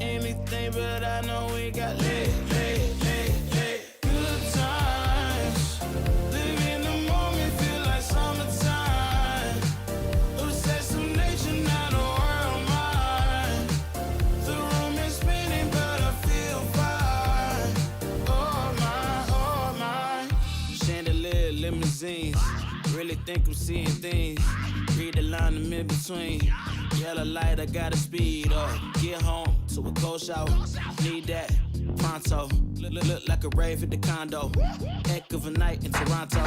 anything, but I know we got lit, lit, lit, lit. Good times. Live in the moment, feel like summertime. Obsessed nature, not a world mine. The room is spinning, but I feel fine. Oh my, oh my. Chandelier, limousines. Really think I'm seeing things. Read the line I'm in between. Yellow light, I gotta speed up. Get home to a cold shower. Need that pronto. Look, look, look like a rave at the condo. Heck of a night in Toronto.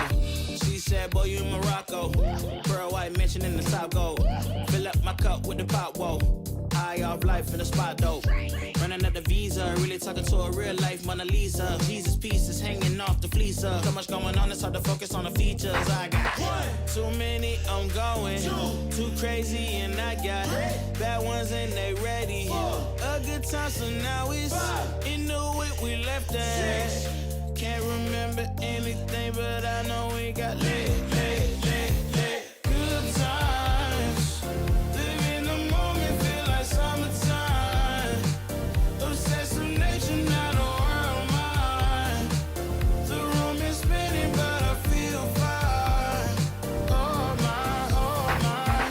She said, Boy, you in Morocco. Pearl white mention in the top gold. Fill up my cup with the pop, whoa. High off life in the spot though. Running up the visa, really talking to a real life Mona Lisa. Jesus pieces hanging off the fleecer. So much going on, it's hard to focus on the features. I got one, too many, I'm going. Too crazy, and I got bad ones, and they ready. A good time, so now it's in the whip we left at. Can't remember anything, but I know we got lit, lit, lit, lit. Good times. Live in the moment, feel like summertime. Obsessed with nature, not a world mine. The room is spinning, but I feel fine. Oh my, oh my.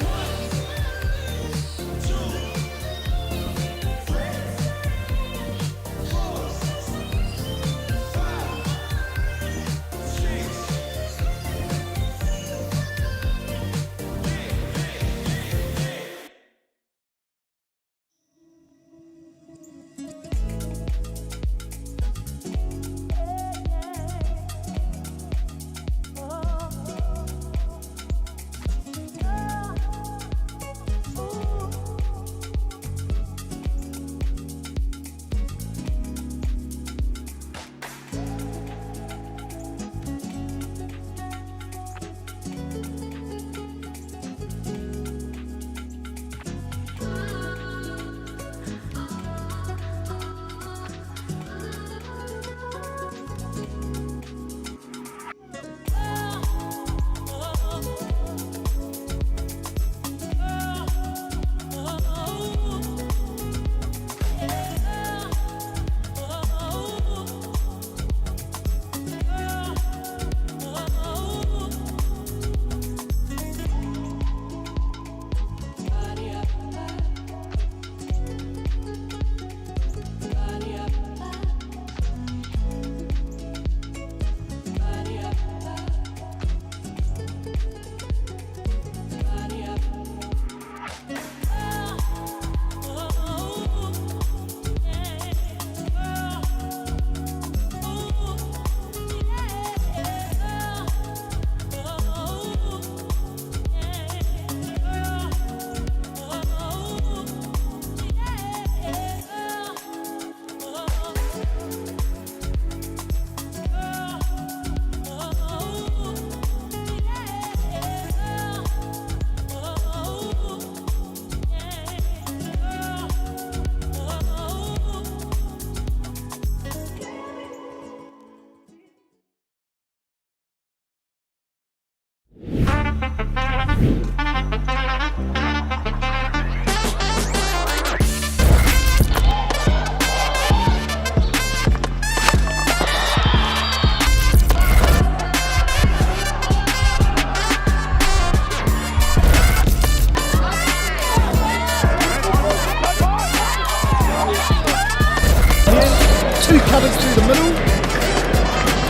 Two covers through the middle.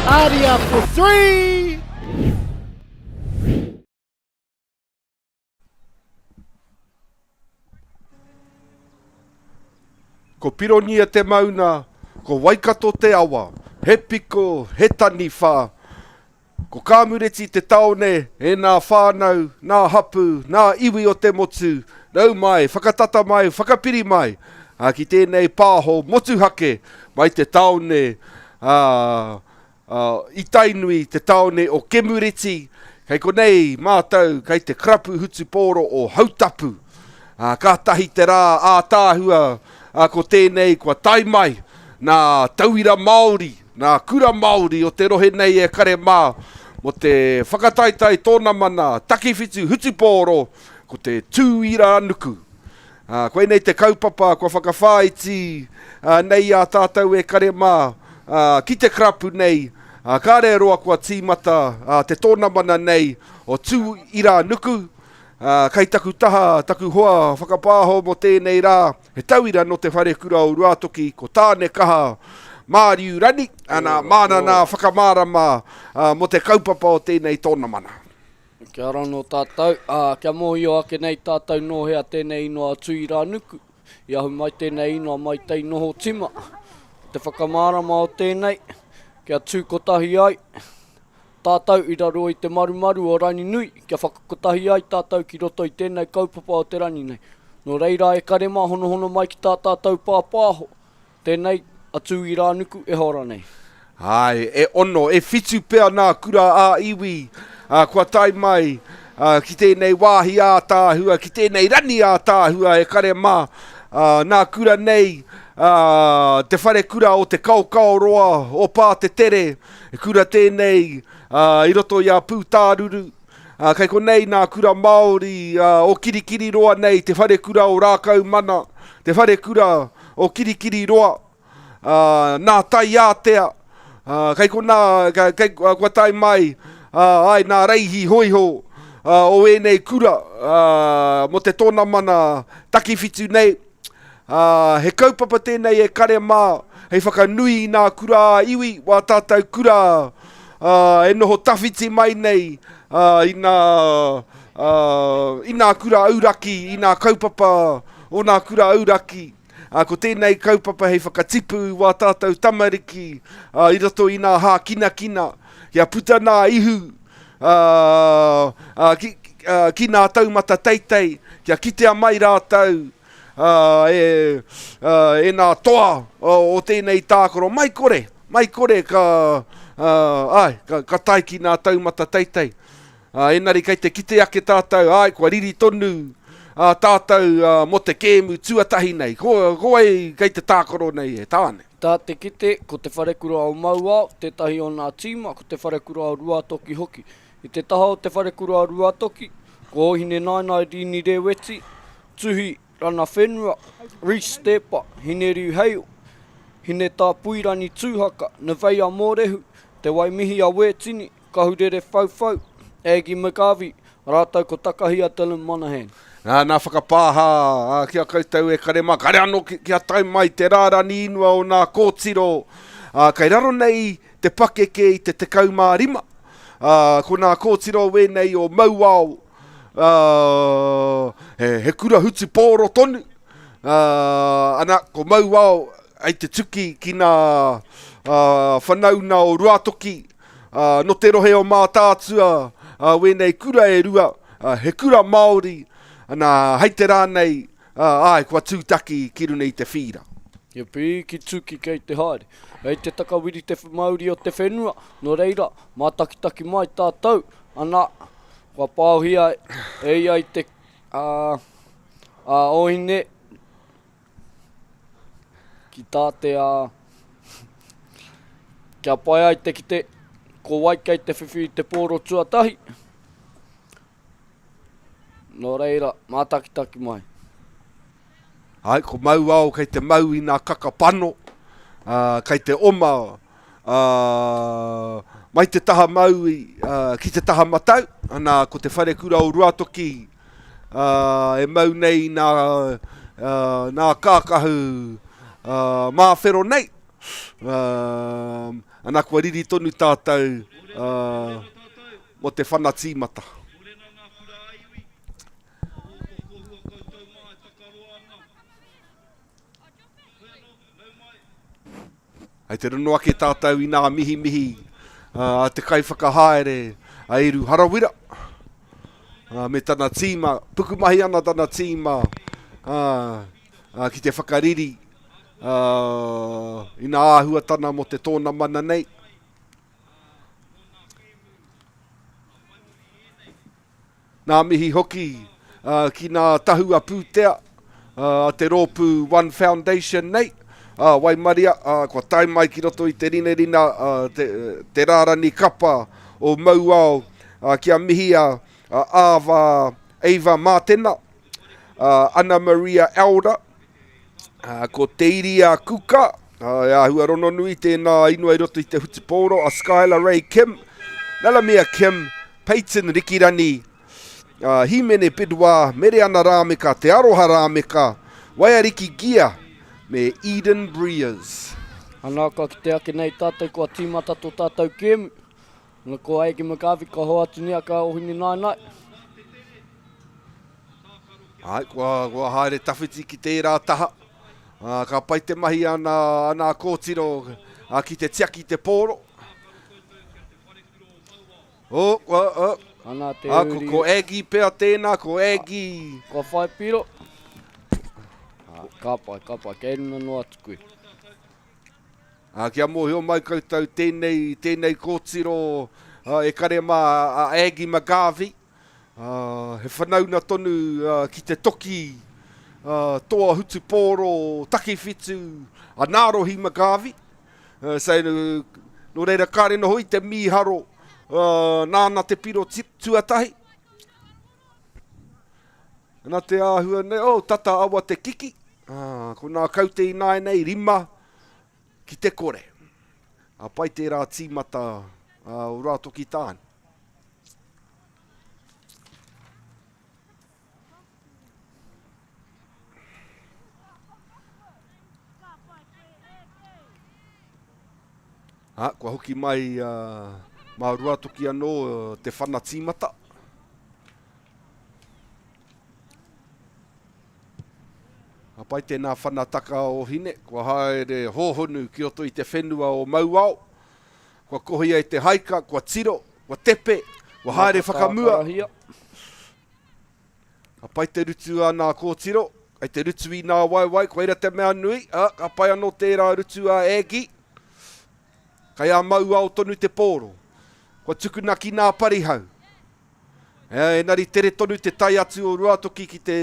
Aria for three. Ko Pirongia te mauna, ko Waikato te awa, he piko, he taniwha. Ko Kāmureti te taone, e nā whānau, nā hapū, nā iwi o te motu, rau mai, whakatata mai, whakapiri mai, ā, ki tēnei pāho motuhake mai te taone, ā, ā, i Tainui, te taone o Kemureti, kei konei mātou kei te karapu hutupōro o Hautapu. Ā, kātahi te rā ātaahua, ā, ko tēnei kua tae mai nā tauira Māori, nā kura Māori o te rohe nei e kare mā mō te whakataetae tōnamana takiwhitu hutupōro, ko te Tū Ira Nuku. Ā, koinei te kaupapa kua whakawhāiti nei i a tātou e kare mā, ā, ki te karapu nei, ā, kāre e roa kua tīmata te tōnamana nei o Tū Ira Nuku, ā, kei taku taha taku hoa whakapāho mō tēnei rā, he tauira nō te wharekura o Ruātoki, ko Tāne Kaha Māriu Rani, ana, māna nā whakamārama mō te kaupapa o tēnei tōnamana. Kia ora anō tātou, ā, kia mōhio ake nei tātou nō hea tēnei ingoa o Tūirānuku. I ahu mai tēnei ingoa mai tei noho tima. Ko te whakamārama o tēnei, kia tū kotahi ai tātou i raro i te marumaru o Ranginui, kia whakakotahi ai tātou ki roto i tēnei kaupapa o te rangi nei. Nō reira e kare mā honohono mai ki tā tātou pāpāho. Tēnei a Tūirānuku e hora nei. Āe, e ono, e whitu pea nā kura ā-iwi kua tae mai ki tēnei wāhi ātaahua, ki tēnei rani ātaahua e kare mā. Nā kura nei, te wharekura o Te Kaokaoroa o Pātetere, he kura tēnei i roto i a Pūtāruru, Kei konei nā kura Māori o Kirikiriroa nei, te wharekura o Rākaumana, te wharekura o Kirikiriroa, nā Taiātea, kei konā, kei, kua tae mai, ai, nā Reihi Hoiho o ēnei kura mō te tōnamana takiwhitu nei. Ā, he kaupapa tēnei e kare mā, hei whakanui i nā kura ā-iwi, wā tātou kura ā, e noho tawhiti mai nei ā, i nā, ā, i nā kura auraki, i nā kaupapa o nā kura auraki. Ā, ko tēnei kaupapa hei whakatipu i wā tātou tamariki ā, i roto i nā hākinakina, kia puta nā ihu ā, ā, ki, ā, ki nā taumata teitei, kia kitea mai rātou e, e nā toa o tēnei tākaro. Mai kore, mai kore ka, ai, ka, ka tae ki nā taumata teitei. Engari kei te kite ake tātou, ai, kua riri tonu ā tātou mō te kēmu tuatahi nei. Ko, ko wai kei te tākaro nei e Tāne? Tā te kite, ko Te Wharekura o Mauao tētahi o nā tīma, ko Te Wharekura o Ruatoki hoki. I te taha o Te Wharekura o Ruatoki, ko Ōhinenaenae Rini Rēweti, Tuhi Rana Whenua, Reece Stepa, Hineriu Hale, Hinetāpuirani Tūhaka, Nevaeh Mōrehu, Te Waimihi a Wētini, Kahurere Whauwhau, Aggie McGarvey, rātou ko Takahia Dylan Monaghan. Nā, nā whakapāha ki a koutou e kare mā, kare anō kia tae mai te rārani inua o nā kōtiro, ā, kei raro nei te pakeke i te 15, ā, ko nā kōtiro wēnei o Mauao, ā, he, he kura hutupōro tonu, ā, ana, ko Mauao hei te tuki ki nā ā, whanauna o Ruatoki, ā, nō te rohe o Mātaatua, ā, wēnei kura e rua, ā, he kura Māori, ana, hei te rā nei, ā, āe, kua tūtaki ki runga i te whīra. He pīki tuki kei te haere. Hei te takawiri te mauri o te whenua, nō reira, mātakitaki mai tātou, ana, Kua paohia e ia i te a, a Oine ki tā te a, kia pai ai te kite ko wai kei te whiwhi i te pōro tuatahi. Nō reira, mātakitaki mai. Ai, ko Mauao kei te mau i nā kaka pano, ā, kei te oma, ā, mai te taha maui, ā, ki te taha matau, ana, ko te wharekura o Ruatoki, ā, e mau nei i nā, ā, nā kākahu, ā, māwhero nei, ā, ana, kua riri tonu tātou, ā, mō te whana tīmata. Hei te rono ake tātou i nā mihimihi a te kaiwhakahaere a Eru Harawira me tana tīma, pukumahi ana tana tīma ki te whakariri i nā āhuatana mō te tōnamana nei. Nā mihi hoki ki nā tahua pūtea a te rōpū One Foundation nei, waimaria, kua tae mai ki roto i te rinarina te rārani kapa o Mauao kia mihia a Ava Ava Mātena. Anna Maria Elder, ko Te Iria Kuka, e āhua rononui tēnā ingoa i roto i te hutupōro, a Skylar Ray Kim, Nalamia Kim, Peyton Rikirani, Himene Bidwa, Mereana Rāmeka, Te Aroha Rāmeka, Waiariki Gia, me Eden Breers. Ana ka kite ake nei tātou kua tīmata tō tātou kēmu. Ana ko Aiki McGarvey ka hoatu nei a ka ohine naenae. Ai, kua, kua haere tawhiti ki tērā taha. Uh, ka pai te mahi a nā, a nā kōtiro uh, ki te tiaki te pōro. Oh, oh, oh. Ana te ah, ko, uri. ko Aggie pea tēnā, ko Aggie. Kua whai piro. Ah, ka pai, ka pai. Kei runa noa atu koe. Ah, kia mōhio mai koutou tēnei, tēnei kōtiro ah, e kare mā a Aggie McGarvey. Ah, he whanauna tonu ah, ki te toki ah, toa hutupōro takiwhitu a Nārohi McGarvey. So, nō reira kāre noho i te mīharo nāna te piro tuatahi. Nā te āhua nei, oh, tata awa te kiki. Ah, ko nā kaute ināianei, rima ki te kore. A pai tērā tīmata uh, o Rātoki Tāne. Ā, kua hoki mai uh, mā Ruatoki anō te whana tīmata. Ka pai tēnā whana taka o Hine, kua haere hōhonu ki roto i te whenua o Mauao, kua kohia i te haika, kua tiro, kua tepe, kua haere whakamua. Ka pai te rutu a nā kōtiro, kei te rutu i nā waewae, koira te mea nui, ā, ka pai anō tērā rutu a Aggie. Kei a Mauao tonu te pōro. Kua tukuna ki nā parihau. E, engari tere tonu te tae atu o Ruatoki ki te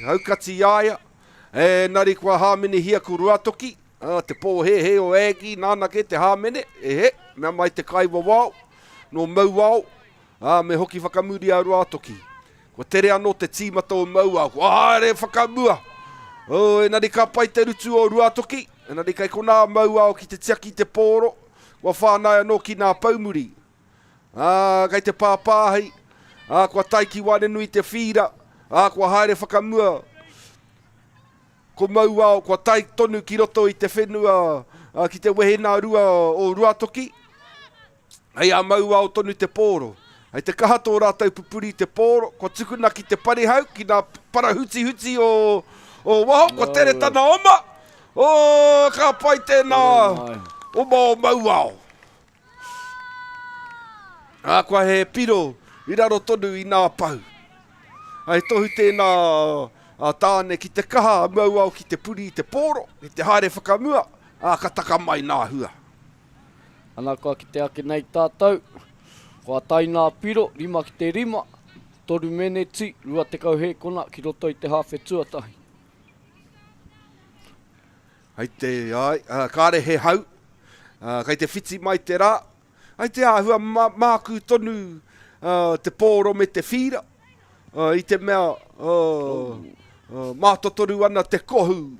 aukati i a ia. E, engari kua hāmenehia ko Ruatoki, ā, te pōhēhē o Aggie, nāna kē te hāmene, e he, mea mai te kaiwawao, nō Mauao, Ā, me hoki whakamuri a Ruātoki. Kua tere anō te tīmata o Mauao, kua haere whakamua! Oh, engari ka pai te rutu o Ruātoki, engari kei konā a Mauao ki te tiaki i te pōro, kua whāngai anō ki nā poumuri. Ā, kei te pāpāhi, ā, kua tae ki waenganui i te whīra, ā, kua haere whakamua. Ko Mauao, kua tae tonu ki roto i te whenua, ā, ki te wehe nā rua o Ruātoki. Hei a Mauao tonu te pōro. Hei te kaha tō rātou pupuri i te pōro, kua tukuna ki te parihau, ki ngā parahutihuti o, o waho, kua tere tana oma. Oh, ka pai tēnā oma o Mauao. Ā, kua he piro i raro tonu i nā pau. Hei tohu tēnā a Tāne ki te kaha a Mauao ki te puri i te pōro, ki te haere whakamua, ā, ka taka mai nā hua. Ana kua kite ake nei tātou, kua tae nā piro, 5 ki te 5, toru meneti, 20 hēkona ki roto i te hāwhe tuatahi. Hei te, ai, kāre he hau, kei te whiti mai te rā, hei te āhua mākū tonu te pōro me te whīra, i te mea mātotoru ana te kohu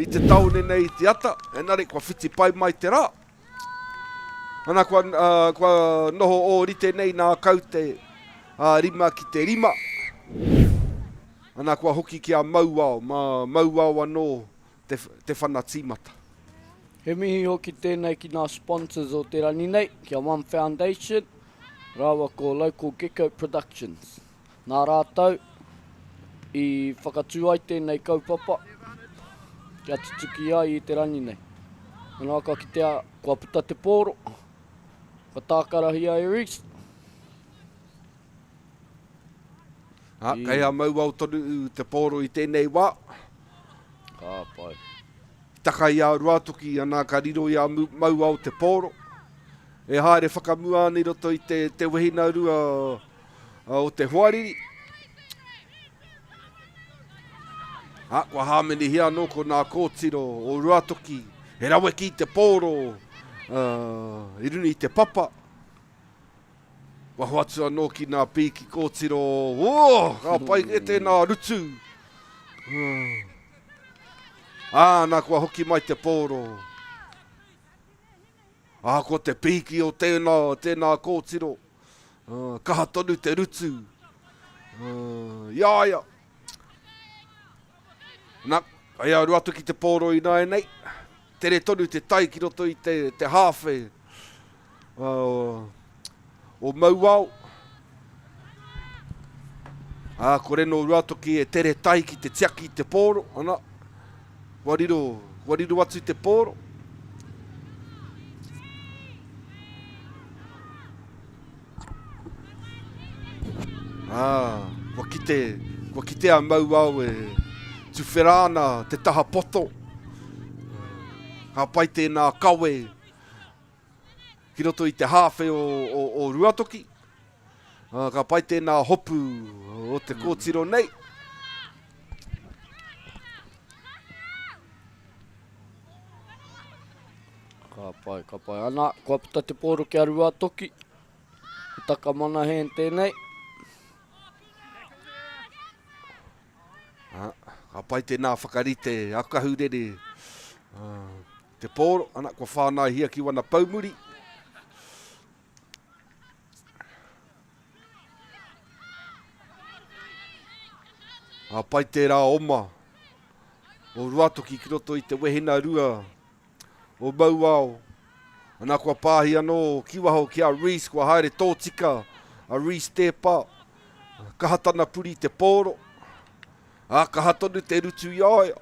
i te taone nei i te ata, engari kua whiti pai mai te rā. Ana kua, uh, kua noho ōrite nei nā kaute a rima ki te rima. Ana kua hoki ki a Mauao, mā Mauao anō te, te whana tīmata. He mihi hoki tēnei ki ngā sponsors o te rangi nei, ki a One Foundation rāua ko Local Gecko Productions. Nā rātou i whakatū ai tēnei kaupapa kia tutuki ai i te rangi nei. Nā ka kitea kua puta te pōro, kua tākarahia e Reece. Ha, kei a Mauao tonu te pōro i tēnei wā. Ka pai. Taka i a Ruatoki, ana ka riro i a Mauao te pōro. E haere whakamua ana i roto i te, te wehina rua o te hoariri. Ha, kua hāmenehia anō ko nā kōtiro o Ruatoki, he rawe ki te pōro uh, i runga i te papa. Kua hoatu anō ki nā pīki kōtiro, oh, ka pai e tēnā rutu. Ā, nā kua hoki mai te pōro. Ahakoa te pīki o tēnā, tēnā kōtiro, kaha tonu te rutu i a ia. Nā, kei a Ruatoki te pōro ināianei. Tere tonu te tai ki roto i te, te hāwhe o Mauao. Ā, ko Reno Ruatoki e tere tai ki te tiaki i te pōro, ana, kua riro, kua riro atu te pōro. Ā, kua kite, kua kite a Mauao e tuwhera ana te taha poto. Ka pai tēnā kawe ki roto i te hāwhe o, o, o Ruatoki. Uh, ka pai tēnā hopu o te kōtiro nei. Ka pai, ka pai. Ana, kua puta te pōro ki a Ruatoki. Ko Takamana hen tēnei. Ah, ka pai tēnā whakarite a Kahurere. Uh, te pōro, ana, kua whānaihia ki wana poumuri. Ka pai tērā oma o Ruatoki ki roto i te wehena rua o Mauao. Ana kua pāhi anō ki waho ki a Reece, kua haere tōtika a Reece Tēpā. Kaha tana puri te pōro. Ā, kaha tonu te rutu i a ia.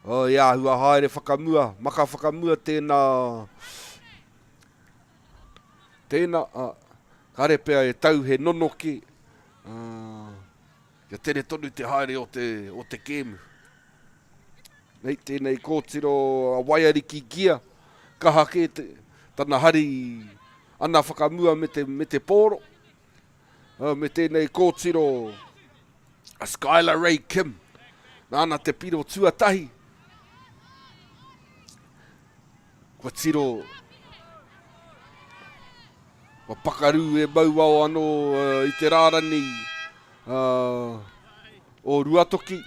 Oh, i āhua haere whakamua, maka whakamua tēnā, tēnā, uh, kare pea e tau he nonoki, uh, kia tere tonu te haere o te, o te kēmu. Nei, tēnei kōtiro a Waiariki Gia, kaha kē te, tana hari ana whakamua me te, me te pōro, uh, me tēnei kōtiro A Skylar Ray Kim, nāna te piro tuatahi. Kua tiro, kua pakaru e Mauao anō uh, i te rārani uh, o Ruatoki.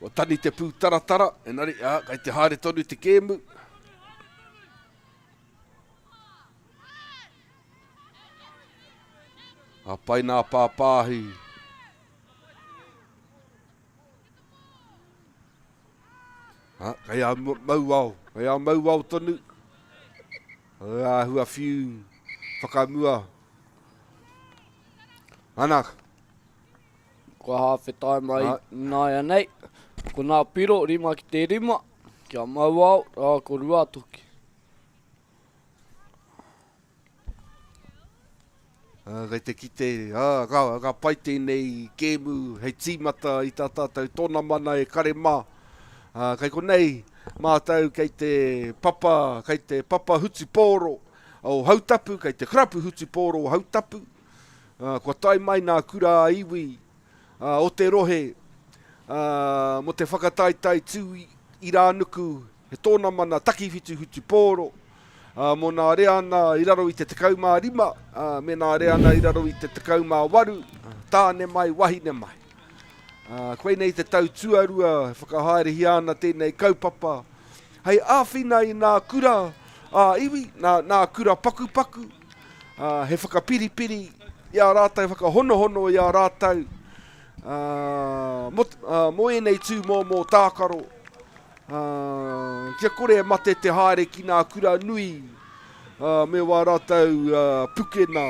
Kua tani te pūtaratara, engari, uh, kei te haere tonu te kēmu. Ka pai nā pāpāhi. Ha, kei a Mauao, kei a Mauao tonu. Āhua whiu whakamua. Ana. Kua hāwhe tae mai nāianei. Ko nā piro, rima ki te rima. Kia Mauao, rā ko Ruatoki. Kei te kite, ā, ka, ka pai tēnei kēmu hei tīmata i tā tātou tōnamana e kare mā. Ā, kei konei mātou kei te papa, kei te papa hutupōro o Hautapu, kei te karapu hutupōro o Hautapu. Ā, kua tae mai nā kura ā-iwi o te rohe mō te whakataetae tū irānuku he tōnamana takiwhitu hutupōro mō nā reana i raro i te 15 me nā reana i raro i te 18, tāne mai, wahine mai. Koinei te tau tuarua e whakahaerehia ana tēnei kaupapa hei āwhina i nā kura ā-iwi, nā, nā kura pakupaku, he whakapiripiri i a rātou, whakahonohono i a rātou mō, mō ēnei tūmomo tākaro, kia kore e mate te haere ki nā kura nui me wā rātou pukena.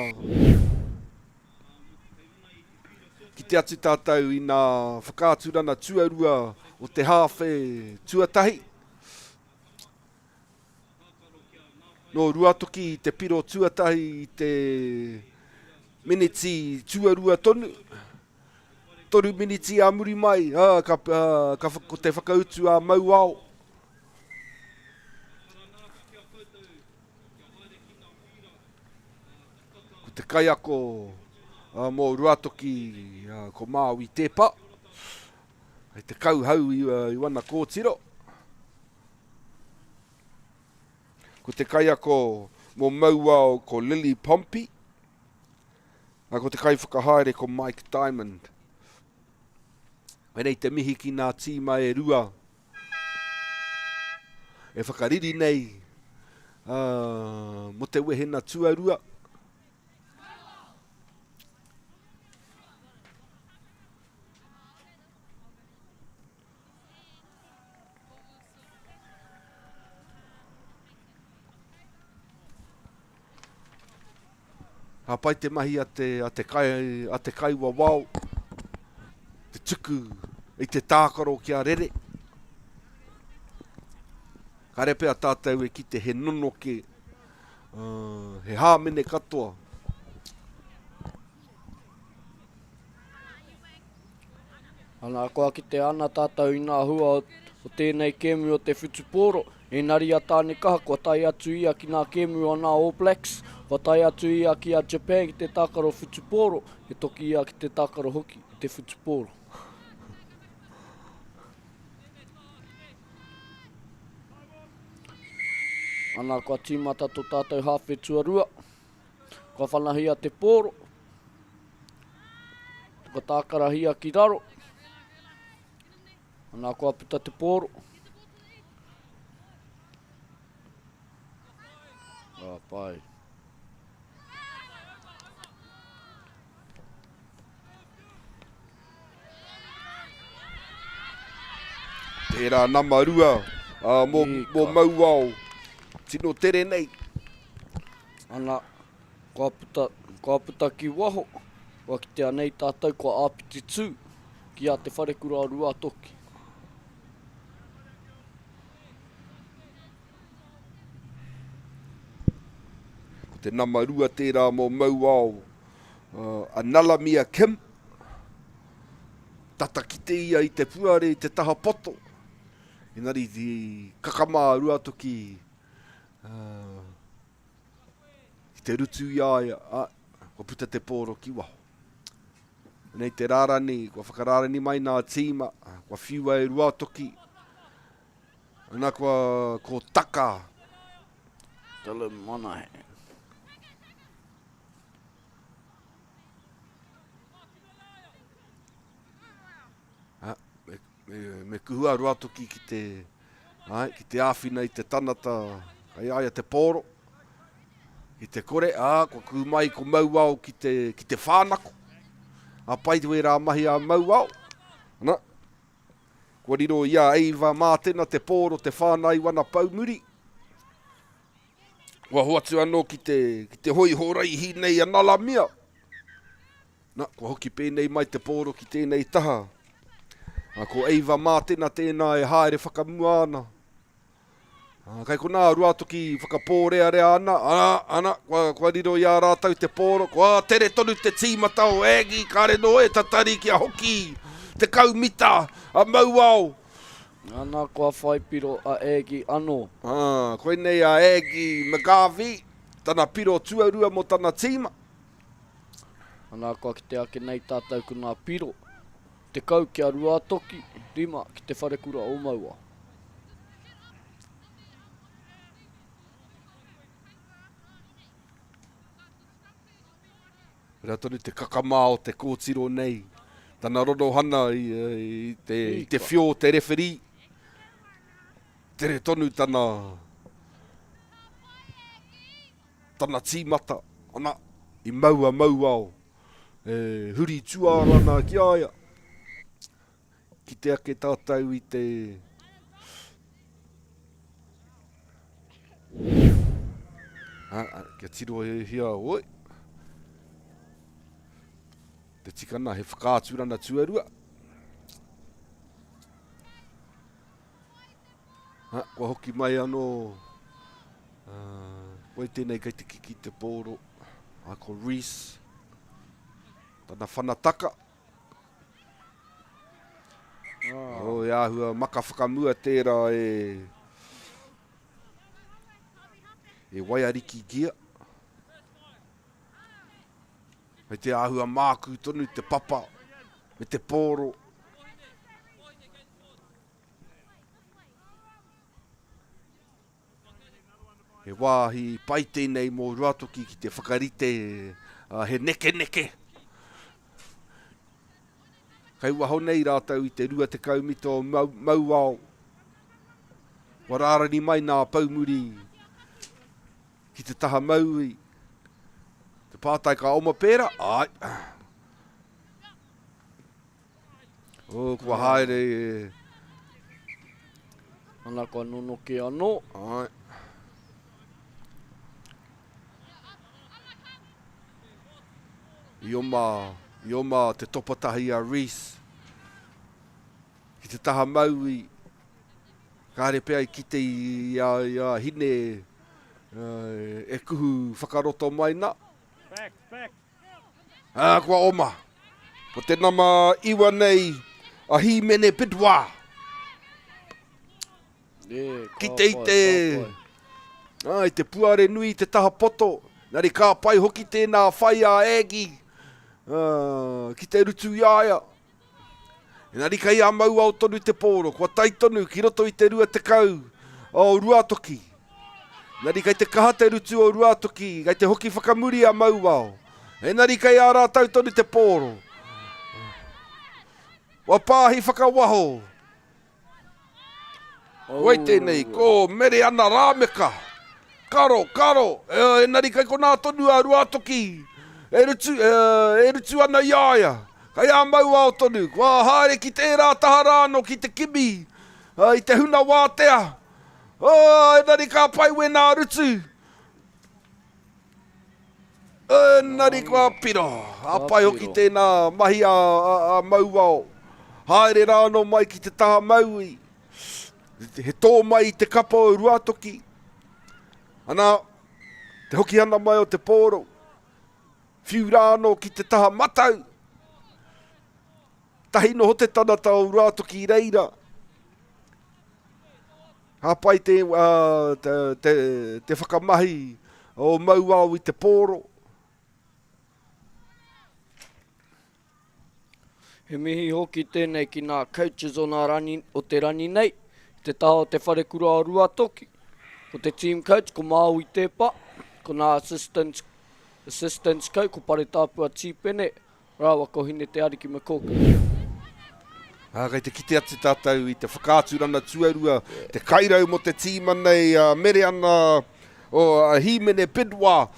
Kite atu tātou i nā whakaaturana tuarua o te hāwhe tuatahi. Nō Ruatoki te piro tuatahi i te miniti tuarua tonu. Toru miniti a muri mai, ā, ka, ā, ka, ko te whakautu a Mauao. Ko te kaiako mō Ruatoki ko Māui Tēpa. Hei te kauhau i, i wana kōtiro. Ko te kaiako mō Mauao ko Lily Pompey. Ko te kaiwhakahaere ko Mike Diamond. Koinei te mihi ki nā tīma e rua e whakariri nei uh, mo te wehena tuarua. Ka pai te mahi a te, a te, kai, a te kaiwawao, te tuku i te tākaro kia rere. Kāre pea tātou e kite he nonoke, uh, he hāmene katoa. Ana, kua kite ana tātou i ngā hua o tēnei kēmu o te whutupōro, engari a Tāne Kaha kua tae atu ia ki ngā kēmu o ngā All Blacks, kua tae atu ia ki a Japan ki te tākaro whutupōro, he toki ia ki te tākaro hoki i te whutupōro. Ana, kua tīmata tō tātou hāwhe tuarua. Kua whanahia te pōro. Kua tākarahia ki raro. Anā, kua puta te pōro. Ah, pai. Tērā nama rua uh, mō, mō Mauao. Tino tere nei. Ana, kua puta, kua puta ki waho, kua kitea nei tātou kua āpiti tū ki a Te Wharekura o Ruatoki. Ko te nama rua tērā mō Mauao, uh, a Nalamia Kim. Tata kite ia i te puare i te taha poto. Engari i kakama a Ruatoki uh, ki te rutu i a ia, a, kua puta te pōro ki waho. Nei te rārani, kua whakarārani mai nā tīma, kua whiua e Ruatoki, ana kua ko Taka. Dylan Monahan. Ha, me, me, me kuhu a Ruatoki ki te, ai, ki te āwhina i te tanata, kai aia te pōro. Ki te kore, ā, kua kuhu mai ko Mauao ki te, ki te whānako. A pai wērā mahi a Mauao. Ana, kua riro i a Ava Mātena te pōro te whānai wana poumuri. Kua hoatu anō ki te, ki te hōiho raihi nei a Nalamia. Na, kua hoki pēnei mai te pōro ki tēnei taha. A, ko Ava Mātena tēnā e haere whakamua ana. A, kai konā a Ruatoki whakapōrearea ana, ana, ana, kua, kua riro i a rātou te pōro, kua tere tonu te tīmata o Aggie, kāre nō e tatari kia hoki 10 mita a Mauao. Ana, kua whai piro a Aggie anō. A, koinei a Aggie McGarvey, tana piro tuarua mō tana tīma. Ana, kua kite ake nei tātou ko ngā piro, 10 ki a Ruātoki, rima ki te wharekura o Maua. Pera tonu te kakamā o te kōtiro nei, tana ronohana i, i, te, i te whio o te rewherī. Tere tonu tana, tana tīmata, ana, i mau a Mauao, e huri tuāra ana ki a ia. Kite ake tātou i te... Ha, kia tirohia, oi! Te tikana, he whakaaturana tuarua. Ha, kua hoki mai anō, uh, wai tēnei kei te kiki te pōro, a ko Reese, tana whanataka. Ah. Oh, e āhua maka whakamua tērā e, e Waiariki Gear. Me te āhua mākū tonu te papa me te pōro. He wāhi pai tēnei mō Ruatoki ki te whakarite he nekeneke. Kei waho nei rātou i te 20 mita o Mauao. Kua rārani mai nā poumuri ki te taha mauī. Te pātai ka oma pērā? Āe. Oh, kua haere e. Ana kua nonoke anō. Āe. I oma, i oma te topatahi a Reece ki te taha mauī. Kāre pea i kite i a, i a Hine e kuhu whakaroto mai na. Back, back. Ā, kua oma. Ko te nama iwa nei a Hīmene Bidwā. E, ka Kite i pai, te, ka pai. ā, i te puare nui i te taha poto. Engari ka pai hoki tēnā whai a Aggie ā, ki te rutu i a ia. Engari kei a Mauao tonu te pōro, kua tae tonu ki roto i te 20 o Ruatoki. Engari kei te kaha te rutu o Ruatoki, kei te hoki whakamuri a Mauao. Engari kei a rātou tonu te pōro. Kua pāhi whakawaho. Wai tēnei, ko Mereana Rāmeka. Karo, karo, engari kei konā tonu a Ruātoki e rutu, e rutu ana i a ia. Kei a Mauao tonu, kua haere ki tērā taha rā anō ki te kimi i te huna wātea. Oh, engari ka pai wēnā rutu. Engari kua piro. A pai hoki tēnā mahi a, a, a Mauao. Haere rā anō mai ki te taha mauī. He tō mai i te kapa o Ruatoki. Ana, te hoki ana mai o te pōro. Whiu rā anō ki te taha matau. Tahi noho te tanata o Ruatoki i reira. Ka pai te, uh, te, te, te whakamahi o Mauao i te pōro. He mihi hoki tēnei ki ngā coaches o, nā rani, o te rani nei, i te taha o te wharekura o Ruatoki. Ko te team coach ko Māui Tepa, ko ngā assistants, assistants coach ko Paretāpua Tīpene, Rāua ko Hine Te Ariki McCorkle. Ā, kei te kite atu tātou i te whakaaturana tuarua, te kairau mō te tīma nei a Mereana, o a Hīmene Bidwar.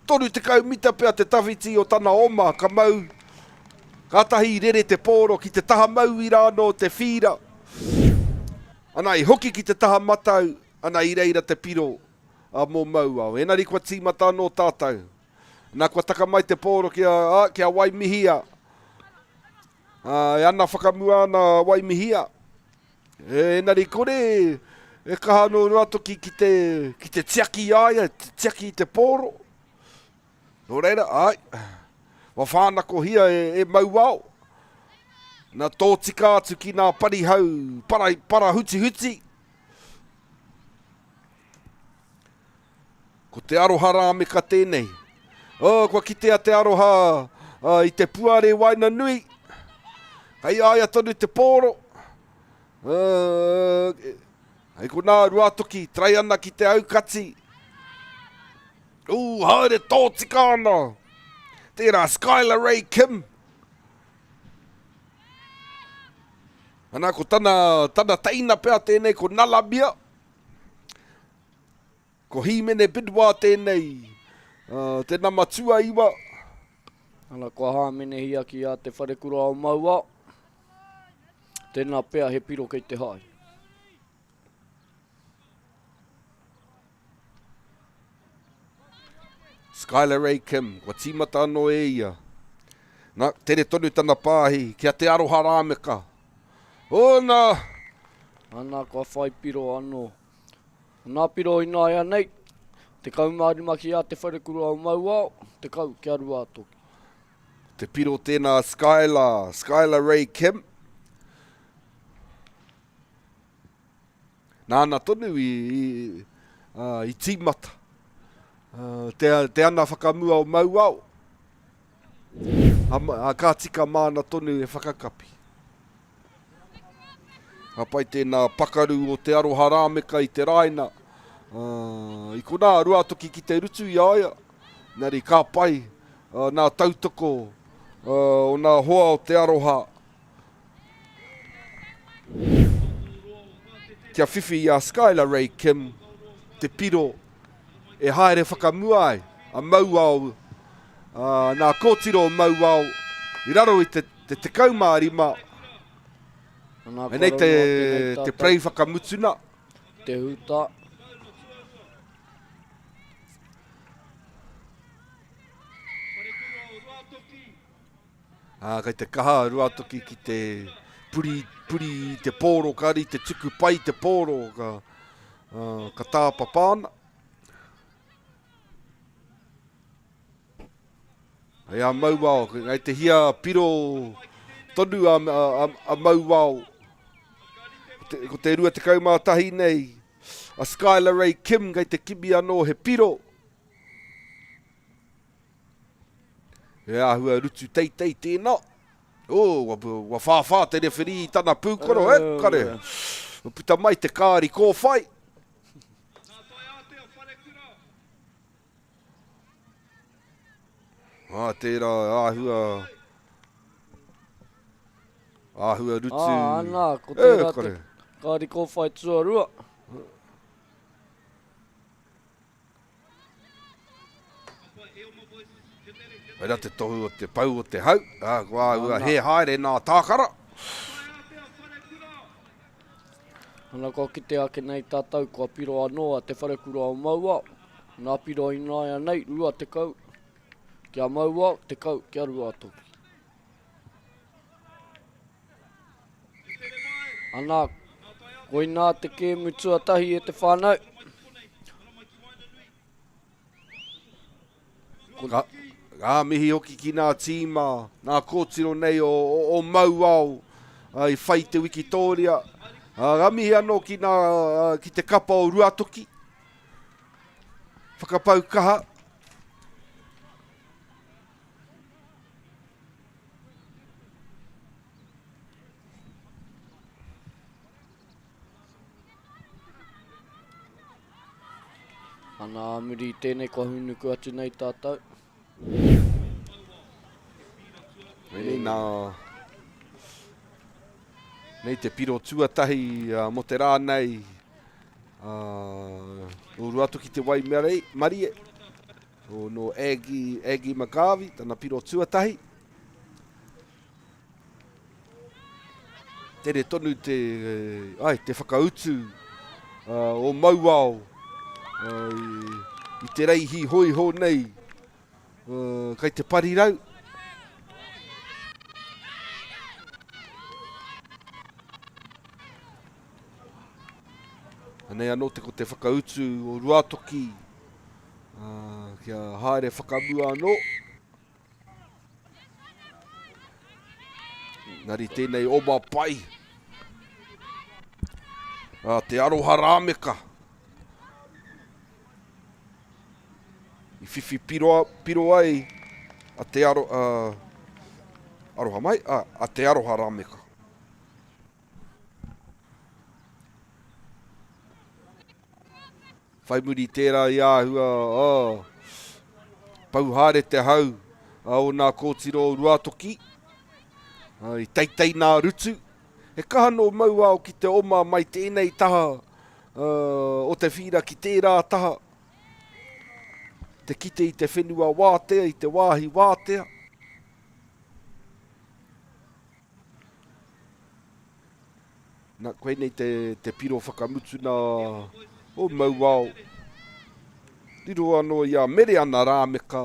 30 mita pea te tawhiti o tana oma, ka mau, kātahi i rere te pōro ki te taha mauī rā anō te whīra. Ana, i hoki ki te taha matau, ana i reira te piro a mō Mauao. Engari kua tīmata anō tātou. Na, kua taka mai te pōro ki a, a, ki a Waimihia. A, e ana whakamua ana a Waimihia. E, engari kore e kaha anō Ruatoki ki te, ki te tiaki i a ia, te tiaki i te pōro. Nō reira, ai, wa whānakohia e, e Mauao. Na tōtika atu ki nā parihau para, para hutihuti. Ko te aroha rāmeka tēnei. Oh, kua kitea te aroha uh, i te puare waina nui. Hei aia tonu te pōro. Uh, hei konā Ruatoki, trai ana ki te aukati. Ū, haere tōtika ana. Tērā Skylar Ray Kim. Ana, ko tana, tana teina pea tēnei, ko Nalamia. Ko Hīmene Bidwar tēnei, te nama tuaiwa. Ana kua hāmenehia ki a Te Wharekura o Mauao. Tēnā pea he piro kei te hae. Skylar Ray Kim, kua tīmata anō e ia. Na, tere tonu tana pāhi ki a Te Aroha Rāmeka. Ōna! Ana kua whai piro anō. Nā piro ināianei, 15 ki a Te Wharekura o Mauao, 10 ki a Ruātoki. Te piro tēnā Skylar, Skylar Ray Kim. Nāna tonu i, i, uh, i tīmata uh, te, te ana whakamua o Mauao. A, a, ka tika māna tonu e whakakapi. Ka pai tēnā pakaru o Te Aroha Rāmeka i te raina. Uh, I konā, Ruatoki ki te rutu i a ia. Engari ka pai uh, nā tautoko uh, o nā hoa o Te Aroha. Kia whiwhi i a Skylar Ray Kim te piro e haere whakamua ai a Mauao, ā, nā kōtiro o Mauao i raro i te, te 15, Anei te, te prei whakamutuna. Te huta. Ā, kei te kaha a Ruatoki ki te puri, puri i te pōro, kāri te tuku pai te pōro, ka, ā, ka tāpapa ana. Hei a Mauao, kei te hia piro tonu a, a, a, a Mauao. Ko te, ko te 21 nei, a Skylar Ray Kim kei te kimi anō he piro. He āhua rutu teitei tēnā. Oh, ua, ua whāwhā te rewherī i tana pūkoro, e, kare. Ua puta mai te kāri kōwhai. Ah, tērā āhua... Āhua rutu... Ah, ana, ko tērā te kāri kōwhai tuarua. Koira te tohu o te pau o te hau, ā, kua āhua hē haere nā tākara. Ana kua kite ake nei tātou kua piro anō a Te Wharekura o Mauao, nā piro ināianei 20 kia Mauao, 10 kia Ruatoki. Ana, koinā te kēmu tuatahi e te whānau. Ka, ka mihi hoki ki nā tīma, nā kōtiro nei o, o, o Mauao i whai te wikitōria. Ka mihi anō ki, nā, ki te kapa o Ruatoki. Whakapau kaha. Ana, ā muri i tēnei kua hūnuku atu nei tātou. Nei nā, nei te piro tuatahi uh, mo te rā nei, uh, uru atu ki te wai marie, o no Aggie, Aggie McGarvey, tana piro tuatahi. Tere tonu te, ai, te whakautu uh, o Mauao uh, i, i te reihi hoiho nei uh, kei te parirau. Anei anō te ko te whakautu o Ruatoki uh, kia haere whakamua anō. Engari tēnei oma pai. Uh, te aroha rāmeka. I whiwhi piro, piro ai a te aro, uh, aroha mai, a, a te aroha rāmeka. Whai muri i tērā i āhua, oh, pau haere te hau o nā kōtiro o Ruatoki, i teitei nā rutu. He kaha nō Mauao ki te oma mai tēnei taha o te whīra ki tērā taha, te kite i te whenua wātea, i te wāhi wātea. Na, koinei te, te piro whakamutuna o Mauao. Riro anō i a Mereana Rāmeka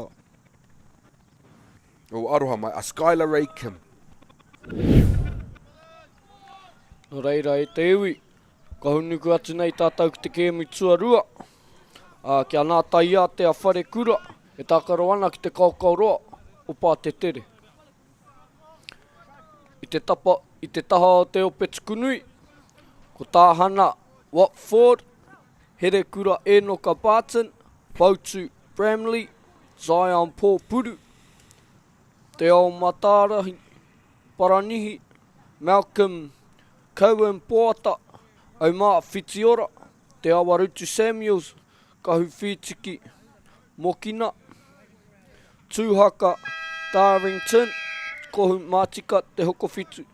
o Aroha Mai, a Skylar Ray Kim. Nō reira e te iwi, kua hunuku atu nei tātou ki te kēmu tuarua, ā, kia nā Taiātea Wharekura e tākaro ana ki te kaokaoroa o Pātetere. I te, tapa, i te taha o te ope tukunui, ko Tāhana Watford, Herekura Enoka Barton, Poutu Bramley, Zion Paul Puru, Te Ao Mataarahi Paranihi, Malcolm Cohen Poata, Aumā Whitiora, Te Awarutu Samuels, Kahu Whītiki, Mokina, Tūhaka, Darrington, Kohu Mātika, Te Hokowhitu,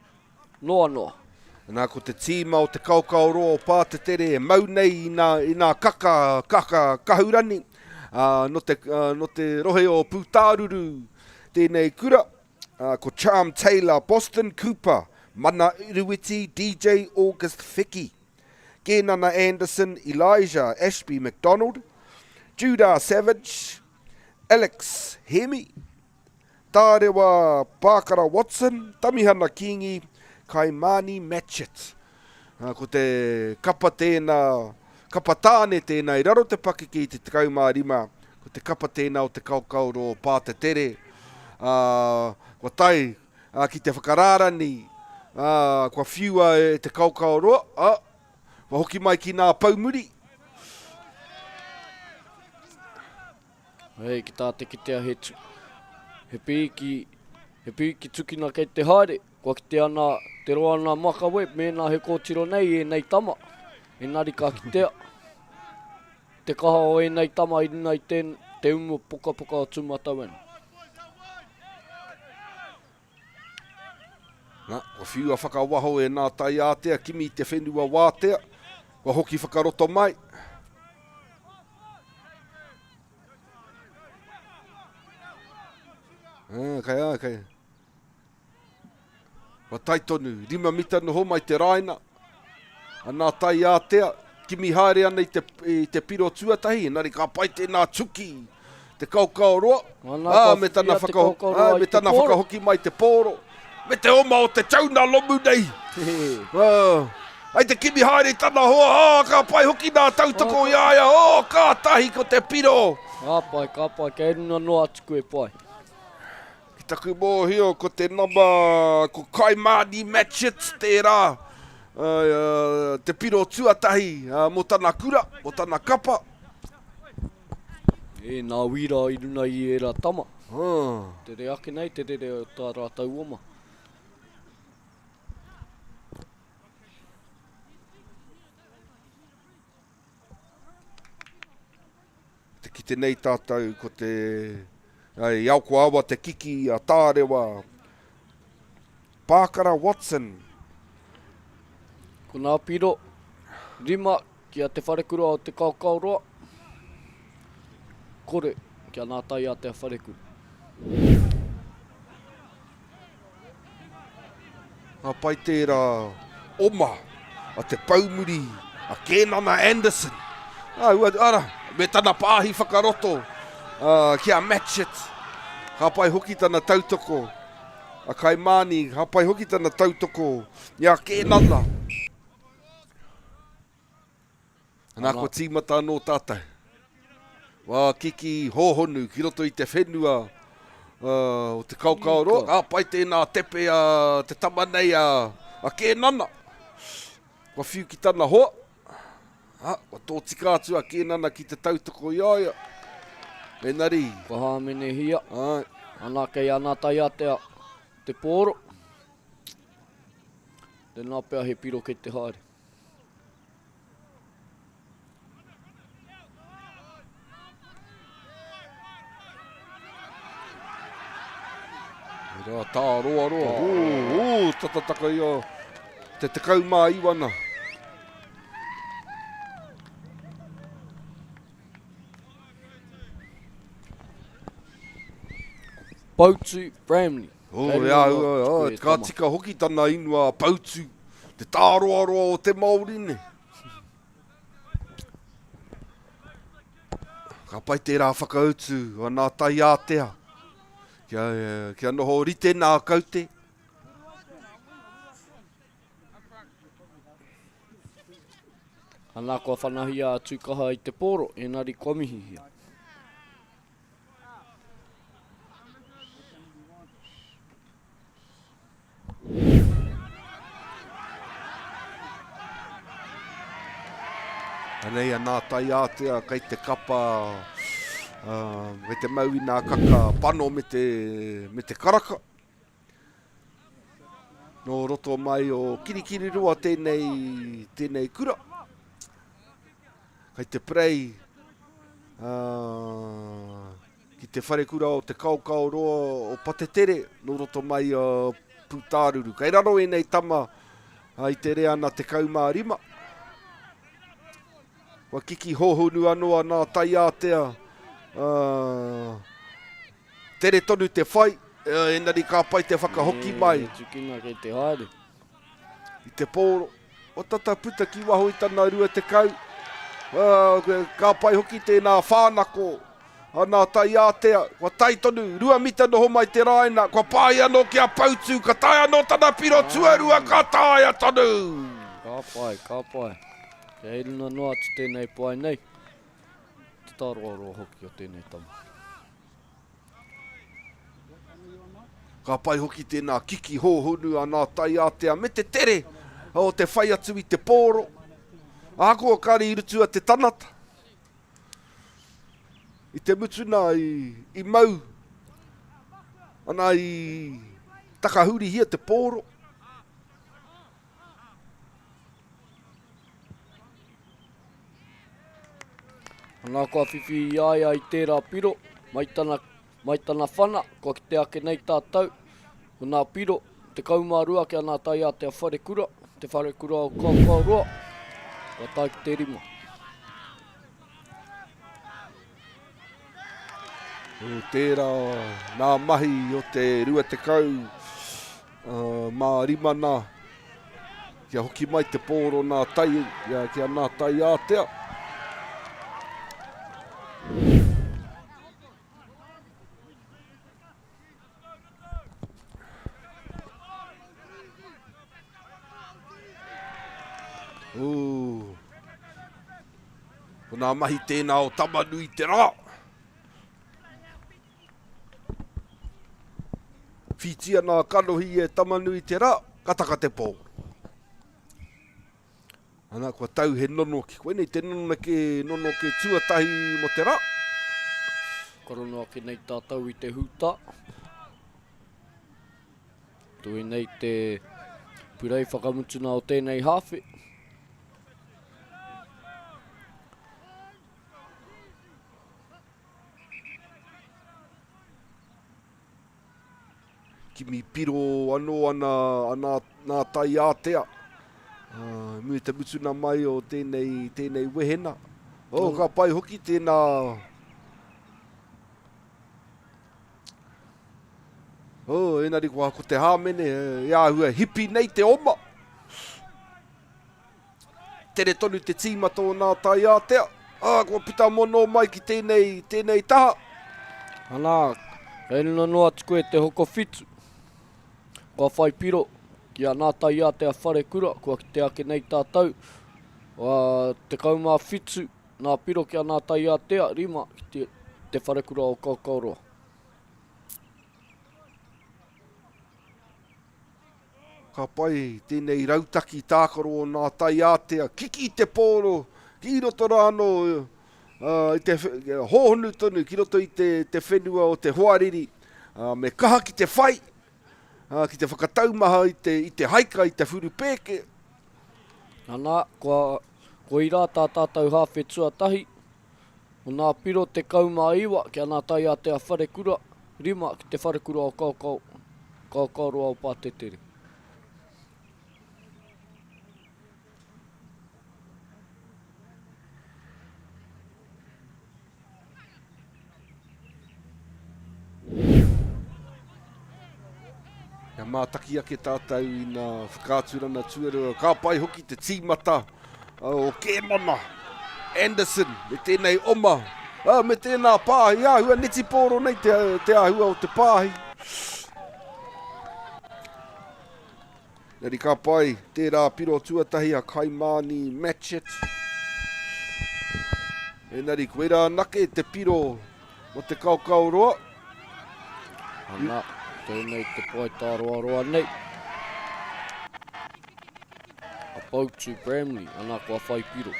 Noa Noa. Nā, ko te tīma o Te Kaokaoroa o Pātetere e mau nei i nā, i nā kaka, kaka kahurani, ā, nō te, ā, nō te rohe o Pūtāruru tēnei kura, ā, ko Charm Taylor, Boston Cooper, Mana Uruiti, DJ August Wheki, Kēnana Anderson, Elijah Ashby McDonald, Judah Savage, Alex Hemi, Tārewa Pākara Watson, Tamihana Kingi, Kaimani Matchett. Ko te kapa tēnā, kapa tāne tēnā i raro te pakeke i te 15, ko te kapa tēnā o te kaokaoro o Pātetere. Kua tae ki te whakarārani, kua whiua e te kaokaoroa, ā, kua hoki mai ki nā poumuri. Hei, ki tā te kitea he, tu, he pīki, he pīki tukina kei te haere. Kua kitea ana te roa ana makawe, mēnā he kōtiro nei ēnei tama. Engari ka kitea te kaha o ēnei tama i runga i te, te umu pokapoka o Tūmatauenga. Na, kua whiua whakawaho e nā taiātea, kimi i te whenua wātea, kua hoki whakaroto mai. Ah, kei a, kei. Kua tae tonu, rima mita noho mai te raina. A nā taiātea, kimi haere ana i te, i te piro tuatahi, engari ka pai tēnā tuki te kaokao roa, ā, me tana, whaka, ā, me tana whakahoki mai te pōro, me te oma o te tauna lomu nei. Ā, ai te kimi haere i tana hoa, ā, ka pai hoki nā tautoko i a ia, ō, kātahi ko te piro. Ka pai, ka pai, kei runga noa atu koe pai. Ki taku mōhio, ko te nama, ko Kaimani Matchett tērā, te piro tuatahi mō tana kura, mō tana kapa. E, nā Wira i runa i ērā tama. Tere ake nei te rere o tā rātou oma. Te kite nei tātou ko te i Aokoawa te kiki a Tārewa Pākara Watson. Ko nā piro, rima ki a Te Wharekura o Te Kaokaoroa, kore ki a Nā Taiātea Wharekura. Ka pai tērā oma a te poumuri a Kēnana Anderson. Ah, ua, ara, me tana pāhi whakaroto uh, ki a Matchett. Ka pai hoki tana tautoko a Kaimāni, ka pai hoki tana tautoko i a Kēnana. Nā, kua tīmata anō tātou. Wā kiki hōhonu ki roto i te whenua uh, o te Kaokaoroa. Ka pai tēnā tepe a te tama nei a, a Kēnana. Kua whiu ki tana hoa. Ha, kua tōtika atu a Kēnana ki te tautoko i a ia. Engari. Kua hāmenehia. Ai. Ana kei ana taiatea te pōro. Tēnā pea he piro kei te haere. He rā tāroaroa. Ū, ū, tatataka i a te 19 na. Poutu Bramley. Oh, e āhua, oh, ka tika hoki tana inua a Poutu, te tāroaroa o te Māori nei. Ka pai tērā whakautu a nā taiātea. Kia, kia noho rite nā kaute. Anā kua whanahia a Tūkaha i te pōro, engari kua mihihia. Anei a Nā Taiātea kei te kapa, uh, kei te mau i nā kaka pano me te, me te karaka. Nō roto mai o Kirikiriroa tēnei, tēnei kura. Kei te prei uh, ki te wharekura o te Kaokaoroa o Patetere, nō roto mai o Pūtāruru. Kei raro ēnei tama. I te reana 15. Kua kiki hōhonu anō a Nā Taiātea. Tere tonu te whai, engari ka pai te whakahoki mai. E tukina kei te haere. I te pōro. O tata puta ki waho i tana 20. Ka pai hoki tēnā whānako a Nā Taiātea. Kua tae tonu, 2 mita noho mai te rāina. Kua pāi anō ki a Poutu, ka tae anō tana piro tuarua, ka taea tonu! Ka pai, ka pai. Kia hiruna noa atu tēnei pae nei. Te tāroaroa hoki o tēnei tama. Ka pai hoki tēnā kiki hōhonu a Nā Taiātea me te tere o te whai atu i te pōro. Ahakoa kāre i rutua te tanata, i te mutuna i, i mau ana i takahurihia te pōro. Ana kua whiwhi i a ia i tērā piro, mai tana, mai tana whana, kua kite ake nei tātou, ko nā piro, 12 ki a Nā Taiātea Wharekura, te wharekura o Kaokaoroa, kua tae ki te rima. O tērā nā mahi o te 20 mā rima nā, kia hoki mai te pōro nā tai, kia nā tai ātea. Ū. Ko nā mahi tēnā o Tamanui te rā. Whitia nā kanohi e Tamanui te rā, ka taka te pō. Ana, kua tau he nonoke. Koinei te nonoke, nonoke tuatahi mo te rā. Korono ake nei tātou i te hūta. Tui nei te purei whakamutuna o tēnei hāwhe. Kimi piro anō ana a nā, nā Taiātea. Uh, mui te mutuna mai o tēnei, tēnei wehena. Oh, ka pai hoki tēnā. Oh, engari kua ko te hāmene, e āhua hipi nei te oma. Tere tonu te tīmata o nā Taiātea. Ā, kua puta mono mai ki tēnei, tēnei taha. Anā, kei runa noa atu koe te hokowhitu. Kua whai piro ki a Nā Taiātea Wharekura, kua kite ake nei tātou, 17 nā piro ki a Nā Taiātea, rima ki te, te Wharekura o Kaokaoroa. Ka pai tēnei rautaki tākaro o nā taiātea, kiki te pōro, ki roto rā anō i te hōhonu tonu, ki roto i te, te whenua o te hoariri, me kaha ki te whai, ki te whakataumaha i te, i te haika, i te whurupēke. Ana, kua, koirā tā tātou hāwhe tuatahi, o nā piro 19 ki a Nā Taiātea Wharekura, rima ki te Wharekura o Kaokao, Kaokaoroa o Pātetere. Kia mātaki ake tātou i ngā whakaaturana tuarua. Ka pai hoki te tīmata o Kēmana Anderson me tēnei oma, me tēnā pāhi. Āhua netipōro nei te, te āhua o te pāhi. Engari ka pai tērā piro tuatahi a Kaimāni Matchett. Engari koirā anake te piro o te kaokaoroa. Ana, tēnei te poe tāroaroa nei. A Poutu Bramley, ana kua whai piro.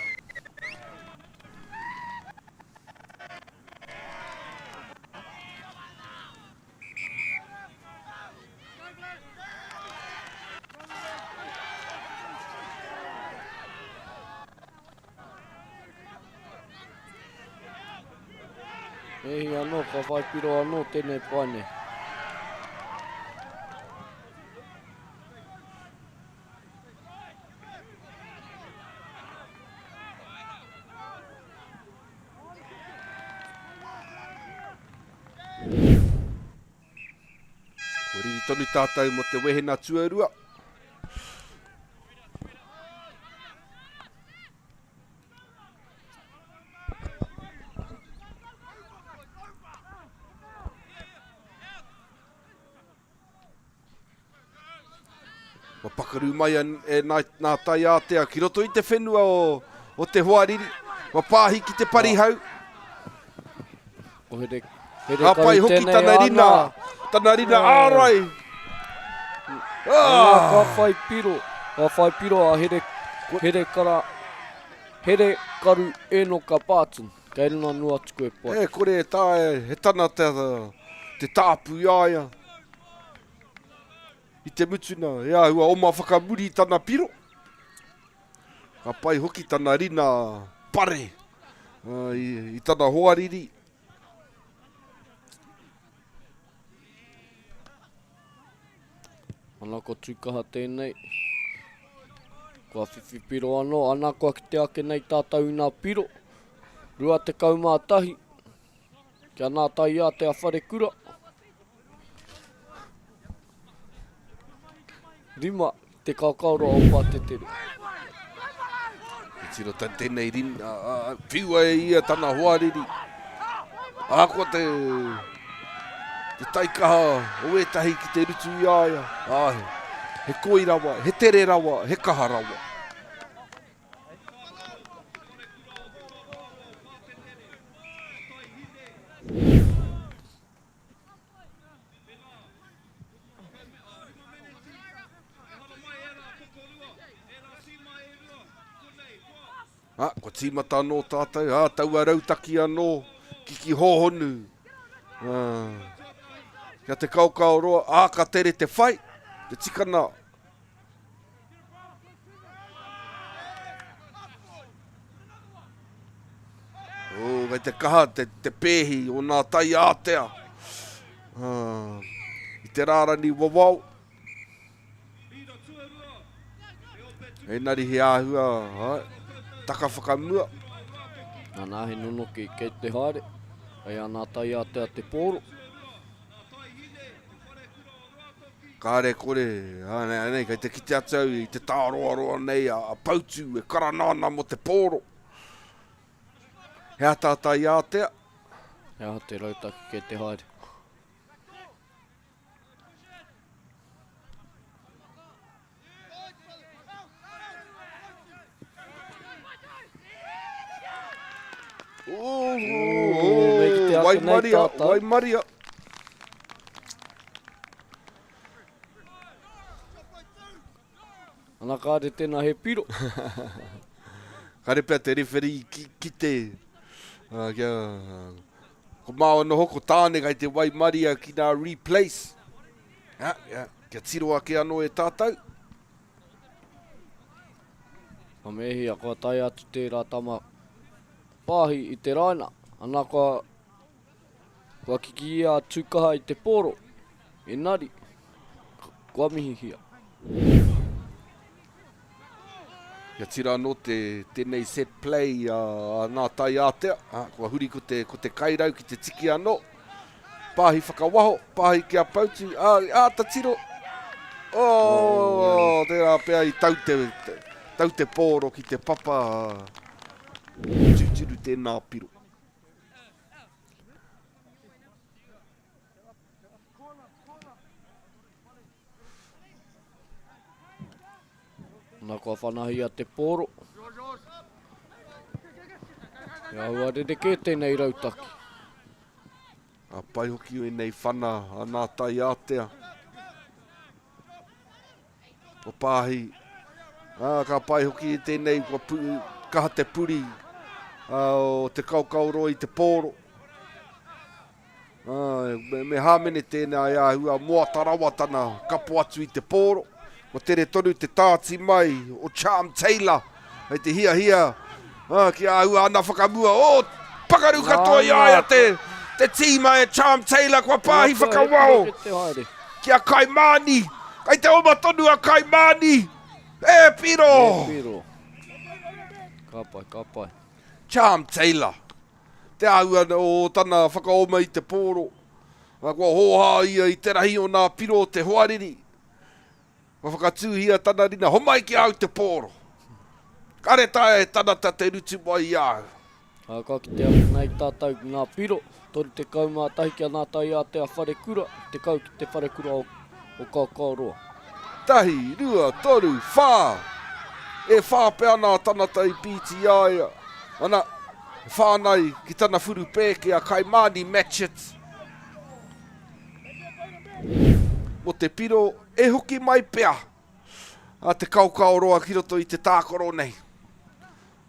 Me hi anō, ka whai piro anō tēnei pae nei. Kua riri tonu tātou mō te wehena tuarua. Kua pakaru mai a, e nā, nā Taiātea ki roto i te whenua o, o te hoariri. Kua pāhi ki te parihau. Ko here, here Ka pai karu hoki tēnei tana rina, ana. tana rina ārai. Ah! Ah! Ka whai piro, ka whai piro a here, here kara, here karu Enoka Barton. Kei runa noa atu koe pai. E kore e taea he tana te, te tāpu i a ia. I te mutuna, he āhua oma whakamuri tana piro. Ka pai hoki tana rina pare uh, i, i tana hoariri. Ana ko Tūkaha tēnei. Kua whiwhi piro anō, ana kua kite ake nei tātou i nā piro. 21, kia nā Taiātea Wharekura. 5, Te Kaokaoroa o Pātetere. He tiro tan tēnei rin, a, a, whiua e ia tana hoariri. Ahakoa te, te taikaha o ētahi ki te rutu i a ia, ā, he, he koi rawa, he tere rawa, he kaha rawa. Ā, kua tīmata anō tātou, ā, taua rautaki anō, kiki hōhonu, ā, kia te kaokao roa, ā, ka tere te whai, te tikana. Oh, kei te kaha te, te pēhi o nā tai ātea. Ā, i te rārani wawao. Engari he āhua, āe, taka whakamua. Nana, he nonoki kei te haere. Kei a nā tai ātea te pōro. Kāre kore, ānei, ānei, kei te kite atu au i te tāroaroa nei a, a Pautu e karana ana mō te pōro. He ataata i ātea. He aha te rautaki kei te haere. Ooh, waimaria, waimaria. Ana kāre tēnā he piro. Kāre pea te referee ki, ki te, uh, kia, ko māua noho, ko tāne kai te waimaria ki nā replace. Ja, ja, kia tiro ake anō e tātou. Ka mehia, kua tae atu tērā tama pāhi i te raina. Ana kua, kua kiki ia a Tūkaha i te pōro. Engari, kua mihihia. Kia tira anō te, tēnei set play a, a Ngā Tai Ātea. Ha, kua huri ko te, ko te kairau ki te tiki anō. Pāhi whakawaho, pāhi ki a Pautu, ā, āta tiro. Oh, oh, tērā pea i tau te, te, tau te pōro ki te papa. Tūturu tēnā piro. Nā kua whanahia te pōro. He āhua rerekē tēnei rautaki. A pai hoki ēnei whana a nā tai ātea. O pāhi. Ā, ka pai hoki tēnei kua pu, kaha te puri ā, o te kaokaoroa i te pōro. Ā, me, me hāmene tēnā e āhua moata rawa tana kapo atu i te pōro. Kua tere tonu te tāti mai o Charm Taylor hei te hiahia ā, ki āhua ana whakamua. O, pakaru katoa i a ia te, te tīma e Charm Taylor kua pāhi whakawao ki a Kaimāni. Kei te oma tonu a Kaimāni. E piro! E piro. Ka pai, ka pai. Charm Taylor. Te āhua o tana whakaoma i te pōro. Kua hōhā ia i te rahi o nā piro o te hoariri. Kua whakatūhia tana rina, Homai ki a au te pōro! Kare taea he tanata te rutu mai i a au. Ā, ka kite ake nei tātou ki ngā piro, 31 ki a Ngā Taiātea Wharekura, 10 ki te Wharekura o, o Kaokaoroa. Tahi, rua, toru, whā! E whā pea nā tanata i pīti i a ia. Ana, e whānai ki tana whurupēke a Kaimani Matchett. Mō te piro, e hoki mai pea a Te Kaokaoroa ki roto i te tākaro nei.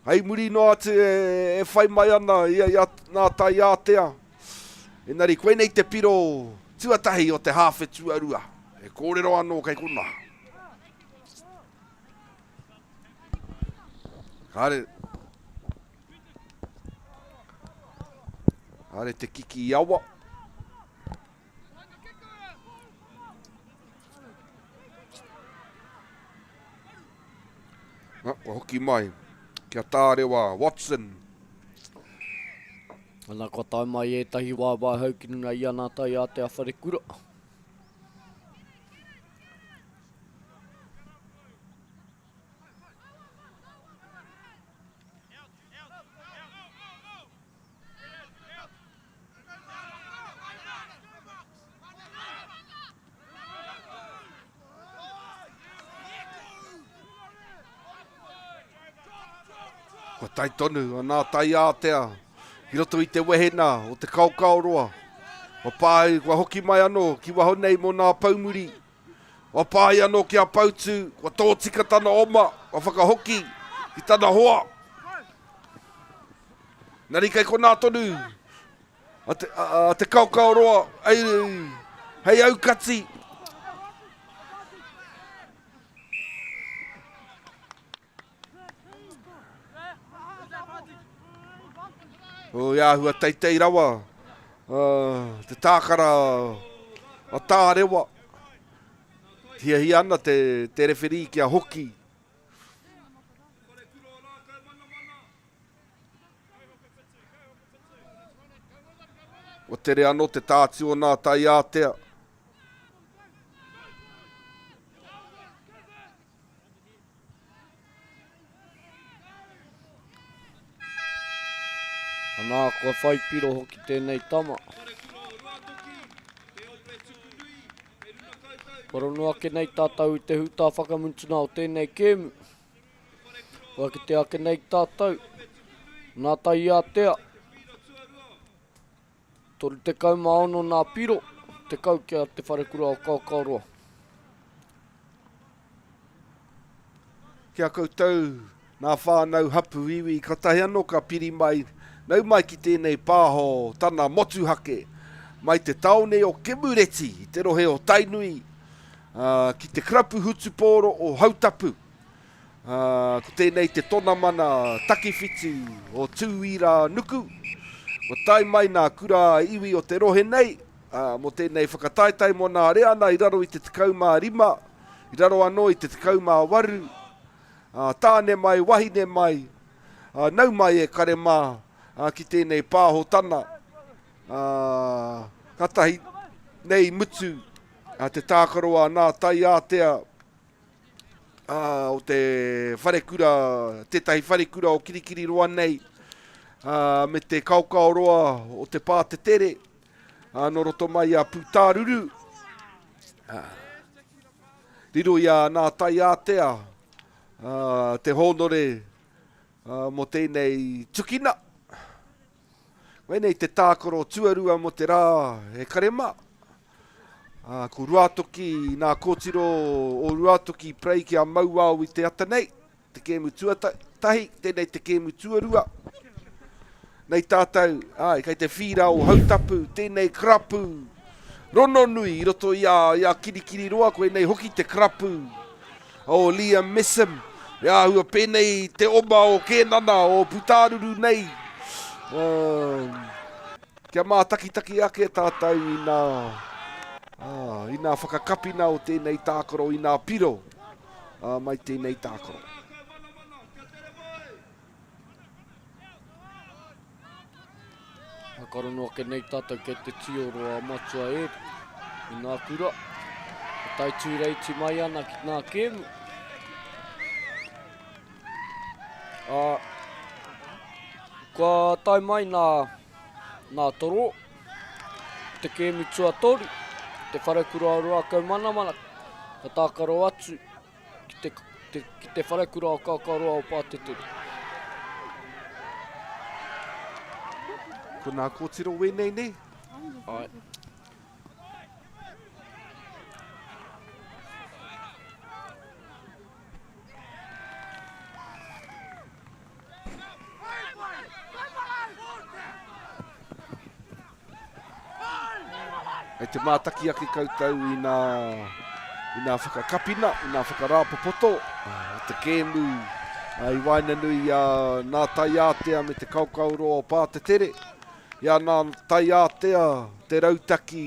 Hei muri noa atu e whai mai ana ia i a Ngā Taiātea. Engari koinei te piro tuatahi o te hāwhe tuarua. He kōrero anō kei konā. Kāre, kāre te kiki i awa. Na, kua hoki mai ki a Tārewa Watson. Ana, kua tae mai ētahi waewae hou ki runga i ana tai a te awharekura. Kua tae tonu a Nā Taiātea ki roto i te wehena o te Kaokaoroa. Kua pāi, kua hoki mai anō ki waho nei mō nā poumuri. Kua pāi anō ki a Poutū, kua tōtika tana oma, kua whakahoki ki tana hoa. Nari kei konā tonu a te, a, a te Kaokaoroa hei, hei aukati. O, i āhua teitei rawa uh, te tākara a Tārewa. Hiahia ana te, te rewherī kia hoki. Kua tere anō te tātu o nā taiātea. Anā, kua whai piro hoki tēnei tama. Kua rono ake nei tātou i te hūtā whakamutuna o tēnei kēmu. Kua kite ake nei tātou, nā Taiātea, 36 nā piro, 10 ki a Te Wharekura o Kaokaoroa. Ki a koutou nā whānau hapu iwi katahi anō ka piri mai, nau mai ki tēnei pāho tana motuhake mai te taone o Kemureti i te rohe o Tainui, ā, ki te karapu hutupōro o Hautapu. Ā, ko tēnei te tonamana takiwhitu o Tūira Nuku. Kua tae mai nā kura iwi o te rohe nei, ā, mō tēnei whakataetae mō nā reana i raro i te 15, i raro anō i te 18, ā, tāne mai, wahine mai, ā, nau mai e kare mā, ā, ki tēnei pāhotana, ā, katahi nei mutu, ā, te tākaro a nā Taiātea, ā, o te wharekura, tētahi wharekura o Kirikiriroa nei, ā, me te kaokaoroa o te pātetere, ā, nō roto mai a Pūtāruru, ā, riro i a Nā Taiātea, ā, te hōnore, ā, mō tēnei tukina. Koinei te tākaro tuarua mō te rā e kare mā. Ā, ko Ruātoki, nā kōtiro o Ruātoki i parei ki a Mauao i te ata nei, te kēmu tuatahi, tēnei te kēmu tuarua. Nei tātou, āe, kei te whīra o Hautapu, tēnei karapu rononui i roto i a, i a Kirikiriroa, koinei hoki te karapu o Liam Messam, e āhua pēnei te oma o Kēnana, o Putāruru nei. Um, kia mātakitaki ake tātou i nā, uh, i nā whakakapina o tēnei tākaro, i nā piro uh, mai tēnei tākaro. Whakarongo ake nei tātou kei te tioro a Matua Ed i ngā kura. E tae tūreiti mai ana ki ngā kēmu. Ā, kua tae mai nā, nā Toro, te kēmu tuatoru, te wharekura o Ruakaumanamana, ka tākaro atu ki te, te, ki te wharekura o Kaokaoroa o Pātetere. Ko nā kōtiro wēnei nei? Ai. Hei te mātaki ake koutou i nā, i nā whakakapina, i nā whakarāpopoto o te kēmu i waenganui i a Nā Taiātea me te Kaokaoroa o Pātetere. I a Nā Taiātea te rautaki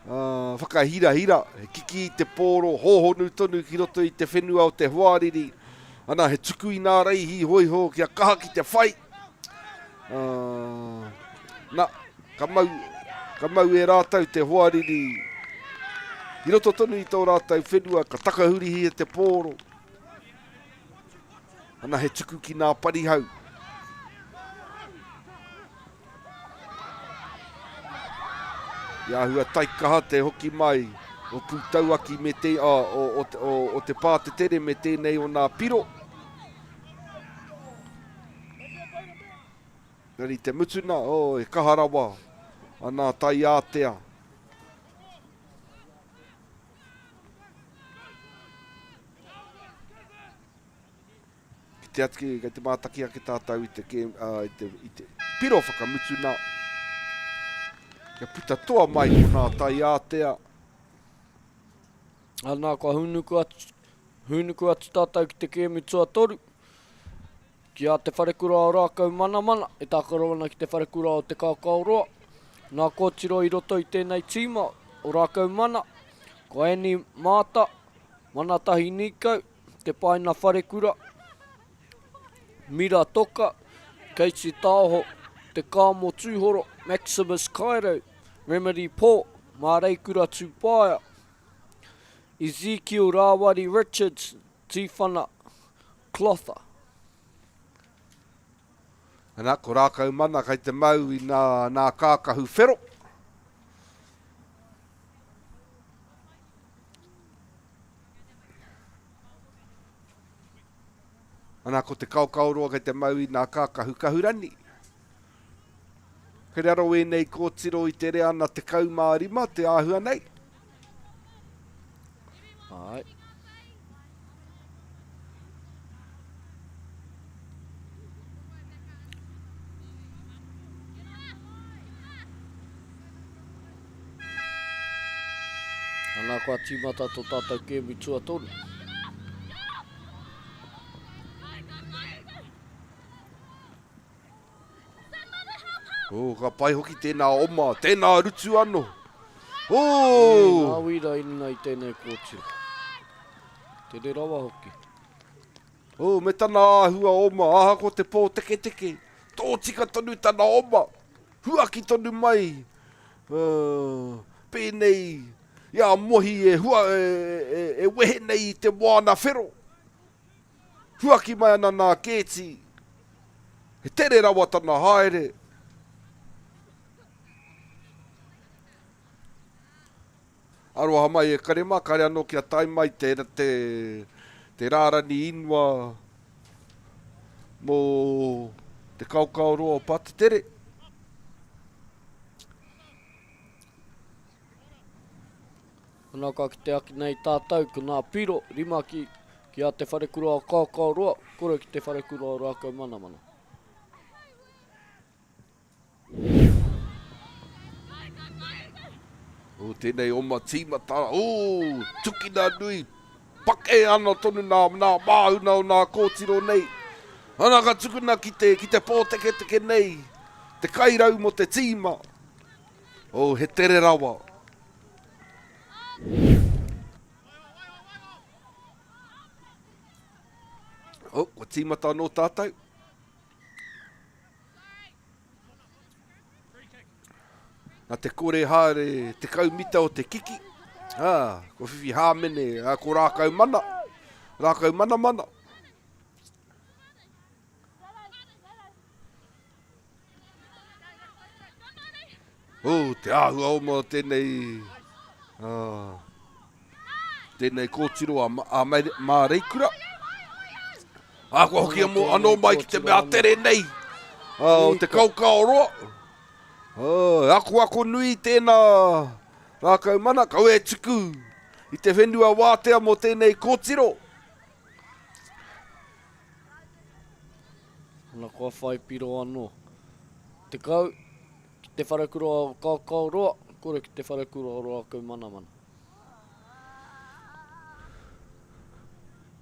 whakahirahira, he kiki i te pōro hōhonu tonu ki roto i te whenua o te hoariri. Ana, he tuku i nā reihi hōiho kia kaha ki te whai. Uh, na, ka mau, ka mau e rātou te hoariri i roto tonu i tō rātou whenua, ka takahurihia te pōro. Ana, he tuku ki nā parihau. I āhua taikaha te hoki mai o Pūtauaki me te, o, o, o, o, o te pātetere me tēnei o nā piro. Engari te mutuna, oh, e kaha rawa a nā taiātea. Ki te atu, kei te mātaki ake tātou i te, uh, i te, i te piro whakamutuna. Kia puta toa mai ko nā taiātea. Anā, kua hūnuku atu, hūnuku atu tātou ki te kēmu tuatoru. Ki a Te Wharekura o Rākau Manamana, e tākaro ana ki Te Wharekura o Te Kaokaoroa. Nā kōtiro i roto i tēnei tīma o Rākau Mana, ko Annie Maata, Manatahi Nīkau, Te Paina Wharekura, Mira Toka, Casey Taoho, Te Kāmo Tūhoro, Maximus Cairo, Remedy Pō, Māreikura Tūpaea, Ezekiel Rāwari Richards, Tīwhana Clotha. Ana, ko Rākau Mana kei te mau i nā, nā kākahu whero. Ana, ko te kaokaoroa kei te mau i nā kākahu kahurani. Kei raro ēnei kōtiro i te reana 15 te āhua nei. Ai. Ana kua tīmata tō tātou kēmu tuatoru. Oh, ka pai hoki tēnā oma, tēnā rutu anō. Oh! Nui ngā wīra i runga i tēnei kōtiro. Tere rawa hoki. Oh, me tana āhua oma, ahakoa te pōteketeke, tōtika tonu tana oma, huaki tonu mai, uh, pēnei i a Mohi e, hua, e, e, e wehe nei i te moana whero. Huaki mai ana nā Kēti. He tere rawa tana haere. Aroha mai e Karema, kare anō kia tae mai te, te, te rārani ingoa mō te kaokaoroa o Patetere. Ana ka kite ake nei tātou ko nā piro, rima ki, ki a Te Wharekura o Kaokaoroa, kore ki Te Wharekura o Rākaumanamana. O tēnei oma tīmata, o, tukina nui, pake ana tonu nā, nā māhuna o nā kōtiro nei. Ana ka tukuna ki te, ki te pōteketeke nei, te kairau mo te tīma. O, he tere rawa. Oh, kua tīmata anō tātou. Nā te kore haere 10 mita o te kiki, ā, kua whiwhi hāmene, ā, ko Rākau Mana, Rākau Manamana. Oh, te āhua oma o tēnei, uh, tēnei kōtiro a, a Māreikura. Ā, kua hoki anō, anō mai ki te mea tere nei uh, o te kaokao roa. Uh, akoako nui tēnā rākau mana, kau e tuku i te whenua wātea mō tēnei kōtiro. Ana kua whai piro anō. 10 ki te wharekura o Kaokaoroa, kore ki te wharekura o Rākaumanamana.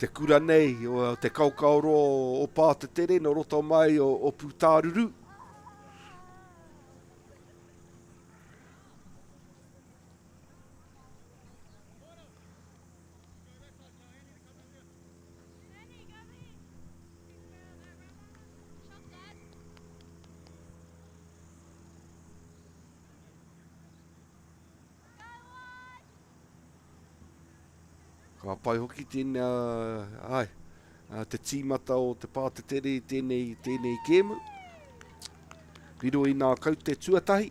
Te kura nei o te Kaokaoroa o Pātetere nō roto mai o Pūtāruru. Ka pai hoki tēnei, ai, te tīmata o te pātetere i tēnei, tēnei kēmu. Riro i nā kaute tuatahi.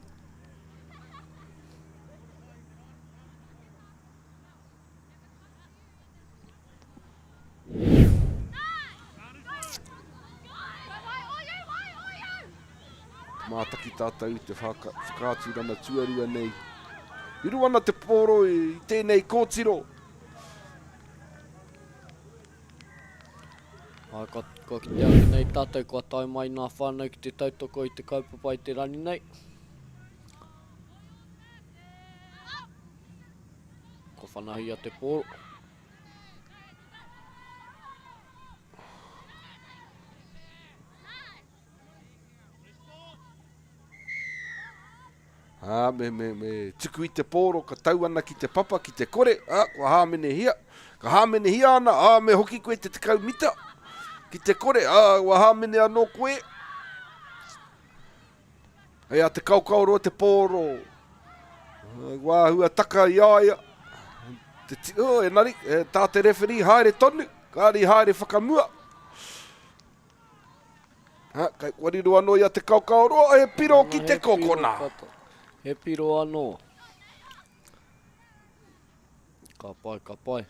Mātaki tātou i te whakaaturanga tuarua nei. Riro ana te pōro i tēnei kōtiro. Ā, kua, kua kite ake nei tātou kua tae mai nā whānau ki te tautoko i te kaupapa i te rani nei. Kua whanahia te pōro. Ā, me, me, me tuku i te pōro ka tau ana ki te papa, ki te kore, ā, kua hāmenehia. Ka hāmenehia ana, ā, me hoki koe te 10 mita. Ki te kore, ā, kua hāmene anō koe. Hei a Te Kaokaoroa te pōro. Kua āhua taka i a ia. Te, oh, engari, e, tā te rewheri, haere tonu. Kāri haere whakamua. Ha, kai kua riro anō i a Te Kaokaoroa, he piro ki te kokona. He piro anō. Ka pai, ka pai.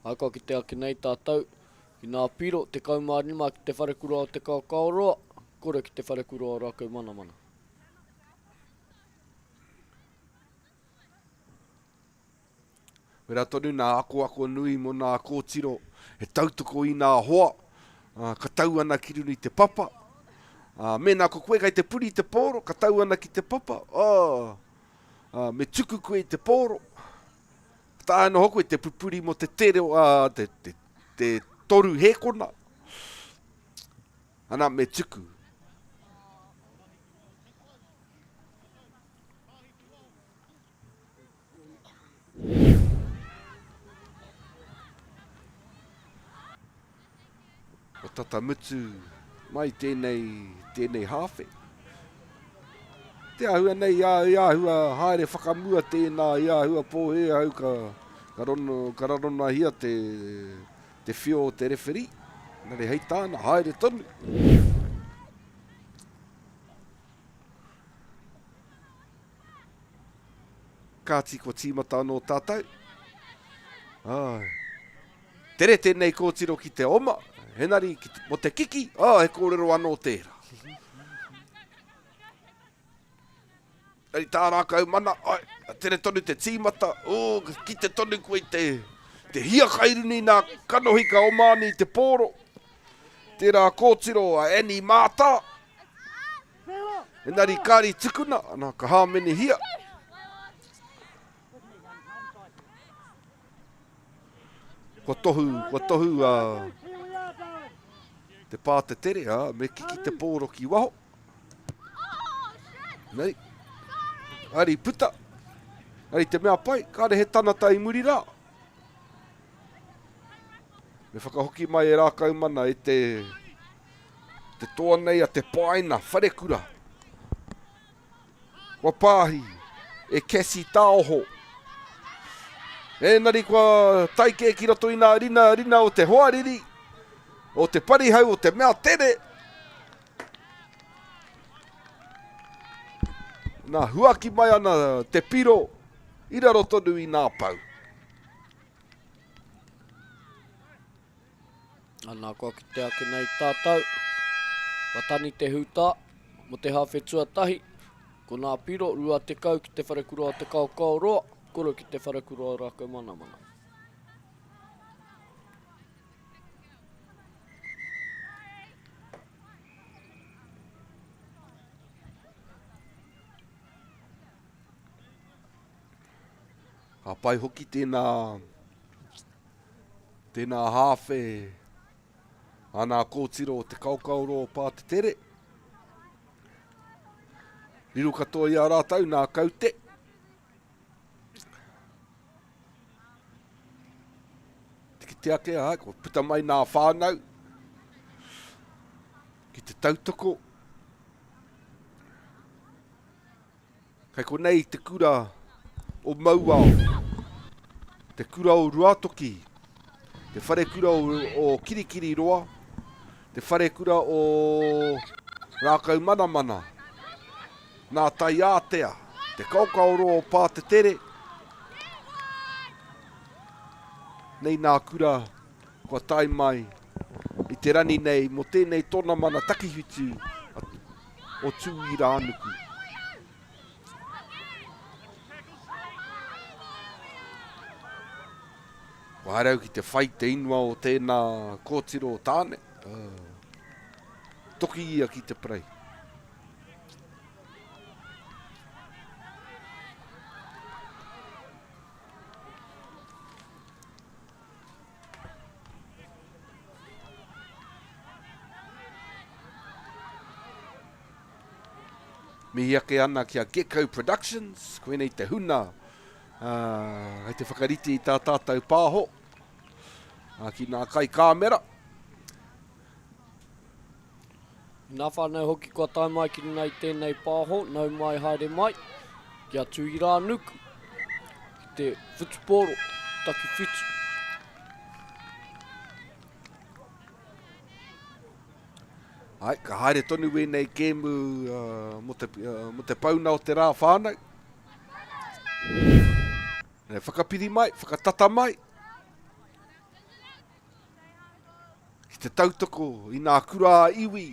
Ā, kua kite ake nei tātou i nā piro 15 ki te wharekura o Te Kaokaoroa, kore ki te wharekura o Rākaumanamana. Wera tonu nā akoako nui mō nā kōtiro he tautoko i nā hoa, ā, ka tau ana ki runga i te papa. Ā, mēnā ko koe kei te puri i te pōro, ka tau ana ki te papa, ā, ā, me tuku koe i te pōro. Taea noho koe te pupuri mo te tere, uh, te, te, te toru hēkona. Ana, me tuku. Kua tata mutu mai tēnei, tēnei hāwhe. Te āhua nei, i āhua haere whakamua tēnā, i āhua pōhē ahau ka, ka, rono, ka raronahia te, te whio o te rewherī. Engari hei tāna, haere tonu. Kāti kua tīmata anō tātou. Ai. Tere tēnei kōtiro ki te oma, henari ki te, mo te kiki, oh, he kōrero anō tērā. Hei tā rākau mana, ai, tere tonu te tīmata, oh, ki te tonu koe i te, te hiakai runi nā kanohi ka oma ani i te pōro. Tērā kōtiro a Annie Mātā. Engari kāri tukuna, ana, ka hāmenehia. Kua tohu, kua tohu a te pā te tere, a, me kiki te pōro ki waho. Nei. Ari puta. Ari te mea pai, kāre he tanata i muri rā. Me whakahoki mai e Rākaumana e te, te toa nei a te Paina, Wharekura. Kua pāhi e Cassie Taoho. Engari kua tae kē ki roto i nā rina rina o te hoariri, o te parihau, o te mea tere. Nā, huaki mai ana te piro i raro tonu i nā pau. Ana, kua kite ake nei tātou, kua tani te hūtā mo te hāwhe tuatahi, ko nā piro 20 ki te wharekura o Te Kaokaoroa, koro ki te wharekura o Rākaumanamana. Ka pai hoki tēnā Tēnā hāwhe a nā kōtiro o te kaokaoro o Pātetere. Riro katoa i a rātou nā kaute. Te kite ake, ā, kua puta mai nā whānau ki te tautoko. Kei konei te kura o Mauao, te kura o Ruatoki, te wharekura o, o Kirikiriroa, te wharekura o Rākaumanamana, nā Taiātea, te kaokaoroa o Pātetere, nei nā kura kua tae mai i te rani nei mō tēnei tonamana takiwhitu o Tūirānuku. Kua haere au ki te whai te ingoa o tēnā kōtiro o tāne. Uh, toki ia ki te parei. Mihi ake ana ki a Gecko Productions, koinei te huna uh, hei te whakarite i tā tātou pāho uh, ki ngā kaikāmera. Nā whānau hoki kua tae mai ki runga i tēnei pāho, nau mai haere mai, kia Tūirānuku, ki te whutupōro, takiwhitu. Ai, ka haere tonu wēnei kēmu uh, mo te, uh, mo te pauna o te rā whānau. E whakapiri mai, whakatata mai. Ki te tautoko i nā kura a iwi,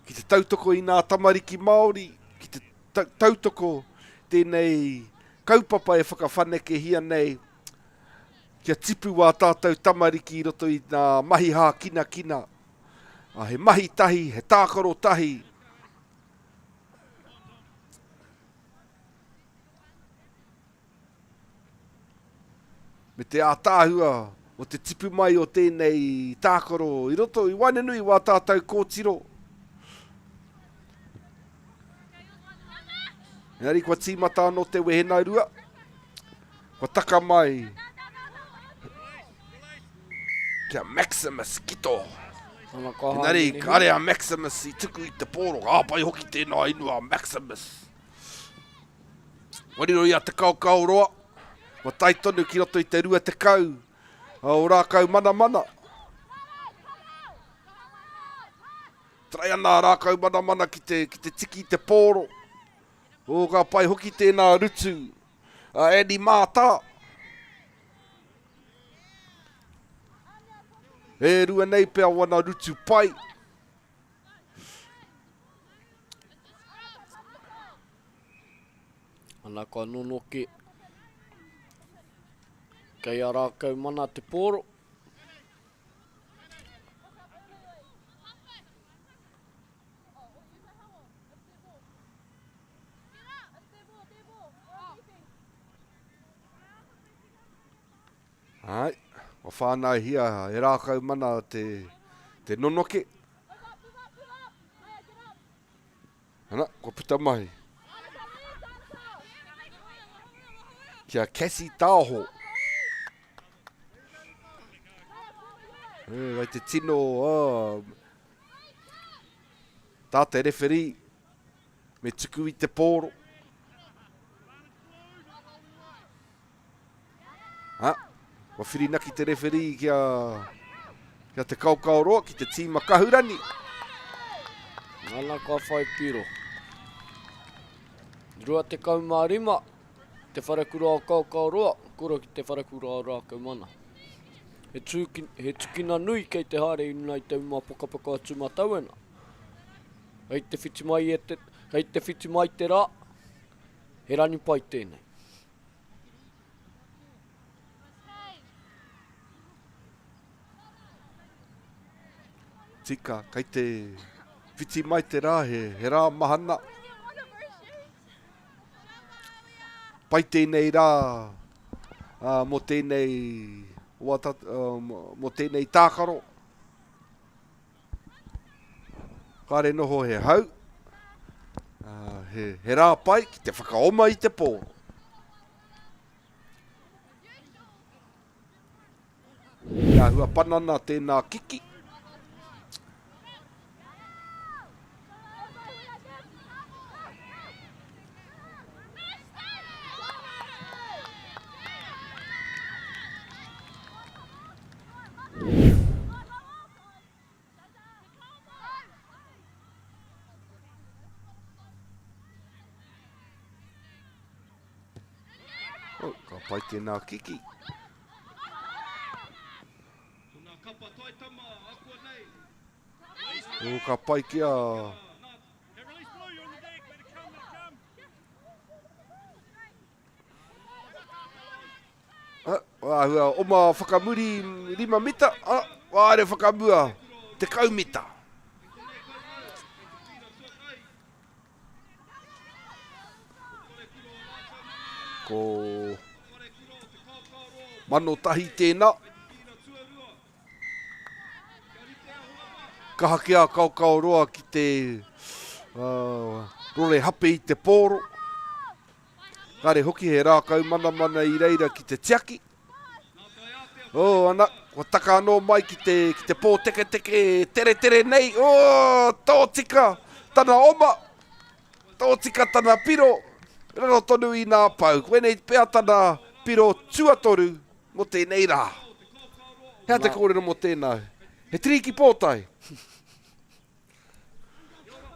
ki te tautoko i nā tamariki Māori, ki te tautoko tēnei kaupapa e whakawhanekehia nei kia tipu wā tātou tamariki i roto i nā mahi hākinakina. He mahi tahi, he tākaro tahi. Me te ātaahua o te tipu mai o tēnei tākaro i roto i waenganui i wā tātou kōtiro. Engari kua tīmata anō te wehenarua. Kua taka mai kia Maximus Kito. Engari, kare a Maximus i tuku i te pōro. Ka pai hoki tēnā inua Maximus. Kua riro i a Te Kaokaoroa, kua tae tonu ki roto i te 20 o Rākau Manamana. Trai ana a Rākau Manamana ki te, ki te tiki i te pōro. O, ka pai hoki tēnā rutu a Andy Mātā. E rua nei pea wana rutu pai. Ana kua nonoke. Kei a rākau mana te pōro. Ai, kua whānauhia e rākau mana te, te nonoke. Ana, kua puta mai. Kia Cassie Taoho. E, wai te tino, oh, tā te referee, me tuku i te pōro. Ha, kua whirinaki te rewherī ki a, ki a Te Kaokaoroa, ki te tīma Kahurani. Nana kua whai piro. 25, Te Wharekura o Kaokaoroa, kura ki Te Wharekura o Rākaumana. He, tūki, he tukina nui kei te haere i runa i te uma pokapoka o Tūmatauena. Kei te whiti mai, e te, kei te whiti mai te rā, he rani pai tēnei. Tika, kei te whiti mai te rā, he, he rā mahana. Pai tēnei rā uh, mō tēnei, wata, uh, mō tēnei tākaro. Kāre noho he hau, uh, he, he rā pai ki te whakaoma i te pō. He āhua panana tēnā kiki. Oh, ka pai tēnā kiki. Oh, ka pai ki a... Āhua oma whakamuri 5 mita, ah, haere whakamua 10 mita. Ko Manotahi tēnā. Kaha ki a Kaokaoroa ki te uh, rore hape i te pōro. Kare hoki he rākau manamana i reira ki te tiaki. Oh, ana, kua taka anō mai ki te, ki te pōteketeke teretere nei. Oh, tōtika tana oma, tōtika tana piro, raro tonu i nā pau. Koinei pea tana piro tuatoru mō tēnei rā. He aha te kōrero mō tēnā? He tiriki pōtae.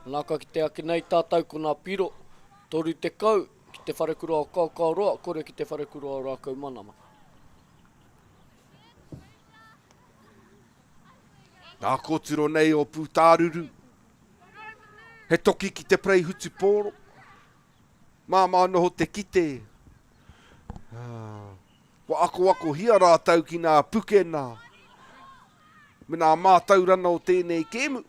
Nā ka kite ake nei tātou ko nā piro 30 ki te wharekura o Kaokaoroa, kore ki te wharekura o Rākaumanamana. Nā kōtiro nei o Pūtāruru, he toki ki te parei hutupōro, māmā noho te kite, kua akoakohia rātou ki nā pukena me nā mātaurana o tēnei kēmu.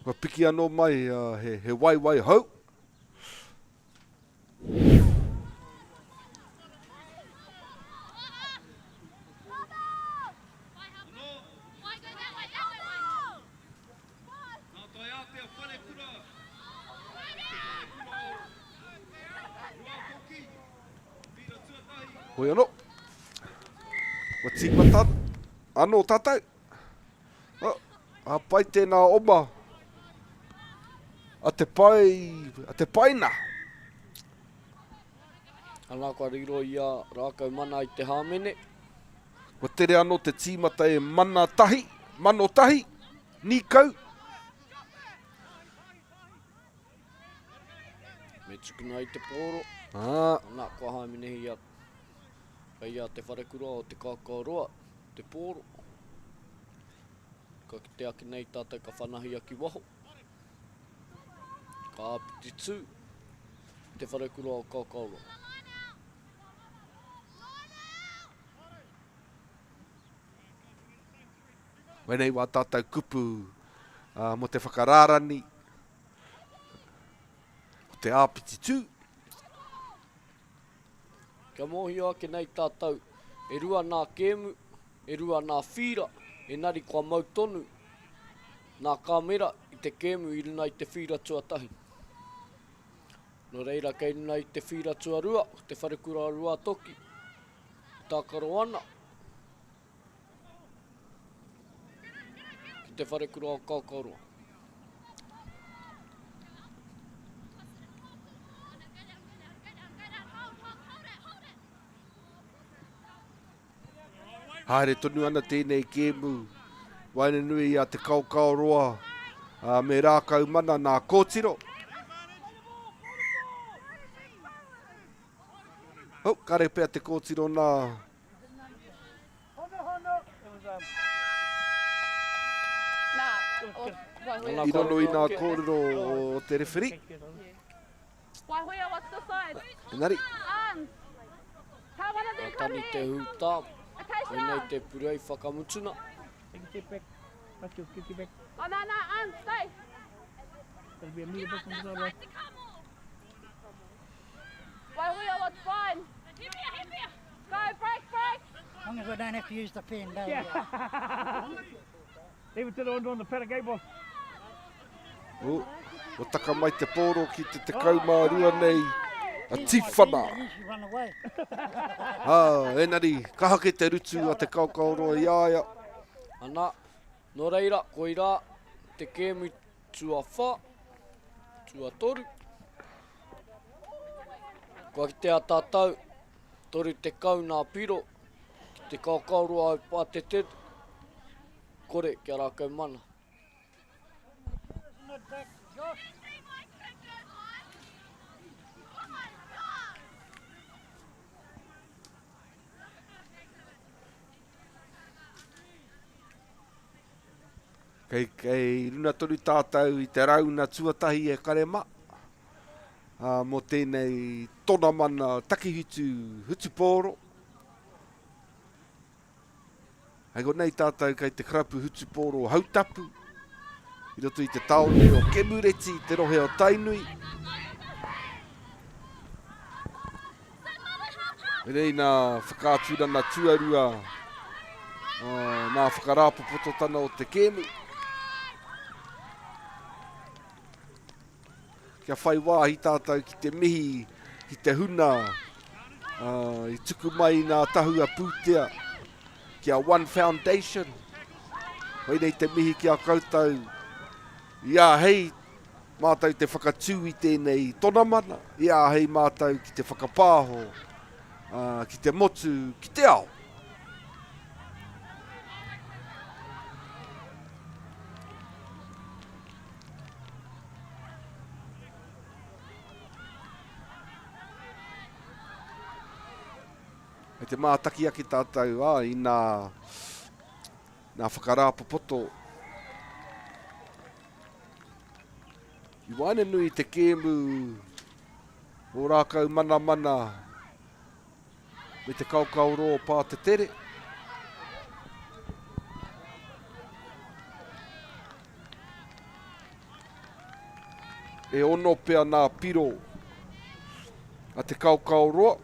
Kua piki anō mai he, he waiwai hou. Hoi anō. Kua tīmata anō tātou. Oh, a pai tēnā oma. A te pai, a te paina. Ana kua riro i a Rākau Mana i te hāmene. Kua tere anō te tīmata e mana tahi, mano tahi, nīkau. Me tukuna i te pōro. Ah. Ana kua hāmenehi a, kei a Te Wharekura o Te Kākāroa, te pōro. Ka kite ake nei tātou ka whanahia ki waho. Ka āpiti tū Te Wharekura o Kākāroa. Wēnei wā tātou kupu uh, mō te whakarārani, ko te āpiti tū. Kia mōhio ake nei tātou, e rua nā kēmu, e rua nā whīra, enari kua mau tonu nā kāmera i te kēmu i runa i te whīra tuatahi. Nō reira kei runa i te whīra tuarua, ko te wharekura o Ruatoki, e tākaro ana ki te wharekura o Kaokaoroa. Haere tonu ana tēnei kēmu waenganui i a Te Kaokaoroa me Rākaumana nā Kōtiro. Oh, kare pea te kōtiro nā. I rono i nā kōrero o te rewheri. Engari. Ka tani te hūtā, koinei te purei whakamutuna. Oh, kua taka mai te pōro ki te 12 nei a Tīwhana. Ah, enari, kaha ke te rutu a te kaokaoroa i a ia. Ana, nō reira, koirā te kēmu tuawhā, tuatoru. Kua kitea tātou, 30 nā piro ki te kaokaoroa o Pātete, kore kia rākau mana. Kei, kei runa tonu tātou i te rauna tuatahi e kare ma, ā, mō tēnei tonamana takihitu hutupōro. Hei konei tātou kei te karapu hutupōro Hautapu, i roto i te tāone o Kemureti, te rohe o Tainui. Rei nā whakaaturana tuarua, nā whakarāpopototana o te kēmu. Kia whai wāhi tātou ki te mihi ki te huna i tuku mai nā tahua pūtea ki a One Foundation. Koinei te mihi ki a koutou i āhei mātou te whakatū i tēnei tonamana, i āhei mātou ki te whakapāho, ki te motu, ki te ao. Hei te mātaki ake tātou, ā, i nā, nā whakarāpopoto I waenganui i te kēmu o Rākau Manamana me te Kaokaoroa o Pātetere. E ono pea nā piro a te Kaokaoroa.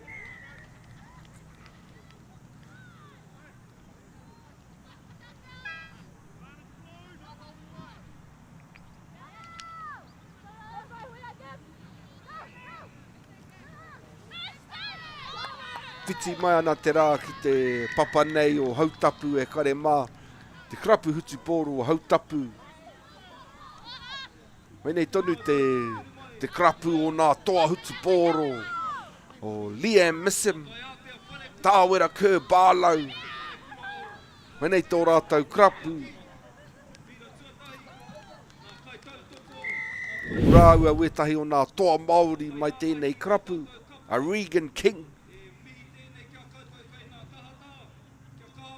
Whiti mai ana te rā ki te papa nei o Hautapu e kare mā, te karapu hutupōro o Hautapu. Koinei tonu te, te karapu o nā toa hutupōro o Liam Missem, Tāwera Kerr Barlow. Koinei tō rātou karapu. Ko rāua wētahi o nā toa Māori mai tēnei karapu, a Regan King.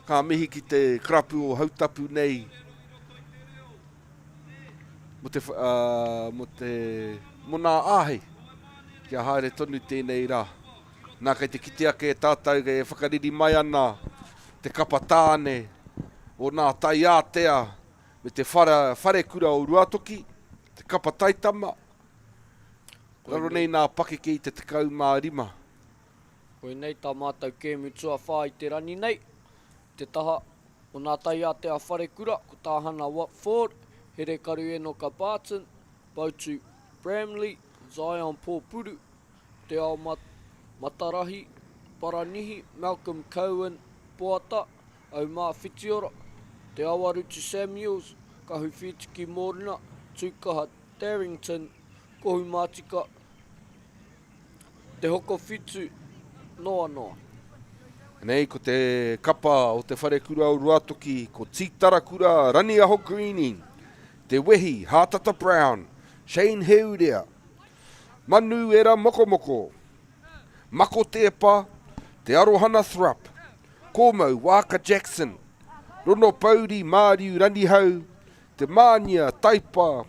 Ka mihi ki te karapu o Hautapu nei mo te, uh, mo te, mo nā āhei kia haere tonu tēnei rā. Nā kei te kite ake e tātou kei e whakariri mai ana te kapa tāne o nā taiātea me te whara, wharekura o Ruatoki, te kapa taitama, raro nei nā pakeke i te 15. Koinei tā mātou kēmu tuawhā i te rani nei. I te taha o nā taiātea wharekura, ko Tāhana Ford, Herekaru Enoka Barton, Bautu Bramley, Zion Pōpuru, Te Ao Matarahi, Paranihi, Malcolm Cowan, Poata, Aumā Whitiora, Te Awarutu Samuels, Kahuwhītiki Mōrena, Tūkaha Darrington, Kohu Mātika, Te Hokowhitu, Noa Noa. Nei ko te kapa o Te Wharekura o Ruatoki, ko Tītarakura Raniaho Greening, Te Wehi Hātata Brown, Shane Heurea, Manu Era Mokomoko, Mako Teepa, Te Arohana Thrupp, Kōmau Waaka Jackson, Rono Pouri Māriu Ranihau, Te Mānia, Taipa,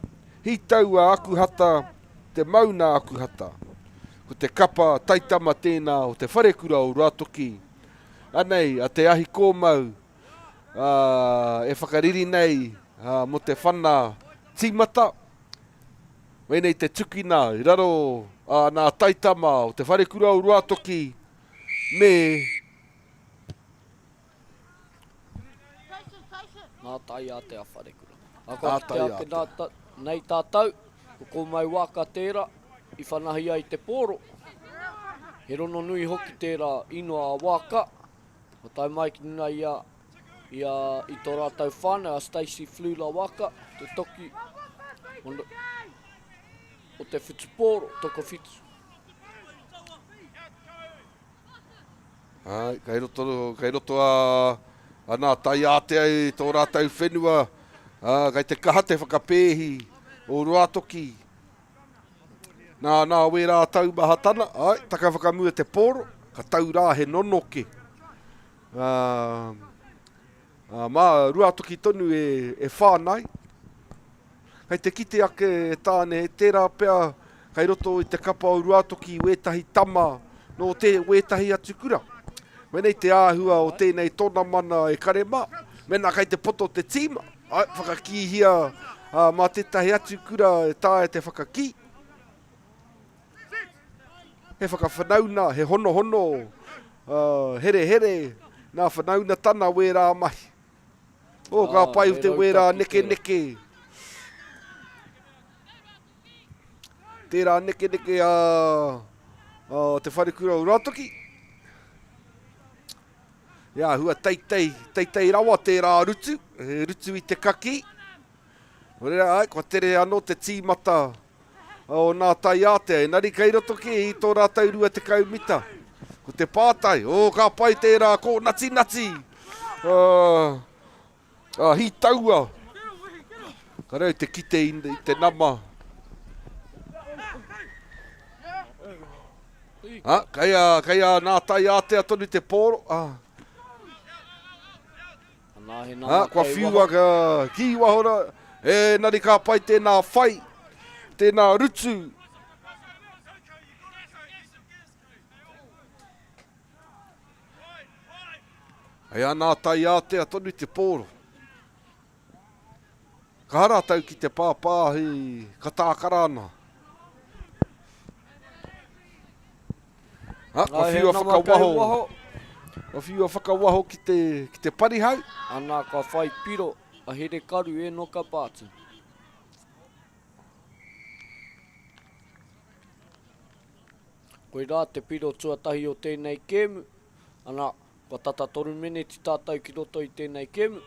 Hītaua Akuhata, Te Mauna Akuhata. Ko te kapa taitama tēnā o te wharekura o Ruatoki. Anei a Te Ahi Kōmau e whakariri nei mō te whana tīmata. Wēnei te tukina i raro nā taitama o te wharekura o Ruatoki me Nā Taiātea Wharekura. Nā kua kite ake nā ta, nei tātou, ko Kōmau Wāka tērā i whanahi ai te pōro. He rono nui hoki tērā inoa a Wāka. Kua tae mai ki runa i a, i a, i tō rātou whānau a Stacey Flula Wāka, te toki o, o te whutupōro, tokowhitu. Āe, kei roto, kei roto a, a nā Taiātea i tō rātou whenua, ā, kei te kaha te whakapēhi o Ruātoki. Nā, nā wērā taumahatana, āe, taka whakamua te pōro, ka tau rā he nonoke. Ā, ā, mā Ruātoki tonu e, e whānai. Kei te kite ake e Tāne, tērā pea kei roto i te kapa o Ruātoki wētahi tama nō te wētahi atu kura. Menei te āhua o tēnei tōnamana e kare mā, mēnā kei te poto te tīma, ai, whakakīhia ā, mā tētahi atu kura e taea te whakakī. He whakawhanauna, he honohono, ā, herehere nā whanauna tana wērā mahi. Oh, ka pai te wērā nekeneke. Tērā nekeneke a, a te wharekura o Rātoki. Ia, hua teitei, teitei rawa tērā rutu, he rutu i te kaki. Reira, ai, kua tere anō te tīmata o nā Taiātea, engari kei roto kē i tō rātou 20 mita. Ko te pātai, oh, ka pai tērā kōnatinati, uh, uh, hītaua. Ka rau te kite i, i te nama. Ha, kei a, kei a nā Taiātea tonu te pōro. Ah. Anā, he nama Ha, kua kei whiua waho. ka, ki waho ra, e, nari ka pai tēnā whai, tēnā rutu. Hei a nā Taiātea tonu te pōro. Kaha rātou ki te pāpāhi ka tākara ana. Ha, kua Ai, he whiua nama kei whakawaho. waho. Kua whiua whakawaho ki te, ki te parihau. Ana ka whai piro a Herekaru Enoka Barton. Koirā te piro tuatahi o tēnei kēmu. Ana, kua tata toru meneti tātou ki roto i tēnei kēmu.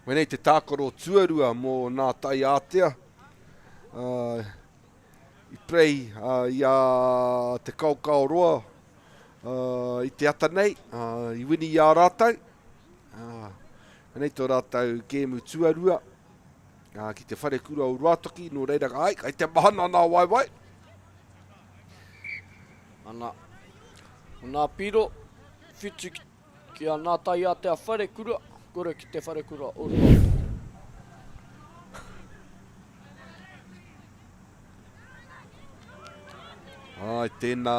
Koinei te tākaro tuarua mō nā Taiātea. Uh, i play uh, i a Te Kaokaoroa uh, i te ata nei, uh, i wini i a rātou. Uh, koinei tō rātou kēmu tuarua uh, ki te wharekura o Ruatoki, nō reira, ai, kai te mahana nā waewae. Ana, o nā piro, whitu ki Ki a Nātaiātea Wharekura, kore ki te wharekura o Ruatoki. Ai, tēnā.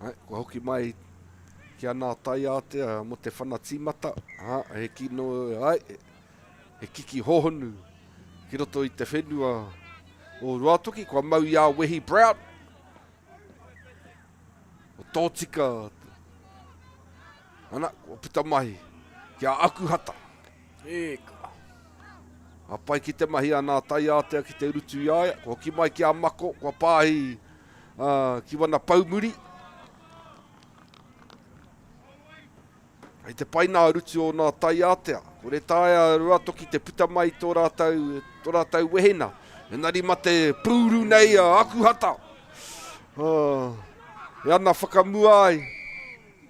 Ai, kua hoki mai ki a Nā Taiātea mō te whana tīmata. Ha, he kino, ai, he kiki hohonu ki roto i te whenua o Ruatoki. Kua mau i a Wehi Brown. O tōtika. Ana, kua puta mai ki a Akuhata. Eka. A pai ki te mahi a Nā Taiātea ki te rutu i a ia. Kua hoki mai ki a Mako, kua pāhi. ki wana poumuri. Hei te pai nā rutu o nā taiātea. Kore taea Ruatoki te puta mai tō rātou, tō rātou wehena. Engari ma te pūru nei a Akuhata. Uh, e ana whakamua ai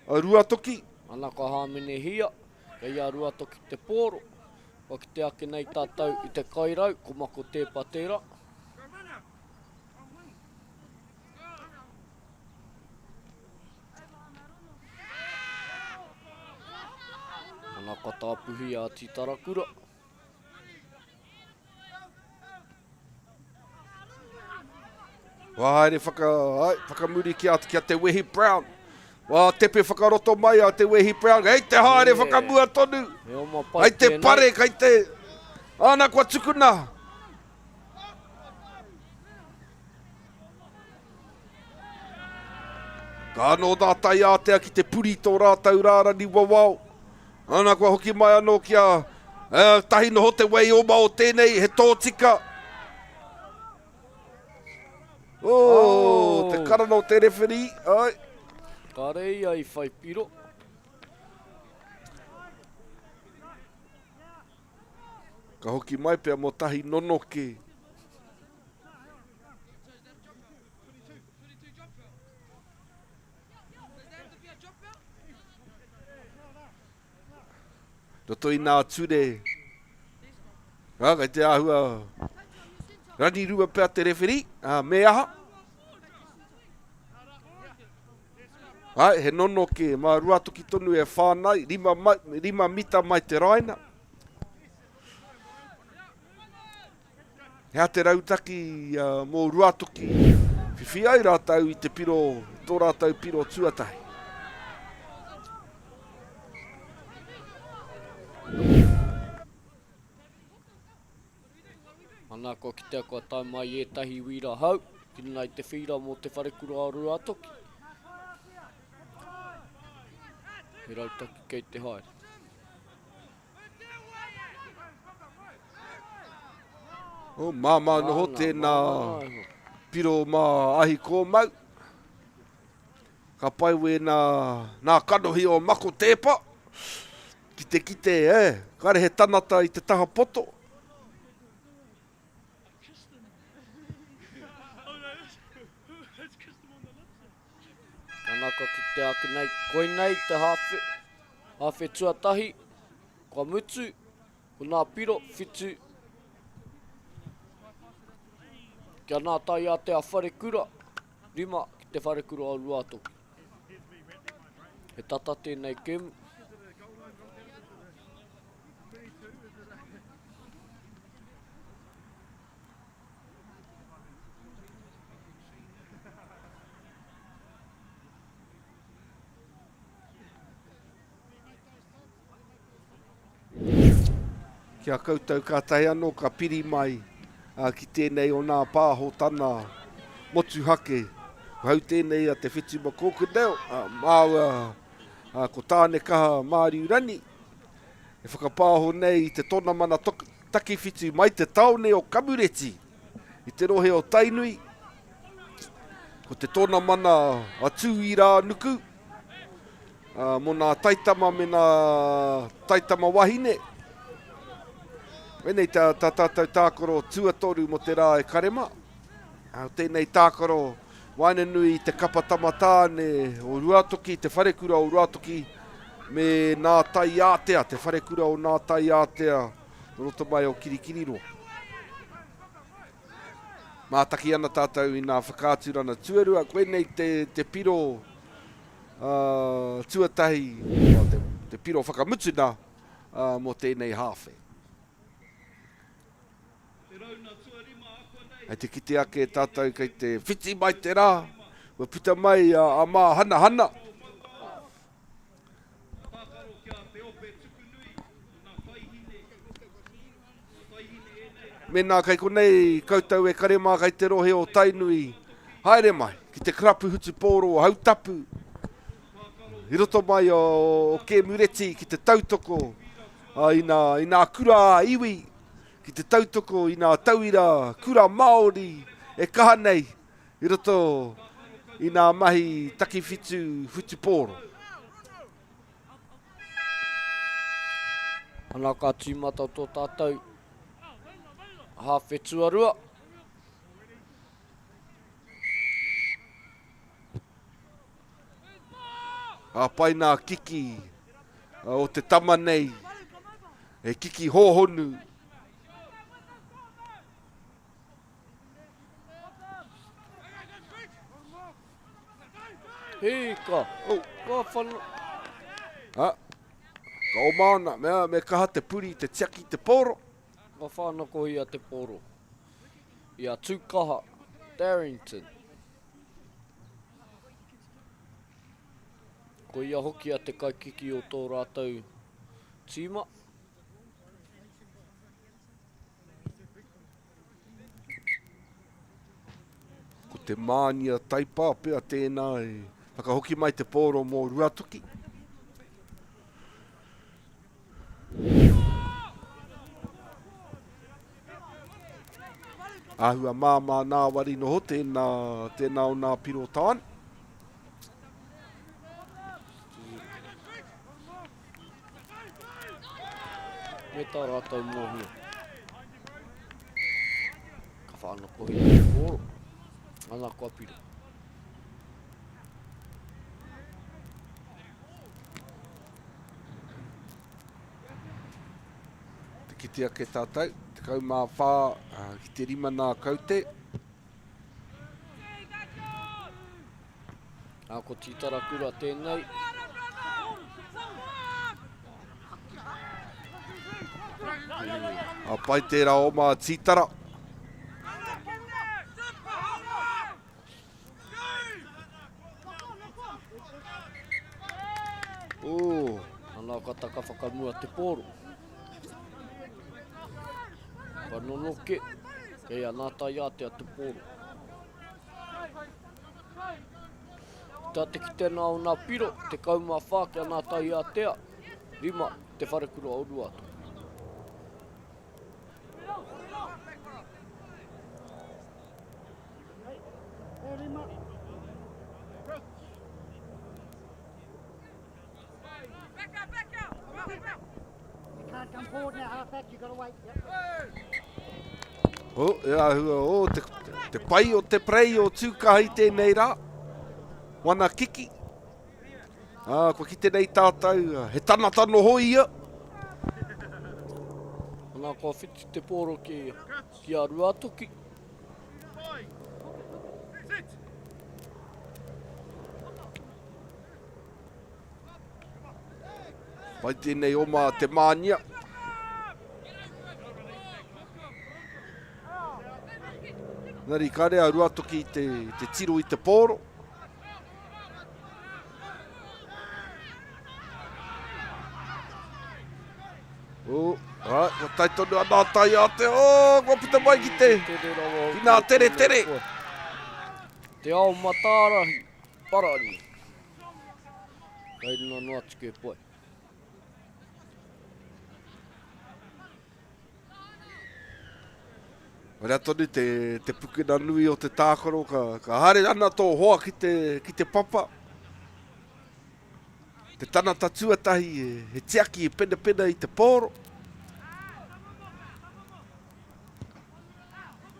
a Ruatoki. Ana ka hāmenehia, kei a Ruatoki te pōro. Kua kite ake nei tātou i te kairau, ko Mako Tēpa tērā. Ana ka tāpuhi a Tītarakura. Wā haere whaka, ai, whakamuri ki a, ki a Te Wehi Brown. Wā tepe whakaroto mai a Te Wehi Brown. Hei te haere whakamua tonu. He oma pai Hei te pare, kei te... Ana kua tukuna. Ka anō nā Taiātea ki te puri tō rātou rārani wawao. Ana kua hoki mai anō ki a eh, tahi noho te wei oma o tēnei, he tōtika. Oh, oh. te karana o te rewheri. Ai. Kāre ia i whai piro. Ka hoki mai pea mō tahi nonoke. Roto i nā ture. Ā, kei te āhua rangirua pea te rewheri, ā, me aha? Ā, he nonoke, mā Ruatoki tonu e whānai, rima mita mai te raina. He aha te rautaki mō Ruatoki whiwhi ai rātou i te piro, tō rātou piro tuatahi? Ana kua kitea kua tae mai ētahi wīra hou ki runga i te whīra mō te wharekura o Ruatoki. He rautaki kei te haere. Oh, māmā noho tēnā piro mā ahi kōmau. Ka pai wēnā nā kanohi o Mako Tēpa ki te kite, eh, kare he tanata i te taha poto. Ana ka kitea ake nei, koinei te hāwhe, hāwhe tuatahi, kua mutu, ko nā piro, whitu, kia nā Taiātea Wharekura, rima ki te Wharekura o Ruātoki. He tata tēnei kēmu. Ki a koutou kātahi anō ka piri mai ki tēnei o nā pāhotana motuhake. Ko hau tēnei a Te Whetu McCorquodale, māua ko Tānekaha Māriurani, e whakapāho nei i te tonamana takiwhitu mai te taone o Kamureti i te rohe o Tainui. Ko te tonamana a Tūirānuku, mō nā taitama me nā taitama wahine. Koinei tā, tā tātou tākaro tuatoru mō te rā e karema. Tēnei tākaro waenganui i te kapa tamatāne o Ruatoki, te wharekura o Ruatoki, me Nā Taiātea, te wharekura o Nā Taiātea, no roto mai o Kirikiriroa. Mātaki ana tātou i nā whakaaturana tuarua, koinei te, te piro uh, tuatahi, te, te piro whakamutuna uh, mō tēnei hāwhe. Hei te kite ake tātou kei te whiti mai te rā, kua puta mai a, a Māhanahana. Mēnā kei konei koutou e kare mā kei te rohe o Tainui, haere mai ki te karapu hutupōro o Hautapu, i roto mai o, o Kēmureti ki te tautoko i nā, i nā kura ā-iwi, ki te tautoko i nā tauira kura Māori e kaha nei i roto. i nā mahi takiwhitu whutupōro. Ana ka tīmata tō tātou hāwhe tuarua. Ka pai nā kiki o te tama nei, he kiki hōhonu. Hika! Oh. Kua whana... Ha? Ka oma ana, me, me kaha te puri, te tiaki, te pōro. Ka whānakohia te pōro. I a Tūkaha, Darrington. Ko ia hoki a te kaikiki o tō rātou tīma. Ko te mānia taipā pea tēnā e whakahoki mai te pōro mō Ruatoki. Āhua māmā nāwari noho tēnā, tēnā o nā piro tāne. Me tā rātou mōhio. Ka whānakohia te pōro. Ana kua piro. Te kite ake tātou, 14 ki te 5 nā kaute. Ā, ko Tītarakura tēnei. Ā, pai tērā oma a Tītara. Ū. Ana ka taka whakamua te pōro. Ka nonoke, kei a Nātai Ātea te pōro. Tā te kitenga o nā piro, 14 ki a Nātai Ātea, 5 Te Wharekura o Ruatoki. Oh, e āhua, oh, te, te pai o te prei o Tūkaha i tēnei rā. Wana kiki. Ā, kua kite nei tātou, he tanata noho ia. Ana kua whiti te pōro ki, ki a Ruatoki. Pai tēnei oma a Te Mānia. Engari kare a Ruatoki te, te tiro i te pōro. Oh, ah, kua tae tonu ana a Taiātea. Oh, kua puta mai ki te, ki nā tere tere. Te ao matārahi, parani. Kei runga noa atu ke poe. Mea tonu te, te pukena nui o te tākaro, ka, ka haere ana tō hoa ki te, ki te papa. Te tanata tuatahi he, he tiaki e penapena i te pōro.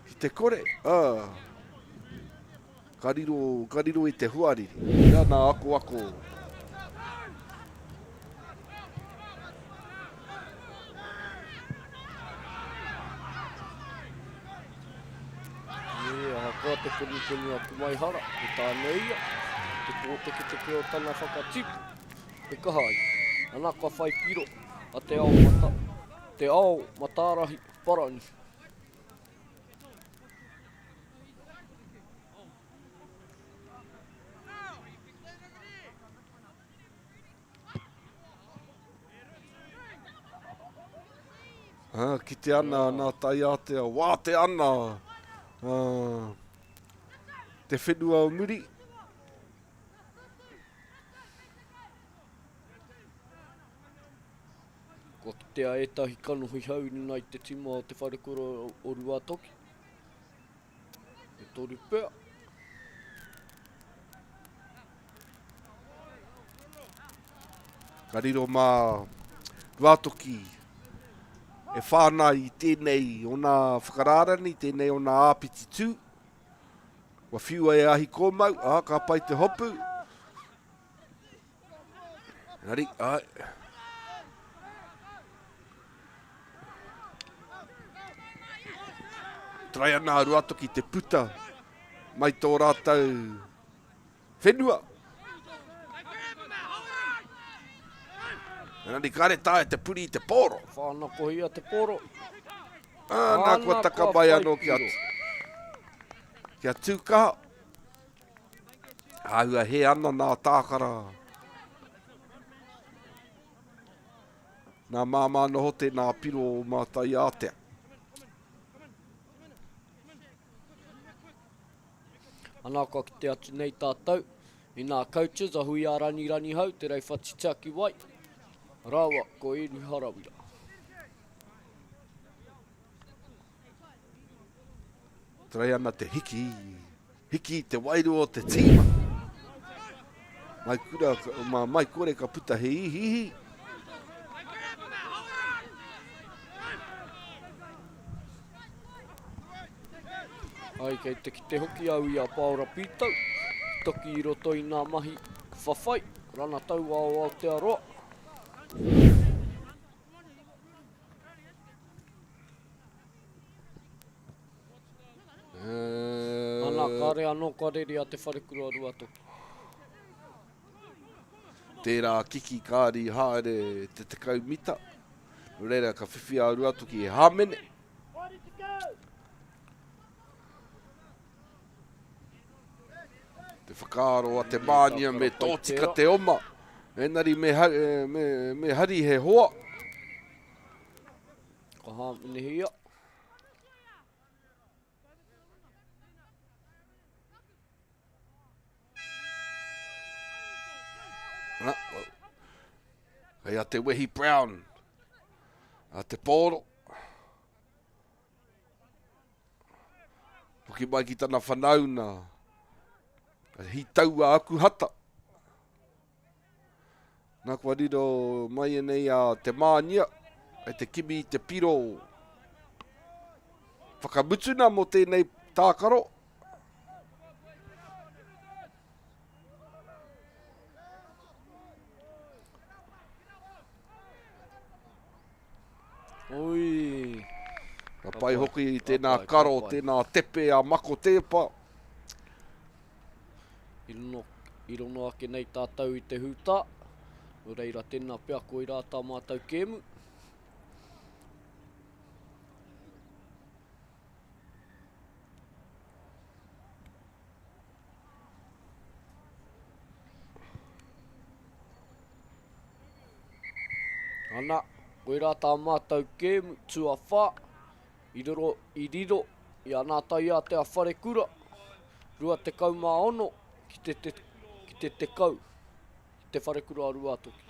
Ki te kore, ah, Ka riro, ka riro i te huariri. Ia nā akoako. E, ahakoa te penupenu a Kumaihara, he tāne ia, te pōteketeke o tana whakatipu, he kaha ia. Ana ka whai piro a Te Ao Mata, Te Ao Matārahi Parani. Ā, kite ana nā Taiātea, wātea ana ā, te whenua o muri. Kua kitea ētahi kanohi hau i runga i te tima o Te Wharekura o Ruatoki. E toru pea. Ka riro mā Ruātoki e whāngai i tēnei o nā whakarārani, tēnei o nā āpiti tū. Kua whiua e Ahi Kōmau, ā, ka pai te hopu. Engari, āe. Trai ana a Ruatoki te puta mai tō rātou whenua. Engari kare tae te puri i te pōro. Whānakohia te pōro. Ā, nā kua taka mai anō kia, kia tū kaha. Āhua hē ana nā tākara. Nā māmā noho tēnā piro o Mātai Ātea. Ana kua kite atu nei tātou i nā coaches a Huiarani Ranihau, Te Reiwhati Tiakiwai, rāua ko Eru Harawira. Trai ana te hiki, hiki i te wairua o te tīma. Mai kura, mā mai kore ka puta he ihiihi. Ai, kei te kite hoki au i a Paora Pītau, toki i roto i nā mahi whawhai, rana tauā o Aotearoa. Ana, kāre anō kua reri a Te Wharekura Ruatoki. Tērā kiki kāri haere te 10 mita. Nō reira ka whiwhi a Ruatoki e hāmene. Te whakaaro a te mānia me tōtika te oma. Engari me, me, me hari he hoa. Ka hāmenehia. Na, hei a Te Wehi Brown, a Te Pōro. Hoki mai ki tana whanauna, a Hitaua Akuhata. Nā kua riro mai nei a Te Mānia e te kimi i te piro whakamutuna mō tēnei tākaro. Oi. Ka pai hoki i tēnā karo, tēnā tepe a Mako Tēpa. I rono, i rono ake nei tātou i te hūtā, nō reira tēnā pea koirā tā mātou kēmu. Ana, koirā tā mātou kēmu tuawhā. I riro, i riro i a Nātaiātea Wharekura, 26 ki te, te, ki te 10, ki te Wharekura o Ruatoki.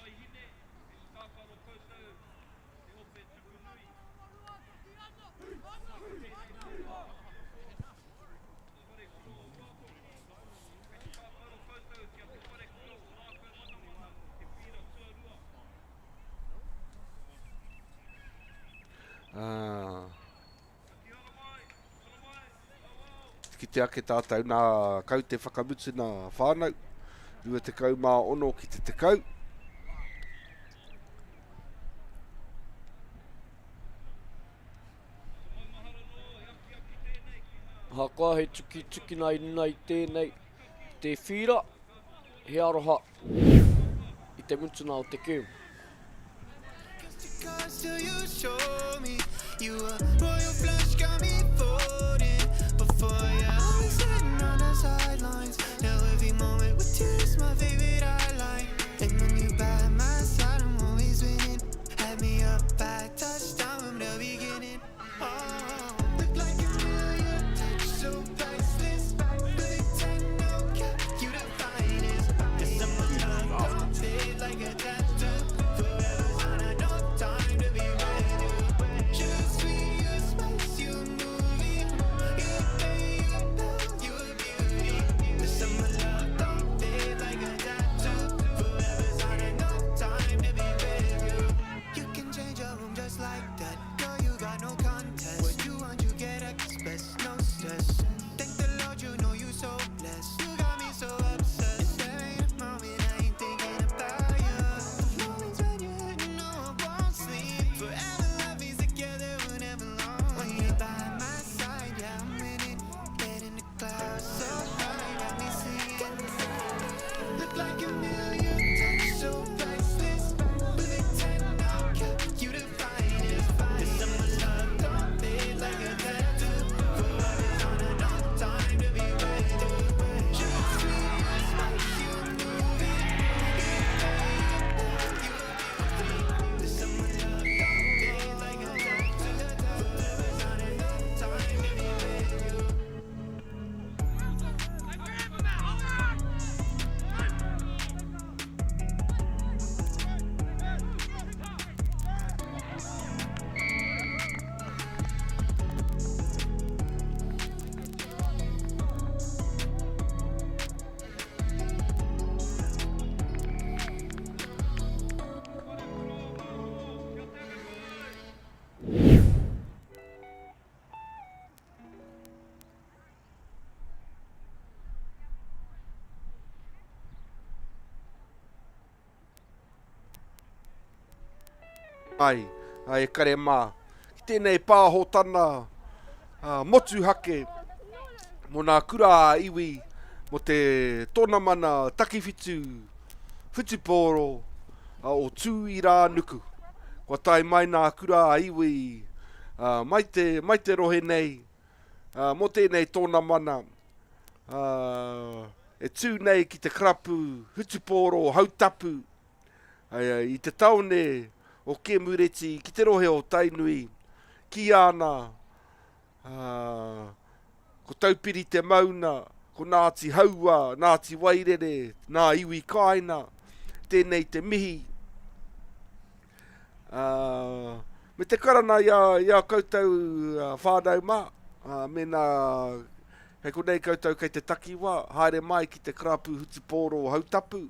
Ā, kite ake tātou nā kau te whakamutu nā whānau, 26 ki te 10. Ahakoa he tukitukina i runga i tēnei te whīra, he aroha i te mutuna o te kēmu. Ai, e kare mā. Ki tēnei pāhotana motuhake mō nā kura a iwi mō te tōnamana takiwhitu whutupōro o Tū-i-rā-nuku. Kua tae mai nā kura a iwi mai te, mai te rohe nei mō tēnei tōnamana e tū nei ki te karapu whutupōro Hautapu I te taone o Kēmureti ki te rohe o Tainui, kīia ana ko Taupiri te mauna, ko Ngāti Hauā, Ngāti Wairere, nā iwi kāina, tēnei te mihi. Me te karana i a, i a koutou whānau mā, mēnā kei konei koutou kei te takiwā, haere mai ki te karapu hutupōro o Hautapu.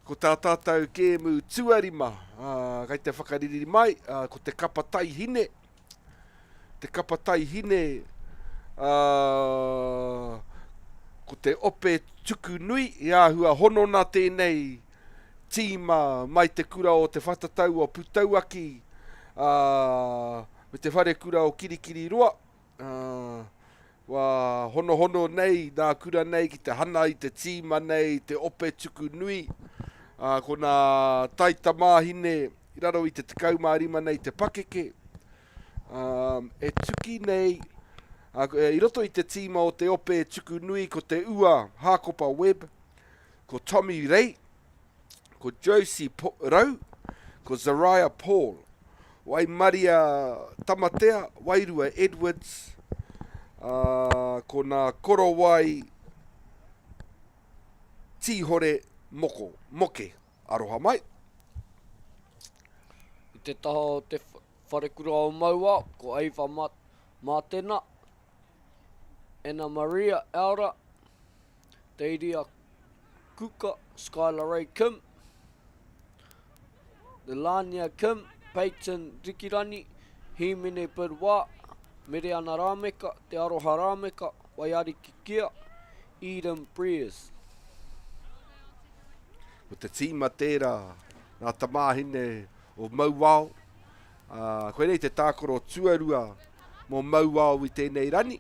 Ko tā tātou kēmu tuarima, ā, kei te whakariri mai, ā, ko te kapa taihine. Te kapa taihine, ā, ko te ope tuku nui, i āhua honona tēnei tīma mai te kura o Te Whatatau o Putauaki, ā, me te wharekura o Kirikiriroa. Ā, kua honohono nei nā kura nei ki te hana i te tīma nei, te ope tuku nui, ā, ko nā taitamāhine i raro i te 15 nei te pakeke, ā, e tuki nei, ā, i roto i te tīma o te ope tuku nui ko te ua Hākopa Webb, ko Tommy Rei, ko Josie Rau, ko Zariah Paul, Waimaria Tamatea, Wairua Edwards, ā, ko nā Korowai Tīhore Moko, Moke. Aroha mai. I te taha o te wharekura o Mauao, ko Ava Matena, Anna Maria Elder, Teiria Kuka, Skylar Ray Kim, Lelania Kim, Peyton Rikirani, Hīmene Bidwar, Mereana Rāmeka, Te Aroha Rāmeka, Waiariki Kia, Eden Brears. Ko te tīma tērā, ngā tamāhine o Mauao. Uh, koinei te tākaro tuarua mō Mauao i tēnei rani.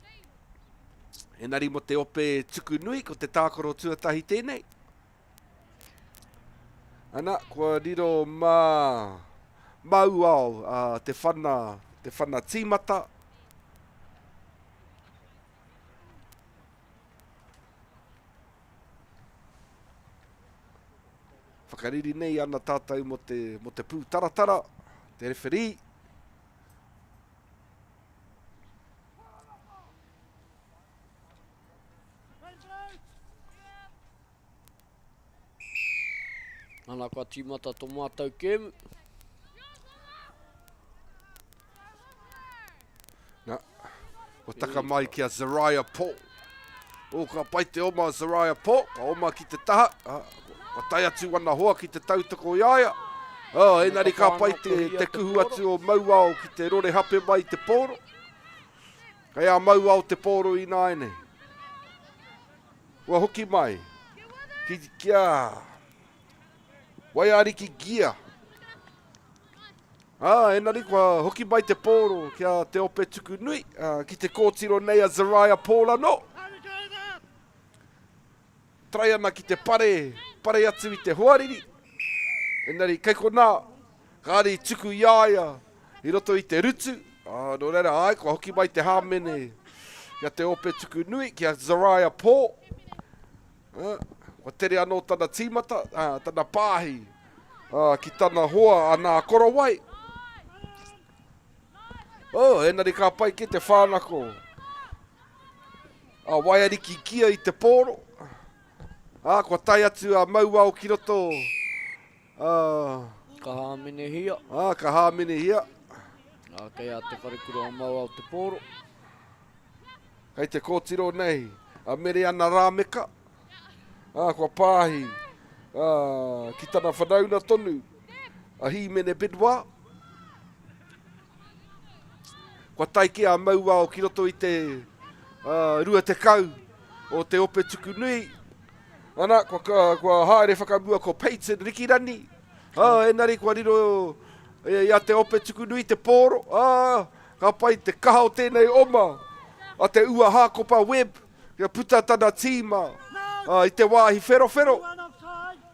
Engari mō te ope tuku nui, ko te tākaro tuatahi tēnei. Ana, kua riro mā Mauao uh, te whana, te whana tīmata. Whakariri nei ana tātou mō te, mō te pūtaratara, te referee. Ana kua tīmata tō mātou kēmu. Na, kua taka mai ki a Zariah Paul. O, ka pai te oma o Zariah Paul. Ka oma ki te taha. Ah, kua tae atu wana hoa ki te tautoko i a ia. Oh, engari ka pai te, te kuhu atu o Mauao ki te rore hape mai i te pōro. Kei a Mauao te pōro ināianei. Kua hoki mai ki, ki a Waiariki Gia. Ā, engari kua hoki mai te pōro ki a Te Ope Tuku Nui, ā, ki te kōtiro nei a Zariah Paul anō. Trai ana ki te pare, pare atu i te hoariri. Engari, kei konā, kāre i tuku i a ia i roto i te rutu. Ā, nō reira, āe, kua hoki mai te hāmene ki a Te Ope Tuku Nui, ki a Zariah Paul. Ā, kua tere anō tana tīmata, ā, tana pāhi, ā, ki tana hoa a Nā Korowai. Oh, engari ka pai kē te whānako. A Waiariki Kia i te pōro. Ā, kua tae atu a Mauao ki roto. Ā, Ka hāmenehia. Ā, ka hāmenehia. Ā, kei a Te Wharekura o Mauao te pōro. Kei te kōtiro nei a Mereana Rāmeka. Ā, kua pāhi ā, ki tana whanauna tonu, a Hīmene Bidwar. Kua tae kē a Mauao ki roto i te uh, 20 o te ope tuku nui. Ana, kua, kua haere whakamua ko Peyton Rikirani. Ā, engari kua riro i a Te Ope Tukunui te pōro, ā, ka pai te kaha o tēnei oma a te Ua Hākopa Webb kia puta tana tīma ā, i te wāhi wherowhero.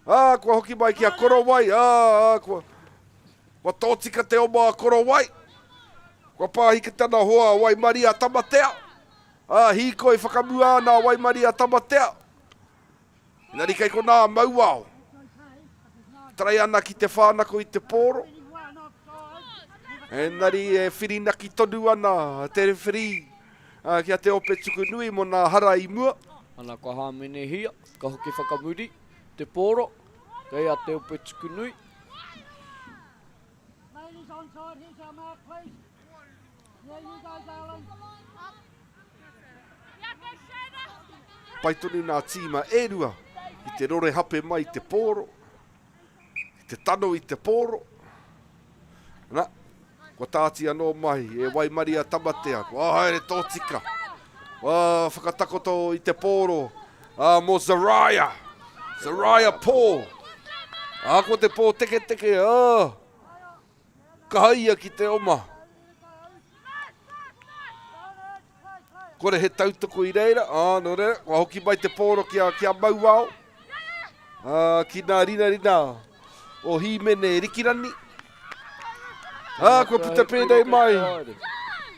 Ā, kua hoki mai ki a Korowai, ā, ā, kua, kua tōtika te oma a Korowai. Kua pāhi ki tana hoa a Waimaria Tamatea. Ā, hīkoi whakamua ana a Waimaria Tamatea. Engari kei konā a Mauao. Tarai ana ki te whānako i te pōro. Engari e whirinaki tonu ana te rewherī ki a Te Ope Tukunui mō nā hara i mua. Ana kua hāmenehia, ka hoki whakamuri te pōro kei a Te Ope Tukunui. Pai tonu nā tīma e rua i te rore hape mai i te pōro, i te tano i te pōro. Na, kua tāti anō mai e Waimaria Tamatea, kua haere tōtika, kua whakatakoto i te pōro ā, mō Zariah, Zariah Paul. Ahakoa te pōteketeke, ā, Kaha ia ki te oma. Kore he tautoko i reira, ā, nō reira, kua hoki mai te pōro ki a, ki a Mauao, ā, ki nā rinarina o Hīmene Rikirani. Ā, kua puta pēnei mai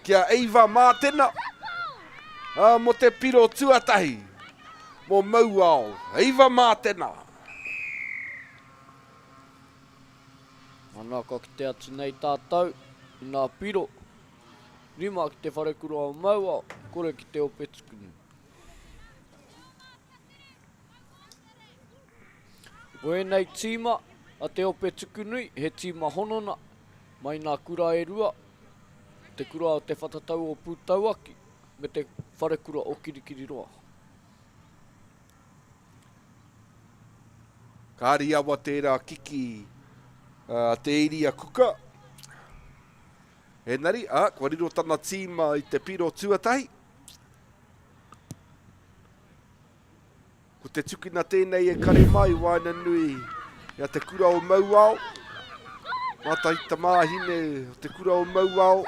ki a Ava Mātena, ā, mō te piro tuatahi, mō Mauao, Ava Mātena. Ana ka kite atu nei tātou i nā piro, rima ki te wharekura o Mauao, kore ki te ope tukunu. Ko ēnei tīma a te ope tukunui, he tīma honona, mai nā kura e rua, te kura o te whatatau o Pūtauaki me te wharekura o Kirikiriroa. Ka riawa tērā kiki a Te Iria Kuka. Engari, ā, kua riro tana tīma i te piro tuatahi. Ko te tukina tēnei e kare mai waenganui i a Te Kura o Mauao. Mātahi tamāhine o Te Kura o Mauao.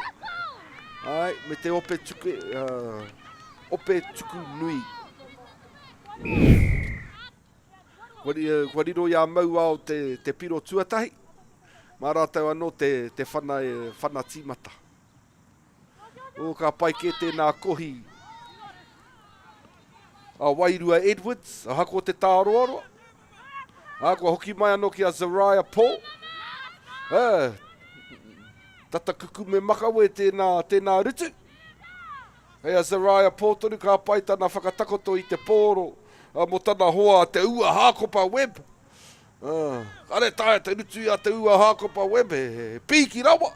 Ai, me te ope tuke, uh, ope tuku nui. Kua, kua riro i a Mauao te, te piro tuatahi. Mā rātou anō te, te whana, whana tīmata. O, ka pai kē tēnā kohi a Wairua Edwards, ahakoa te tāroaroa. Ā, kua hoki mai anō ki a Zariah Paul. Ā, tata kukume makawe tēnā, tēnā rutu. Hei a Zariah Paul tonu ka pai tana whakatakoto i te pōro mō tana hoa a Te Ua Hākopa Webb. Uh, kare taea te rutu i a Te Ua Hākopa Webb, he, he, he pīki rawa.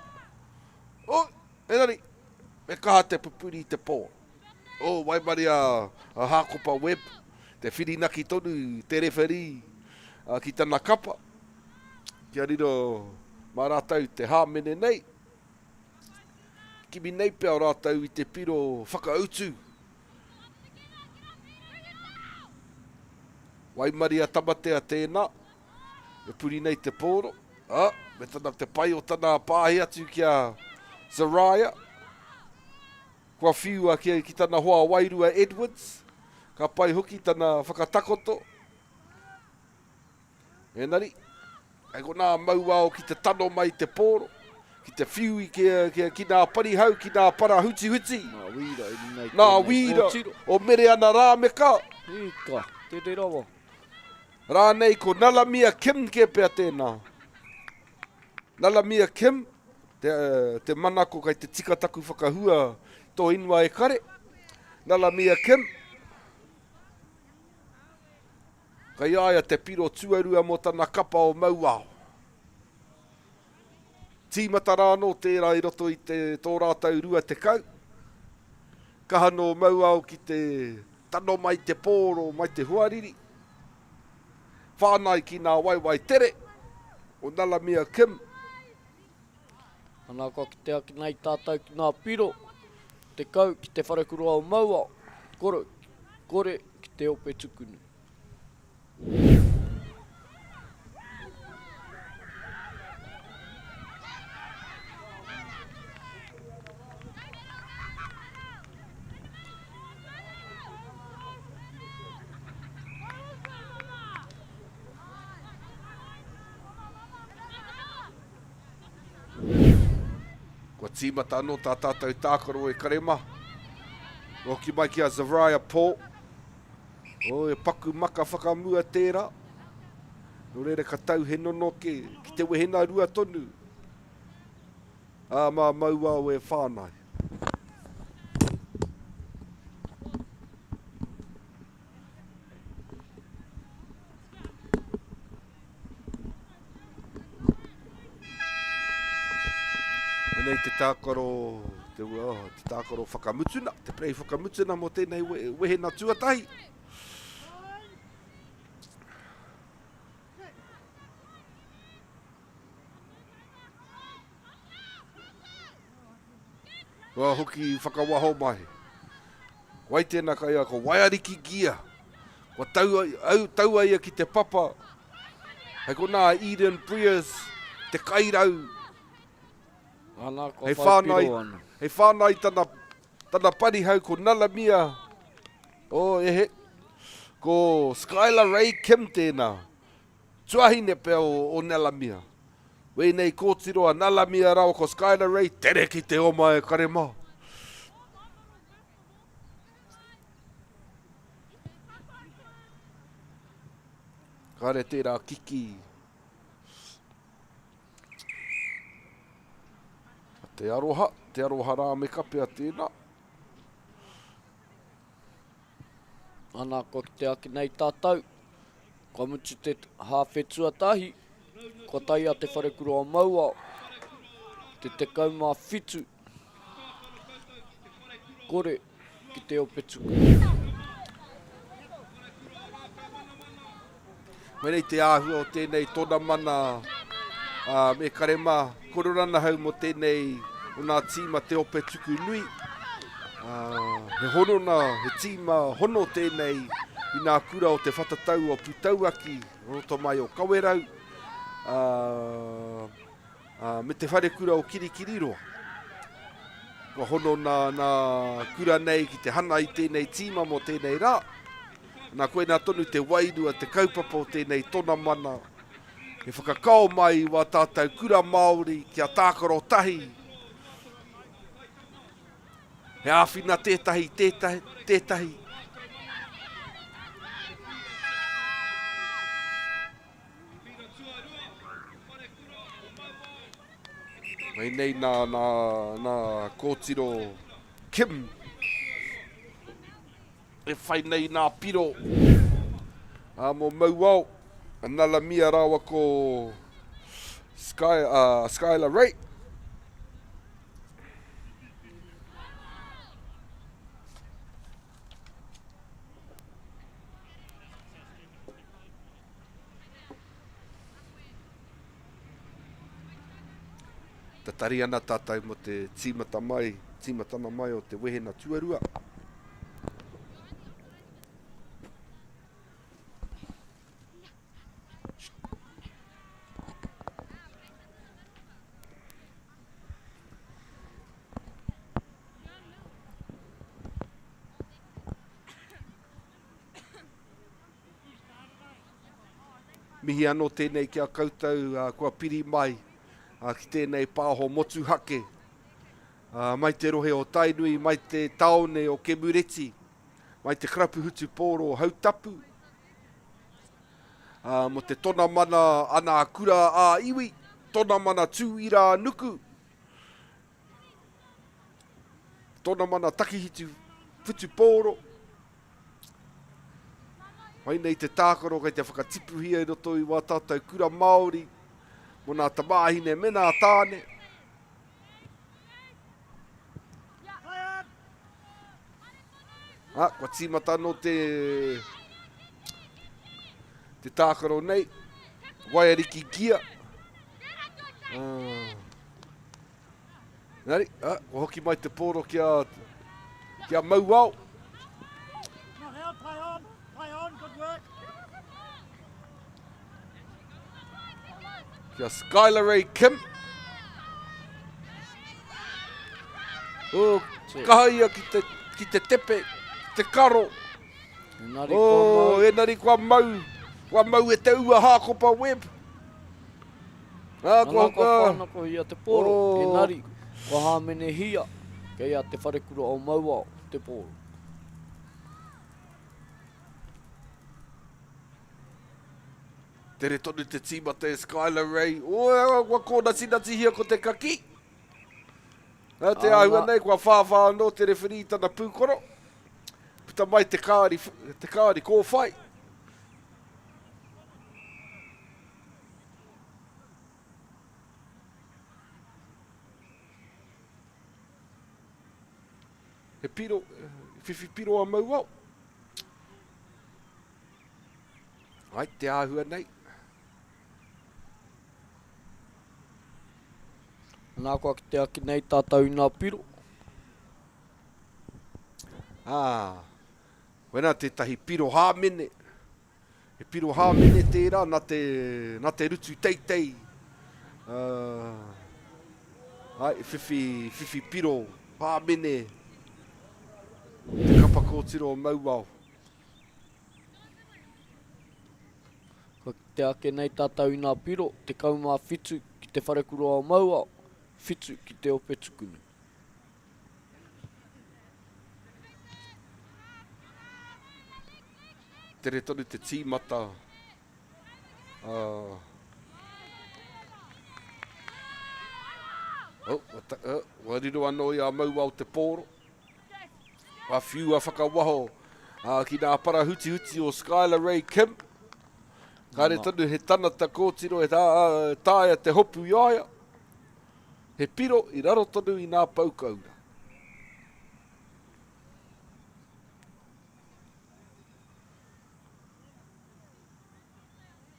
Oh, engari, me kaha te pupuri i te pōro. Oh, waimaria a Hākopa Webb, te whirinaki tonu te referee ki tana kapa, kia riro mā rātou te hāmene nei. Kimi nei pea rātou i te piro whakautu. Waimaria Tamatea tēnā, e puri nei te pōro, ā, me tana te pai o tana pāhi atu ki a Zariah, kua whiua ki, ki tana hoa wairua Edwards, ka pai hoki tana whakatakoto. Engari, kei konā mauao ki te tano mai i te pōro, ki te whiu i ki, ki, ki nā parihau, ki nā para hutihuti. Nā wīra i runga i Nā wīra o Mereana Rāmeka. Ika, tere rawa. Rānei ko Nalamia Kim kē pea tēnā. Nalamia Kim, te, te manako kei te tika taku whakahua tō ingoa e kare. Nalamia Kim. Kei a ia te piro tuarua mō tana kapa o Mauao. Tīmata rā anō tērā i roto i te tō rātou 20. Kaha nō Mauao ki te tano mai te pōro, mai te hoariri. Whānai ki nā waewae tere o Nalamia Kim. Ana kua kite ake nei tātou ki ngā piro, 10 ki te wharekura o Mauao, kore, kore ki te ope tukunu. Kua tīmata anō tā tātou tākaro e Karema. Hoki mai ki a Zariah Paul. Oh, e paku maka whakamua tērā. Nō reira ka tau he nonoke ki te wehena rua tonu. Ā, mā Mauao e whānai. Anei te tākaro, te, oh, te tākaro whakamutuna, te play whakamutuna mō tēnei wehena tuatahi. Kua hoki whakawaho mai. Wai tēnā kai a ko Waiariki Gia. Kua tau, au, taua ia ki te papa. Hei konā a Eden Brears, te kairau. Ana, kua hei whai piro ana. Hei whānai tana, tana parihau ko Nalamia. Oh, ehe. Ko Skylar Ray Kim tēnā. Tuahine pea o, o Nalamia. Wēnei kōtiro a Nalamia rawa ko Skylar Ray, tere ki te oma e kare mā. Kāre tērā kiki. Te aroha, te aroha rā me kapea tēnā. Ana, kua kite ake nei tātou, kua mutu te hāwhe tuatahi, kua tae a Te Wharekura o Mauao, te 17, kore ki te ope tuku. Koinei te āhua o tēnei tōna mana ā, me kare mā, kore ranahau mō tēnei o nā tīma te ope tuku nui. Ā, he honona, he tīma hono tēnei i nā kura o te whatatau o Putauaki, o roto mai o Kawerau, ā, ā, me te wharekura o Kirikiriroa. Kua hono nā, nā kura nei ki te hana i tēnei tīma mō tēnei rā. Nā koinā tonu te wairua, te kaupapa o tēnei tona mana, he whakakao mai i wā tātou kura Māori kia tākaro tahi, he āwhina tētahi, tētahi, tētahi. Mai nei nā, nā, nā kōtiro Kim. E whai nei nā piro ā mō Mauao, a Nalamia rāua ko Sky, uh, Skylar Ray. Tatari ana tātou mō te tīmata mai, tīmatana mai o te wehena tuarua. Mihi anō tēnei ki a koutou kua piri mai ki tēnei pāho motuhake mai te rohe o Tainui, mai te tāone o Kemureti, mai te karapu hutupōro o Hautapu, mō te tona mana ana kura ā-iwi, tona mana tū ira nuku, tona mana takihitu whutupōro, Mai nei te tākaro kei te whakatipuhia i roto i wā tātou kura Māori mō nā tamāhine me nā tāne. Ah, kua tīmata anō te, te tākaro nei. Waiariki Gia. Ah. Engari, ah, kua hoki mai te pōro ki a, ki a Mauao. Play on, play on, good work. Ki a Skylar Ray Kim. Oh, kaha ia ki te, ki te tepe, te karo. Engari kua oh, mau. Engari kua mau. Kua mau e te ua Hākopa Webb. Ah, kua, kua whānako ia te pōro, oh. engari. Kua hāmenehia kei a Te Wharekura o Mauao te pōro. Tere tonu te tīmata e Skylar Ray. Oi, kua kōnatinatihia ko te kakī. Nā te āhua nei, kua whāwhā anō te rewherī i tana pūkoro. Puta mai te kāri, te kāri kōwhai. He piro, whiwhi piro a Mauao. Ai, te āhua nei. Nā kua kite ake nei tātou i ngā piro. Ā, koinā tētahi piro hāmene. He piro hāmene tērā nā te, nā te rutu teitei. Uh, ai, whiwhi, whiwhi piro hāmene te kapa kōtiro o Mauao. Kua kite ake nei tātou i ngā piro, 17 ki Te Wharekura o Mauao, whitu ki Te Ope Tukunu. Tere tonu te tīmata. Uh, oh, oh, ua riro anō i a Mauao te pōro. Ka whiua whakawaho ki nā parahutihuti o Skylar Ray Kim. Kāre tonu he tanata kōtiro e taea te hopu i a ia. He piro i raro tonu i nā pou koura.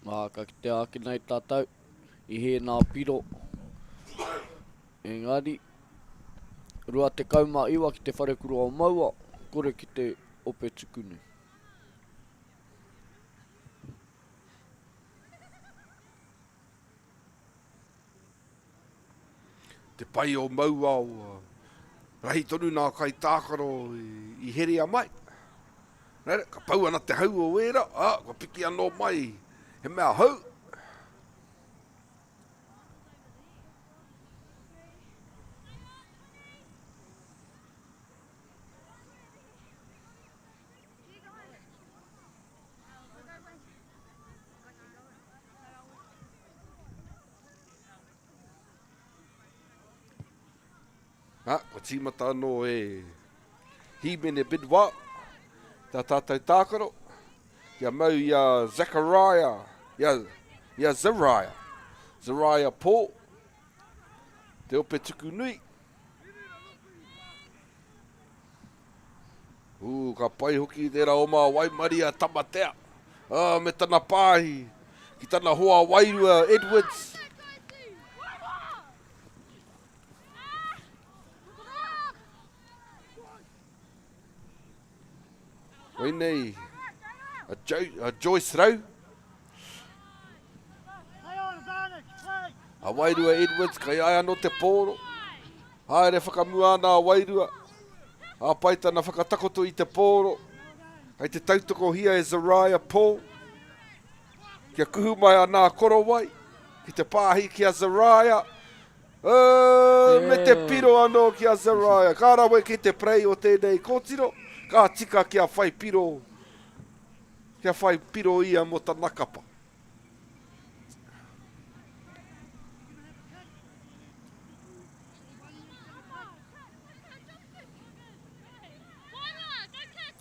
Nā, ka kitea ake nei tātou i hē nā piro. Engari, 29 ki te wharekura o Maua, kore ki te ope tukunu. Te pai o Maua, rahi tonu nā kaitākaro i herea mai. Reira, ka pau ana te hau o ērā, ā, kua piki anō mai he mea hou. Ā, kua tīmata anō e Hīmene Bidwell tā tātou tākaro kia mau i a Zachariah, i a, i a Zariah, Zariah Paul, te ope tuku nui. Ū, ka pai hoki tērā oma waimaria Tamatea, ā, me tana pāhi ki tana hoa wairua Edwards. Koinei a, jo, a Joyce Rau. A Wairua Edwards, kai ai anō te pōro. Haere whakamua ana a Wairua. A pai tana whakatakoto i te pōro. Kai te tautokohia e Zariah Paul. Kia kuhu mai a Nā Korowai ki te pāhi ki a Zariah. Uh, me te piro anō ki a Zariah. Ka rawe ki te prei o tēnei kōtiro, ka tika kia whai piro, kia whai piro ia mō tana kapa.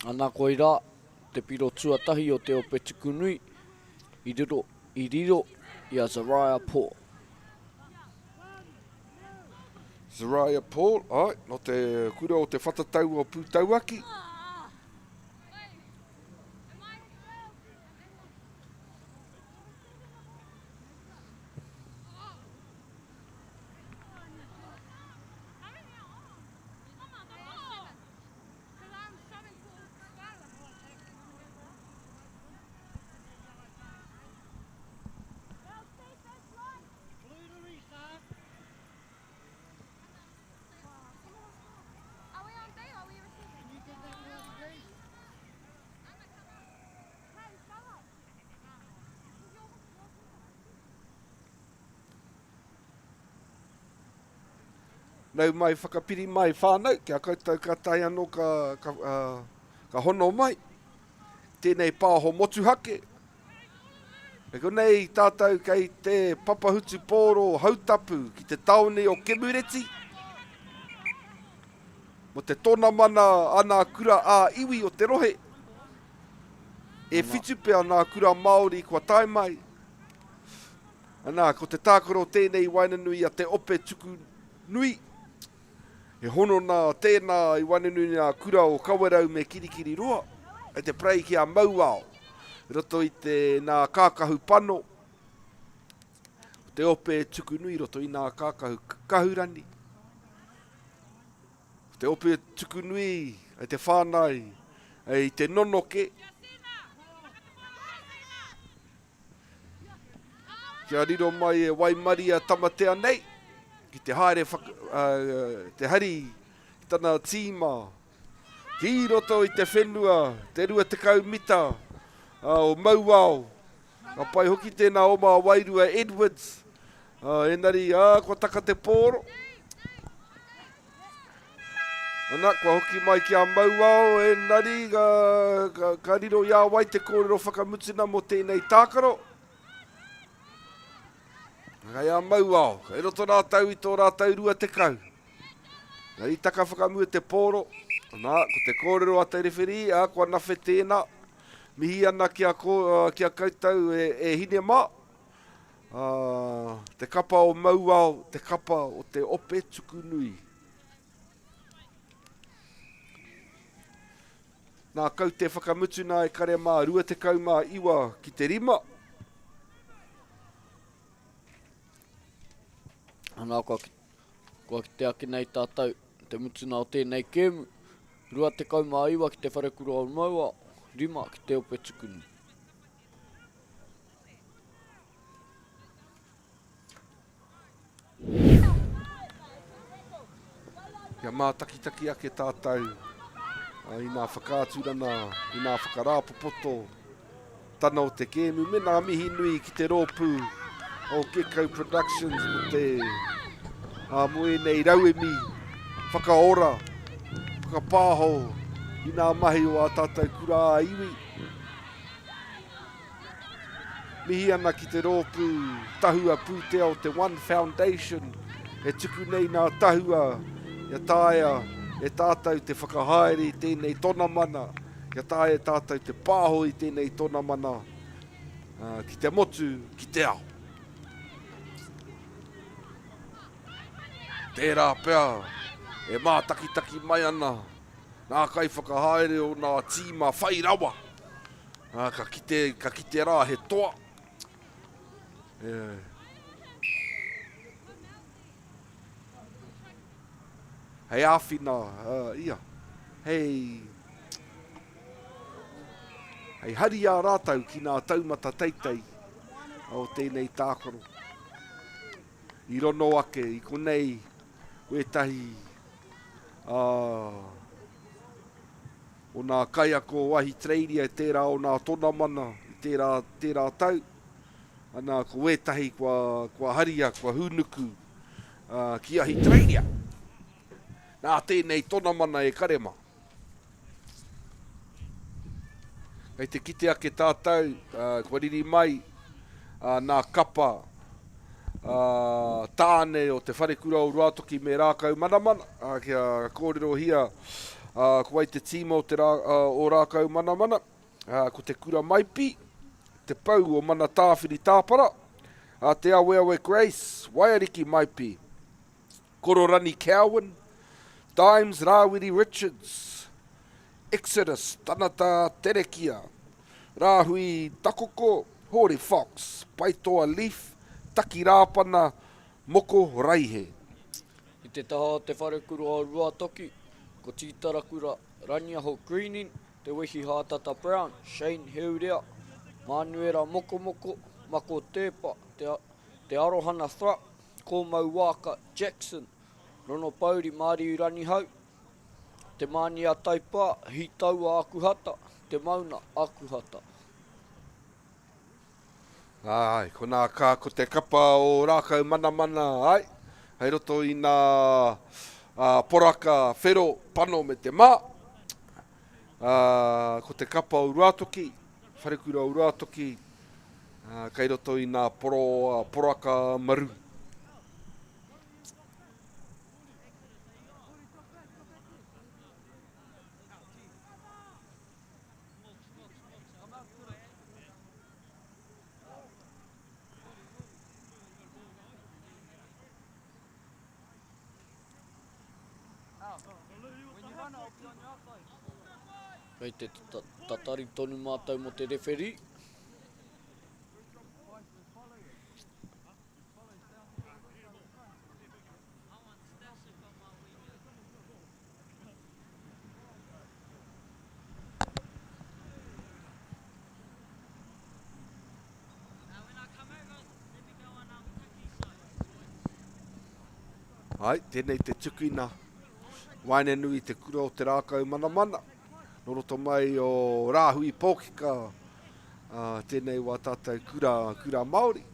Ana koirā te piro tuatahi o te ope tukunui i riro i riro i a Zariah Paul. Zariah Paul, ai, no te kura o te whatatau o Pūtauaki. Nau mai, whakapiri mai whānau, ki a koutou kātahi anō ka, ka, uh, ka hono mai. Tēnei pāho motuhake. E konei tātou kei te papa hutupōro Hautapu ki te tāone o Kemureti. Mo te tonamana a nā kura ā-iwi o te rohe. E whitu pea nā kura Māori kua tae mai. Ana, ko te tākaro tēnei i waenganui i a Te Ope Tuku Nui. He honona tēnā i waenganui i ngā kura o Kawerau me Kirikiriroa, kei te parei ki a Mauao, i roto i te nā kākahu pano, o Te Ope Tuku Nui i roto i nā kākahu kahurani. Ko Te Ope Tuku Nui i te whānai i te nonoke. Kia riro mai e waimaria Tamatea nei ki te haere whaka, uh, te hari ki tana tīma ki roto i te whenua, te 20 mita uh, o Mauao. Ka pai hoki tēnā oma a Wairua Edwards. Uh, enari, uh, kua taka te pōro. Ana, kua hoki mai ki a Mauao, engari ka, ka, ka riro i a wai te kōrero whakamutuna mō tēnei tākaro. Kei a Mauao, kei roto rātou i tō rātou 20. Engari taka whakamua te pōro, ana, ko te kōrero a te rewherī, a, kua nawhe tēnā. Mihi ana ki a, ki a koutou e, e hine mā. Ā, te kapa o Mauao, te kapa o te ope tuku nui. Nā kaute whakamutuna e kare mā 29 ki te rima. Anā, kua, kua kite ake nei tātou te mutuna o tēnei kēmu. 29 ki te wharekura o Mauao, 5 ki te ope tukunui. Kia mātakitaki ake tātou i nā whakaaturana, i nā whakarāpopoto tana o te kēmu, me nā mihi nui ki te rōpū o Gecko Productions mo te ā, mo ēnei rauemi whakaora, whakapāho i nā mahi o ā tātou kura ā-iwi. Mihi ana ki te rōpū tahua pūtea o te One Foundation e tuku nei nā tahua kia taea e tātou te whakahaere i tēnei tonamana, kia taea e tātou te pāho i tēnei tonamana ki te motu, ki te ao. Tērā pea e mātakitaki mai ana ngā kaiwhakahaere o ngā tīma whai rawa. Ā, ka kite, ka kite rā he toa. E, hei āwhina uh, ia, hei, hei hari a rātou ki ngā taumata teitei o tēnei tākaro. I rono ake i konei wētahi uh, o nā kaiako o Ahitereiria i tērā o nā tonamana i tērā, tērā tau. Ana, ko wētahi kua, kua haria, kua hūnuku uh, ki Ahitereiria. Nā tēnei tonamana e kare mā. Kei te kite ake tātou, uh, kua riri mai uh, nā kapa uh, tāne o te wharekura o Ruatoki me Rākau Manamana, uh, kia kōrerohia uh, ko wai te tīma o, te rā, uh, o Rākau Manamana, uh, ko te Kura Maipi, te pou o Mana Tāwhiri Tāpara, uh, Te Aweawe Grace, Waiariki Maipi, Kororani Cowan, Dimes Rāwiri Richards, Exodus Tanata Terekia, Rāhui Takoko, Hōri Fox, Paitoa Leaf, Taki Rāpana, Moko Raihe. I te taha o te wharekura o Ruatoki, ko Tītarakura Raniaho Greening, Te Wehi Hātata Brown, Shane Heurea, Mānuera Mokomoko, Mako Tēpa, Te Arohana Thrupp, Kōmau Waaka Jackson, Ronopouri Māriu Ranihau, Te Mānia Taipā, Hītaua Akuhata, Te Mauna Akuhata. Āe, ko nā ka, ko te kapa o Rākau Manamana, āe. Hei roto i nā poraka whero, pano me te mā. Ko te kapa o Ruatoki, wharekura o Ruatoki, kei roto i nā poro, poraka maroon. Kei te tatari tonu mātou mō te rewherī. Ai, tēnei te tukina waenganui i te kura o te rākau manamana. Nō roto mai o Rāhui Pōkeka, uh, tēnei wā tātou kura, kura Māori.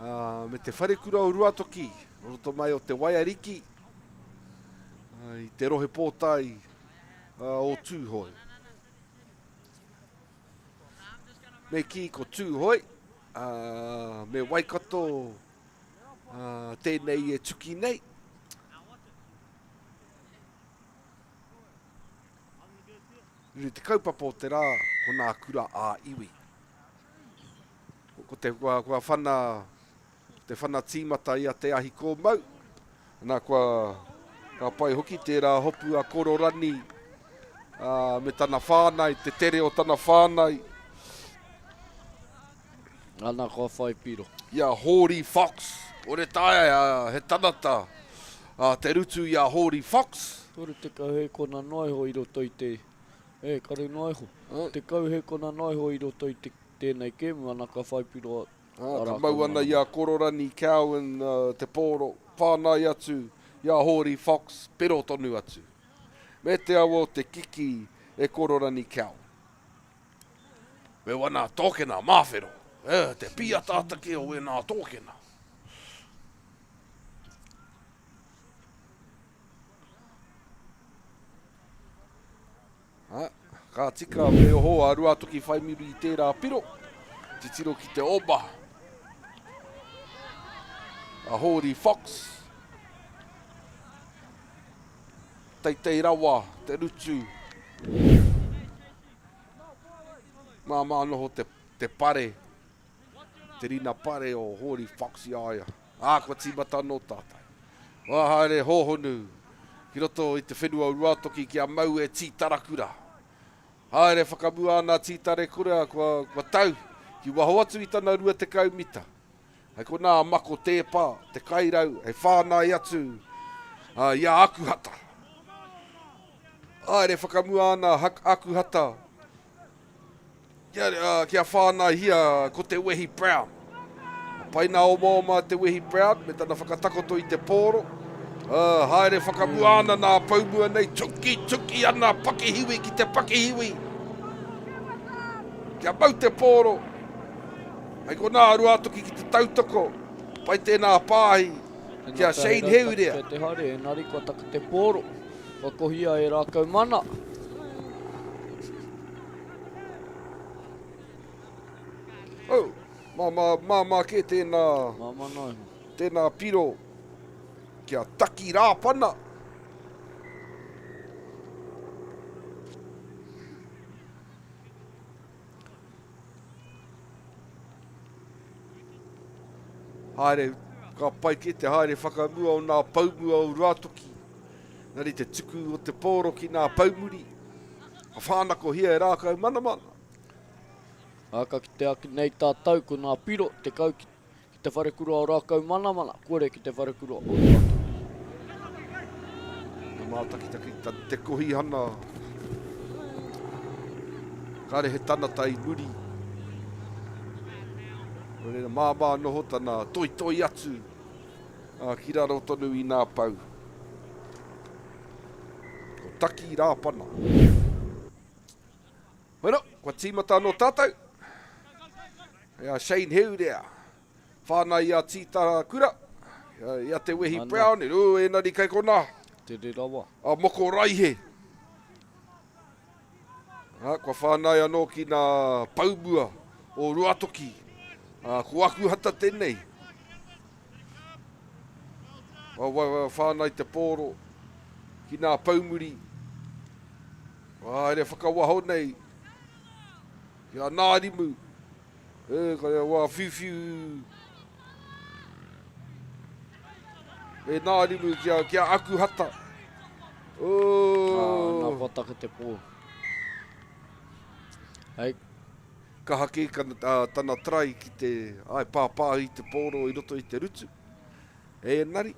Uh, me te wharekura o Ruatoki, nō roto mai o Te Waiariki, uh, i te rohe pōtae uh, o Tūhoe. Me kī ko Tūhoe, ā, me Waikato ā, tēnei e tuki nei. Rere te kaupapa o te rā, ko nā kura ā-iwi. Ko te, kua, kua whana, Te whana tīmata i a Te Ahi Kōmau. Nā, kua, ka pai hoki tērā hopu a Kororani ā, me tana whānai, te tere o tana whānai. Nana kua whai piro. I a Hōri Fox. Kore taea he tanata ā, te rutu i a Hōri Fox. 30 hēkona noa iho i roto i te, e, kare noa iho. 10 hēkona noa iho i roto i te, tēnei kēmu, ana ka whai piro Ā, ka mau ana i a Kororani Cowan te pōro, whāngai atu i a Hōri Fox, pero tonu atu. Me te awa o te kiki e Kororani Cowan. Me wana tōkena māwhero, e, te pīataata kē o wēnā tōkena. Ā, ka tika me oho a Ruatoki whai muri i tērā piro, titiro ki te oma. A Hōri Fox. Teitei rawa te rutu. Māmā noho te, te pare, te rina pare o Hōri Fox i a ia. Ā, kua tīmata anō tātou. Kua haere hōhonu ki roto i te whenua o Ruātoki kia mau e Tītarakura. Haere whakamua ana a Tītarekura, kua, kua tau ki waho atu i tana 20 mita. Hei konā a Mako Tēpa, te kairau, hei whāngai atu uh, i a Akuhata. Haere whakamua ana Akuhata, Kia, uh, kia whānaihia ko Te Wehi Brown. Pai nā omaoma a Te Wehi Brown me tana whakatakoto i te pōro. Uh, haere whakamua ana nā poumua nei, tuki, tuki ana pakihiwi ki te pakihiwi. Kia mau te pōro. Hei konā a Ruātoki ki te tautoko. Pai tēnā pāhi ki a Shane Heurea. Kei te haere, engari kua taka te pōro. Kua kohia e Rākau Mana. Oh, māmā, māmā kē tēnā. Māmā noa iho. Tēnā piro kia taki rāpana. Haere, ka pai kē te haere whakamua o nā poumua o Ruatoki. Engari te tuku o te pōro ki nā poumuri, ka whānakohia e Rākau Manamana. Ā, ka kite ake nei tātou ko nā piro 10 ki Ki te wharekura o Rākaumanamana, kore ki te wharekura o Ruatoki. Ka mātakitaki ta te kohihana. Kāre he tanata i muri. Nō reira, māmā noho tana toitoi atu ā, ki raro tonu i nā pou. Ko Taki Rāpana. Bueno, kua tīmata anō tātou. E a Shane Heurea, whānau i a Tītara Kura. i a Te Wehi Brown, ū, enari kei konā. Tere rawa. A Moko Raihe. Ā, kua whāngai anō ki nā poumua o Ruatoki. Ā, ko Akuhata tēnei. Kua whāngai te pōro ki nā poumuri. Kua haere whakawaho nei ki a Nārimu. E, ka rea wā whiuwhiu e Nārimu ki a, ki a Akuhata. Oh. Ā, nā kua take te pō. Hei. Kaha kē tana try ki te, ai, pāpāhi te pōro i roto i te rutu. Ēnari,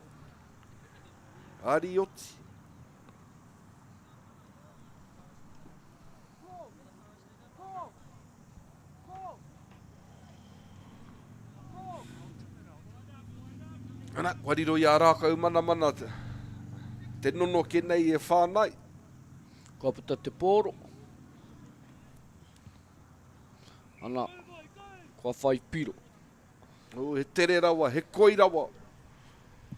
ari oti. Ana, kua riro i a Rākau Manamana te nonoke nei e whānai. Kua puta te pōro. Ana, kua whai piro. Oh, he tere rawa, he koi rawa.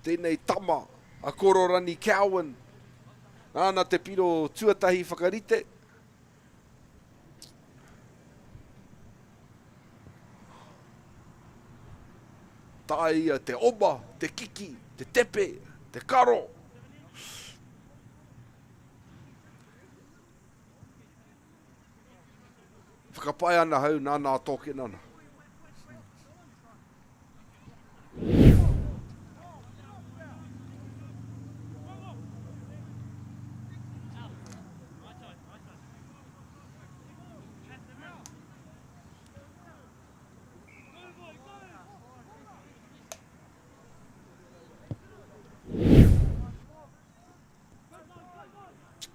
Tēnei tama a Kororani Cowan. Nāna te piro tuatahi whakarite. Tae ia te oma, te kiki, te tepe, te karo. Whakapae ana hau nā nā tōkenana.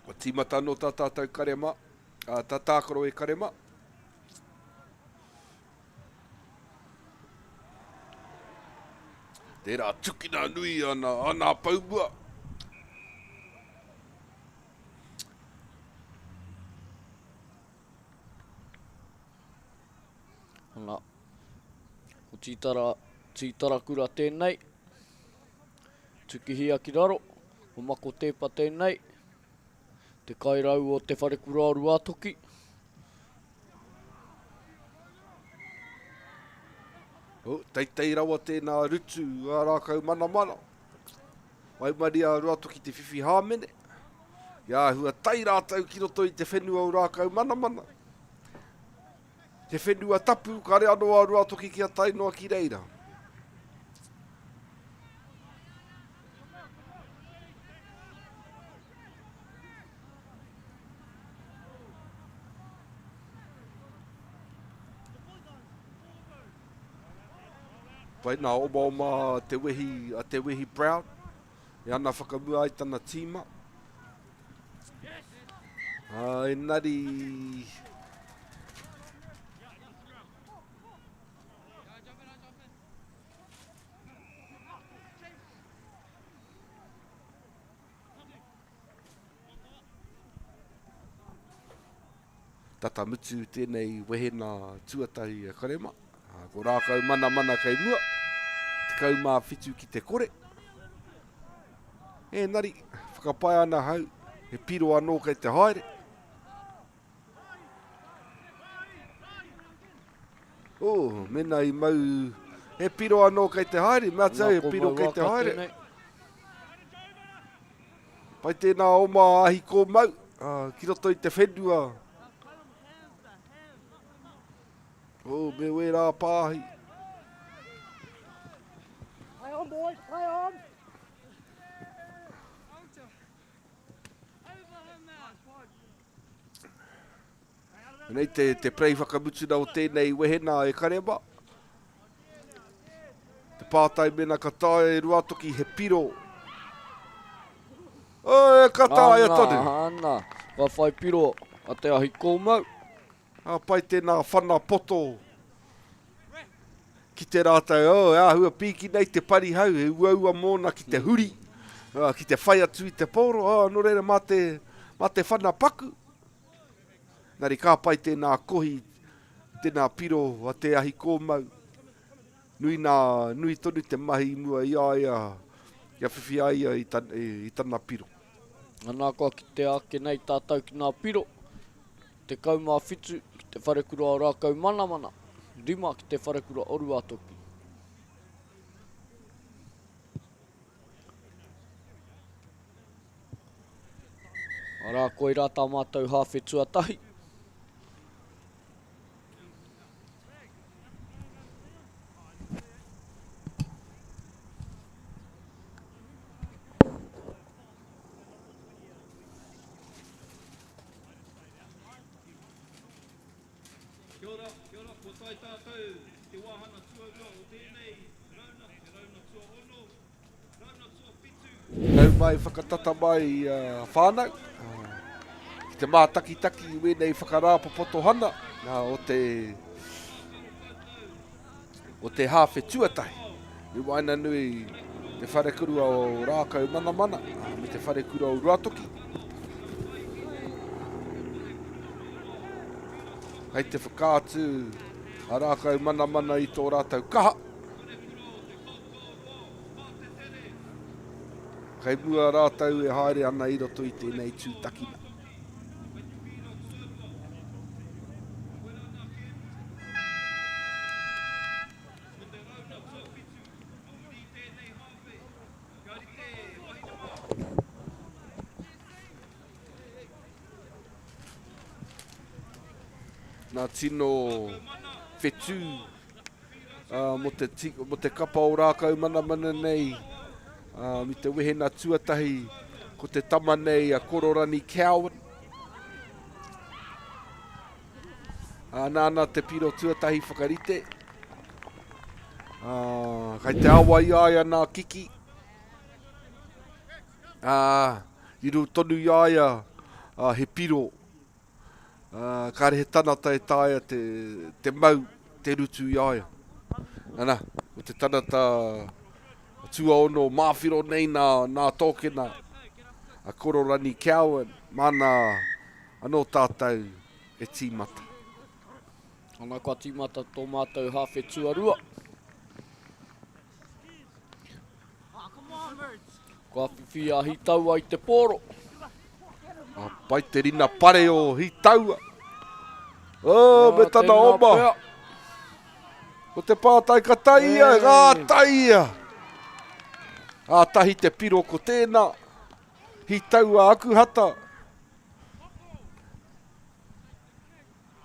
Kua tīmata anō tā tātou karema, tā tākaro e karema. Tērā tukina nui ana, ana poumua. Ana, ko Tītara, Tītarakura tēnei. Tukihia ki raro, ko Mako Tēpa tēnei. Te kairau o Te Wharekura o Ruātoki. Oh, teitei rawa tēnā rutu a rākau manamana. Waimaria a Ruatoki te whiwhi hāmene. I āhua tai rātou ki roto i te whenua o rākau manamana. Te whenua tapu, kare anō a Ruatoki kia tae noa ki reira. Pai nā omaoma a Te Wehi, a Te Wehi Brown, e ana whakamua ai tana tīma. Ā, engari... Tata mutu tēnei wehena tuatahi a Karema. Ko Rākau Manamana kei mua, 17 ki te kore. Ēnari, whakapae ana hau, he piro anō kei te haere. Oh, mena i mau, he piro anō kei te haere, mea atu au, he piro kei te haere. Pai tēnā oma ahi kōmau, ki roto i te whenua. Oh, me wērā pāhi. Play on, boys, play on! Nei te, te prei whakamutuna o tēnei wehena e Karema. Te pātai mena ka taea e Ruatoki he piro. Oh, e ka taea tonu. Ana, ana. Kua whai piro a Te Ahi Kōmau. Ka pai tēnā whana poto ki te rātou, oh, e āhua pīki nei te parihau, he uaua mōna ki te huri, ki te whai atu i te pōro, oh, nō reira mā te, mā te whana paku. Engari ka pai tēnā kohi, tēnā piro a te ahi kōmau. Nui nā, nui tonu te mahi i mua i a ia kia whiwhi ai ia i, tan, i, i tana piro. Anā kua kitea ake nei tātou ki ngā piro, 17 ki te wharekura o Rākaumanamana, rima ki te wharekura o Ruatoki. Arā, koirā tā mātou hāwhe tuatahi. Kia ora, kia ora, kua tae tātou ki te wāhanga tuarua o tēnei rauna, te rauna tuaono, rauna tuawhitu. Nau mai whakatata mai whānau ki te mātakitaki i wēnei whakarāpopotohana o te o te hāwhe tuatahi i waenganui te wharekurua o Rākau Manamana me te wharekura o Ruatoki. Hei te whakaatu a Rākau Manamana i tō rātou kaha. Kei mua rātou e haere ana i roto i tēnei tūtakina. Nā tino whetū mō te, mō te kapa o Rākau Manamana nei me te wehena tuatahi ko te tama nei a Kororani Cowan. Nāna te piro tuatahi whakarite. Kai te awa i a ia nā kiki. Riro tonu i a ia he piro. Kāre he tanata e taea te, te mau, te rutu i a ia. Ana, ko te tanata tuaono māwhiro nei nā, nā tōkena a Kororani Cowan, māna anō tātou e tīmata. Ana kua tīmata tō mātou hāwhe tuarua. Kua whiwhi a Hitaua i te pōro. A pai te rina pare o Hitaua. Oh, me tana oma. Pea. Ko te pātai ka tai ia, ngā tai ia. Ā tahi te piro ko tēnā. Hitaua Akuhata.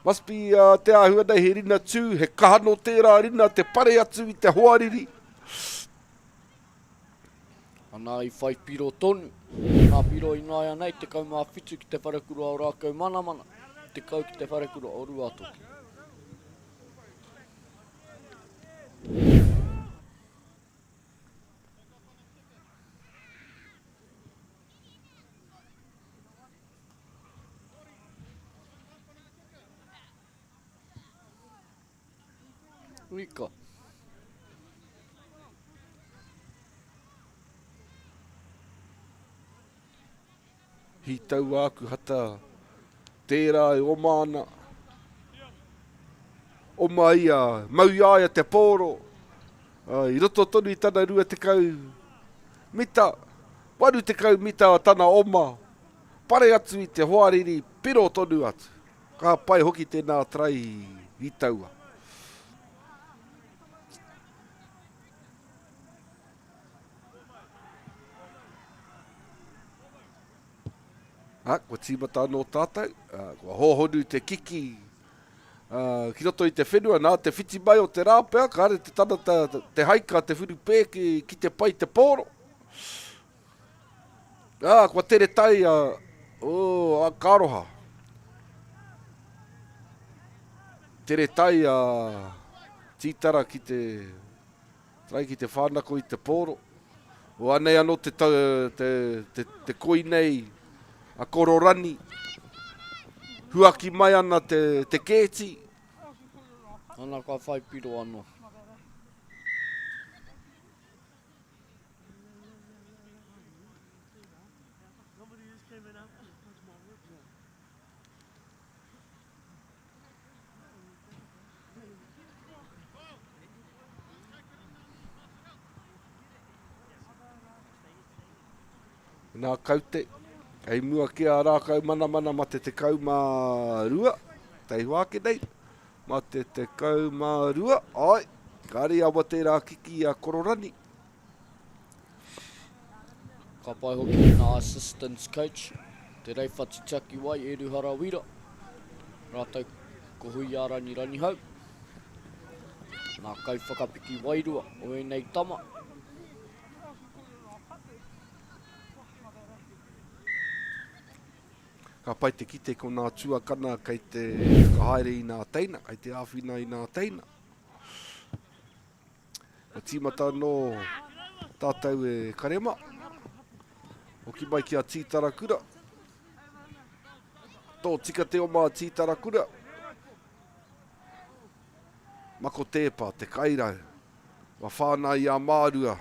Must be uh, te āhua nei he rina tū, he kaha nō tērā rina te pare atu i te hoariri. Ana i whai piro tonu. Ngā piro ināianei, 17 ki te wharekura o Rākau Manamana, 10 ki te wharekura o Ruatoki. Rika. Hītaua aku hata, tērā e oma ana. Oma ia, mau i a ia te pōro, i roto tonu i tana 20 mita, 80 mita tana oma, pare atu i te hoariri, piro tonu atu. Ka pai hoki tēnā tarai hītaua. Ā, kua tīmata anō tātou, ā, kua hōhonu te kiki ā, ki roto i te whenua, nā te whiti mai o te rā pea, kāre te tangata, te haika, te whurupē ki, ki te pai te pōro. Ā, kua tere tai a, oh, a ka aroha. Tere tai a Tītara ki te, Tae ki te whānako i te pōro. O anei anō te, te, te, te koi nei a Kororani. Huaki mai ana te, te kēti. Ana ka whai piro anō. Nā Kaute, kei mua ki a Rākau Manamana ma te 12, taihoa ake nei, ma te 12, ai, kāre i awa tērā kiki a Kororani. Ka pai hoki ki ngā assistants coach, Te Reiwhati Tiakiwai, Eruhara Wira, rātou ko Huiarangi Ranihau, ngā kaiwhakapiki wairua o ēnei tama. Ka pai te kite ko nā tuakana kei te whakahaere i nā teina, kei te āwhina i nā teina. Kua tīmata anō tātou e Karema. Hoki mai ki a Tītarakura. Tō tika te oma a Tītarakura. Mako Tēpa, te kairau. Kua whānau i a Mārua.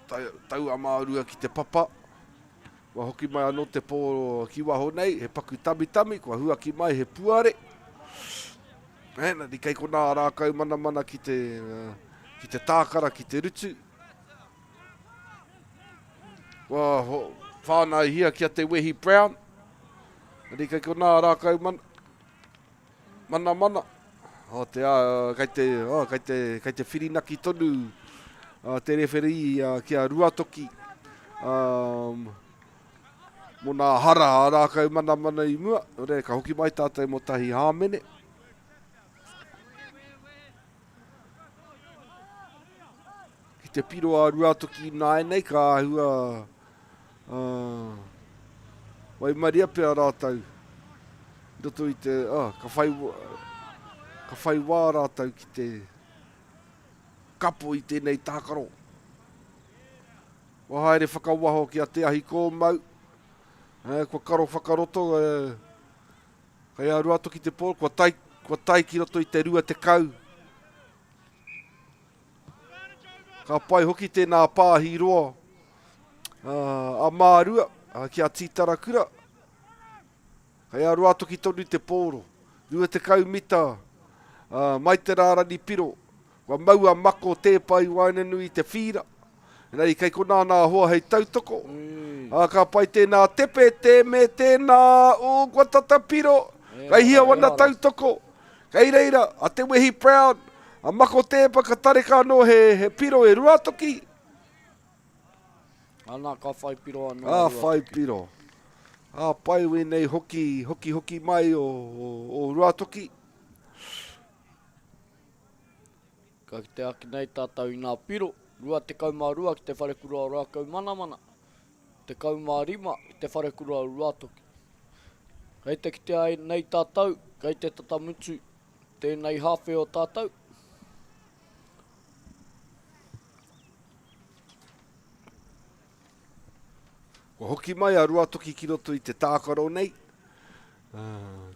Tau a Mārua ki te papa. Kua hoki mai anō te pō ki waho nei, he paku tamitami, kua huaki mai he puare. Engari kei konā a rākau manamana ki te, ki te tākara, ki te rutu. Kua whānaihia ki a Te Wehi Brown. Engari kei konā a rākau mana, Manamana. Oh, te, uh, kei te, oh, kei te, kei te whirinaki tonu uh, te rewherī uh, ki a Ruatoki. Um, mō nā hara a rākau manamana i mua. Nō reira, ka hoki mai tātou mō tahi hāmene. Ki te piro a Ruatoki nāianei, ka āhua uh, waimaria pea rātou i roto i te, uh, ka whai, ka whai wā rātou ki te kapo i tēnei tākaro. Kua haere whakawaho ki a Te Ahi Kōmau, eh, kua karo whakaroto, eh, kei a Ruatoki te pō, kua tae, kua tae ki roto i te 20. Ka pai hoki tēnā pāhi roa a Mārua ki a Tītarakura. Kei a Ruatoki tonu te pōro. 20 mita mai te rārani piro. Kua mau a Mako Tēpa i waenganui i te whīra. Engari kei konā nā hoa hei tautoko. Mm. Ā, ka pai tēnā tepe, tē me tēnā, ū, kua tata piro. Kei hia wana tautoko. Kei reira, a Te Wehi Brown, a Mako Tēpa ka tareka anō he, he piro e Ruatoki. Ana, ka whai piro anō a Ruatoki. Ka whai piro. Ā, pai wēnei hoki, hoki hoki mai o, o, o Ruatoki. Ka kite ake nei tātou i ngā piro, 22 ki te wharekura o Rākaumanamana, 15 ki te wharekura o Ruatoki. Kei te kite ai nei tātou, kei te tata mutu tēnei hāwhe o tātou. Kua hoki mai a Ruatoki ki roto i te tākaro nei,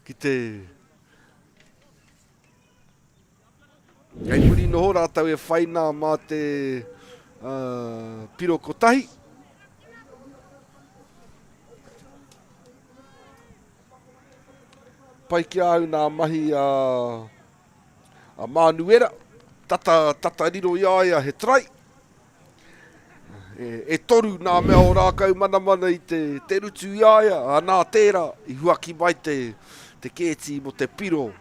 ki te Kei muri noho rātou e whai nā mā te uh, piro kotahi. Pai ki a au nā mahi a, a Mānuera. Tata, tata riro i a ia he trai. E, e toru nā mea o rākau manamana i te, te rutu i a ia. A nā tērā i huaki mai te, te kēti mo te piro.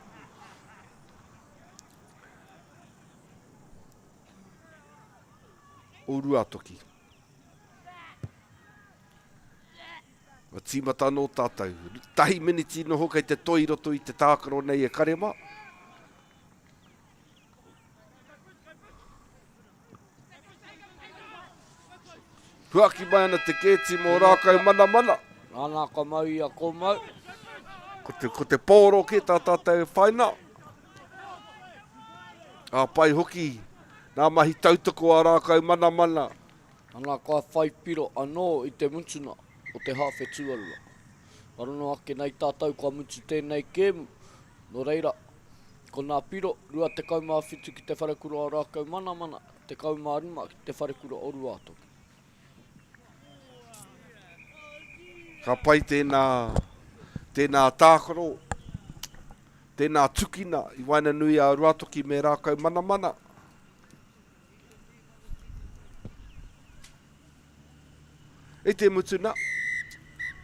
O Ruatoki. Kua tīmata anō tātou. Tahi miniti noho kei te toi i roto i te tākaro nei e Karema. Huaki mai ana te kēti mō Rākau Manamana. Nāna ka mau i a Kōmau. Ko te, ko te pōro kē tā tātou e whai nā. Ā, pai hoki nā mahi tautoko a Rākau Manamana. Nāna ka whai piro anō i te mutuna o te hāwhe tuarua. Ka rono ake nei tātou kua mutu tēnei kēmu. Nō reira, ko nā piro, 27 ki te wharekura o Rākau Manamana, 15 ki te wharekura o Ruātoki. Ka pai tēnā, tēnā tākaro, tēnā tukina i waenganui a Ruātoki me Rākau Manamana. I te mutuna,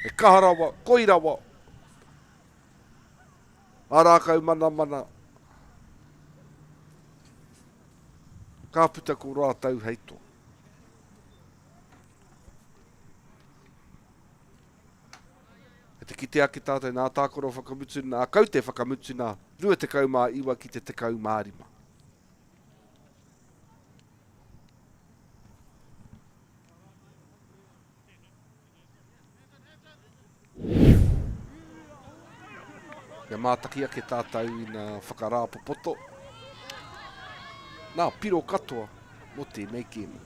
he kaha rawa, koi rawa, a rākau manamana, ka puta ko rātou hei toa. Kei te kite ake tātou nā tākaro whakamutu, nā kaute whakamutuna 29 ki te 15. Kia mātaki ake tātou i nā whakarāpopoto, nā piro katoa mō tēnei kēmu.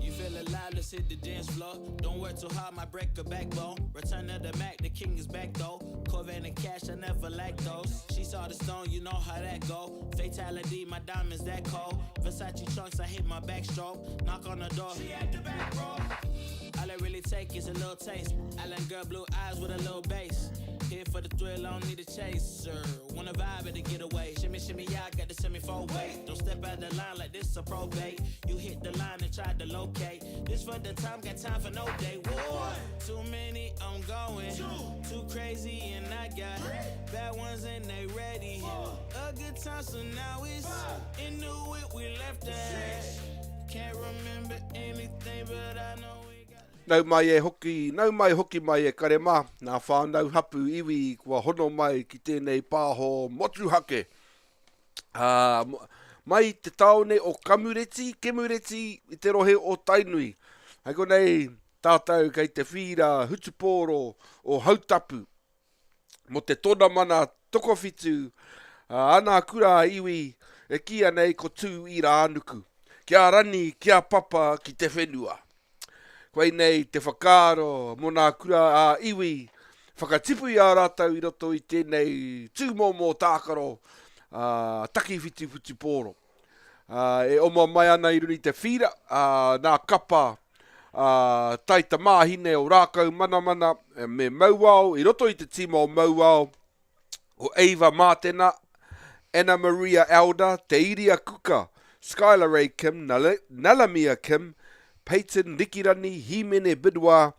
You feel alive, let's hit the dance floor. Don't work too hard, might break a backbone. Return of the Mac, the king is back though. Corvette and cash, I never lack those. She saw the stone, you know how that go. Fatality, my diamonds that cold. Versace trunks, I hit my backstroke. Knock on the door, she at the back, bro. All I really take is a little taste. Island girl, blue eyes with a little bass. Here for the thrill, I don't need a chaser. Wanna vibe at the getaway. Shimmy, shimmy, yeah, I got the semi four way. Don't step out the line like this a probate. You hit the line and try to locate. This for the time, got time for no day. One, too many, I'm going. Two, too crazy, and I got Three. bad ones and they ready. Four. A good time, so now it's Five. in the whip we left at. Six. Can't remember anything, but I know we got. Nau mai e hoki, nau mai hoki mai e kare mā, nā whānau hapu iwi kua hono mai ki tēnei pāho motuhake. Ā, mai i te tāone o Kamureti, Kemureti, i te rohe o Tainui. Hei konei tātou kei te whīra hutupōro o Hautapu mō te tonamana tokowhitu a ana kura a iwi e kīia nei ko Tū Irānuku. Kia rani, kia papa ki te whenua. Koinei te whakaaro mō nā kura ā iwi whakatipu i a rātou i roto i tēnei tūmomo tākaro ā, takiwhitu whutupōro. Ā, e oma mai ana i runga i te whīra, ā, nā kapa ā, taitamāhine o Rākau Manamana me Mauao i roto i te tīma o Mauao, ko Ava Mātena, Anna Maria Elder, Te Iria Kuka, Skylar Ray Kim, Nalamia Kim, Peyton Rikirani, Hīmene Bidwar,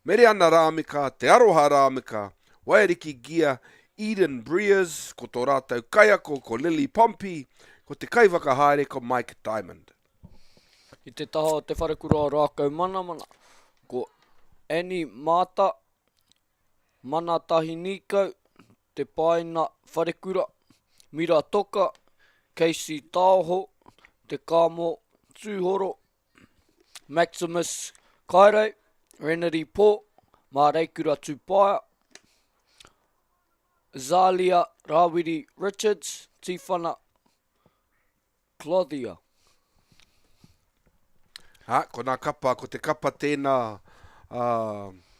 Mereana Rāmeka, Te Aroha Rāmeka, Waiariki Gear, Eden Breers, ko tō rātou kaiako ko Lily Pompey, ko te kaiwhakahaere ko Mike Diamond. I te taha o Te Wharekura o Rākaumanamana, ko Annie Maata, Manatahi Nīkau, Te Paina Wharekura, Mira Toka, Casey Taoho, Te Kamo Tūhoro, Maximus Kairau, Renedy Pō, Māreikura Tūpaea, Zalia Rawiri Richards, Tīwhana Clothier. Ā, ko nā kapa, ko te kapa tēnā ā,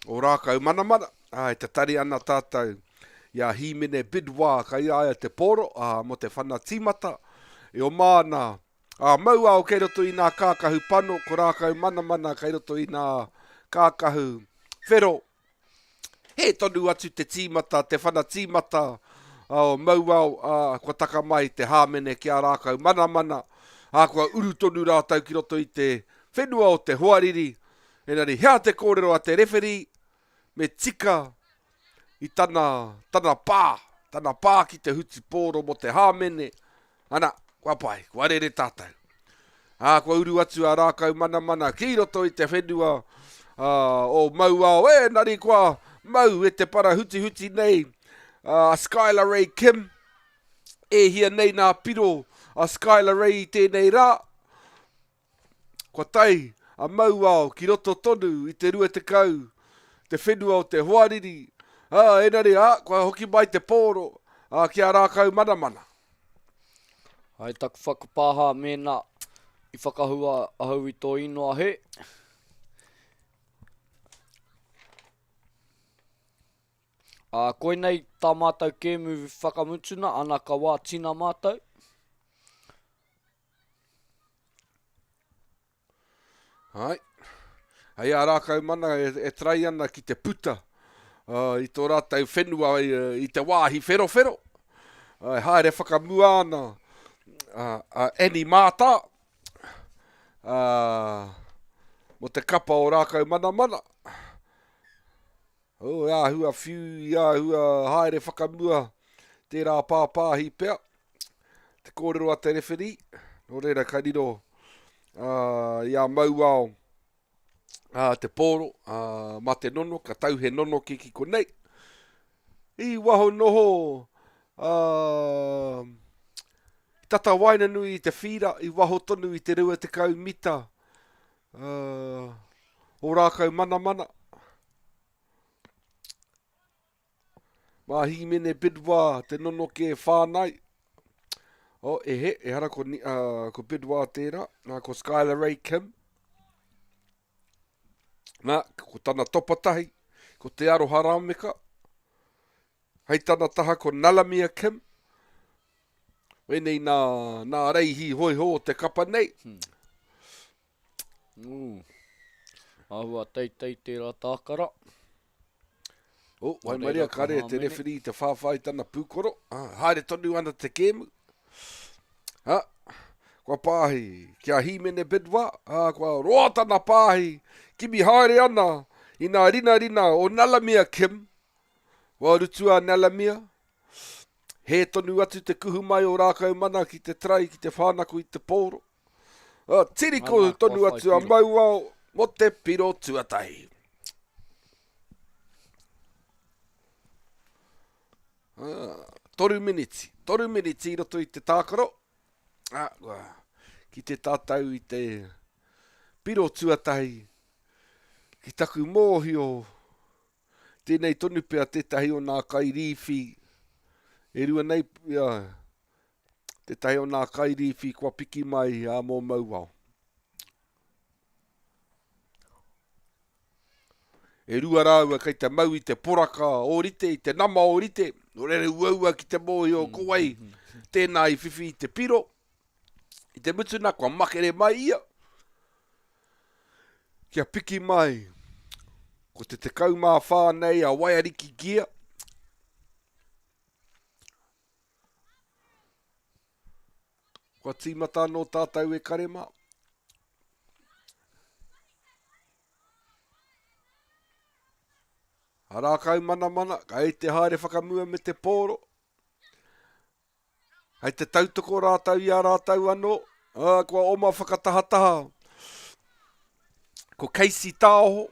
o Rākau Manamana, ā, e tatari ana tātou i a Hīmene Bidwā kai a ia te pōro, ā, mō te whana tīmata, e oma ana Ā, Mauao kei roto i nā kākahu pano, ko Rākau Manamana kei roto i nā kākahu whero. Hē tonu atu te tīmata, te whana tīmata o Mauao, ā, kua taka mai te hāmene ki a Rākau Manamana, ā, kua uru tonu rātou ki roto i te whenua o te hoariri. Engari, he aha te kōrero a te rewherī? Me tika i tana, tana pā, tana pā ki te hutupōro mō te hāmene, ana, kua pai, kua rere tātou. Ā, kua uru atu a Rākau Manamana ki roto i te whenua ā, o Mauao, e, nari kua mau e te para hutihuti nei a Skylar Ray Kim, e hia nei nā piro a Skylar Ray i tēnei rā, Kua tae a Mauao ki roto tonu i te 20, te whenua o te hoariri, ā, engari, ā, kua hoki mai te pōro, ā, ki a Rākaumanamana. Hai taku whakapāha mēnā i whakahua ahau i tō inoa hē. Ā, koinei tā mātou kēmu whakamutuna, ana ka wā tina mātou. Hai. Hei a Rākau Mana e, e trai ana ki te puta uh, i tō rātou whenua i, i te wāhi wherowhero. Uh, e haere whakamua ana uh, uh, Annie Mātā uh, mo te kapa o Rākau Manamana. Oh, e āhua whiu, i āhua haere whakamua tērā pāpāhi pea. Te kōrero a te rewherī. Nō reira ka riro uh, i a Mauao uh, te pōro uh, mā te nono, ka tau he nono ki ki konei. I waho noho uh, tata waenganui i te whīra, i waho tonu i te 20 mita Uh, o rākau manamana. Mā Hīmene Bidwā te nonoke whānai. Oh, e he, e hara ko, uh, ko Bidwā tērā. Nā, ko Skylar Ray Kim. Nā, ko tana topatahi, ko Te Aroha Rameka. Hei tana taha ko Nalamia Kim. Wēnei nā, nā reihi hoiho o te kapa nei. Hmm. Ū. Āhua teitei tērā tākara. Oh, waimaria kare te rewhiri i te whāwhai tana pūkoro. Ah, haere tonu ana te kēmu. Ha, kua pāhi ki a Hīmene Bidwa, ah, kua roa tana pāhi, kimi haere ana i nā rinarina o Nalamia Kim. Kua rutua Nalamia, Hē tonu atu te kuhu mai o Rākaumana ki te trai ki te whānako i te pōro. Uh, tiriko Ana, tonu atu a Mauao mo te piro tuatahi. Uh, toru miniti. Toru miniti i roto i te tākaro. Ah, ki te tātou i te piro tuatahi ki taku mōhio Tēnei tonu pea tētahi o nā kairīwhi e rua nei, ia, tētahi o nā kairīwhi kua piki mai a mō Mauao. E rua rāua kei te mau i te poraka ōrite, i te nama ōrite, nō reira uaua ki te mōhio ko wai tēnā i whiwhi i te piro. I te mutuna kua makere mai ia, Kia piki mai, ko te 14 nei a Waiariki Gear. Kua tīmata anō tātou e kare mā. A Rākau Manamana, kei te haere whakamua me te pōro. Hei te tautoko rātou i a rātou anō, ā, kua oma whakatahataha. Ko Casey Taoho,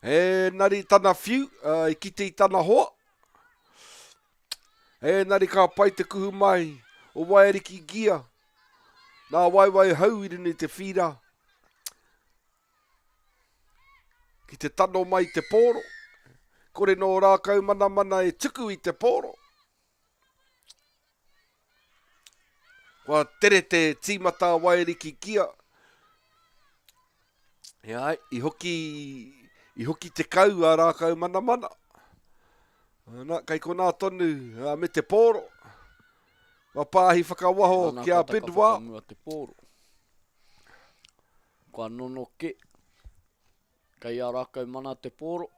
ēnari tana whiu, ā, i kite i tana hoa. Ēnari ka pai te kuhu mai o Waiariki Gia. Nā Waiwai Hau i runga i te whīra. Ki te tano mai te pōro. Kore nō rākau manamana e tuku i te pōro. Kua tere te tīmata a Wairiki Kia. E ai, i hoki, i hoki te kau a Rākau Manamana. Ana, kei konā tonu me te pōro. Kua pāhi whakawaho Nana, ki a kua taka Bidwa. whakamua te pōro. Kua nonoke. Kei a Rākau Mana te pōro.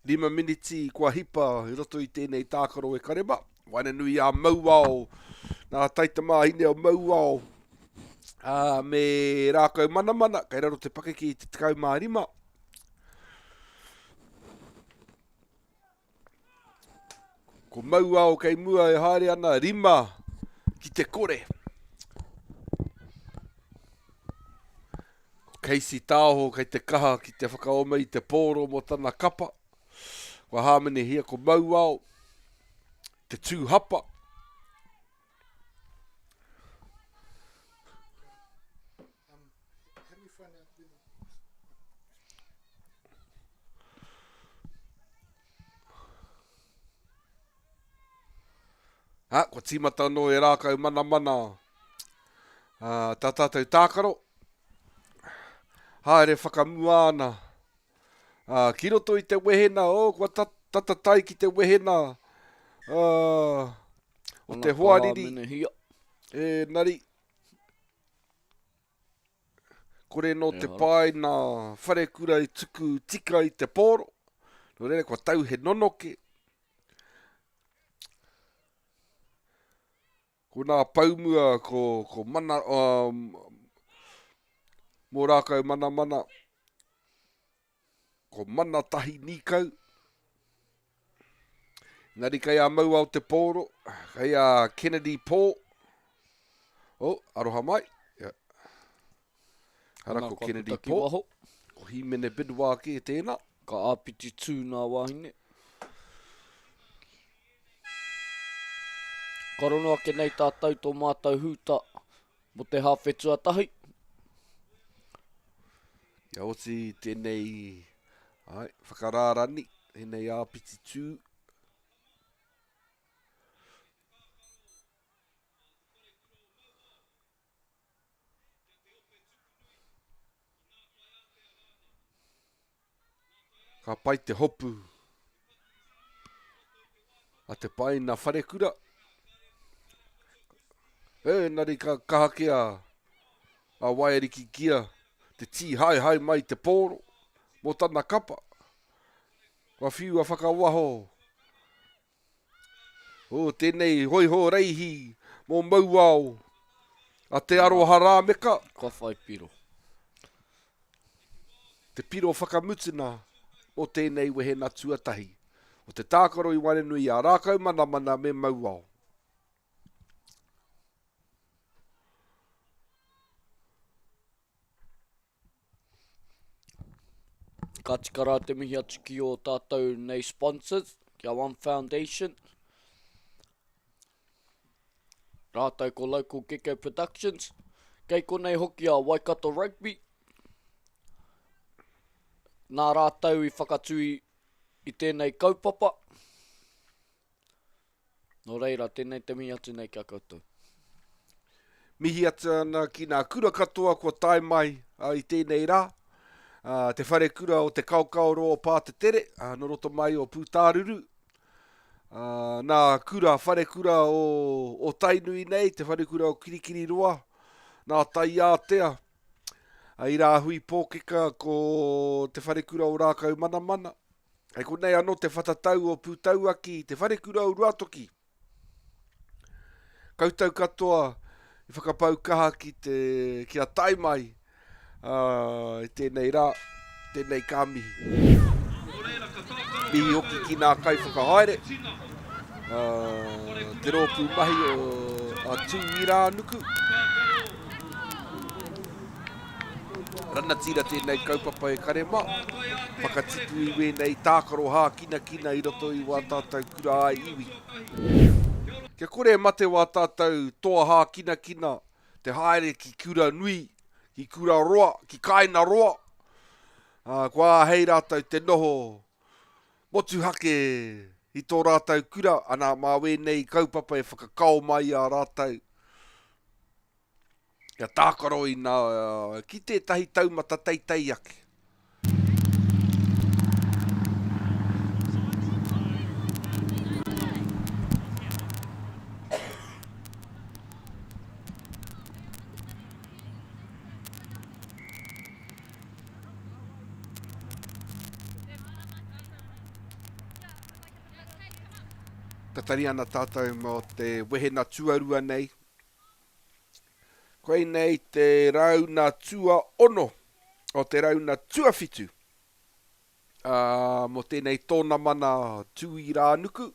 5 miniti kua hipa i roto i tēnei tākaro e Karema. Waenganui a Mauao, nā taitamāhine o Mauao, ā, me Rākau Manamana, kei raro te pakeke i te 15. Ko Mauao kei mua e haere ana, 5 ki te kore. Ko Casey Taoho kei te kaha ki te whakaoma i te pōro mō tana kapa. Kua hāmenehia ko Mauao, te tū hapa. Ha, kua tīmata anō e rākau manamana uh, tā tātou tākaro. Haere whakamua ana. Uh, ki roto i te wehena, oh, kua tata tai ki te wehena uh, o te hoariri. E, nari, Kore nō te pae nā wharekura i tuku tika i te pōro. Nō reira, kua tau he nonoke. Ko nā paumua, ko, ko mana, um, mō rākau manamana, Ko Mana Tahi Nīkau. Engari kei a Mauao Te Pōro, kei a Kennedy Pō. Oh, aroha mai. Yeah. Hara ko Kennedy Pō. Ko Hīmene Bidwā kē tēnā. Ka āpiti tū nā wāhine. Ka rono ake nei tātou tō mātou hūta mō te hāwhe tuatahi. Kia oti tēnei ai, whakarārani, tēnei āpiti tū. Ka pai te hopu a te paina wharekura. Engari ka kaha ke a, a Waiariki Kia te tīhaehae mai te pōro mō tana kapa. Kua whiua whakawaho o tēnei hoiho reihi mō Mauao a Te Aroha Rāmeka. Kua whai piro. Te piro whakamutuna o tēnei wehena tuatahi o te tākaro i waenganui i a Rākaumanamana me Mauao. Ka tika rā te mihi atu ki ō tātou nei sponsors, ki a One Foundation, rātou ko Local Gecko Productions, kei konei hoki a Waikato Rugby, nā rātou i whakatū i tēnei kaupapa. Nō reira, tēnei te mihi atu nei ki a koutou. Mihi atu ana ki nā kura katoa kua tae mai i tēnei rā. Te wharekura o Te Kaokaoroa o Pātetere, nō roto mai o Pūtāruru. Nā kura wharekura o, o Tainui nei, te wharekura o Kirikiriroa, nā Taiātea, i Rāhui Pōkeka ko te wharekura o Rākaumanamana. Hei konei anō te whatatau o Pūtauaki, te wharekura o Ruatoki. Koutou katoa, i whakapau kaha ki te, kia tae mai i tēnei rā, tēnei ka mihi. Mihi hoki ki nā kaiwhakahaere, te rōpū mahi o a Tūirānuku. Ranatira tēnei kaupapa e kare mā, whakatipu i wēnei tākaro hākinakina i roto i wā tātou kura ā-iwi. Kia kore e mate wā tātou toa hākinakina te haere ki kura nui, ki kura roa, ki kāina roa, ā, kua āhei rātou te noho motuhake i tō rātou kura, ana, mā wēnei kaupapa e whakakao mai i a rātou kia tākaro ina ki tētahi taumata teitei ake. Tatari ana tātou mō te wehena tuarua nei. Koinei te rauna tuaono o te rauna tuawhitu ā, mō tēnei tōnamana Tūirānuku.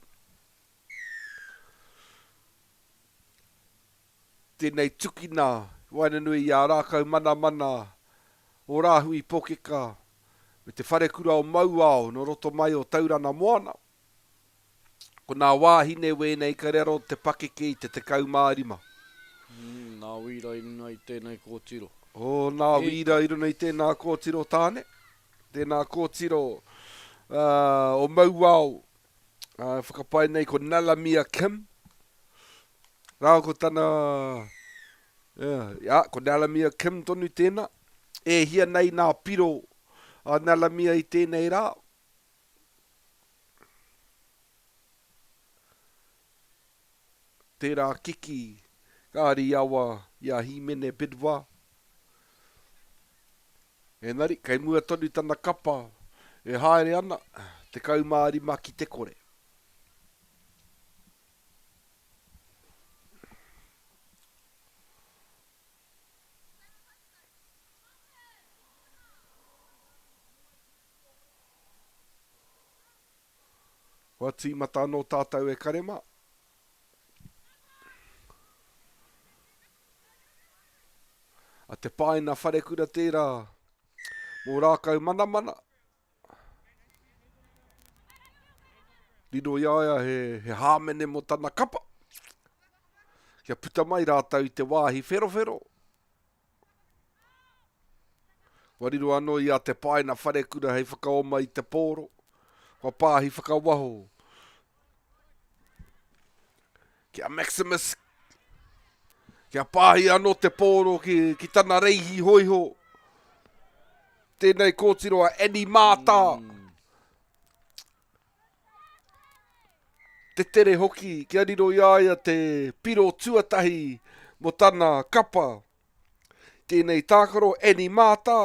Tēnei tukina i waenganui i a Rākau Manamana o Rāhui Pokeka me te Wharekura o Mauao nō roto mai o Taurana Moana. Ko nā wāhine wēnei ka rero te pakeke i te 15. Nā Wīra i runga i tēnei kōtiro. Oh, nā Wīra i runga i tēnā kōtiro tāne. Tēnā kōtiro o Mauao whakapae nei ko Nalamia Kim. Rāua ko tana, yeah, yeah, ko Nalamia Kim tonu tēnā. E hia nei nā piro a Nalamia i tēnei rā. Tērā kiki kāri awa i a Hīmene Bidwa. Engari, kei mua tonu tana kapa e haere ana, 15 ki te kore. Kua tīmata anō tātou e kare mā. A Te Paina Wharekura tērā mō Rākau Manamana. Riro i a ia he, he hāmene mō tana kapa. Kia puta mai rātou i te wāhi wherowhero. Kua riro anō i a Te Paina Wharekura hei whakaoma i te pōro. Kua pāhi whakawaho ki a Maximus. Kia pāhi anō te pōro ki, ki tana reihi hoiho. Tēnei kōtiro a Annie Mātā. Te tere hoki kia riro i a ia te piro tuatahi mo tana kapa. Tēnei tākaro, Annie Mātā,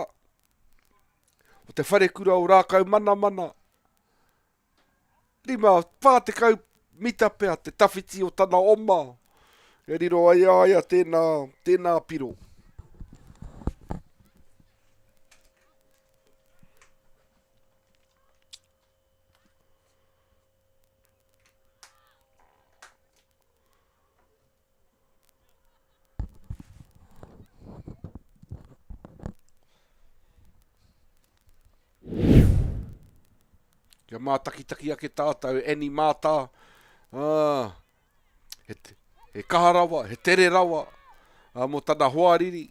o te wharekura o Rākaumanamana. 5, 40 mita pea te tawhiti o tana oma e riro ai a ia tēnā, tēnā piro. Kia mātakitaki ake tātou, Annie Mātā, ah, he, he kaha rawa, he tere rawa ah, mō tana hoariri.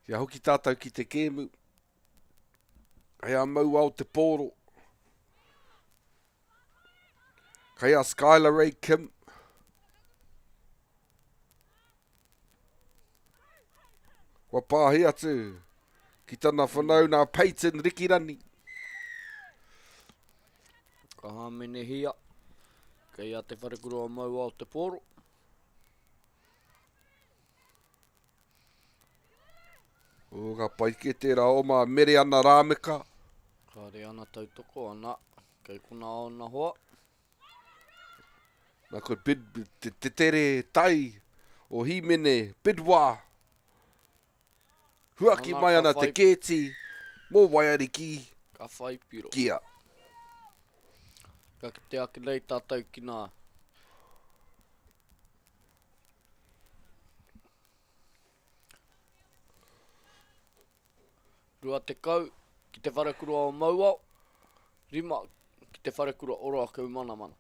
Kia hoki tātou ki te kēmu. Hei a Mauao te pōro. Kei a Skylar Ray Kim. Kua pāhi atu ki tana whanauna Peyton Rikirani. Ka hāmenehia, kei a Te Wharekura o Mauao te pōro. Oh, ka pai kē tērā oma a Mereana Rāmeka. Kāre ana tautoko, ana, kei kona ōna hoa. Nā koe bid, te, te tere tai o Hīmene, Bidwā. Huaki mai ana te kēti mō Waiariki. Ka whai piro. Kia. Ka kite ake nei tātou ki nā. 20 ki te wharekura o Mauao, 5 ki te wharekura o Rākaumanamana.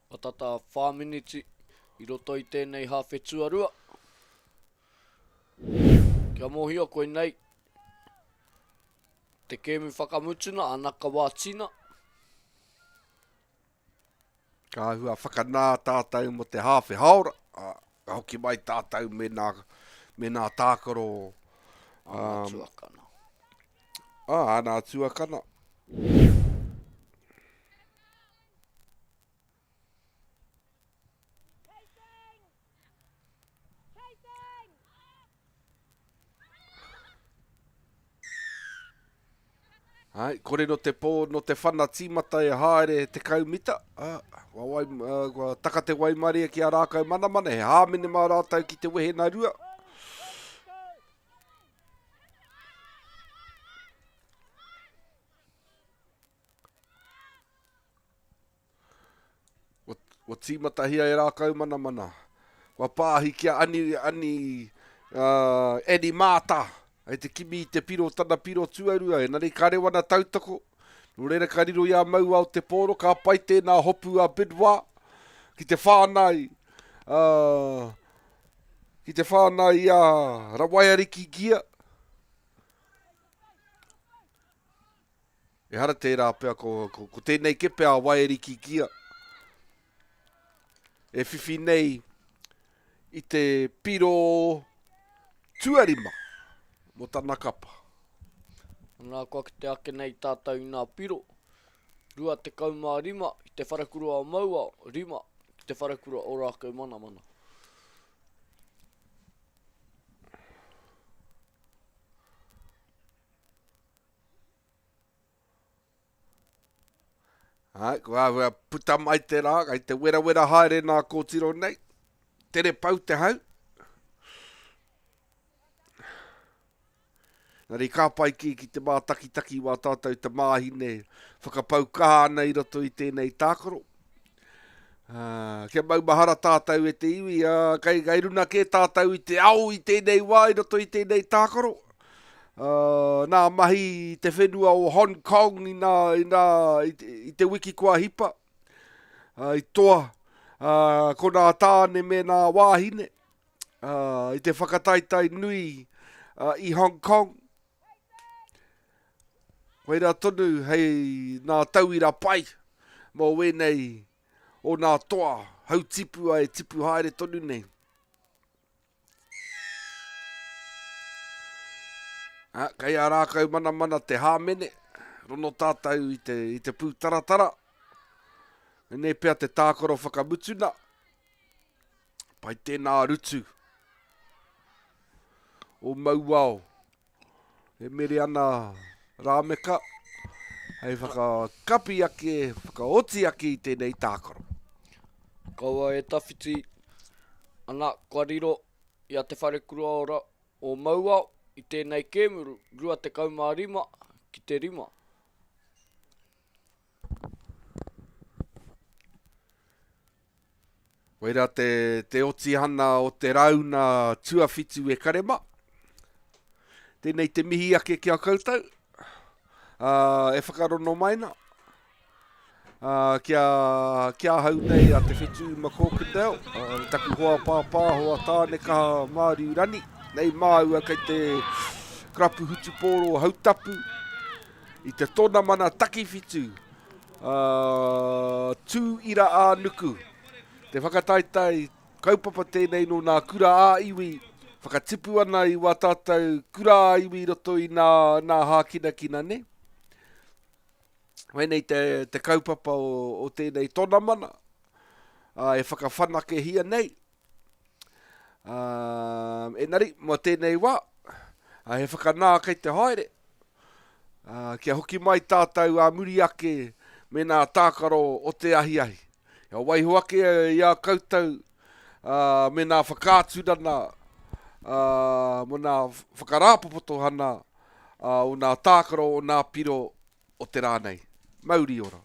Kua tata whā miniti i roto i tēnei hāwhe tuarua. Kia mōhio koinei te kēmu whakamutuna a Nakawatina. Ka āhua whakanā tātou mō te hāwhe hāora, ā, ka hoki mai tātou me nā, me nā tākaro. Ana tuakana. Ā, ana tuakana. Ai, kore no te pō, no te whana tīmata e haere 10 mita. Ā, kua, wai, uh, kua taka te waimarie ki a Rākau Manamana, he hāmene mā rātou ki te wehe nā rua. Kua tīmatahia e Rākaumanamana. Kua pāhi ki a Ani, Ani, uh, Annie Māta. Hei te kimi i te piro, tana piro tuarua. Engari ka rewana tautoko. Nō reira ka riro i a Mauao te pōro, ka pai tēnā hopu a Bidwā ki te whānai, uh, ki te whānai i a Rawaiariki Gia. Ehara tērā pea ko, ko, ko tēnei kepe a Waiariki Gia e whiwhi nei i te piro tuarima mō tana kapa. Nā kua kite ake nei tātou i nā piro, 25 ki te wharekura o Mauao, 5 ki te wharekura o Rākaumanamana. Āe, kua āhua puta mai te rā, kei te werawera haere nā kōtiro nei. Tere pau te hau. Nari ka pai ki ki te mātakitaki wā tātou tamāhine whakapau kaha ana i roto i tēnei tākaro. Uh, kia maumahara tātou e te iwi, uh, kei, kei runa kē tātou i te ao i tēnei wā i roto i tēnei tākaro. Uh, nā mahi i te whenua o Hong Kong i, nā, i, nā, i, te, i te wiki kua hipa, uh, i toa, uh, ko nā tāne me nā wāhine, uh, i te whakataetae nui uh, i Hong Kong. Koirā tonu hei nā tauira pai mō wēnei o nā toa hautipua e tipu haere tonu nei. Ha, kei a rākau manamana te hāmene, rono tātou i te, i te pūtaratara. Nei pea te tākaro whakamutuna. Pai tēnā rutu o Mauao. E mere ana Rāmeka hei whakakapi ake, whakaoti ake i tēnei tākaro. Kaua e tawhiti ana kua riro i a Te Wharekura Ora o Mauao i tēnei kēmu 25 ki te 5. Koirā te, te otihana o te rauna tuawhitu e Karema. Tēnei te mihi ake ki a koutou, uh, e whakarono mai na. Uh, kia, kia ahau nei a Te Whetū McCorkindale, uh, taku hoa pāpā, hoa tāne kaha Māriu Rani, nei māua kei te karapu hutupōro hautapu, i te tonamana takiwhitu, uh, tū ira ā-nuku. Te whakataetae kaupapa tēnei nō nā kura ā-iwi, whakatipu ana i wā tātou kura ā-iwi i roto i nā, nā hākinakina, ne? Wēnei te, te kaupapa o, o tēnei tonamana. e whakawhanakehia nei. Engari, mō tēnei wā, he whakanā kei te haere, kia hoki mai tātou ā muri ake me nā tākaro o te ahiahi. Kia waiho ake i a koutou me nā whakaaturana mō nā whakarāpopotohana o nā tākaro o nā piro o te rā nei. Mauri ora.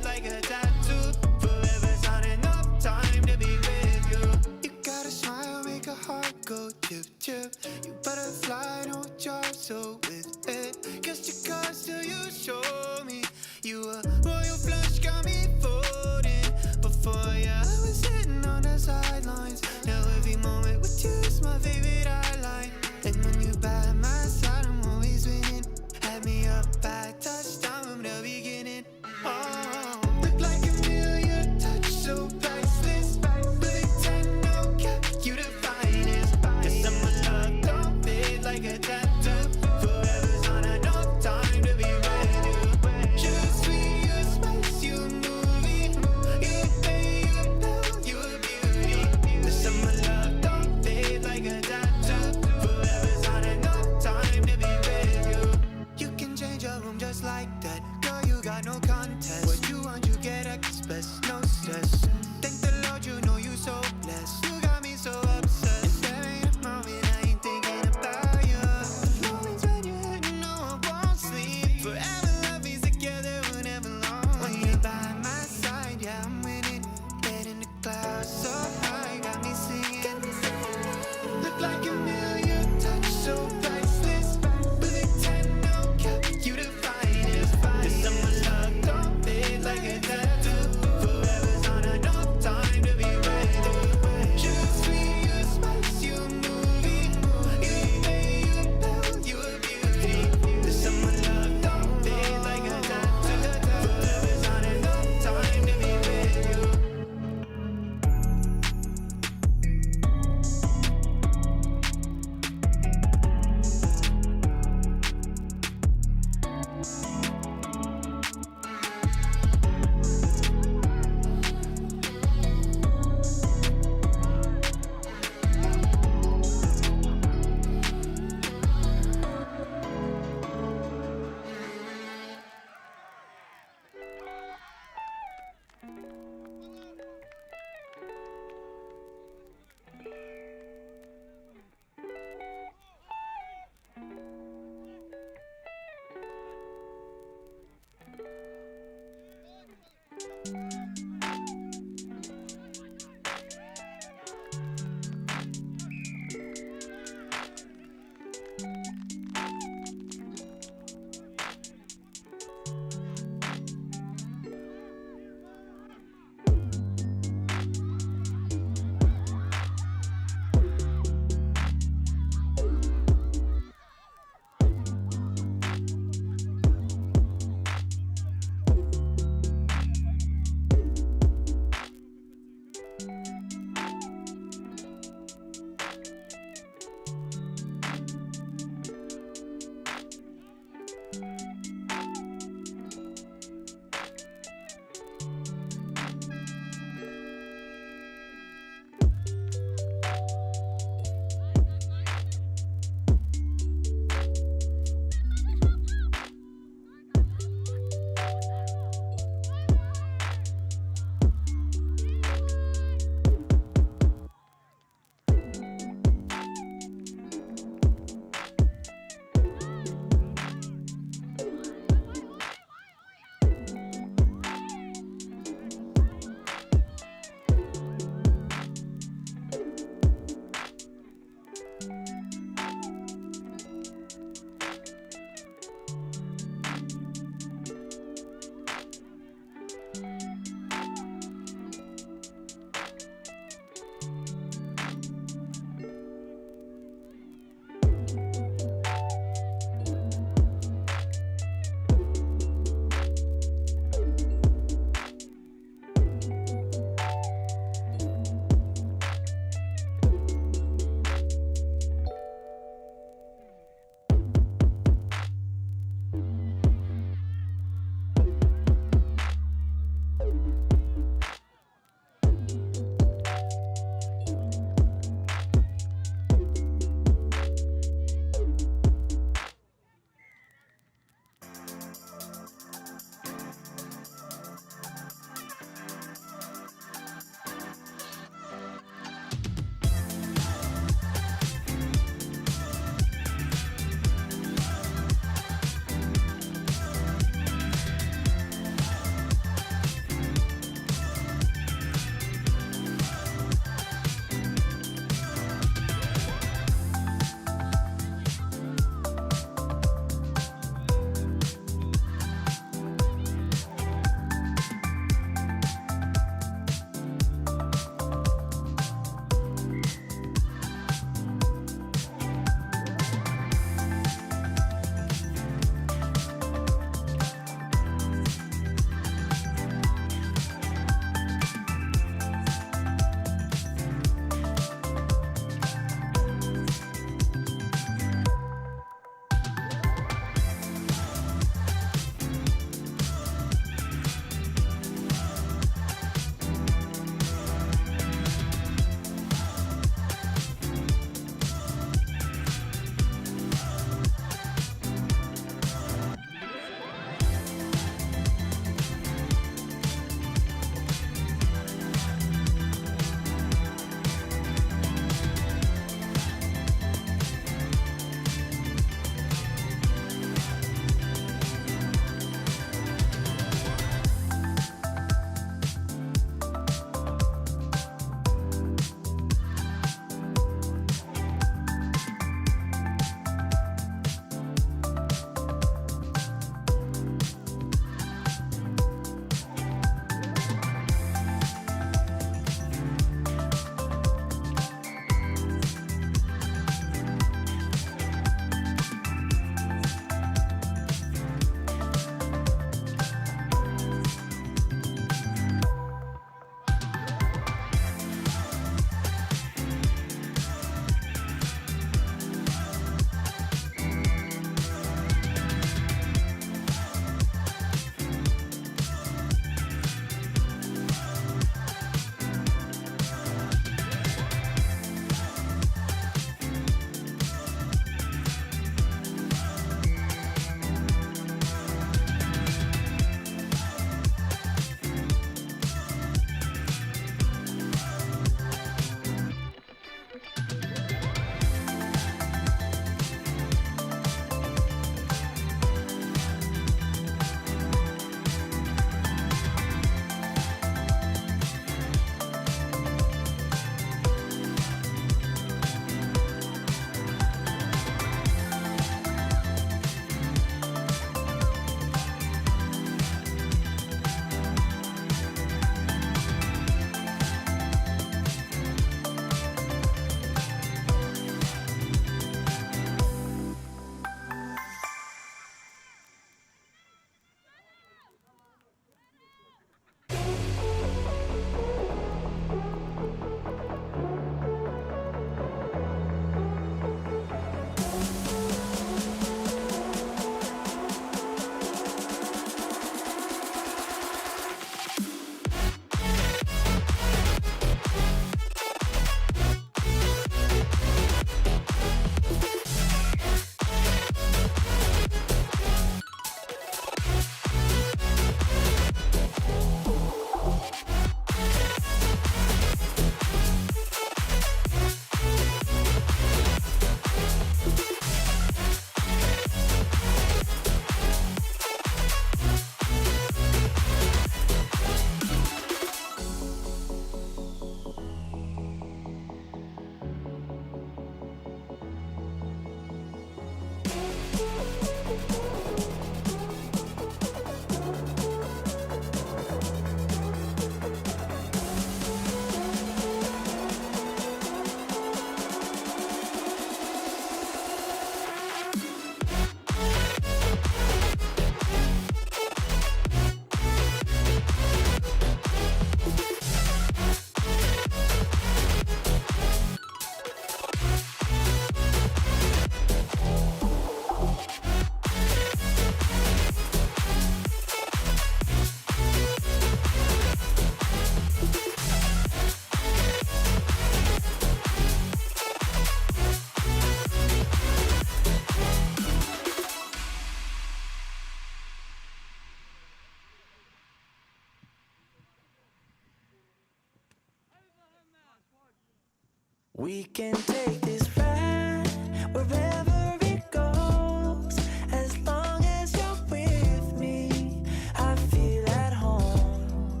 We can take this ride wherever it goes. As long as you're with me, I feel at home.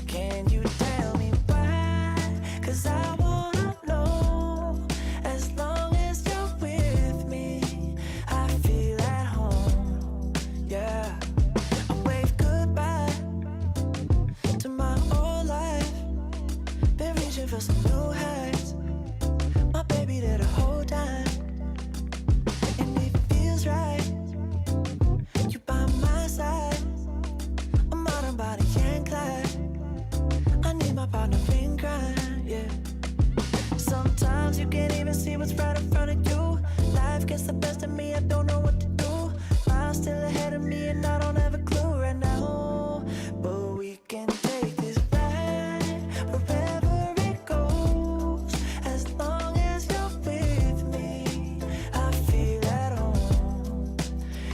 Can you tell me why? Cause I wanna know. As long as you're with me, I feel at home. Yeah. I wave goodbye to my old life. Been reaching for some new heights. My baby there the whole time. And it feels right. You by my side. I'm out on body and Clyde. I need my partner in crime, yeah. Sometimes you can't even see what's right in front of you. Life gets the best of me, I don't know what to do. Miles still ahead of me, and I don't have a clue right now. But we can take this ride wherever it goes. As long as you're with me, I feel at home.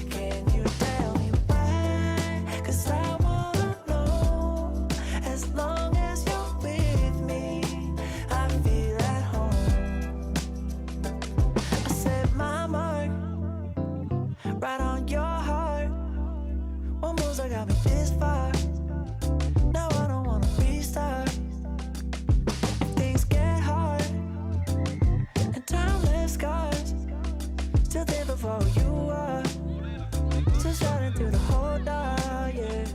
Can you tell me why? Cause I wanna know. As long as you're with me, I feel at home. I set my mark right on your heart. One move's I got me this far. Now I don't wanna restart. If things get hard and time left scars, still there before you are. Just running through the whole dark, yeah.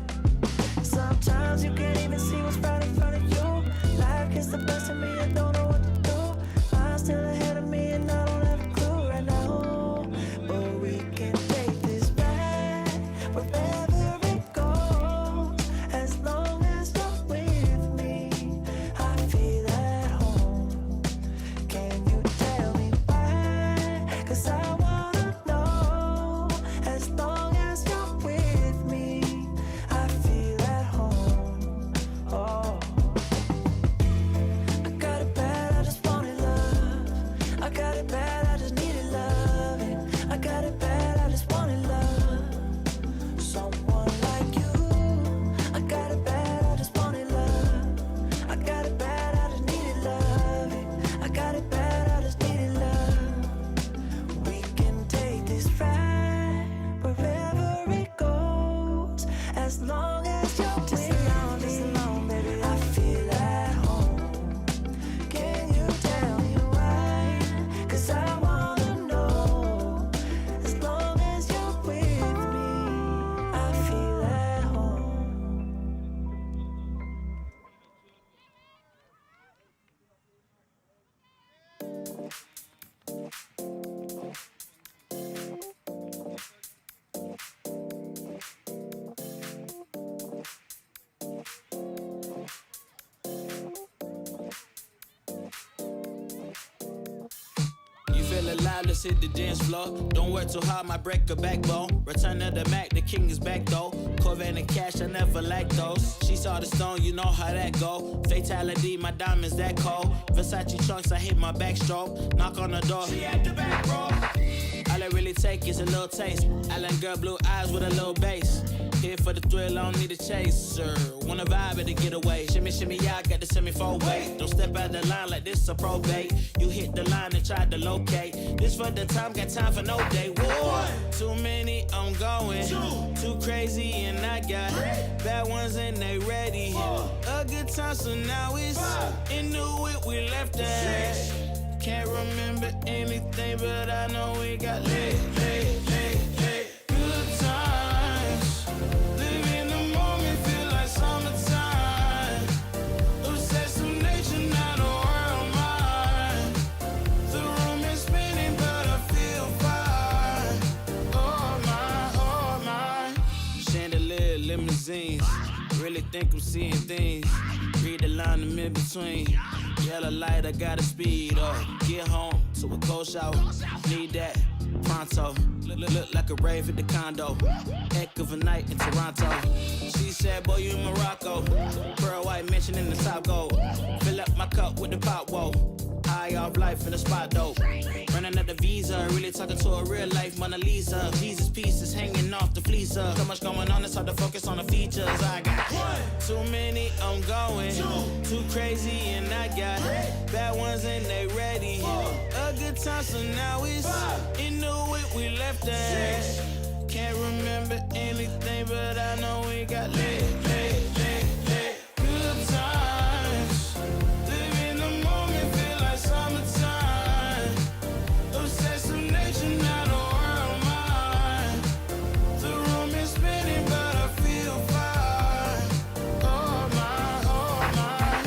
Sometimes you can't even see what's right in front of you. Life gets the best of me, I don't know what to do. Mine's still ahead of me, and I don't have a clue right now. But we can take this ride wherever it goes. As long as you're with me, I feel at home. Can you tell me why? Cause I wanna know. As long as you're with me, I feel at home. Oh. I got it bad, I just wanted love. I got it bad, I just needed love. I got it bad, I just wanted love. Someone like you. I got it bad, I just wanted love. I got it bad, I just needed love. I got it bad, I just needed love. We can take this ride wherever it goes. As long as you're just alone, just alone, baby, I feel at home. Can you tell me why? Cause I wanna know. As long as you're with me, I feel at home. You feel alive, let's hit the dance floor. Don't work too hard, might break a backbone. Return of the Mac, the king is back though. Corvette and cash, I never lack those. She saw the stone, you know how that go. Fatality, my diamonds that cold. Versace trunks, I hit my backstroke. Knock on the door, she at the back, bro. All I really take is a little taste. Island girl, blue eyes with a little bass. Here for the thrill, I don't need a chaser. Wanna vibe at the getaway. Shimmy, shimmy, yeah, I got the semi four way. Don't step out the line like this a probate. You hit the line and try to locate. This for the time, got time for no day. One, too many, I'm going. Two, too crazy, and I got Three. bad ones and they ready. Four. A good time, so now it's Five. in the whip we left at. Six. Can't remember anything, but I know we got lit, lit, lit, lit. Good times. Live in the moment, feel like summertime. Obsessed with nature, not a world mine. The room is spinning, but I feel fine. Oh my, oh my. Chandelier, limousines. Really think I'm seeing things. Read the line I'm in between. Yellow light, I gotta speed up. Get home to a cold shower. Need that pronto. Look, look, look like a rave at the condo. Heck of a night in Toronto. She said, Boy, you in Morocco. Pearl white mansion in the top gold. Fill up my cup with the pop, whoa. High off life in the spot though. Running up the visa, really talking to a real life Mona Lisa. Jesus pieces hanging off the fleecer. So much going on, it's hard to focus on the features. I got one, too many, I'm going. Two, too crazy and I got bad ones and they ready. A good time, so now it's in the whip we left at. Can't remember anything, but I know we got lit, lit, lit, lit. Good times. Live in the moment, feel like summertime. Obsessive nature, not a world mine. The room is spinning, but I feel fine. Oh my, oh my.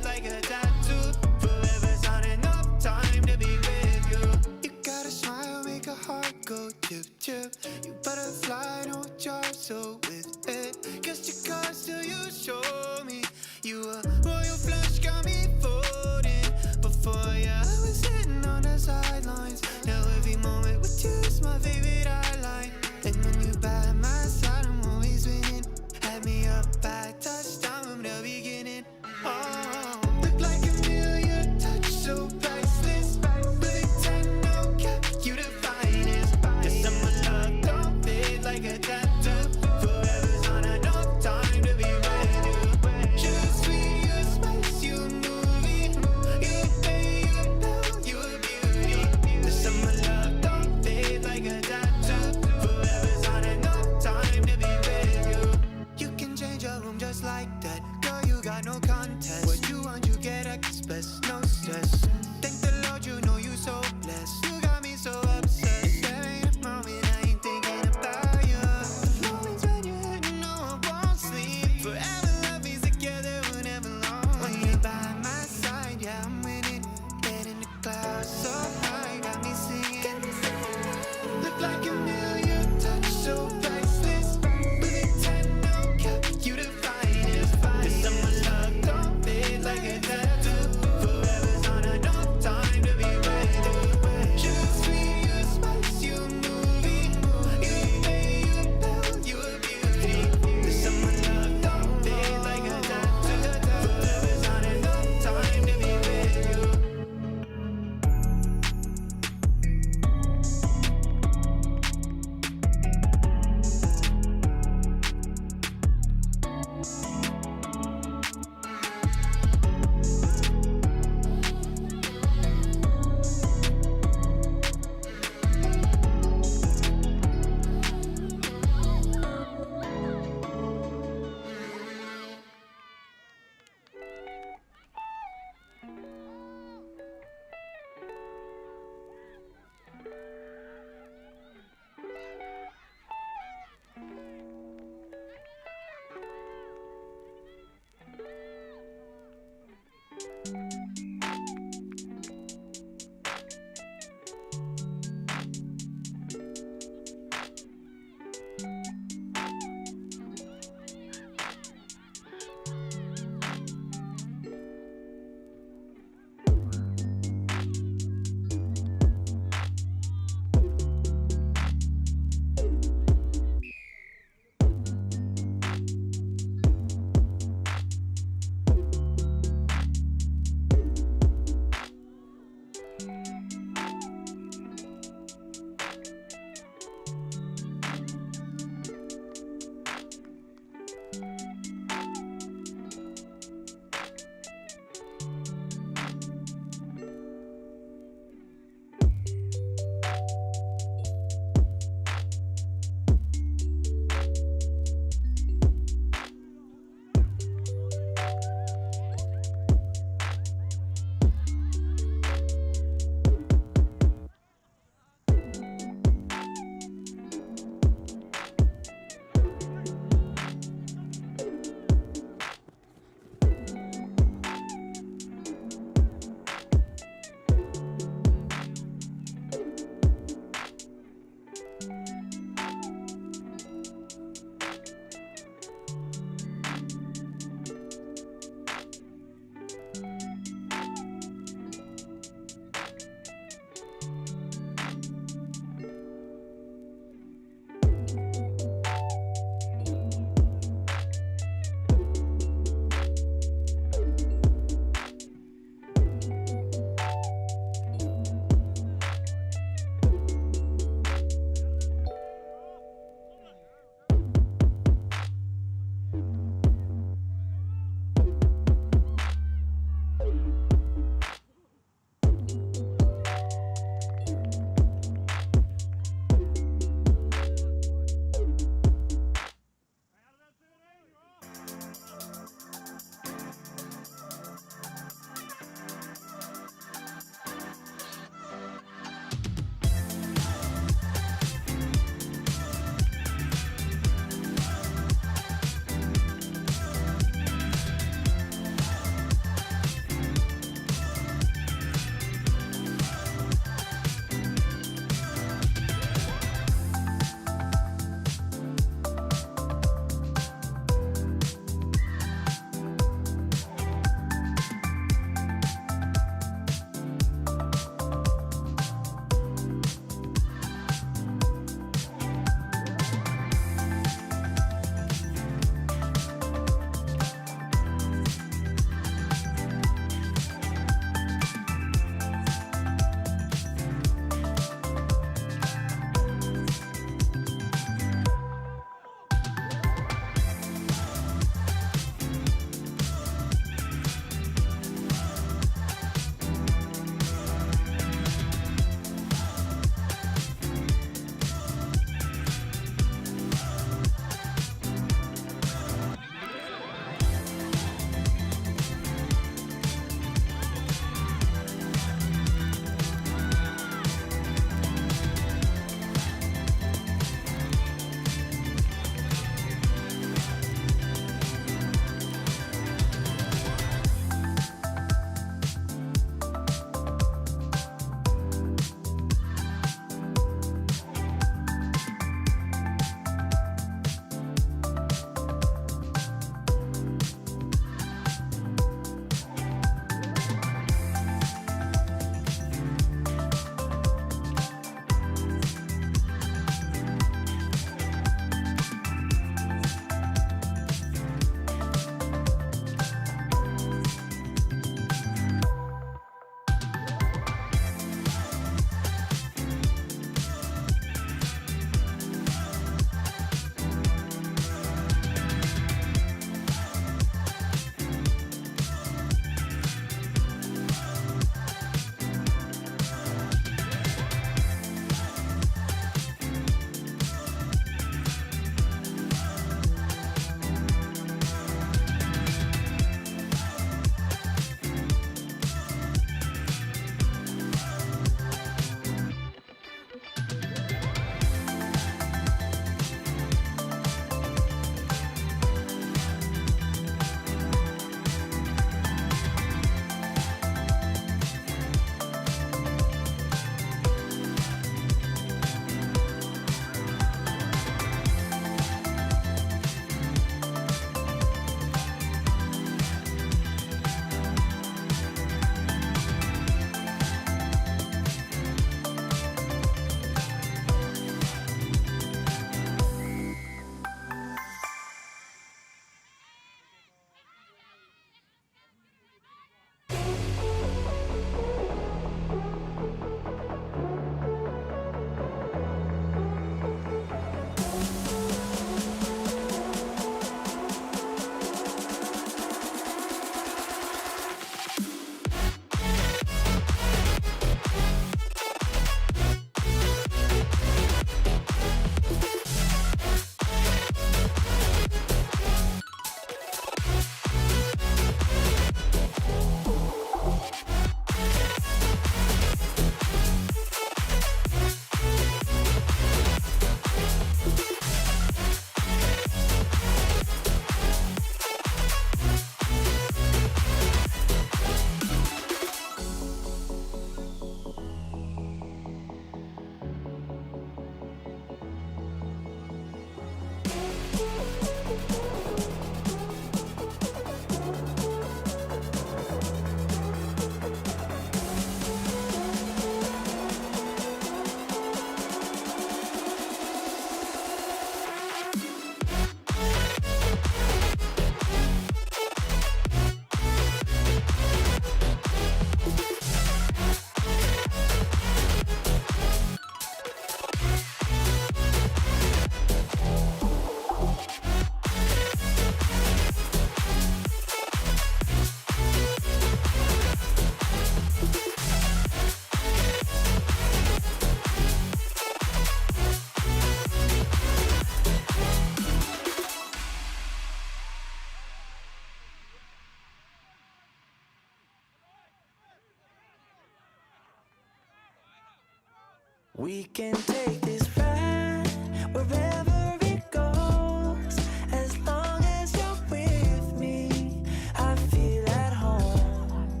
We can take this ride wherever it goes. As long as you're with me, I feel at home.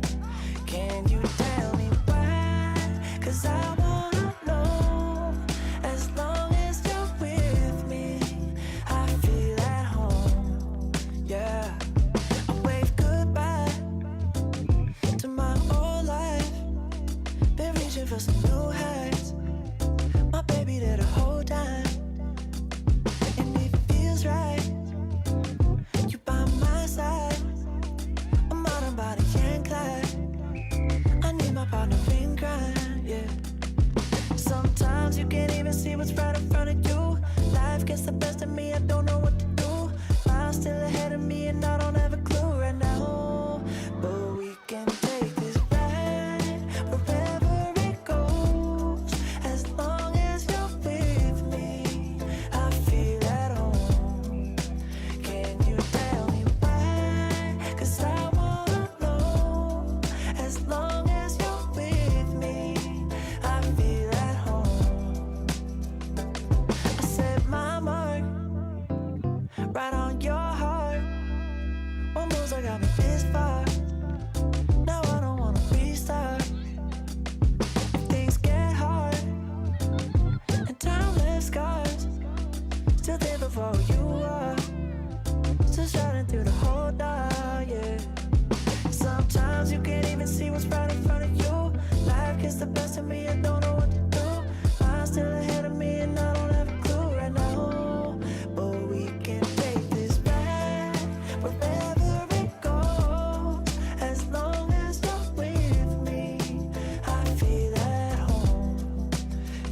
Can you tell me why? Cause I wanna know. As long as you're with me, I feel at home. Yeah. I wave goodbye to my old life. Been reaching for some new heights. My baby there the whole time. And it feels right. You by my side. I'm out on body and Clyde. I need my partner in crime, yeah. Sometimes you can't even see what's right in front of you. Life gets the best of me, I don't know what to do. Miles still ahead of me, and I don't have a clue right now. But we can take this ride wherever it goes. As long as you're with me, I feel at home. Can you tell me why? Cause I wanna know. As long as you're with me, I feel at home. I set my mark right on your heart. One move's I got me this far. Now I don't wanna restart. If things get hard and time left scars, still there before you are. Still shining through the whole dark, yeah. Sometimes you can't even see what's right in front of you. Life gets the best of me, I don't know what to do. Mine's still ahead of me, and I don't have a clue right now. But we can take this ride wherever it goes. As long as you're with me, I feel at home.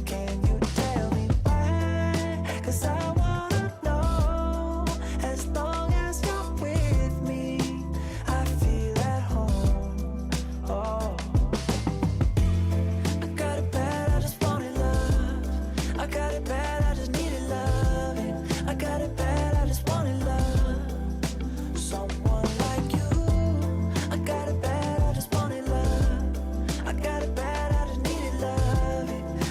Can you tell me why? Cause I wanna know. As long as you're with me, I feel at home. Oh. I got it bad, I just wanted love. I got it bad, I just needed love. I got it bad, I just wanted love. Someone like you. I got it bad, I just wanted love. I got it bad, I just needed love.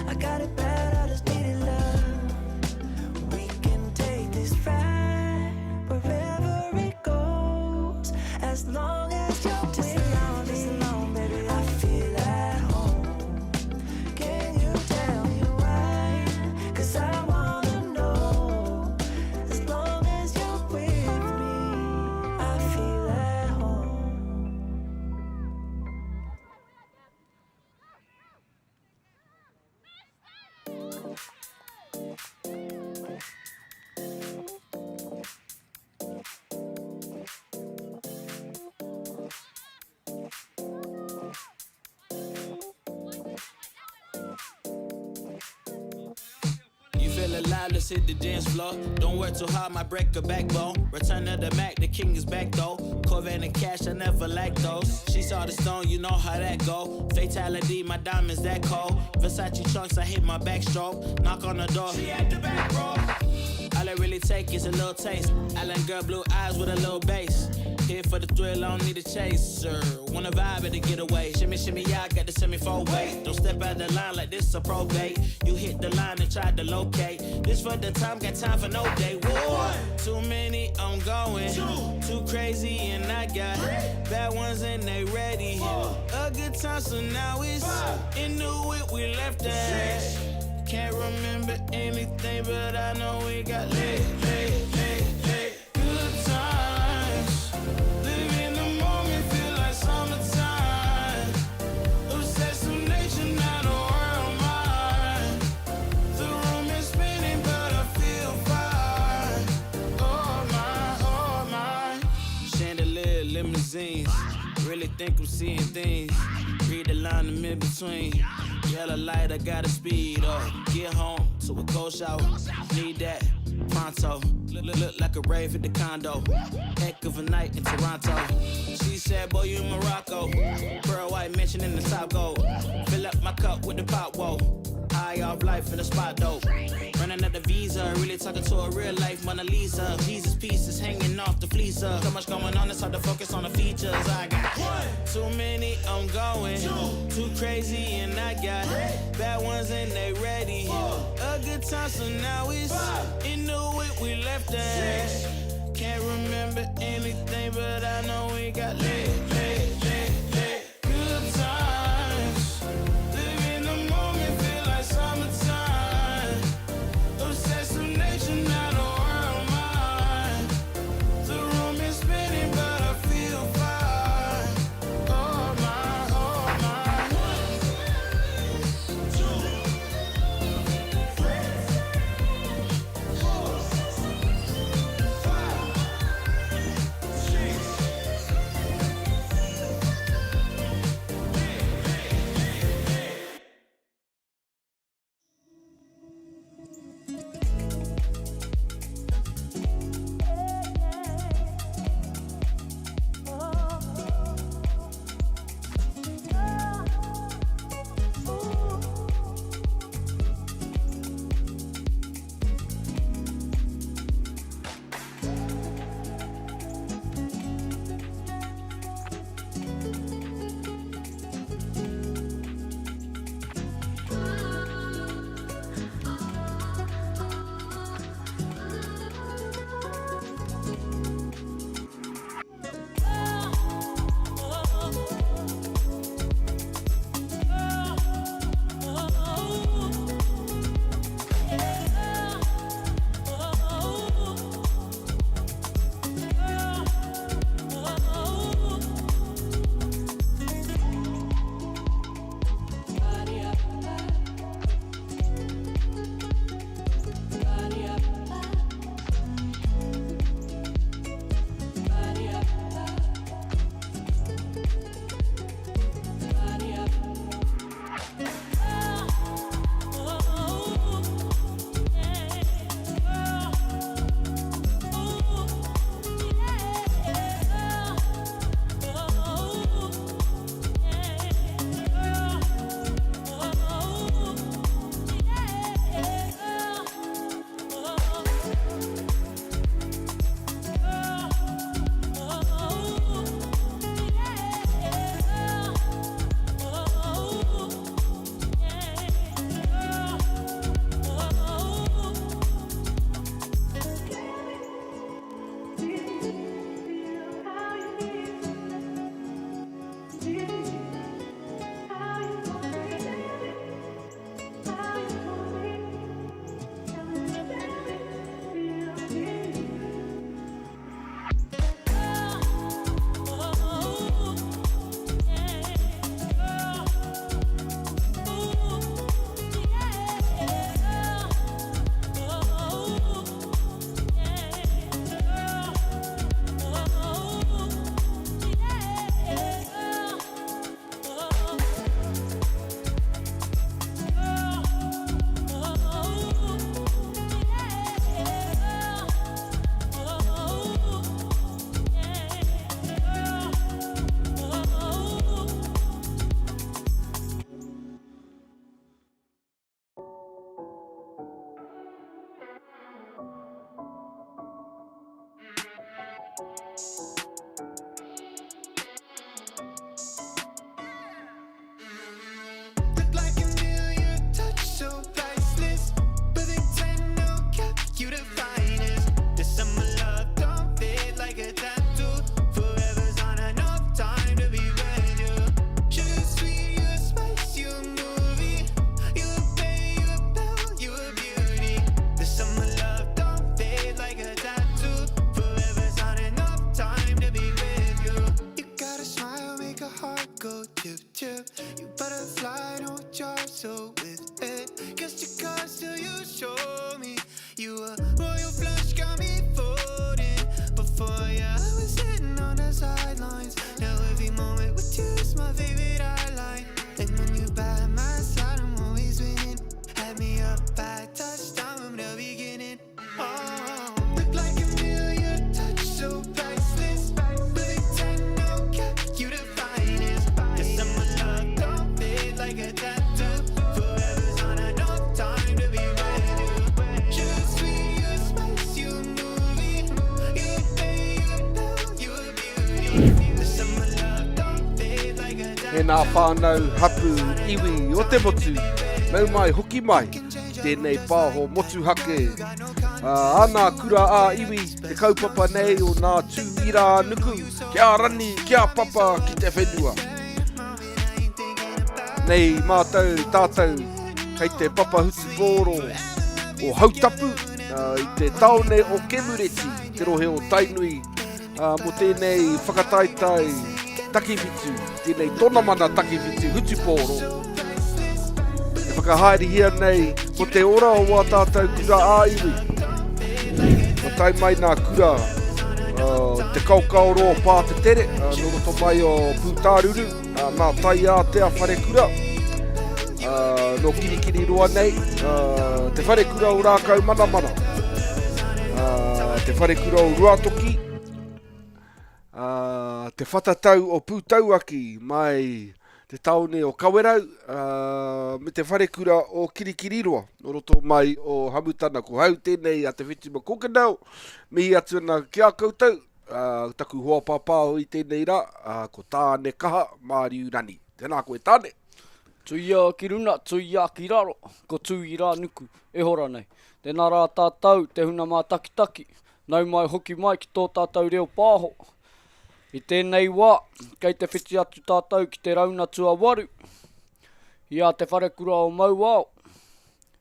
I got it bad, I just needed love. We can take this ride wherever it goes. As long as you're just alone, just alone, baby, I feel at home. Can you tell me why? Cause I wanna know. As long as you're with me, I feel at home. You feel alive, let's hit the dance floor. Don't work too hard, might break a backbone. Return of the Mac, the king is back though. Corvette and cash, I never lack those. She saw the stone, you know how that go. Fatality, my diamonds that cold. Versace trunks, I hit my backstroke. Knock on the door, she at the back, bro. All I really take is a little taste. Island girl, blue eyes with a little bass. Here for the thrill, I don't need a chaser. Wanna vibe at the getaway. Shimmy, shimmy, yeah, I got the semi four way. Don't step out the line like this a probate. You hit the line and tried to locate. This for the time, got time for no day. One, too many, I'm going. Two, too crazy, and I got Three. bad ones and they ready. Four. A good time, so now it's Five. in the whip we left at. Six. Can't remember anything, but I know we got lit, lit, lit, lit. Good times. Live in the moment, feel like summertime. Obsessed with nature, not a world mine. The room is spinning, but I feel fine. Oh my, oh my. Chandelier, limousines. Really think I'm seeing things. Read the line in between. Yellow light, I gotta speed up. Get home to a cold shower. Need that pronto. Look, look, look like a rave at the condo. Heck of a night in Toronto. She said, Boy, you in Morocco. Pearl white mansion in the top gold. Fill up my cup with the pop, whoa. High off life in the spot, though. Running up the visa. Really talking to a real life Mona Lisa. Jesus pieces hanging off the fleecer. So much going on, it's hard to focus on the features. I got one, too many, I'm going. Too crazy, and I got bad ones, and they ready. A good time, so now it's in the whip, we left at. Can't remember anything, but I know we got lit, lit, lit, lit. Good times. Live in the moment, feel like summertime. Obsessive nature, not a world mine. The room is spinning, but I feel fine. Oh my, oh my. One, two, three, four, five, six. Look like a million touch, so priceless. Perfect 10, no cap, you the finest. The summer love don't fit like a tattoo. Forever's not enough time to be with you. Sugar sweet, you a spice, you a movie. You a babe, you a belle, you a beauty. The summer love don't fade like a tattoo. Forever's not enough time to be with you. You got a smile, make a heart go chip chip. You butterfly, no job, so with it. Guess you cause till you show me. You a royal flush, got me floating. Before ya, I was sitting on the sidelines. Now every moment with you is my favorite highlight. And when you by my side, I'm always winning. Had me up, I touchdown from the beginning. Oh, look like a million touch, so priceless. Perfect 10, no cap, you the finest. The summer love don't fade like a tattoo. Forever's not enough time. nā whānau, hapū, iwi o te motu, nau mai hoki mai ki tēnei pāho motuhake. Ā nā kura ā-iwi te kaupapa nei o nā tū ira nuku, kia rani, kia papa ki te whenua. Nei mātou tātou kei te papa hutupōro o Hautapu i te taone o Kemureti, te rohe o Tainui, mō tēnei whakataetae takiwhitu, tēnei tonamana takiwhitu hutupōro. E whakahaerehia nei ko te ora o wā tātou kura ā-iwi. Kua tae mai nā kura uh, te kaokaoro o Pātetere, uh, nō roto mai o Pūtāruru, uh, nā Taiātea Wharekura, uh, nō Kirikiriroa nei, uh, te Wharekura o Rākau Manamana, uh, te Wharekura o Ruatoki, uh, te Whatatau o Pūtauaki mai te taone o Kawerau, uh, me te Wharekura o Kirikiriroa, nō roto mai o Hamutana. Ko hau tēnei a Te Whiti McCorkindale, mihi atu ana ki a koutou, uh, taku hoa pāpāho i tēnei rā, uh, ko Tāne Kaha Māriu Rani. Tēnā koe Tāne. Tuia ki runa, tuia ki raro, ko Tūirānuku e hora nei. Tēnā rā tātou, te huna mātakitaki, nau mai hoki mai ki tō tātou reo pāho. I tēnei wā, kei te whiti atu tātou ki te rauna tuawaru, i a Te Wharekura o Mauao,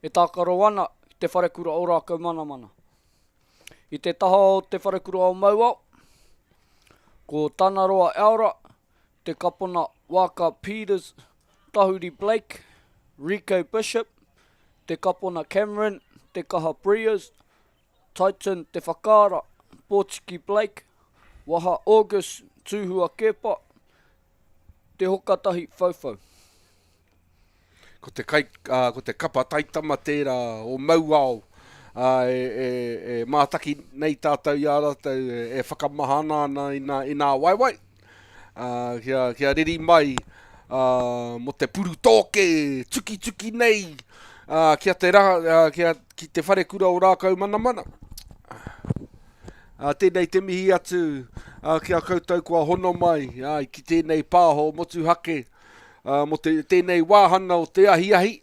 e tākaro ana ki Te Wharekura o Rākaumanamana. I te taha o Te Wharekura o Mauao, ko Tanaroa Aura, Te Kapona Waka Peters, Tahuri Blake, Rico Bishop, Te Kapona Cameron, Te Kaha Breers, Titan Te Whakaara, Pōtiki Blake, Waha August, Tūhua Keepa, Te Hokatahi Whauwhau. Ko te, kai, uh, ko te kapa taitama tērā o Mauao, uh, e, e, e mātaki nei tātou i a rātou e, e whakamahana ana i nā, i nā waewae, uh, kia, kia reri mai uh, mo te puru tōke tukituki nei uh, kia te ra, uh, kia, ki te wharekura o Rākau Manamana. Uh, tēnei te mihi atu uh, ki a koutou kua hono mai uh, ki tēnei pāho motuhake uh, mo te, tēnei wāhana o te ahiahi.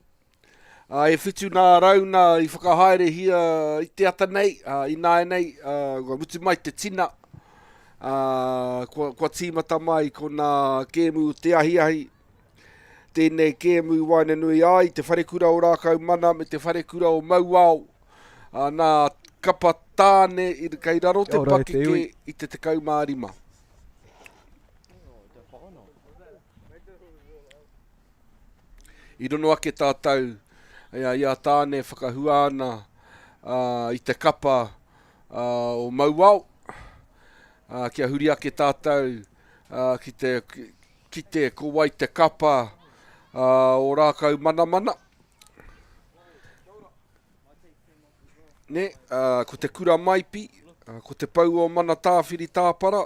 Uh, e whitu nā rauna i whakahaerehia i te ata nei, uh, i nāianei, uh, kua mutu mai te tina, uh, kua, kua tīmata mai ko nā kēmu te ahiahi, tēnei kēmu i waenganui ai te wharekura o Rākau Mana me te wharekura o Mauao, uh, nā kapa tāne i, kei raro te pakeke i te 15. I rono ake tātou i a Tāne whakahua ana i te kapa o Mauao, kia huri ake tātou ki te kite ko wai te kapa o Rākau Manamana. Nē, ko te Kura Maipi, ko te Pou o Mana Tāwhiri Tāpara,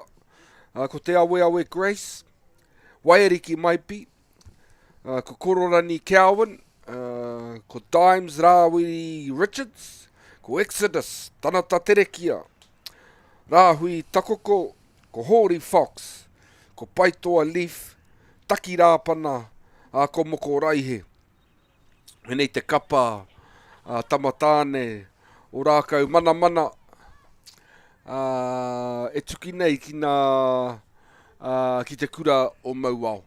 ko te Aweawe Grace, Waiariki Maipi, ko Kororani Cowan, ko Dimes Rāwiri Richards, ko Exodus Tanata Terekia, Rāhui Takoko, ko Hōri Fox, ko Paitoa Leaf, Taki Rāpana, ā, ko Moko Raihe. Hei te kapa a Tamatāne o Rākau Manamana, ā, e tuki nei ki nā, ā, ki te kura o Mauao.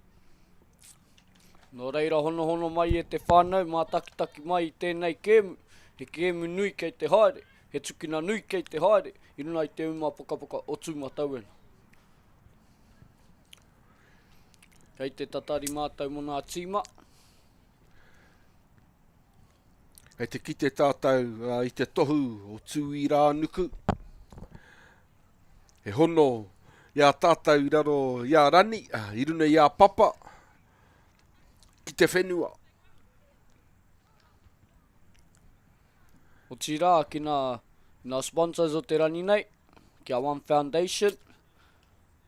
Nō reira honohono mai e te whānau, mātakitaki mai i tēnei kēmu, he kēmu nui kei te haere, he tukina nui kei te haere i runga i te uma pokapoka o Tūmatauenga. Kei te tatari mātou mō nā tīma. Kei te kite tātou i te tohu o Tūirānuku. He hono i a tātou i raro i a Rani, i runa i a Papa, ki te whenua. Otirā ki nā, nā sponsors o te rani nei, ki a One Foundation,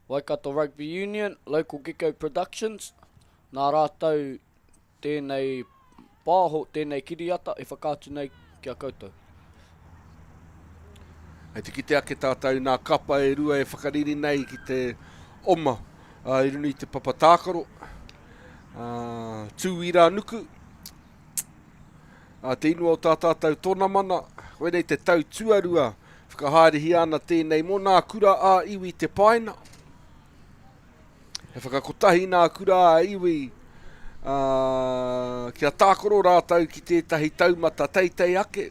Waikato Rugby Union, Local Gecko Productions, nā rātou tēnei pāho, tēnei kiriata e whakaatu nei ki a koutou. Hei te kite ake tātou nā kapa e rua e whakariri nei ki te oma i runga i te papa tākaro. Tūiranuku, te ingoa o tā tātou tōnamana, koinei te tau tuarua whakahaerehia ana tēnei mō nā kura ā-iwi te paina. He whakakotahi nā kura ā-iwi ā, kia tākaro rātou ki tētahi taumata teitei ake,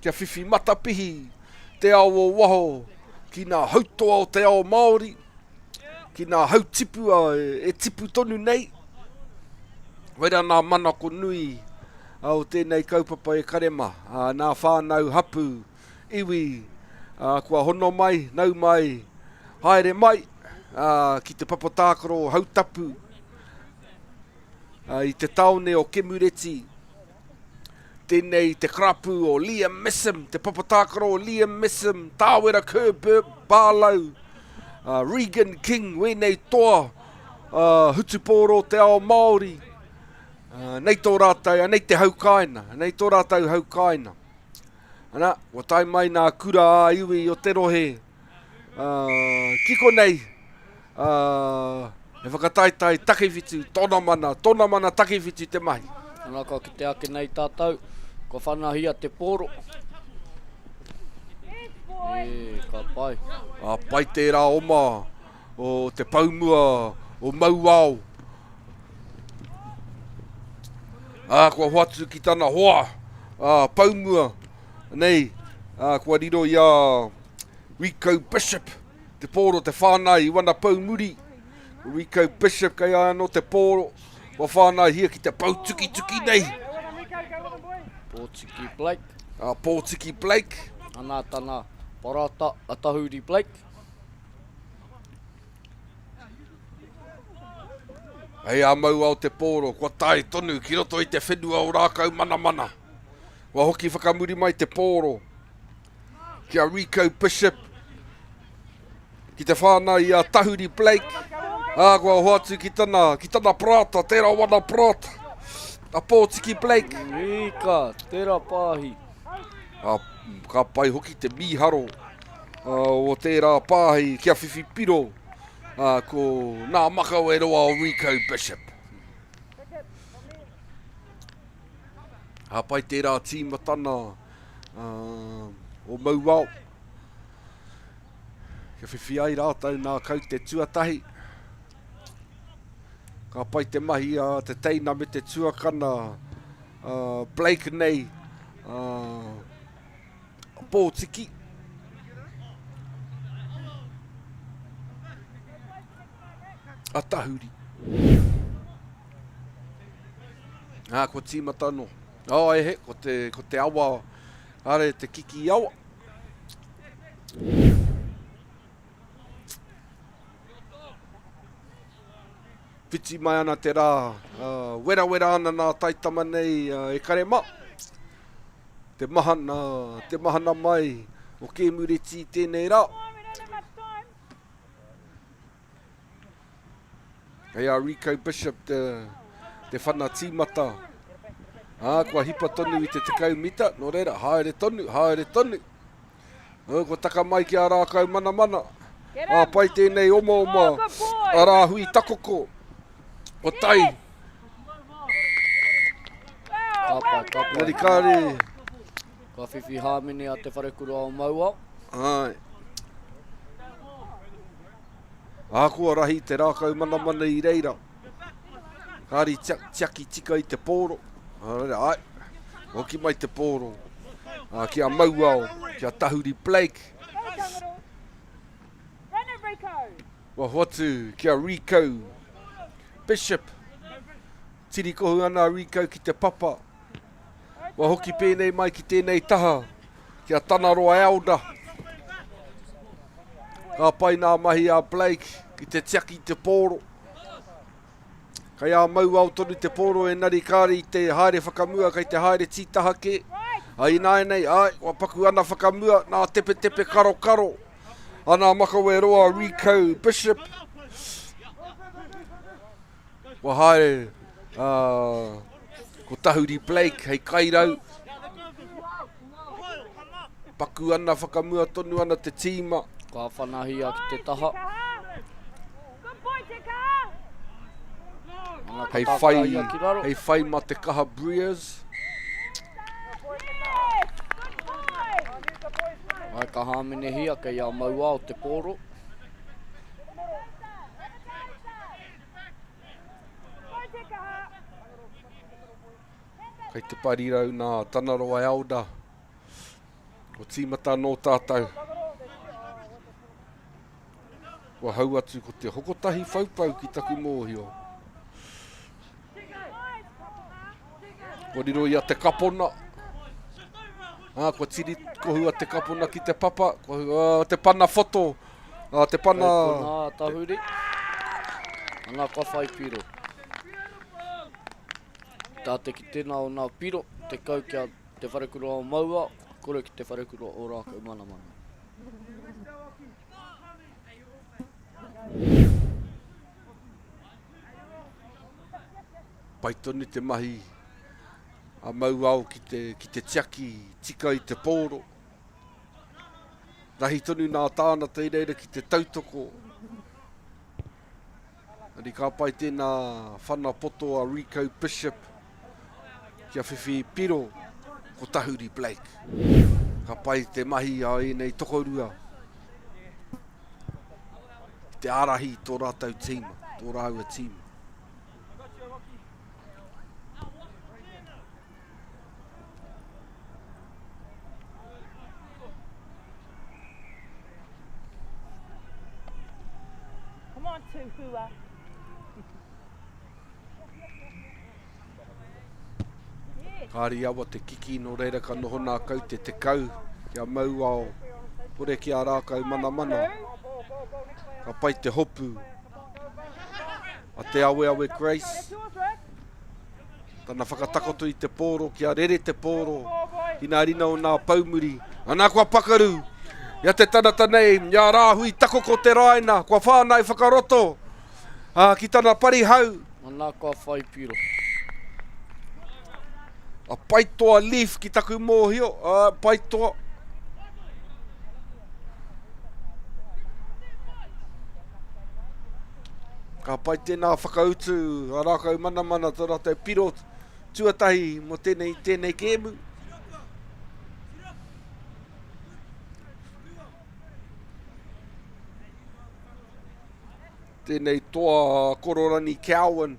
kia whiwhi matapihi te ao o waho ki nā hautoa o te ao Māori, ki nā hautipua e tipu tonu nei. Wera nā manako nui o tēnei kaupapa e Karema, nā whānau hapu, iwi, kua hono mai, nau mai, haere mai ki te papa tākaro o Hautapu i te tāone o Kemureti. Tēnei te karapu o Liam Messam, te papa tākaro o Liam Messam, Tāwera Kerr Barlow, uh, Regan King, wēnei toa uh, hutupōro te ao Māori. Uh, nei tō rātou, anei te hau kāina, anei tō rātou hau kāina. Ana, kua tae mai nā kura ā-iwi o te rohe uh, ki konei, uh, he whakataetae takiwhitu, tōna mana, tōna mana takiwhitu te mahi. Ana, kua kite ake nei tātou, kua whanahia te pōro. E, ka pai. A, pai tērā oma o te poumua o Mauao. Ā, kua hoatu ki tana hoa, ā, poumua nei, ā, kua riro i a Rico Bishop, te pōro te whānai i wana poumuri. Rico Bishop kei a anō te pōro, kua whānaihia ki te pou tukituki nei. Pōtiki Blake. Ā, Pōtiki Blake. Ana tana parata a Tahuri Blake. Hei a Mauao te pōro, kua tae tonu ki roto i te whenua o Rākaumanamana. Kua hoki whakamuri mai te pōro ki a Rico Bishop, ki te whānau i a Tahuri Blake, ā, kua hoatu ki tana, ki tana parata, tērā wana parata, a Pōtiki Blake. Ika, tērā pāhi. Ā, ka pai hoki te mīharo o tērā pāhi kia whiwhi piro ā, ko nā makawe roa o Rico Bishop. Hāpai tērā tīmatana o Mauao. Kia whiwhi ai rātou nā kaute tuatahi. Ka pai te mahi a te teina me te tuakana uh, Blake nei. Uh, Pōtiki. A Tahuri. Ā, kua tīmata anō. Oh, e he, ko te, ko te awa, are te kiki awa. Whiti mai ana te rā, uh, werawera ana nā taitama nei uh, e kare mā. Te mahana, te mahana mai o Kēmureti i tēnei rā. Kei a Rico Bishop te, te whana tīmata. Ā, kua hipa tonu i te 10 mita, nō reira, haere tonu, haere tonu. Ā, kua taka mai ki a Rākau Manamana. Ā, pai tēnei omaoma a Rāhui Takoko. Kua tai. Ka pai, ka pai. Engari kāre. Ka whiwhi hāmene a Te Wharekura o Mauao. Āe. Ahakoa rahi te rākau manamana i reira, kāre i tiaki tika i te pōro. Āe, hoki mai te pōro ki a Mauao, ki a Tahuri Blake. Kua hoatu ki a Rico Bishop. Tirikohu ana a Rico ki te papa. Kua hoki pēnei mai ki tēnei taha, ki a Tanaroa Elder. Ka pai nā mahi a Blake ki te tiaki i te pōro. Kei a Mauao tonu te pōro enari kāre i te haere whakamua, kei te haere tītaha kē. A ināianei, ai, kua paku ana whakamua, nā tepetepe karokaro. Ana makawe roa Rico Bishop. Kua haere uh, ko Tahuri Blake hei kairau. Paku ana, whakamua tonu ana te tīma. Ka whanahia ki te taha. Hei whai, hei whai ma te kaha Brears. Ai ka hāmenehia kei a Mauao te pōro. Kei te parirau nā Tanaroa Elder. Kua tīmata anō tātou. Kua hau atu ko te hokotahi whaupau ki taku mōhio. Kua riro i a Te Kapona. Ā, kua tiri kohu a Te Kapona ki te papa. Kua, uh, te pana foto. Ā, te pana... Kei konā a Tahuri. Ana kua whai piro. Tā te kitena o nā piro, 10 kia Te Wharekura o Maua, kore ki Te Wharekura o Rākaumanamana. Pai tonu te mahi a Mauao ki te, ki te tiaki tika i te pōro. Rahi tonu nā tānata i reira ki te tautoko. Engari ka pai tēnā whana poto a Rico Bishop kia whiwhi piro ko Tahuri Blake. Ka pai te mahi a ēnei tokorua ki te ārahi i tō rātou tīma, tō rāua tīma. Come on, Tuhua. Kāri awa te kiki, nō reira ka noho nā kau te tekau kia mau ao, kore ki a rākau manamana. Ka pai te hopu a Te Aweawe Grace. Tana whakatakoto i te pōro kia rere te pōro ki nā rina o nā poumuri. Ana kua pakaru ia te tanata nei, ia Rāhui Takoko te raina, kua whānau whakaroto ā, ki tana parihau. Ana kua whai piro. A Paitoa Leaf ki taku mōhio, ā, Paitoa. Ka pai tēnā whakautu a Rākau Manamana tō rātou piro tuatahi mō tēnei, tēnei kēmu. Tēnei toa Kororani Cowan.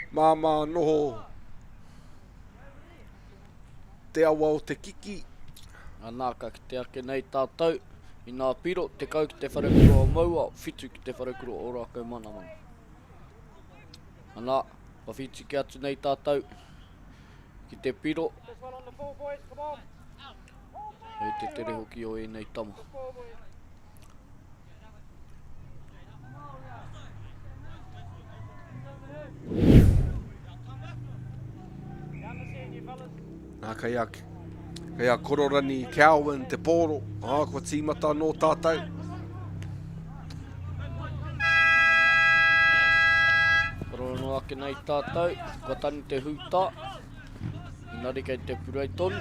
Māmā noho te awa o te kiki. Anā, ka kite ake nei tātou i nā piro, 10 ki te wharekura o Maua, whitu ki te wharekura o Rākaumanamana. Anā, kua whitiki atu nei tātou ki te piro. Hei te tere hoki o ēnei tama. Nā, kei a, kei a Kororani Cowan te pōro. Ā, kua tīmata anō tātou. Korono ake nei tātou, kua tanu te hūtā. Inari kei te purei tonu.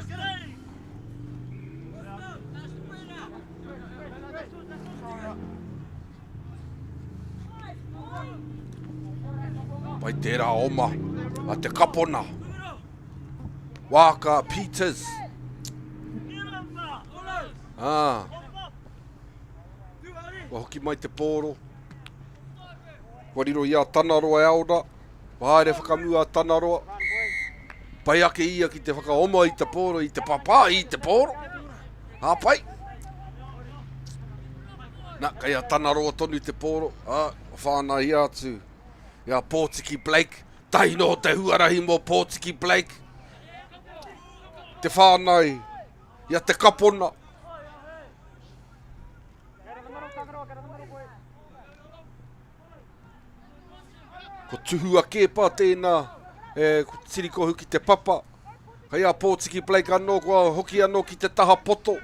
Pai tērā oma a te kapona. Wāka Peters. Ah. Kua hoki mai te pōro. Kua riro i a Tanaroa e Aora. Kua haere whakamua a Tanaroa. Pai ake ia ki te whakaoma i te pōro, i te papā i te pōro. Hā pai. Na, kei a Tanaroa tonu te pōro. Ā, whānahia atu i a Pōtiki Blake. Tahi noho te huarahi mō Pōtiki Blake. Te whānai i a Te Kapona. Ko Tuhua Keepa tēnā, e, ko Tirikohu ki te papa. Kei a Pōtiki Blake anō, kua hoki anō ki te taha poto.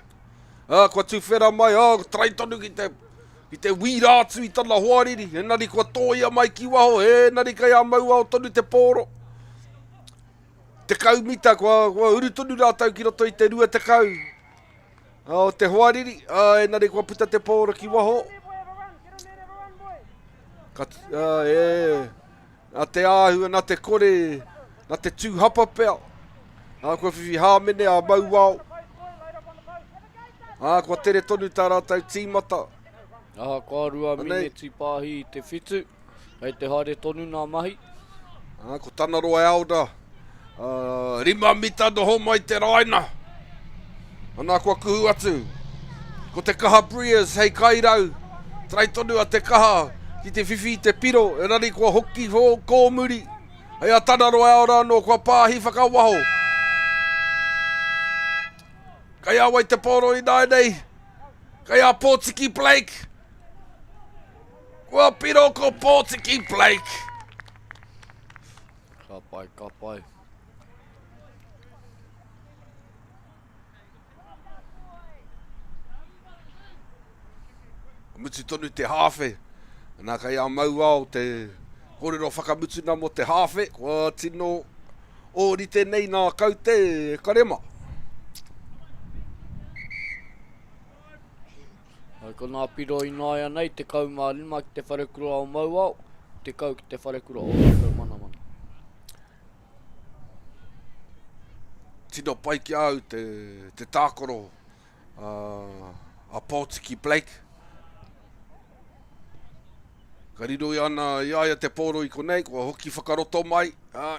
Ā, kua tuwhera mai, ā, trai tonu ki te, ki te wīra atu i tana hoariri. Engari kua tōia mai ki waho, engari kei a Mauao tonu te pōro. 10 mita, kua, kua uru tonu rātou ki roto i te 20. O te hoariri, ā, engari kua puta te pōro ki waho. Ka, uh, e, nā te āhua, nā te kore, nā te tūhapa pea. Ā, kua whiwhi hāmene a Mauao. Ā, kua tere tonu tā rātou tīmata. Ahakoa rua mineti pāhi i te whitu, kei te haere tonu nā mahi. Ā, ko Tanaroa Elder, ā, rima mita noho mai te raina. Ana, kua kuhu atu. Ko Te Kaha Brears hei kairau. Trai tonu a Te Kaha ki te whiwhi i te piro, engari kua hoki kōmuri. Hei a Tanaroa Elder anō, kua pāhi whakawaho. Kei a wai te pōro ināianei? Kei a Pōtiki Blake. Kua piro ko Pōtiki Blake. Ka pai, ka pai. Mutu tonu te hāwhe. Nā kei a Mauao te kōrero whakamutuna mō te hāwhe. Kua tino ōrite nei nā kaute e Karema. Ko nā piro ināianei, 15 ki te wharekura o Mauao, 10 ki te wharekura o Rākaumanamana. Tino pai ki a au te, te tākaro a Pōtiki Blake. Ka riro i ana i a ia te pōro i konei, kua hoki whakaroto mai. Ā,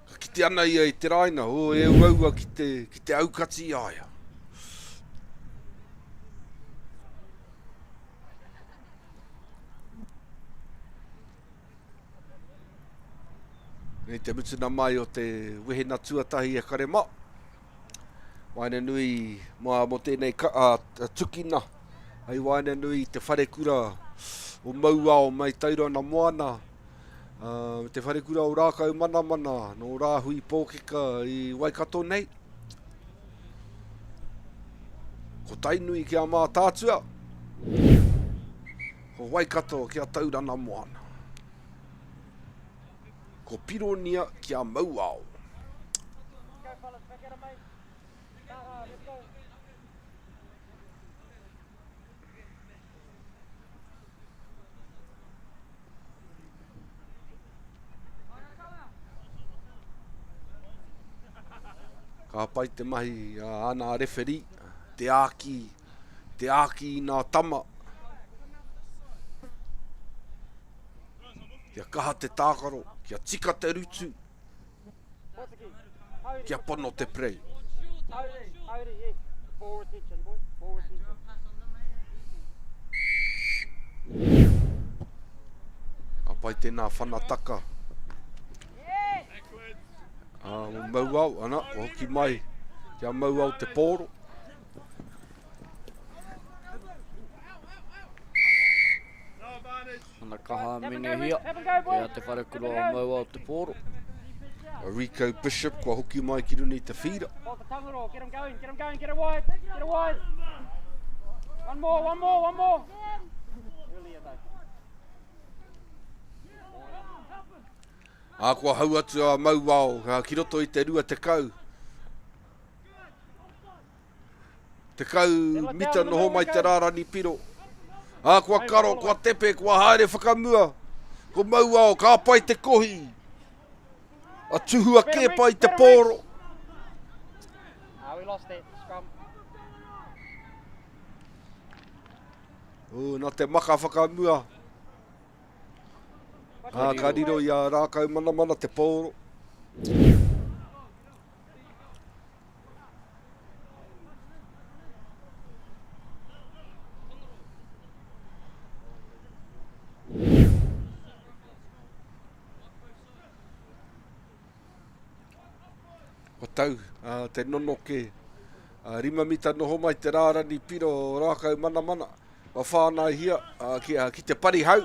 ka kite ana ia i te raina, o e uaua ki te, ki te aukati i a ia. Nei te mutuna mai o te wehena tuatahi e Karema. Waenganui mā mō tēnei ka, a, tukina hei waenganui i te wharekura o Mauao mai Tauranga Moana uh, te wharekura o Rākau Manamana nō Rāhui Pōkeka i Waikato nei. Ko Tainui ki a Mātaatua, ko Waikato ki a Tauranga Moana. Ko Pironia ki a Mauao. Ka pai te mahi a ana rewheri, te āki, te āki i nā tama. Kia kaha te tākaro, kia tika te rutu, Kia pono te prei. Ka pai tēnā whanataka. Ā, Mauao, ana, kua hoki mai kia Mauao te pōro. Ana kaha menehia, kei a Te Wharekura o Mauao te pōro. A Rico Bishop kua hoki mai ki runga i te whīra. Ā, kua hau atu a Mauao ki roto i te 20. 10 mita noho mai te rārani piro. Ā, kua karo, kua tepe, kua haere whakamua. Ko Mauao, ka pai te kohi. A tuhua kē pai te pōro. Ū, nā te maka whakamua. Ā, ka riro i a Rākau Manamana te pōro. Kua tau uh, te nonoke uh, rimamita noho mai te rārani piro rākau manamana. Kua whānaihia uh, ki, uh, ki te parihau,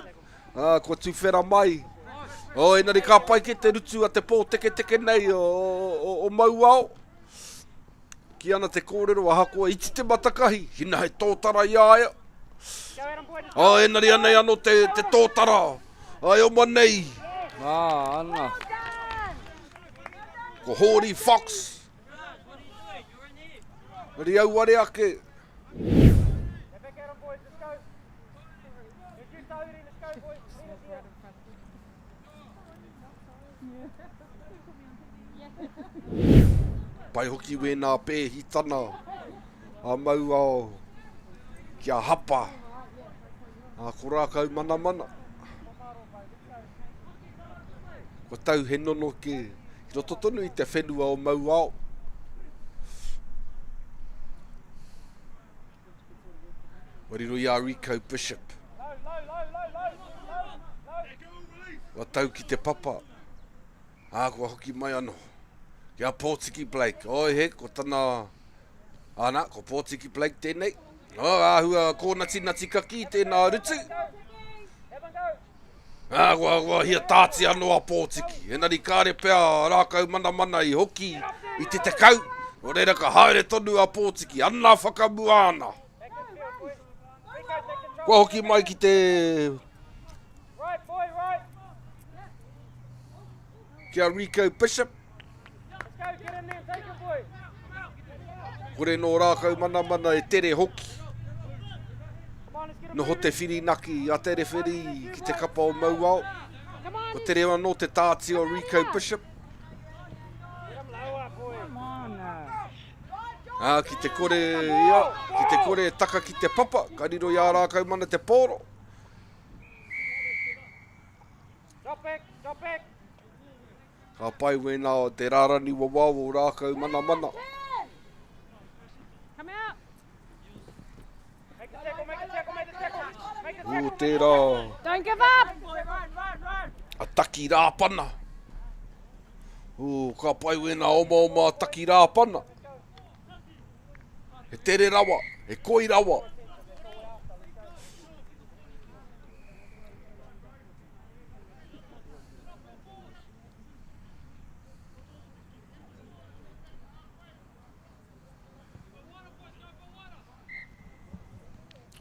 uh, kua tuwhera mai. Oh, engari ka pai ke te rutu a te pōteketeke nei o, o, o Mauao. Ki ana te kōrero, ahakoa iti te matakahi, hina he tōtara i a ia. Oh, engari anei anō te, te tōtara. Ai oma nei. Ah, ana. Ko Hōri Fox. Ri auare ake. Pai hoki wēnā pēhitana a Mauao kia hapa a ko rākau manamana. Kua tau he nonoke ki roto tonu i te whenua o Mauao. Kua riro i a Rico Bishop. Kua tau ki te papa. Ā, kua hoki mai anō. Ki a Pōtiki Blake. Oi he, ko tana... Ana, ko Pōtiki Blake tēnei. Oh, āhua kōnatinati kakī tēnā rutu. Ā, kua, kua hia tāti anō a Pōtiki. Engari kāre pea a Rākau Manamana i hoki i te tekau. Nō reira ka haere tonu a Pōtiki. Ana whakamua ana. Kua hoki mai ki te... Ki a Rico Bishop. Kore nō Rākau Manamana e tere hoki. Noho te whirinaki a te rewheri ki te kapa o Mauao. Ko tere anō te tāti o Rico Bishop. Ā, ki te kore ia, ki te kore e taka ki te papa, ka riro i a Rākau Mana te pōro. Ka pai wēnā o te rārani wawao o Rākau Manamana. Ū tērā. Don't give up! A Taki Rāpana. Ū, ka pai wēnā omaoma a Taki Rāpana. He tere rawa, he koi rawa.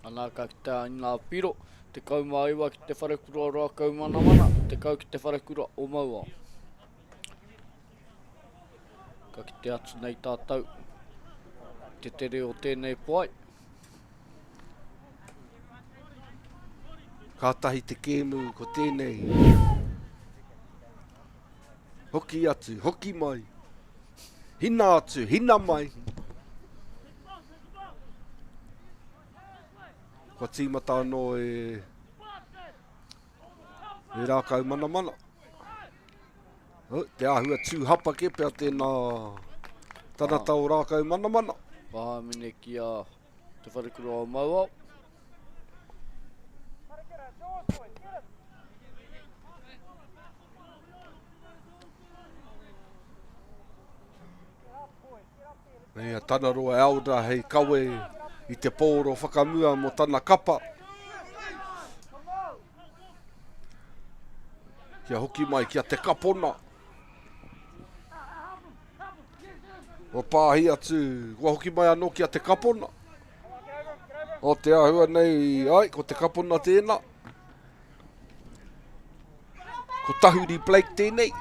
Ana ka kitea i ngā piro, 19 ki te wharekura o Rākaumanamana, 10 ki te wharekura o Mauao. Ka kite atu nei tātou te tere o tēnei poai. Kātahi te kēmu ko tēnei. Hoki atu, hoki mai. Hina atu, hina mai. Kua tīmata anō e, e rākau manamana. Oh, te āhua tū hapa ke pea tēnā tanata o rākau manamana. Pāmine ki a Te Wharekura o Mauao. Nei a Tanaroa Elder hei kawe i te pōro whakamua mō tana kapa. Kia hoki mai ki a Te Kapona. Kua pāhi atu, kua hoki mai anō ki a Te Kapona. O te āhua nei, ai, ko Te Kapona tēnā. Ko Tahuri Blake tēnei.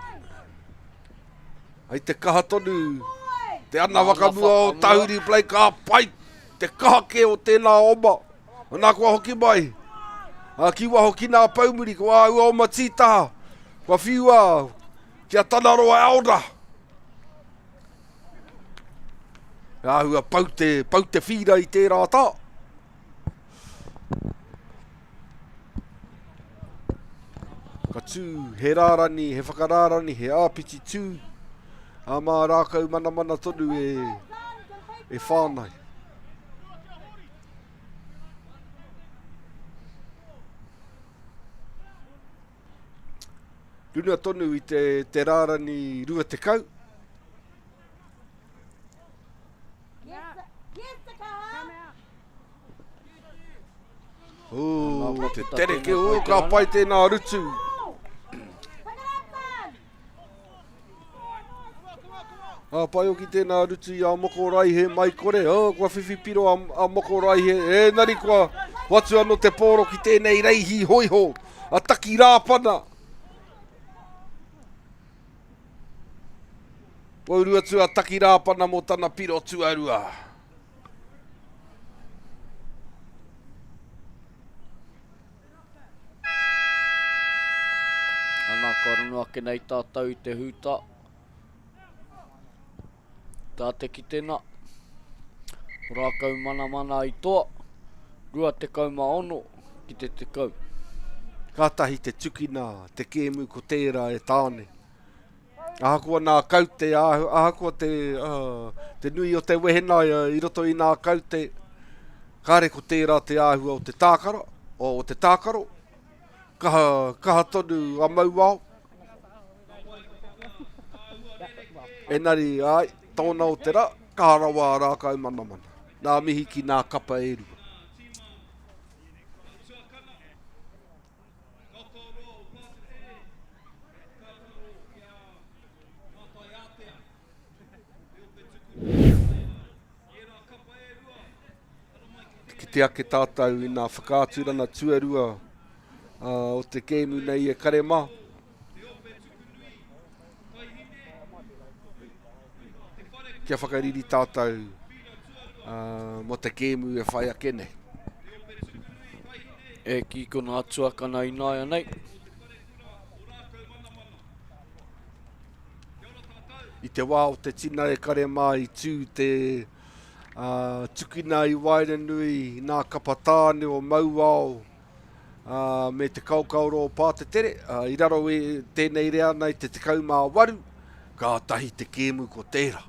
Ai te kaha tonu, te ana whakamua o Tahuri Blake, ka pai te kaha kē o tēnā oma. Nā kua hoki mai, a, ki waho ki nā poumuri, ko āua oma tītaha, kua whiua ki a Tanaroa Elder. Āhua pau te, pau te whira i tērā tā. Ka tū he rārani, he whakarārani, he āpiti tū, a mā rākau manamana tonu e, e whānai. Runa tonu i te, te rārani 20. Ooh, te tere ke o, ka pai tēnā rutu. A pai hoki tēnā rutu i a Moko Raihe mai kore. Oh, kua whiwhi piro a, a Moko Raihe. E, nari kua watu anō te pōro ki tēnei reihi hoiho. A Taki Rāpana. Kua uru atu a Taki Rāpana mō tana piro tuarua. Ana, kua rono ake. ake nei tātou i te hūta. Tā te kitena, rākau manamana i toa, 26 ki te 10. Kātahi te tukina te kēmu ko tērā e Tāne. Ahakoa nā kaute, ahakoa te, uh, te nui o te wehena i roto i nā kaute, kāre ko tērā te āhua o te tākara, o, o te tākaro, kaha, kaha tonu a Mauao. Enari, ai, tōna o te rā, kaha rawa a Rākau Manamana. Nā mihi ki nā kapa e rua. Kite ake tātou i nā whakaaturana tuarua o te kēmu nei e kare mā. Kia whakariri tātou mō te kēmu e whai ake nei. E kī kona tuakana ināianei. I te wā o te tina e kare mā i tū te uh, tukina i Waerenui, nā kapa tāne o Mauao, uh, me te kaokaoro o Pātetere, uh, i raro i tēnei reana i te 18, kātahi te kēmu ko tērā.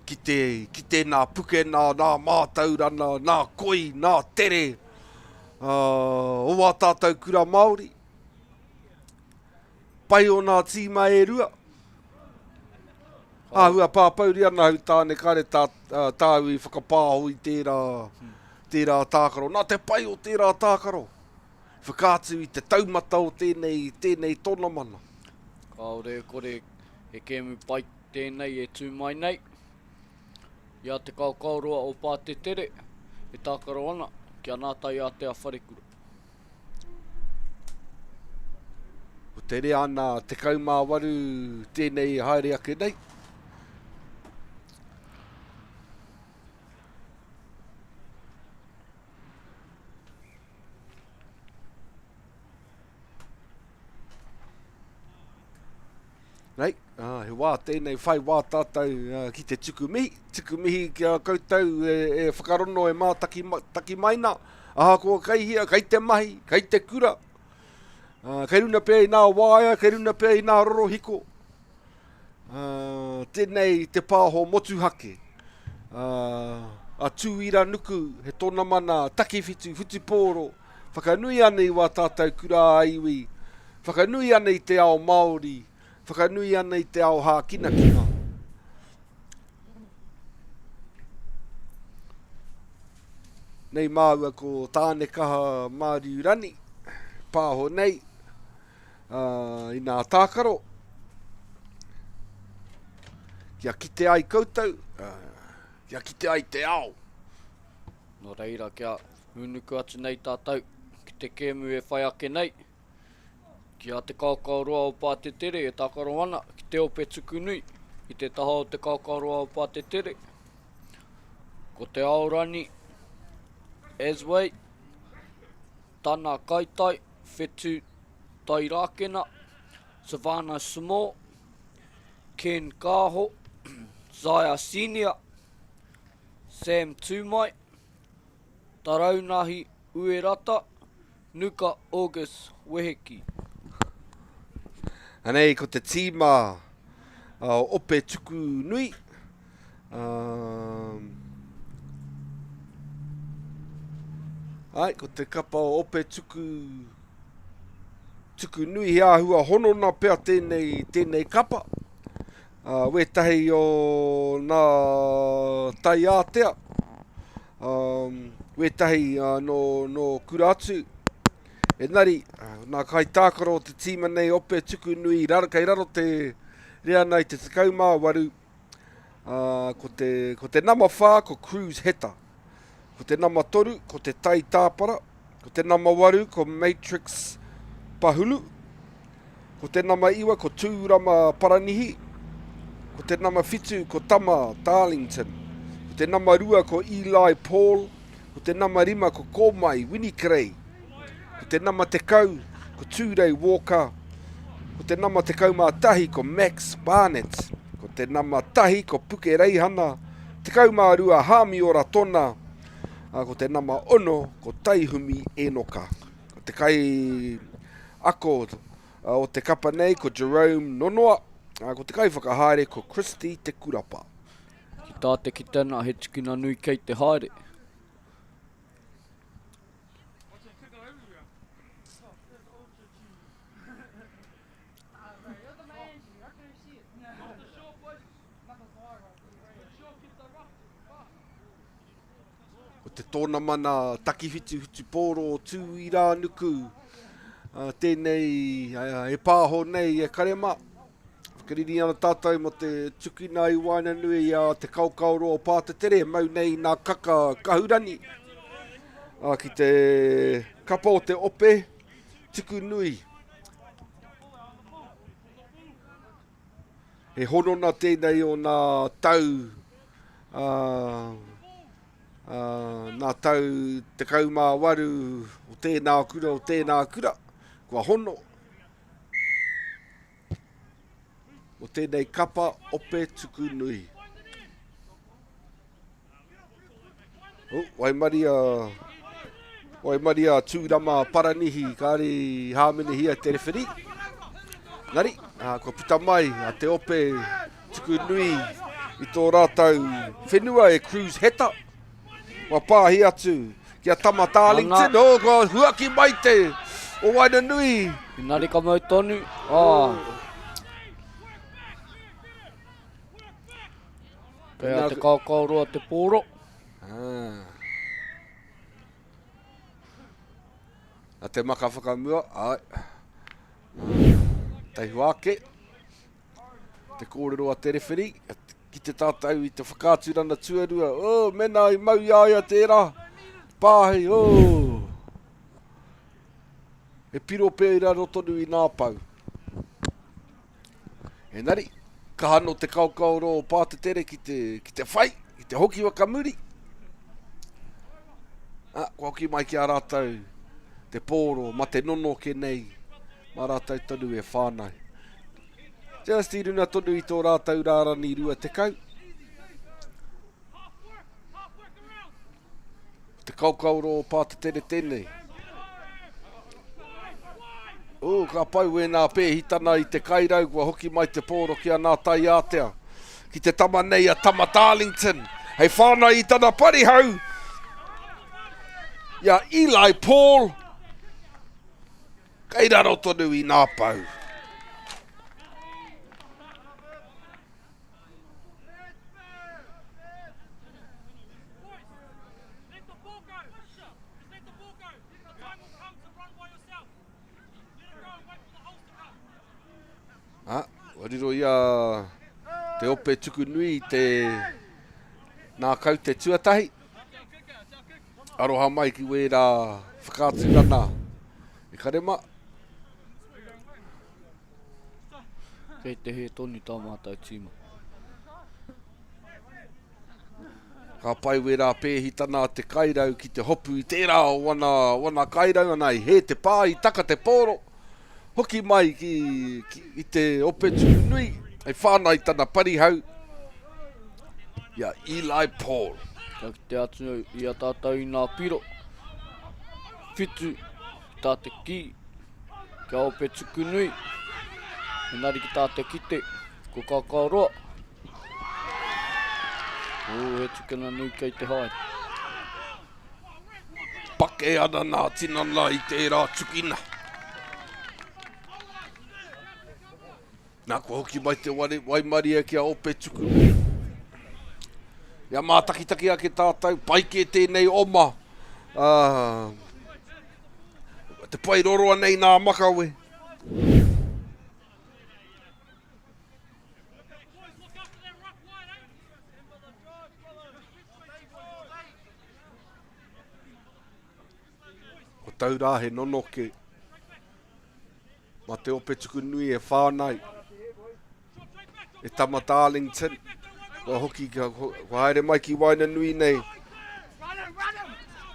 Ki, te, ki tēnā pukena, nā mātaurana, nā koi, nā tere, uh, o wā tātou kura Māori. Pai o nā tīma e rua. Āhua pāpouri ana au tāne kare tā, tāu i whakapāho i tērā, tērā tākaro. Nā te pai o tērā tākaro. Whakaatu i te taumata o tēnei, tēnei tonamana. Kāore e kore he kēmu pai tēnei e tū mai nei. I a Te Kaokaoroa o Pātetere e tākaro ana ki a Nātai Ātea Wharekura. Ko te reana 18 tēnei haere ake nei. Nei, uh, he wā tēnei whai wā tātou uh, ki te tuku mihi, tuku mihi ki a koutou e, e whakarono e mātaki taki mai nā. Ahakoa kei hea, kei te mahi, kei te kura, uh, kei runa pea i nā waea, kei runa pea i nā rorohiko. Uh, tēnei te pāho motuhake. Uh, a Tūira Nuku, he tōna mana takiwhitu whutupōro, Whakanui ana i wā tātou kura ā-iwi, whakanui ana i te ao Māori, whakanui ana i te ao hākinakina. Nei māua ko Tānekaha Māriurani, pāho nei, uh, i nā tākaro, kia kite ai koutou, uh, kia kite ai te ao. Nō reira, kia hūnuku atu nei tātou ki te kēmu e whai ake nei, ki a Te Kaokaoroa o Pātetere e tākaro ana ki Te Ope Tukunui i te taha o Te Kaokaoroa o Pātetere. Ko Te Aorani Asway, Tana Kaitai, Whetu Tairākena, Savannah Small, Ken Kaho, Zaya Senior, Sam Tūmai, Taraunahi Uerata, Nuka August Weheki. Anei ko te tīma uh, Ope Tuku Nui. Um, ai, ko te kapa o Ope Tuku, Tuku Nui, he āhua honona pea tēnei, tēnei kapa. Ā, wētahi o nā taiātea, ā, wētahi nō, nō kura atu. Engari, nā kaitākaro o te tīma nei ope tuku nui, kei raro te reana i te 18, ā, ko te, ko te nama 4 ko Cruz Heta. Ko te nama 3 ko te Tai Tāpara, Ko te nama waru ko Matrix Pahulu. Ko te nama iwa ko Tūrama Paranihi. Ko te nama whitu ko Tama Darlington. Ko te nama rua ko Eli Paul. Ko te nama rima ko Kōmai Winikerei. Ko te nama tekau ko Tūrei Walker. Ko te nama 11 ko Max Barnett. Ko te nama 1 ko Puke Reihana. 12 Hāmiora Tona. Ko te nama 6 ko Taihumi Enoka. Ko te kai ako o te kapa nei ko Jerome Nonoa. Ko te kai whakahaere ko Christy Te Kurapa. Ki tā te kitenga he tukina nui kei te haere. Ko te tōnamana takiwhitu hutupōro o Tūirānuku tēnei e pāho nei e Karema. Whakariri ana tātou mō te tukina i waenganui i a Te Kaokaoroa o Pātetere e mau nei nā kaka kahurani ki te kapa o te ope tuku nui. He honona tēnei o nā tau, ā, ā, nā tau 18 o tēnā kura, o tēnā kura, kua hono. O tēnei kapa ope tuku nui. Oh, waimaria, waimaria Tūrama Paranihi, kāre i hāmenehia te rewheri. Ngari, uh, kua puta mai a te ope tuku nui i tō rātou whenua e Cruz Heta. Kua pāhi atu ki a Tama Darlington. Oh, kua huaki mai te o Waenganui. Engari ka mau tonu. Oh. Kei a Te Kaokaoroa te pōro. Ah. A te maka whakamua, ai. Taihua ake. Te kōrero a te rewheri, ki te tātou i te whakaaturana tuarua. Oh, mena i mau i a ia tērā. Pāhi, oh. He piro pea i raro tonu i nā pau. Engari, kaha nō te kaokaoro o Pātetere ki te, ki te whai, ki te hoki wakamuri. Ah, kua hoki mai ki a rātou te pōro, ma te nonoke nei, mā rātou tonu e whānau. Just i runa tonu i tō rātou rārani 20. Te kaokaoro o Pātetere tēnei. Ū, ka pau wēnā pēhitana i te kairau, kua hoki mai te pōro ki a Nā Taiātea. Ki te tama nei a Tama Darlington, hei whānai i tana parihau, i a Eli Paul, kei raro tonu i nā pau. Ah, kua riro i a te ope tuku nui te nā kaute tuatahi. Aroha mai ki wērā whakaaturana e Karema. Kei te hē tonu tā mātou tīma. Ka pai wērā pēhitana a te kairau ki te hopu i tērā o wana, wana kairau, ana i hē te pā, i taka te pōro, hoki mai ki, ki, i te ope nui, hei whānai tana parihau, i a Eli Paul. Ka kite atu i a tātou i nā piro, whitu, tā te kī, Kia ope tuku nui, engari ki tā te kite, ko Kakaroa. Oh, he tukena nui kei te haere. Pake ana nā tinana i tērā tukina. Nā, kua hoki mai te waimarie ki a Ope Tuku. Ia mātakitaki ake tātou, pai kē tēnei oma. Uh, te pai roroa nei nā makawe. Ko tau rā he nonoke. Mā te ope tuku nui e whānai, e Tama Darlington, kua hoki, kua haere mai ki waenganui nei,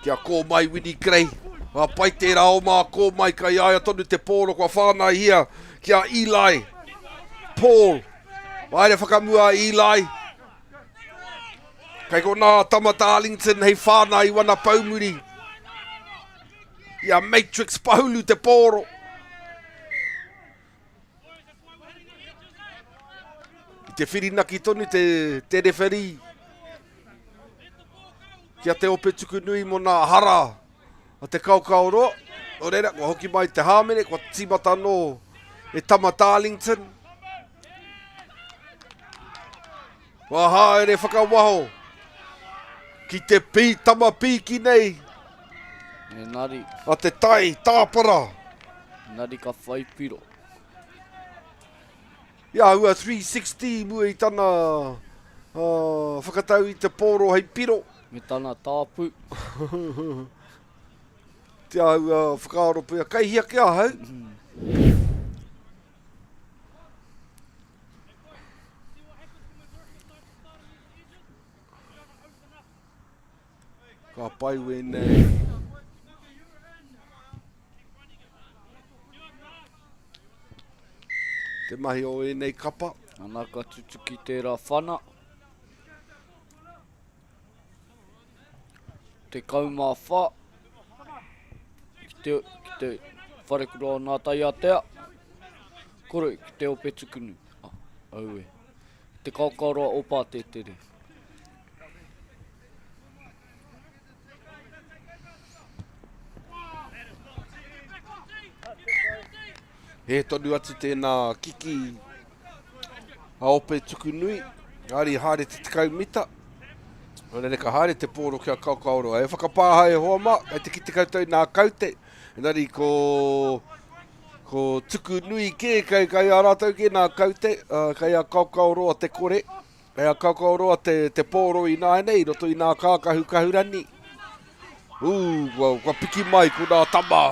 kia kō mai Winnie Grey. Kua pai tērā o mā kō mai, kai aia tonu te pōro kua whānaihia. ki a Eli Paul. Haere whakamua a Eli. Kei konā a Tama Darlington hei whānā i wana poumuri. I a Matrix Pahulu te pōro. I te whirinaki tonu te, te referee ki a Te Ope Tukunui mō nā hara a Te Kaokaoroa. Nō reira, kua hoki mai te hāmene, kua tīmata anō e Tama Darlington. Kua haere whakawaho ki te pī tama pīki nei. Engari. A te tai tāpara. Engari ka whai piro. I āhua 360 mua i tana uh, whakatau i te pōro hei piro. Me tana tāpu. Te āhua whakaaro pea, kei hia ki ahau. Ka pai wēnei. Te mahi o ēnei kapa. Ana ka tutuki tērā whana. 14 ki te, ki te wharekura o Nā Taiātea. Kore ki te ope tukunu. Ah, aue. Te kaokaoroa o Pātētere. He tonu atu tēnā kiki a Ope Tukunui. Engari haere te 10 mita. Nō reira ka haere te pōro ki a Kaokaoroa. E whakapāha e hoa mā, kei te kite koutou i nā kaute. Engari ko, ko Tukunui kē, kei, kei a rātou kē nā kaute, uh, kei a Kaokaoroa te kore. Kei a Kaokaoroa te, te pōro ināianei i roto i nā kākahu kahurani. Ū, kua, kua piki mai ko nā tama,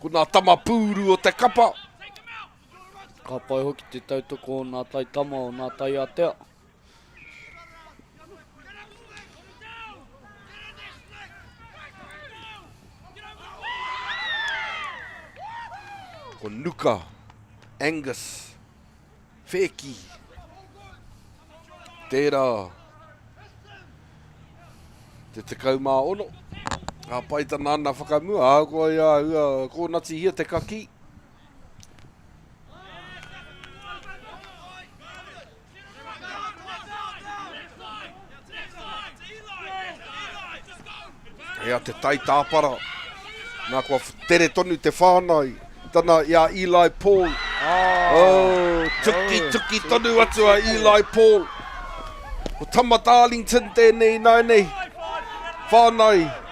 ko nā tama pūru o te kapa. Ka pai hoki te tautoko o nā taitama o nā taiātea. Ko Nuka, Angus, Whēki. Tērā te 16. Ka pai tana ana whakamua, ahakoa i a ua kōnatihia te kakī. Hei a te tai tāpara. Nā kua tere tonu te whānau. Tana i a Eli Paul. Ah, oh, tuki, oh, tuki tonu atu a Eli Paul. Ko Tama Darlington tēnei nā nei. Whānau.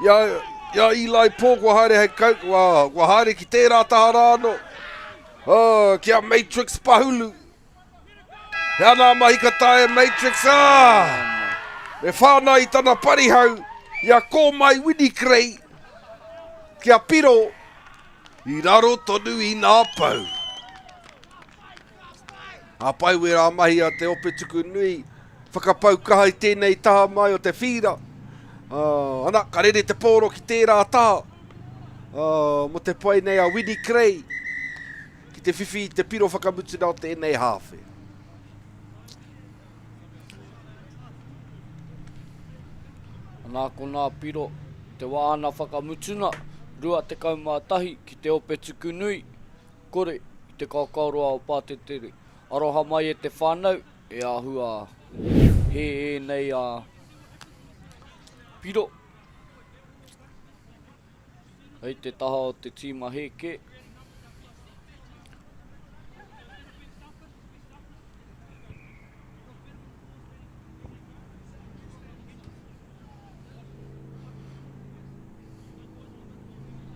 I a, i a Eli Paul kua haere hei kau, kua, kua haere ki tērā taha rā anō. Oh, ki a Matrix Pahulu. He ana mahi ka taea Matrix, ā! Me whānau i tana parihau i a Kōmai Winikerei ki a Piro i raro tonu i nā pou. Ā pai wērā mahi a te ope tuku nui, whakapau kaha i tēnei taha mai o te whīra. Ā, ana, ka rere te pōro ki tērā taha, ā, mō te pai nei a Winikerei. Ki te whiwhi i te piro whakamutuna o tēnei hāwhe. Nā konā piro, te wāhana whakamutuna, 21 ki te ope tuku nui, kore i te kaokaoroa o Pātetere. Aroha mai e te whānau, e āhua hē ēnei a piro. Hei te taha o te tīma hēkē.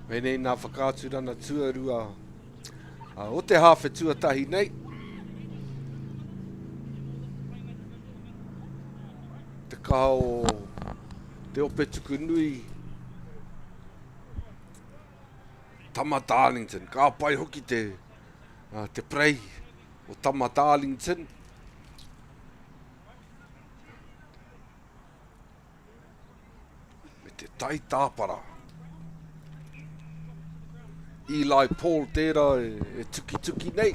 Pēnei nā whakaaturana tuarua o te hāwhe tuatahi nei. Te kaha o Te Ope Tuku Nui, Tama Darlington. Ka pai hoki te, uh, te prei o Tama Darlington. Me te tai tāpara. Eli Paul tērā e tukituki nei.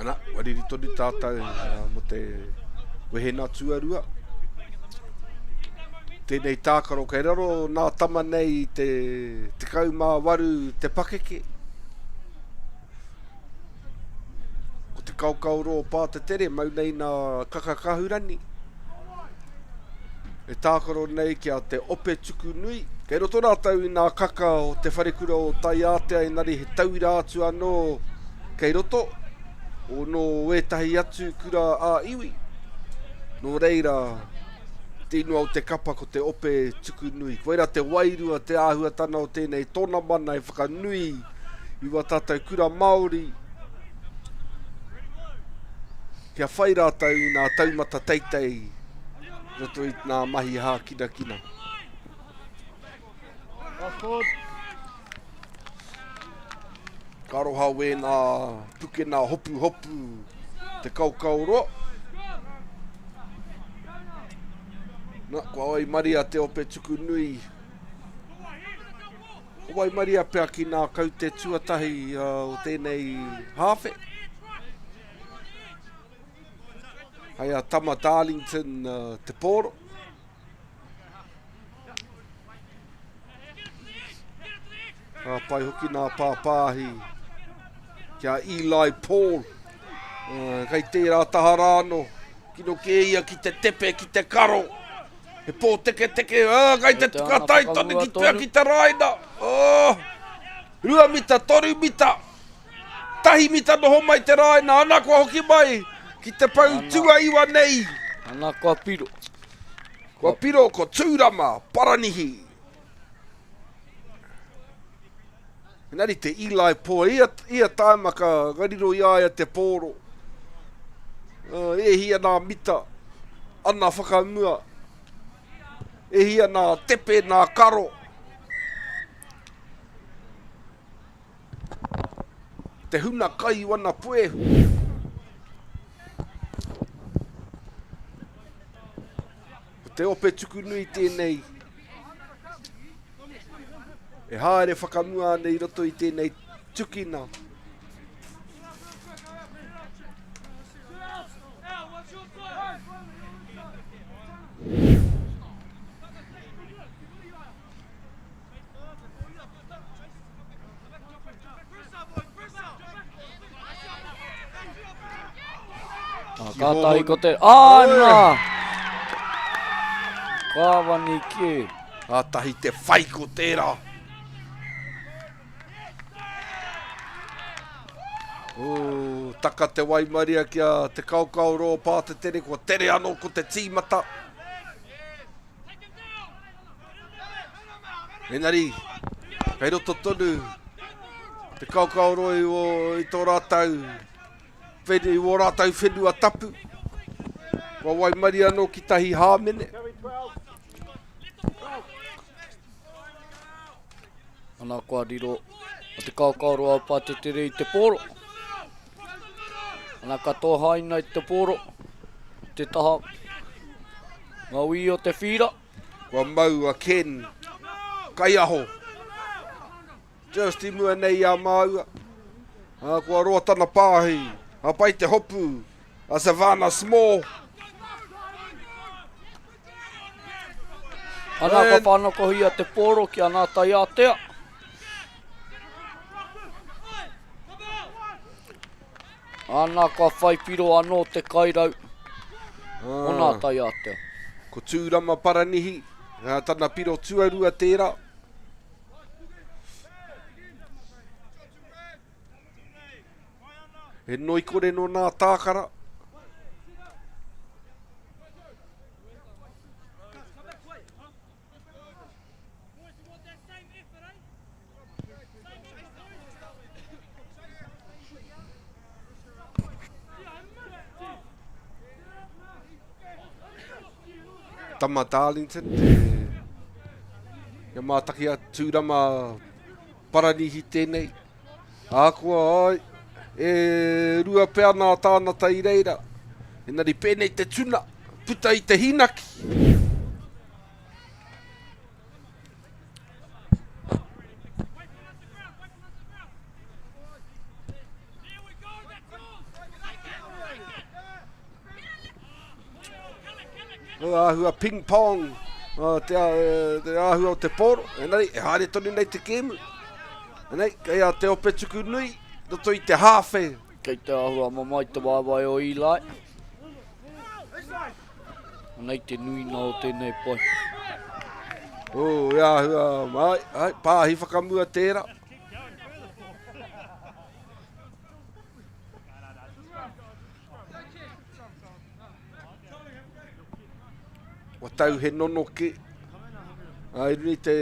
Ana, wariri tonu tātou mo te wehena tuarua. Tēnei tākaro kei raro nā tama nei i te 18 te pakeke. Ko te kaokaoro o Pātetere mau nei nā Kaka Kahurani. E tākaro nei ki a Te Ope Tuku Nui. Kei roto rātou i nā kaka o te wharekura o Taiātea engari he tauira atu anō kei roto o nō ētahi atu kura ā-iwi. Nō reira, te ingoa o te kapa ko Te Ope Tuku Nui. Koira te wairua, te āhuatana o tēnei tōna mana e whakanui i wā tātou kura Māori kia whai rātou i nā taumata teitei roto i nā mahi hākinakina. Ka aroha wēnā pukena hopuhopu te kaokaoroa. Na, kua waimaria te ope tuku nui. Kua waimaria pea ki nā kaute tuatahi o tēnei hāwhe. Hei a Tama Darlington te pōro. Ka pai hoki nā pāpāhi ki a Eli Paul. Kei tērā taha rā anō. Kino kē ia ki te tepe, ki te karo. He pōteketeke, kei te tukatai tonu ki pea ki te raina. Oh, 2 mita, 3 mita. Tahi mita noho mai te raina, ana kua hoki mai ki te pau tuaiwa nei. Ana kua piro. Kua piro ko Tūrama Paranihi. Engari te Eli Poe, ia, ia taima ka, ka riro i a ia te pōro. Uh, e hia nā mita, ana whakamua. E hia nā tepe, nā karo. Te huna kai i wana puehu. Ko te ope tuku nui tēnei e haere whakamua ana i roto i tēnei tukina. Kātahi ko te... Āna! Kāwani kē. Kātahi te whai ko tērā. Ū, taka te waimaria ki a Te Kaokaoroa Pātetere, kua tere anō ko te tīmata. Engari, kei roto tonu te kaokaoroi o, i tō rātou whenu, i wō rātou whenua tapu. Kua waimaria anō ki tahi hāmene. Ana kua riro o te kaokaoroa o Pātetere i te pōro. Ana ka tohaina i te pōro, te taha mauī o te whīra. Kua mau a Ken Kaiaho. Just i mua nei i a māua. Kua roa tana pāhi. Ka pai te hopu a Savannah Small. Ana ka whānakohia te pōro ki a Ngā Taiātea. Ana ka whai piro anō te kairau o Ngā Taiātea. Ko Tūrama Paranihi, tana piro tuarua tērā. He noikore nō nā tākara. Tama Darlington, te kia mātaki a Tūrama Paranihi tēnei. Ahakoa ai, e rua pea nā tānata i reira. Engari pēnei te tuna, puta i te hīnaki. Āhua ping pong te, te āhua o te pōro. Engari, e haere tonu nei te kēmu. Engari, kei a Te Ope Tuku Nui, roto i te hāwhe. Kei te āhua mamae te waewae o Eli. Anei te nuinga o tēnei pai. Oh, e āhua, ai, ai, pāhi whakamua tērā. Kua tau he nonoke. I runga i te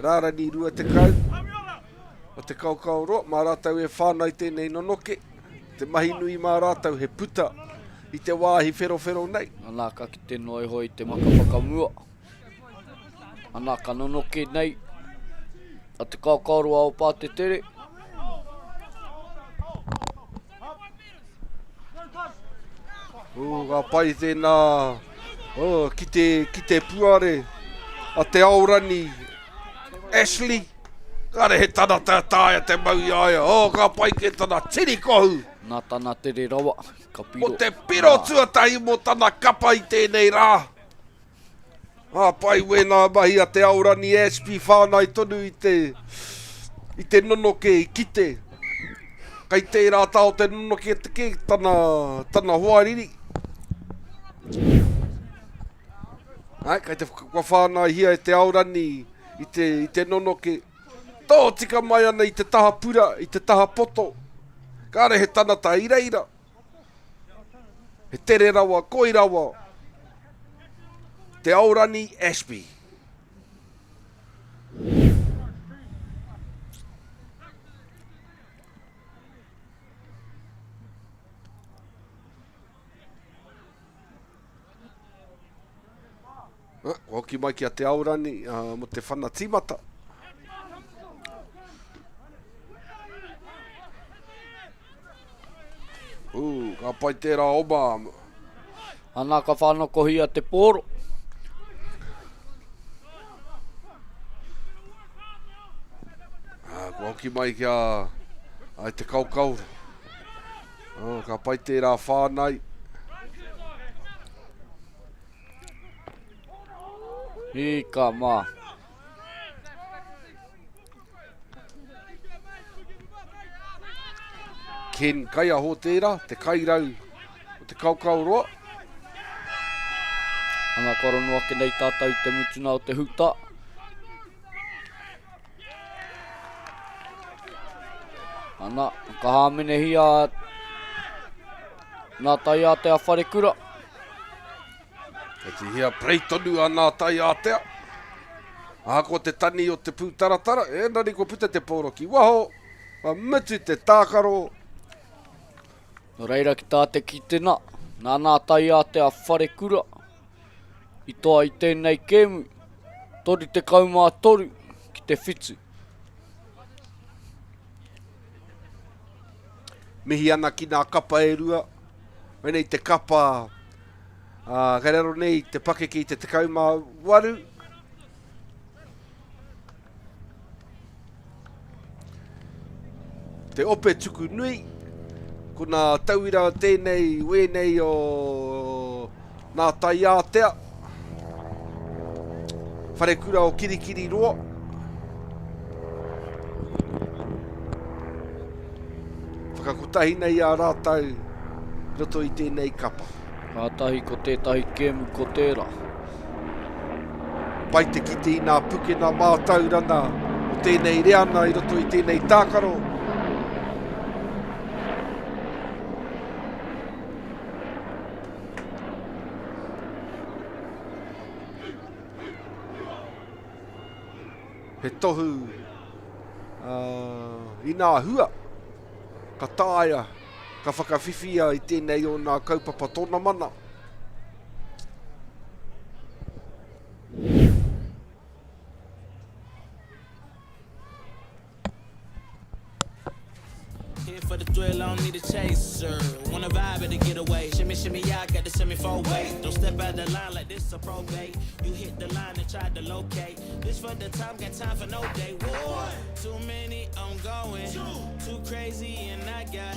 rārani 20 o te kaokaoroa, mā rātou e whānau tēnei nonoke. Te mahi nui mā rātou he puta i te wāhi wherowhero nei. Anā ka kite noa iho i te maka whakamua. Anā ka nonoke nei a te kaokaoroa o Pātetere. Ū, ka pai tēnā oh, ki, te, ki te puare a Te Aorani Ashley. Kāre he tana tā taea te mau i a ia. Oh, ka pai ke tana tiri kohu. Nā tana tere rawa, ka piro. Mo te piro tuatahi mō tana kapa i tēnei rā. Ka pai wēnā mahi a Te Aorani Ashby whāngai tonu i te, i te nonoke i kite. Kei tērā tā o te nonoke te kē tana, tana hoariri. Ai, kei te kua whānaihia e Te Aorani i te, i te nonoke. Tōtika mai ana i te taha pura, i te taha poto. Kāre he tanata i reira. He tere rawa, koi rawa. Te Aorani Ashby. Ah, kua hoki mai ki a Te Aorani uh, mo te whana tīmata. Ū, ka pai tērā oma. Ana ka whānakohia te pōro. Ah, kua hoki mai ki a ai te kaokao. Oh, ka pai tērā whānai. Ika mā. Ken Kaiaho tērā, te kairau o te Kaokaoroa. Ana kua rono ake nei tātou i te mutuna o te huta. Ana, ka hāmenehia nā Taiātea Wharekura. Kei te hia prei tonu a nā Taiātea. Ahakoa te tani o te pūtaratara, engari kua puta te pōro ki waho, kua mutu te tākaro. Nō reira ki tā te kitena, nā nā Taiātea Wharekura i toa i tēnei kēmu, 33 ki te 7. Mihi ana ki nā kapa e rua, Wēnei te kapa, ā, kei raro nei te pakeke i te 18. Te ope tuku nui, ko nā tauira tēnei, wēnei o nā Taiātea, wharekura o Kirikiriroa. Whakakotahi nei a rātou i roto i tēnei kapa. Kātahi ko tētahi kēmu ko tērā. Pai te kite i nā pukena mātauranga o tēnei reana i roto i tēnei tākaro. He tohu i nā hua ka taea, ka whakawhiwhia i tēnei o nā kaupapa tōna mana. Here for the thrill, I don't need a chaser. Wanna vibe at the getaway. Shimmy, shimmy, yeah, I got the semi four way. Don't step out the line like this a probate. You hit the line and try to locate. This for the time, got time for no day. One, too many, I'm going. Too crazy, and I got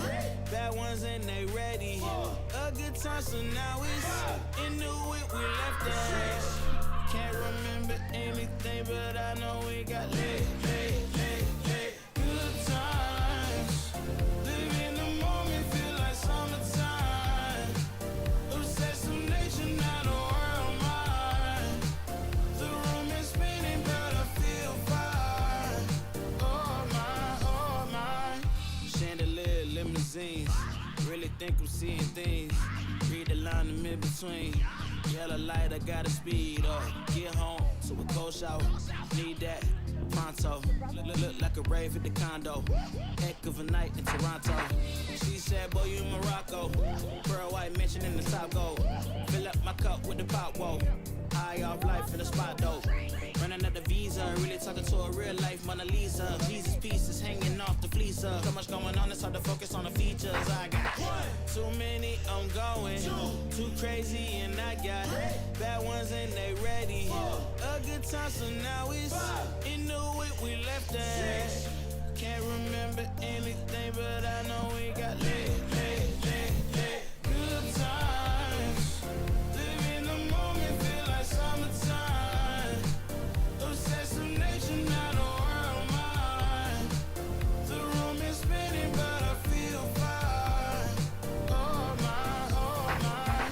bad ones and they ready. A good time, so now it's in the whip, we left that. Can't remember anything, but I know we got lit, lit, lit, lit. Good times. Live in the moment, feel like summertime. Obsessed with nature, not a world mine. The room is spinning, but I feel fine. Oh my, oh my. Chandelier, limousines. Really think I'm seeing things. Read the line in mid between. Yellow light, I gotta speed up. Get home to a cold shower. Need that pronto. Look, look, look like a rave at the condo. Heck of a night in Toronto. She said, Boy, you in Morocco. Pearl white mention in the top gold. Fill up my cup with the pop, whoa. High off life in the spot though. Running out the visa, really talking to a real life Mona Lisa. Jesus pieces hanging off the fleecer. So much going on, it's hard to focus on the features. I got too many, I'm going. Too crazy, and I got bad ones and they ready. A good time, so now it's in the whip we left at. Can't remember anything, but I know we got lit, lit, lit, lit. Good times. Live in the moment, feel like summertime. Obsessed with nature, not a world mine. The room is spinning, but I feel fine. Oh my, oh my.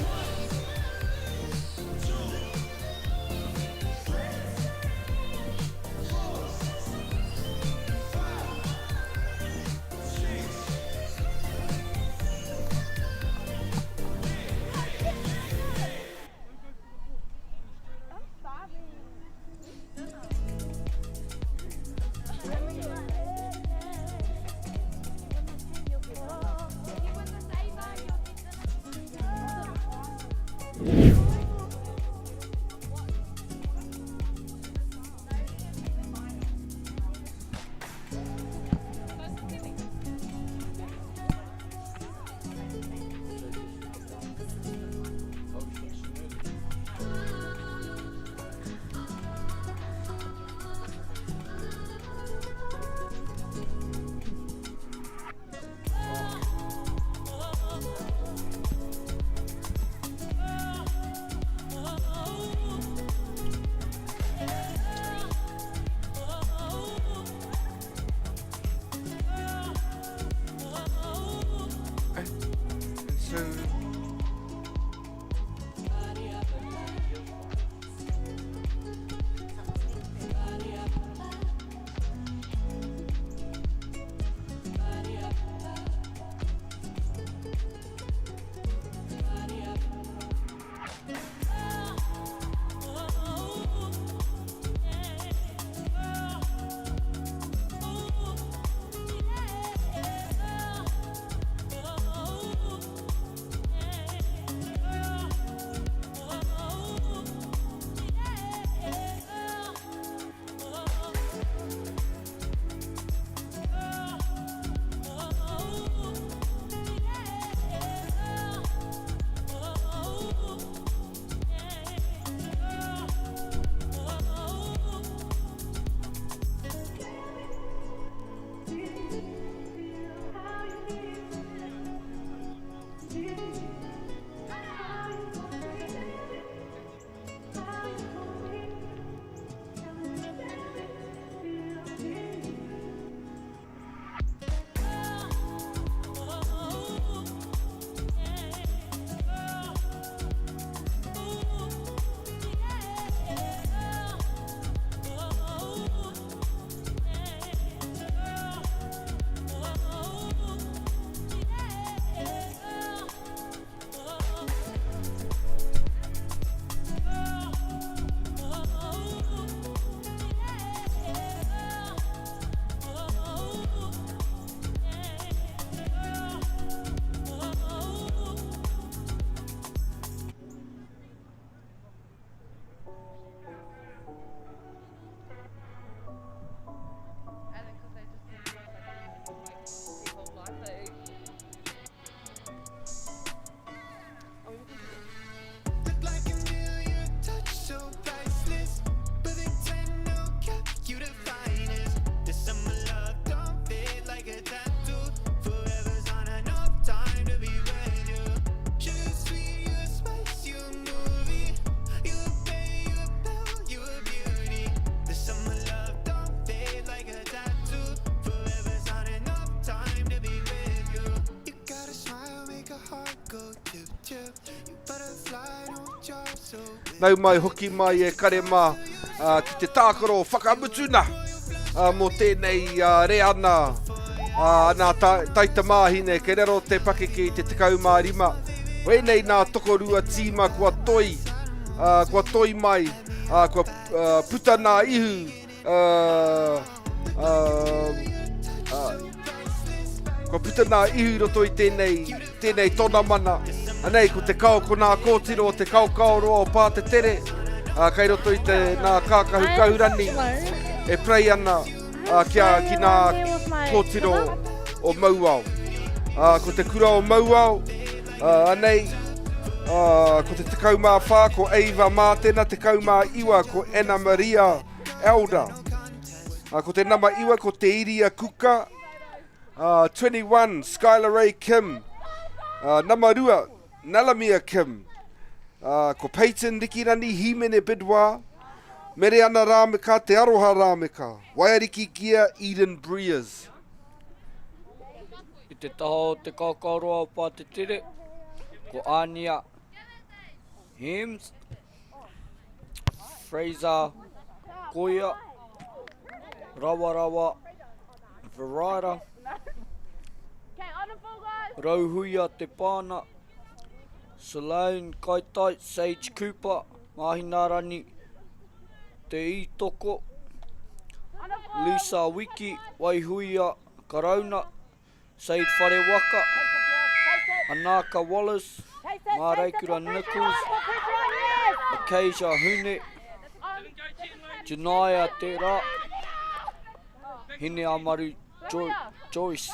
Nau mai hoki mai e kare mā ki te tākaro whakamutuna mō tēnei reana nā taitamāhine kei raro te pakeke i te 15. Wēnei nā tokorua tīma kua toi, kua toi mai, kua puta nā ihu Kua puta nā ihu i roto i tēnei, tēnei tona mana. Anei, ko te kao, ko nā kōtiro o te kaokaoroa o Pātetere, uh, kei roto i te nā kākahu kahurani, e prei ana uh, kia, ki nā kōtiro o Mauao. Uh, ko te kura o Mauao, uh, anei, uh, ko te 14, ko Ava Mātena, 19, ko Anna Maria Elder. Uh, ko te nama iwa ko Te Iria Kuka. Uh, 21, Skylar Ray Kim. Uh, nama rua, Nalamia Kim. Uh, ko Peyton Rikirani Himene Bidwa. Mereana Rāmeka, Te Aroha Rāmeka. Waiariki Gia, Eden Breers. I te taha o te kākāroa o Pātetere, ko Ānia Hems, Fraser Koia, Rawarawa Verira, Rauhuia Te Pāna, Sloane Kaitai, Sage Cooper, Mahinarani Te Itoko, Lisa Wiki, Waihuia Karauna, Said Wharewaka, Anaka Wallace, Māreikura Nichols, Acacia Hune, Janaya Te Rā, Hineamaru Joyce.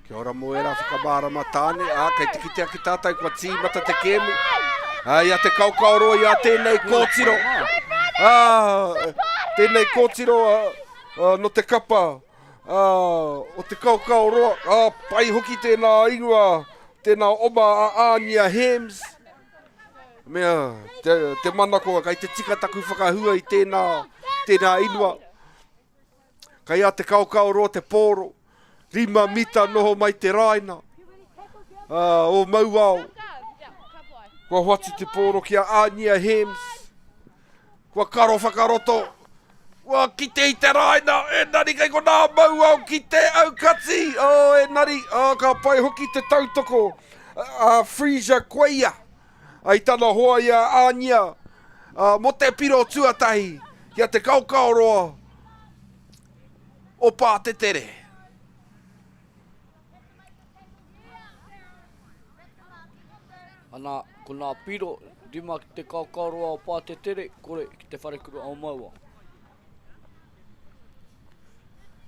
Kia ora mō ērā whakamārama tāne, ā, kei te kite ake tātou kua tīmata te kēmu. Ā, i a te kaokaoroa i a tēnei kōtiro. Ā, tēnei kōtiro ā, no te kapa ā, o te kaokaoroa, ā, pai hoki tēnā ingoa, tēnā oma a Ānia Hems. Mea, te, te manako, kei te tika taku whakahua i tēnā, tēnā ingoa. Kei a te kaokaoroa te pōro, rima mita noho mai te raina, ā, o Mauao. Kua hoatu te pōro ki a Ānia Hems. Kua karo whakaroto, kua kite i te raina, engari kei konā Mauao ki te aukati, oh, engari, oh, ka pai hoki te tautoko a Freesia Koia, i tana hoa i a Ānia, mō te piro tuatahi ki a Te Kaokaoroa o Pātetere. Ana, ko nā piro, rima ki te kaokaoroa o Pātetere, kore ki te wharekura o Maua.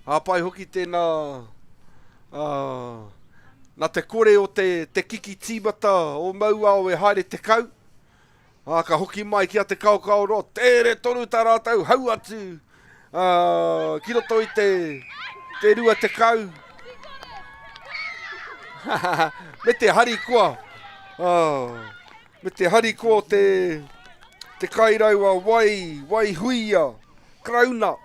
Hāpai hoki tēnā, ā, nā te kore o te, te kiki tīmata o Mauao e haere 10, Ā, ka hoki mai ki a Te Kaokaoroa, tere tonu tā rātou hau atu ā, ki roto i te, te 20. me te harikoa, ā, me te harikoa o te, te kairau a Wai, Waihuia, Karauna.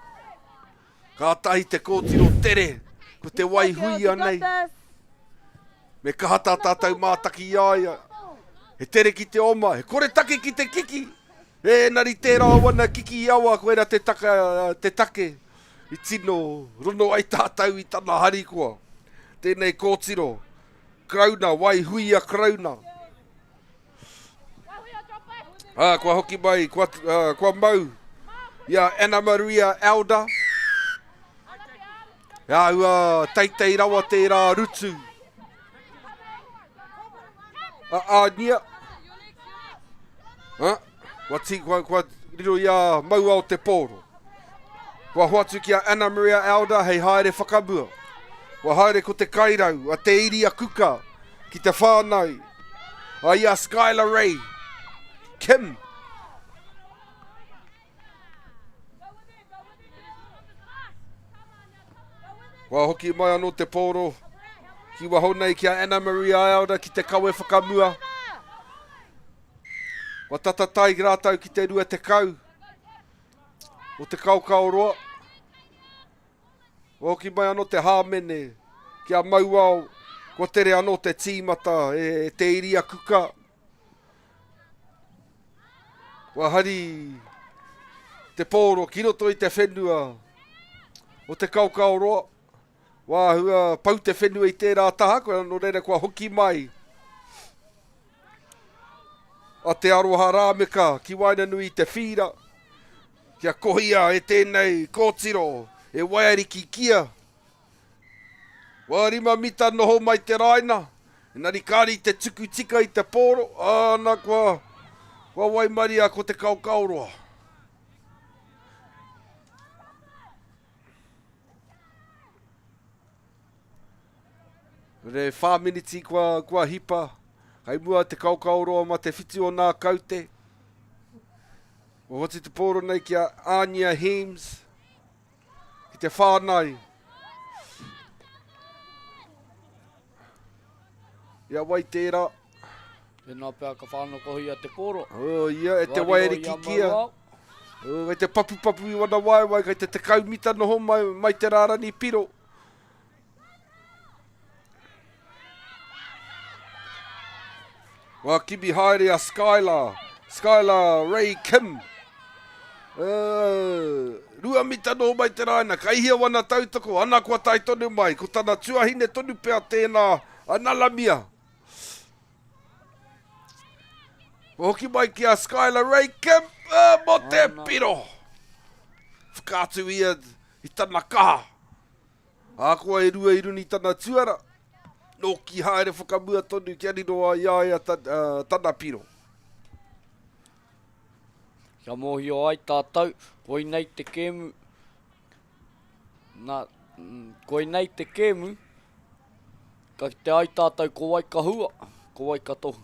Kātahi te kōtiro tere, ko te Waihuia nei. Me kaha tā tātou mātaki i a ia. He tere ki te oma, he koretake ki te kiki. Ēnari tērā o ana kiki i awa, koira te, taka, te take i tino rono ai tātou i tana harikoa. Tēnei kōtiro, Karauna, Waihuia Karauna. Ā, kua hoki mai, kua, uh, kua mau i a Anna Maria Elder. He āhua teitei rawa tērā rutu a Ānia. Ha? Kua, ti, kua, kua riro i a Mauao te pōro. Kua hoatu ki a Anna Maria Elder hei haere whakamua. Kua haere ko te kairau a Te Iria Kuka ki te whānau a i a Skylar Ray Kim. Kua hoki mai anō te pōro ki waho nei ki a Anna Maria Elder ki te kawe whakamua. Kua tata tai rātou ki te 20 o te kaokaoroa. Kua hoki mai anō te hāmene ki a Mauao. Kua tere anō te tīmata e Te Iria Kuka. Kua hari te pōro ki roto i te whenua o Te Kaokaoroa. Wāhua pau te whenua i tērā taha, koe nō reira kua hoki mai a Te Aroha Rāmeka ki waenganui i te whīra, kia kohia e tēnei kōtiro, e Waiariki kia. Wā rima mita noho mai te raina, engari kāri te tuku tika i te pōro, āna kua, kua waimaria ko Te Kaokaoroa. Re whā miniti kua, kua hipa, kai mua Te Kaokaoroa ma te whitu o nā kaute. Kua hotu te pōro nei ki a Anya Heems. Ki te whānai. Ia wai tērā. Tēnā pea ka whānakohia te poro. Oh, ia, e te waeriki kia. Oh, kei te papupapu i wana waewae, kei te 10 mita noho mai, mai te rārani piro. Wā kimi haere a Skylar. Skylar Ray Kim. Uh, rua mita nō mai te rāina. Ka ihia wana tautoko. Ana kua tae tonu mai. Ko tana tuahine tonu pea tēnā. A Nalamia. Kua hoki mai ki a Skylar Ray Kim. Uh, mo te piro. Whakaatu ia i tana kaha. Ahakoa e rua i runi tana tuara, nōki haere whakamua tonu kia riro ai i a ia tana piro. Kia mōhio ai tātou, koinei te kēmu, nā, koinei te kēmu, ka kite ai tātou ko wai ka hua, ko wai ka tohu.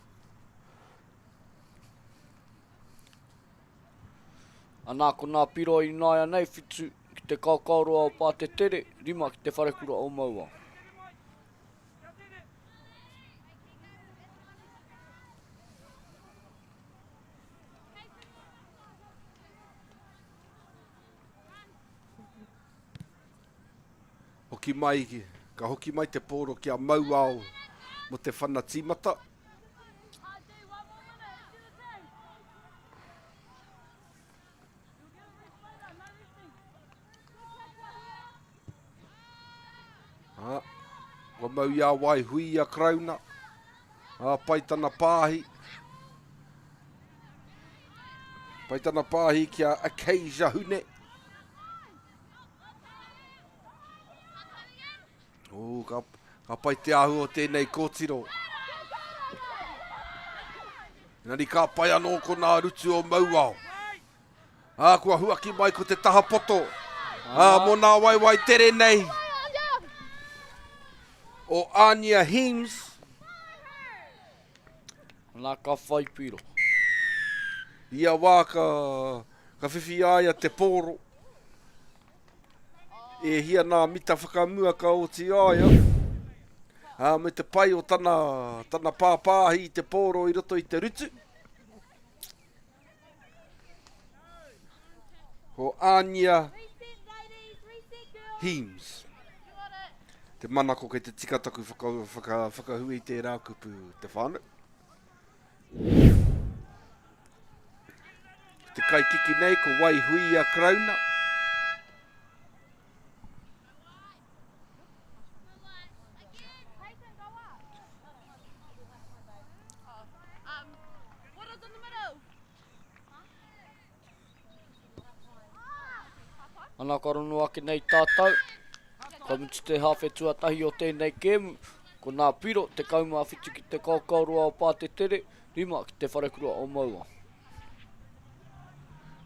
Anā, ko nā piro ināianei, whitu ki te kaokaoroa o Pātetere, rima ki te wharekura o Mauao. Hoki mai, ka hoki mai te pōro ki a Mauao mo te whana tīmata. Ā, kua mau i a Waihuia Karauna. Ā, pai tana pāhi. Pai tana pāhi ki a Acacia Hune. Ū, ka, ka pai te āhua o tēnei kōtiro. Engari ka pai anō ko nā rutu o Mauao. Ā, kua huaki mai ko te taha poto. Ā, mō nā waiwai tere nei. O Ania Heems. Nā ka whai piro. Ia wā ka, ka whiwhi a ia te pōro. E hia nā mita whakamua ka oti a ia. Ā, me te pai o tana, tana pāpāhi i te pōro i roto i te rutu. Ko Ania Heems. Te manako kei te tika taku whaka, whaka, whakahua i tērā kupu te whānau. Ko te kaikiki nei ko Waihuia Karauna. Ana ka rono ake nei tātou. Ka mutu te hāwhe tuatahi o tēnei kēmu. Ko nā piro, 17 ki te kaokaoroa o Pātetere, 5 ki te wharekura o Maua.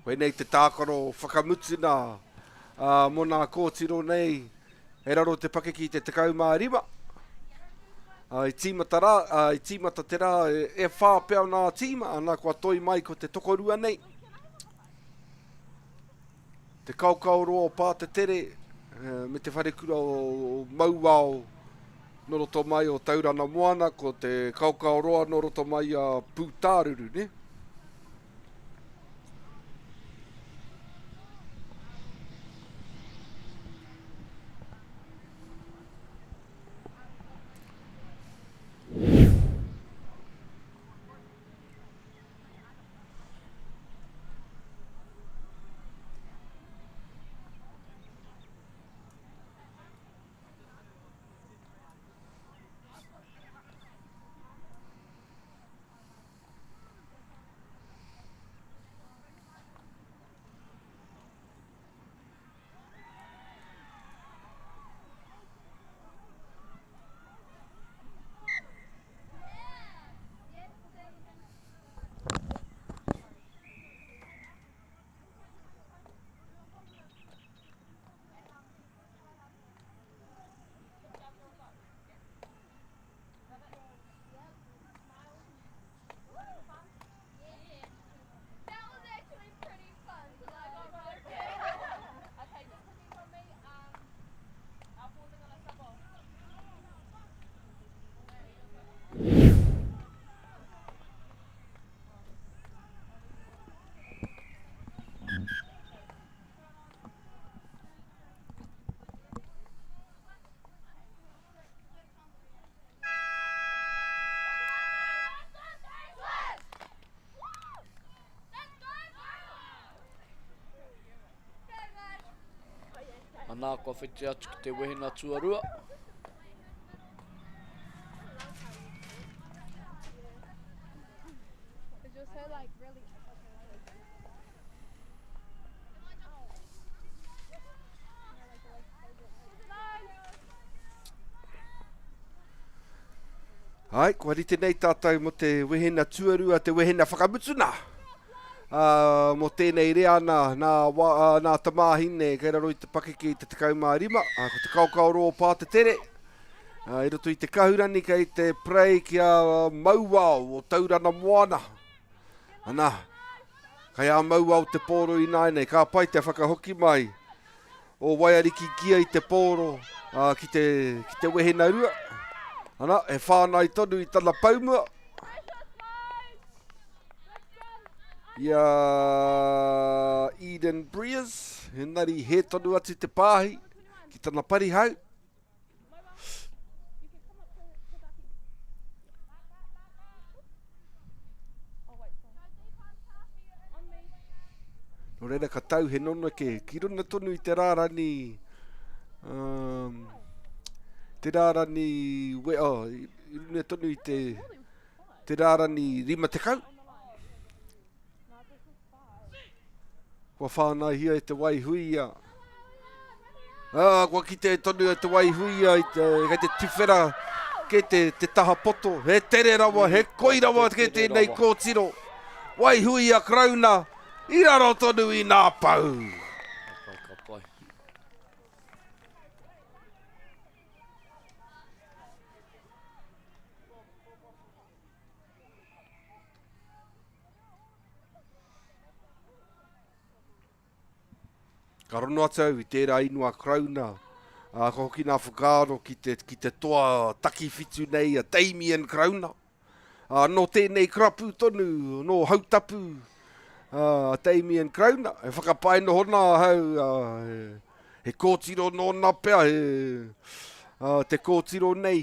Koinei te tākaro whakamutuna mō nā kōtiro nei hei raro te pakeke i te 15. I tīmata rā, i tīmata te rā e whā pea nā tīma, ana kua toi mai ko te tokorua nei. Te kaokaoroa o Pātetere me te wharekura o Mauao nō roto mai o Taurana Moana, ko te kaokaoroa nō roto mai a Pūtāruru, ne? Anā, kua whiti atu ki te wehena tuarua. Ai, kua rite nei tātou mo te wehena tuarua, te wehena whakamutuna. Uh, mo tēnei reana, nā, wa, uh, nā tamāhine kei raro i te pakeke i te 15, uh, ko te kaokao pā te tere. Uh, I roto i te kahurani kei te prei ki a Mauao o Taurana Moana. Ana, kei a Mauao te pōro ināianei, ka pai te whakahoki mai o Waiariki Kia i te pōro uh, ki, te, ki te wehena rua. Ana, e whānai tonu i tana paumua. I a Eden Breers, engari he tonu atu te pāhi ki tana parihau. Nō reira ka tau he noneke ki runa tonu i te rārani um, te rārani we, oh, i runa tonu i te, te rārani 50. Kua whānaihia e te Waihuia. Ā, kua kite tonu e te Waihuia i te, kei te tuwhera ke te, te taha poto. He tere rawa, he koi rawa ke tēnei kōtiro. Waihuia Karauna i raro tonu i nā pau. Ka pai, ka pai. Ka rono atu au i tērā ingoa Karauna, ā, ka hoki nā whakaaro ki te, ki te toa takiwhitu nei a Damien Karauna. Ā, nō tēnei karapu tonu, nō Hautapu, ā, a Damien Karauna, e whakapae noho nā ahau, ā, he, he kōtiro nōna pea, he, ā, te kōtiro nei,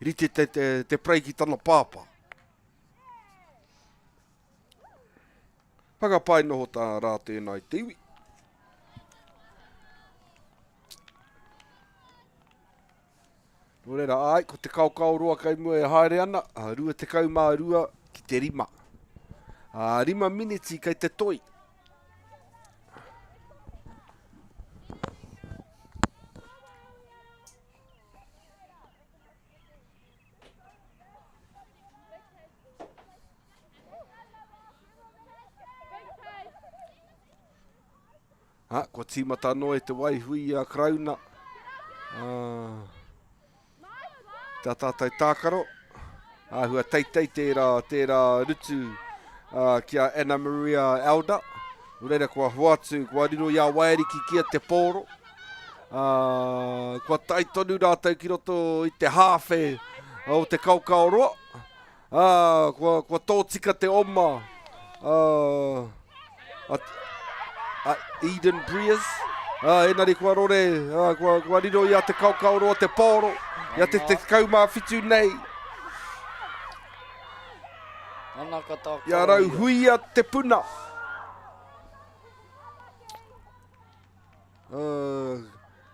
rite te, te, te prei ki tana pāpā. Whakapae noho tā rā tēnā i te iwi. Nō reira, ai, ko te kaokao roa kei mua e haere ana, 22 ki te rima. A, rima miniti kei te toi. Ha, kua tīmata anō e te waihui a Karauna. Uh, tā tātou tākaro. Āhua teitei tērā, tērā rutu uh, ki a Anna Maria Elder. Nō reira kua hoatu, kua riro i a Waiariki kia te pōro. Uh, kua tae tonu rātou ki roto i te hāwhe o te kaokaoroa. Ā, kua, kua tōtika te oma uh, a, a Eden Breers. Ā, enari kua rore, ā, kua, kua riro i a Te Kaokaoroa te pōro, i a te 17 nei. Ana ka tākaro I a Rauhuia te puna. Uh,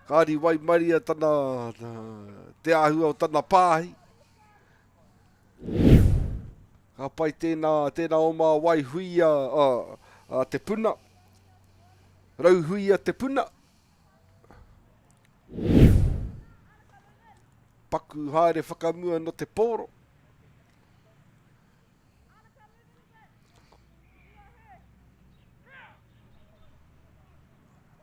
ka ari waimaria tana, te āhua o tana pāhi. Ka pai tēnā, tēnā oma Waihuia a, a Te Puna. Rauhuia Te Puna. Paku haere whakamua no te pōro.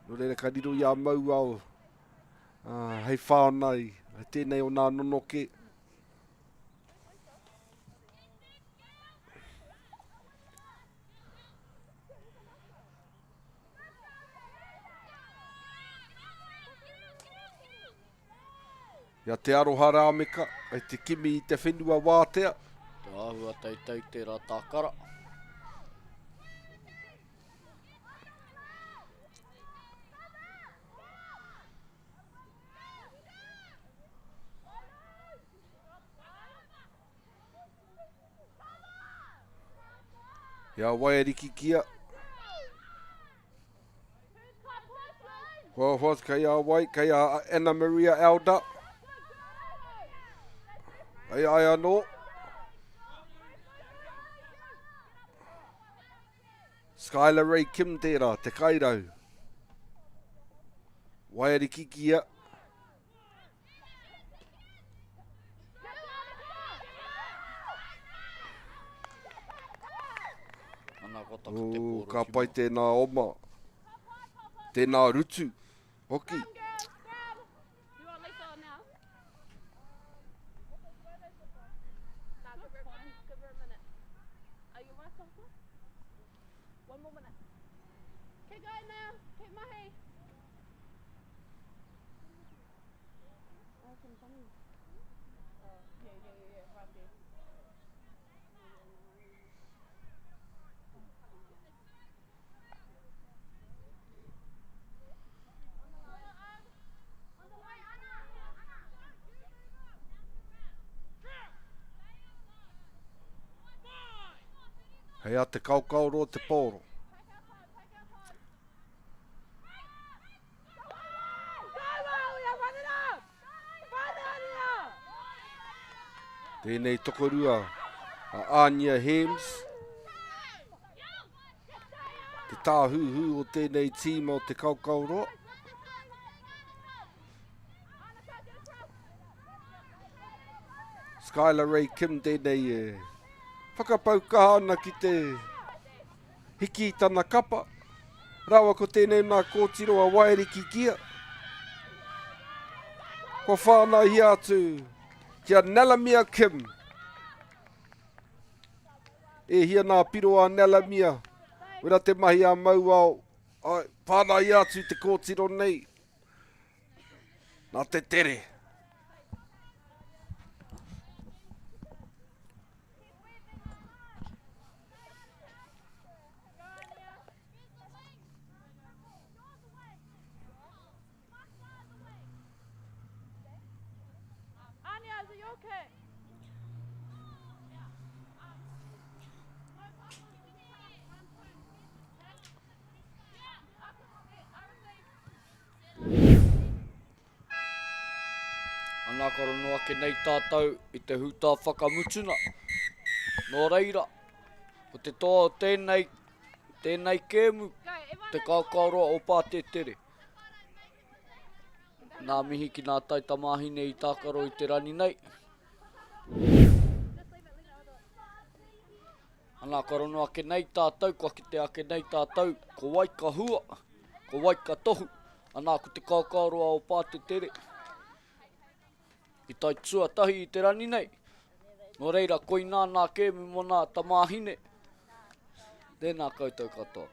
Nō reira ka riro i a Mauao uh, hei whānai tēnei o nā nonoke. I a Te Aroha Rāmeka, e te kimi i te whenua wātea. Te āhua teitei tērā tākara. I a Waiariki Kia. Kua hoatu kei a wai, kei a Anna Maria Elder. Kei ai anō. Skylar Ray Kim tērā, te kairau. Waiariki kia. Ana ko taka te pōro Ka pai tēnā oma. Tēnā rutu. Hoki. Hei a te kaokaoroa te pōro. Tēnei tokorua a Anya Hems, te tāhuhu o tēnei tīma o te Kaokaoroa. Skylar Ray Kim tēnei e whakapau kaha ana ki te hiki i tana kapa. Rawa ko tēnei nā kōtiro a Waeriki Kia. Kua whānauhia atu ki a Nelamia Kim. E hia nā piro a Nelamia. Wera te mahi a Mauao. Ai, whānauhia atu te kōtiro nei. Nā te tere. Ana ka rono ake nei tātou i te hūtā whakamutuna. Nō reira, ko te toa o tēnei, tēnei kēmu, te kaokaoroa o Pātētere. Nā mihi ki nā taitamāhine i tākaro i te rani nei. Ana, ka rono ake nei tātou, kua kite ake nei tātou, ko wai ka hua, ko wai ka tohu. Ana, ko te kaokaoroa o Pātetere i tae tuatahi i te rani nei. Nō reira, koinā nā kēmu mō nā tamāhine. Tēnā koutou katoa.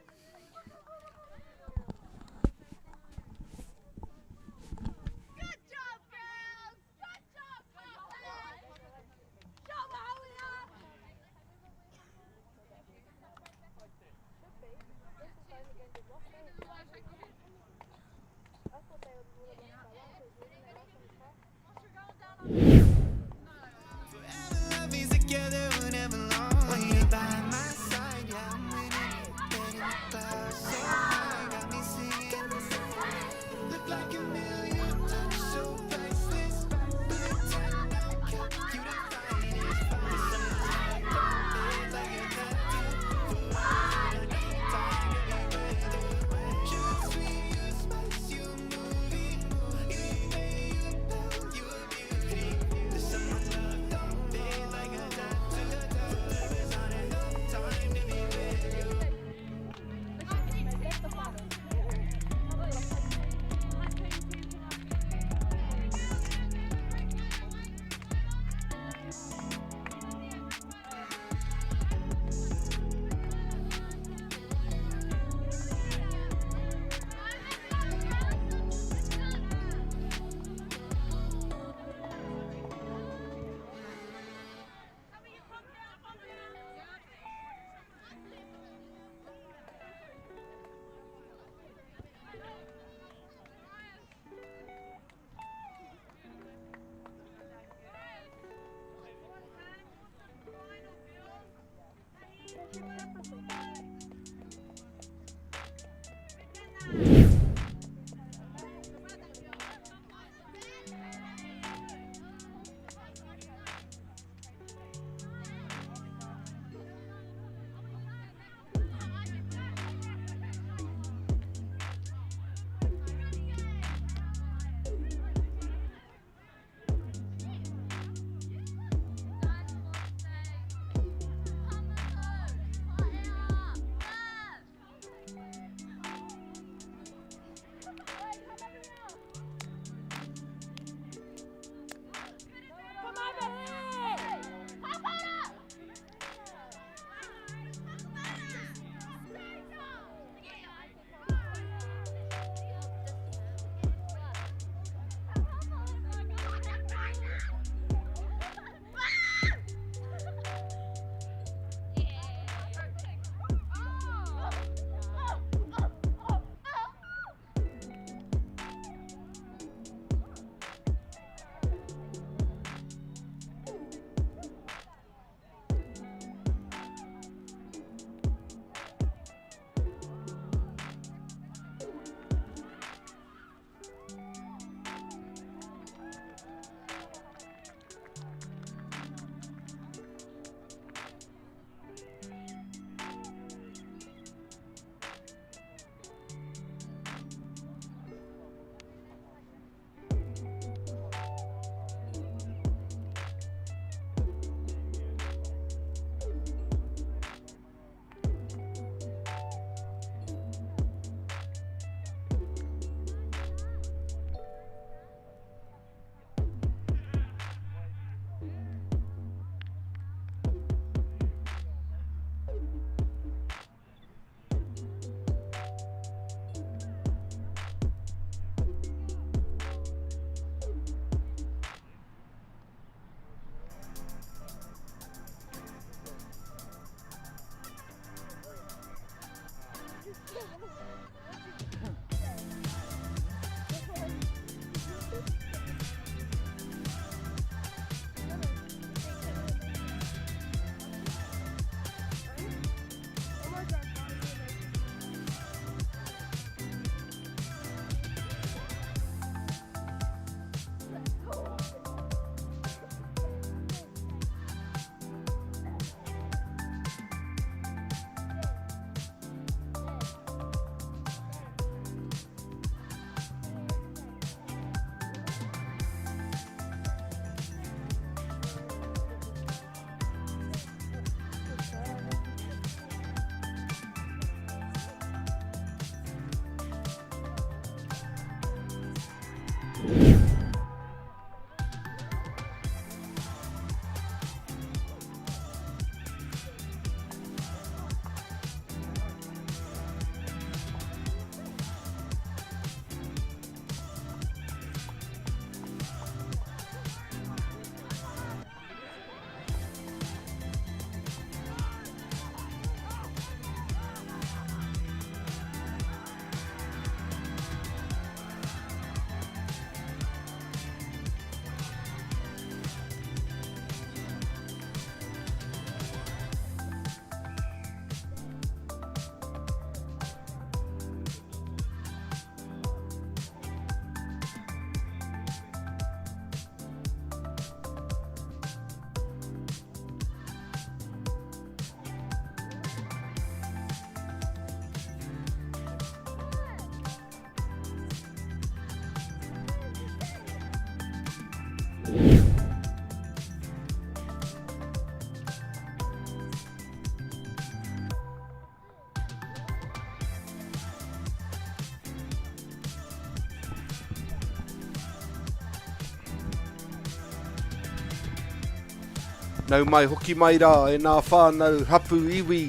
Nau mai hoki mai rā e nā whānau, hapū, iwi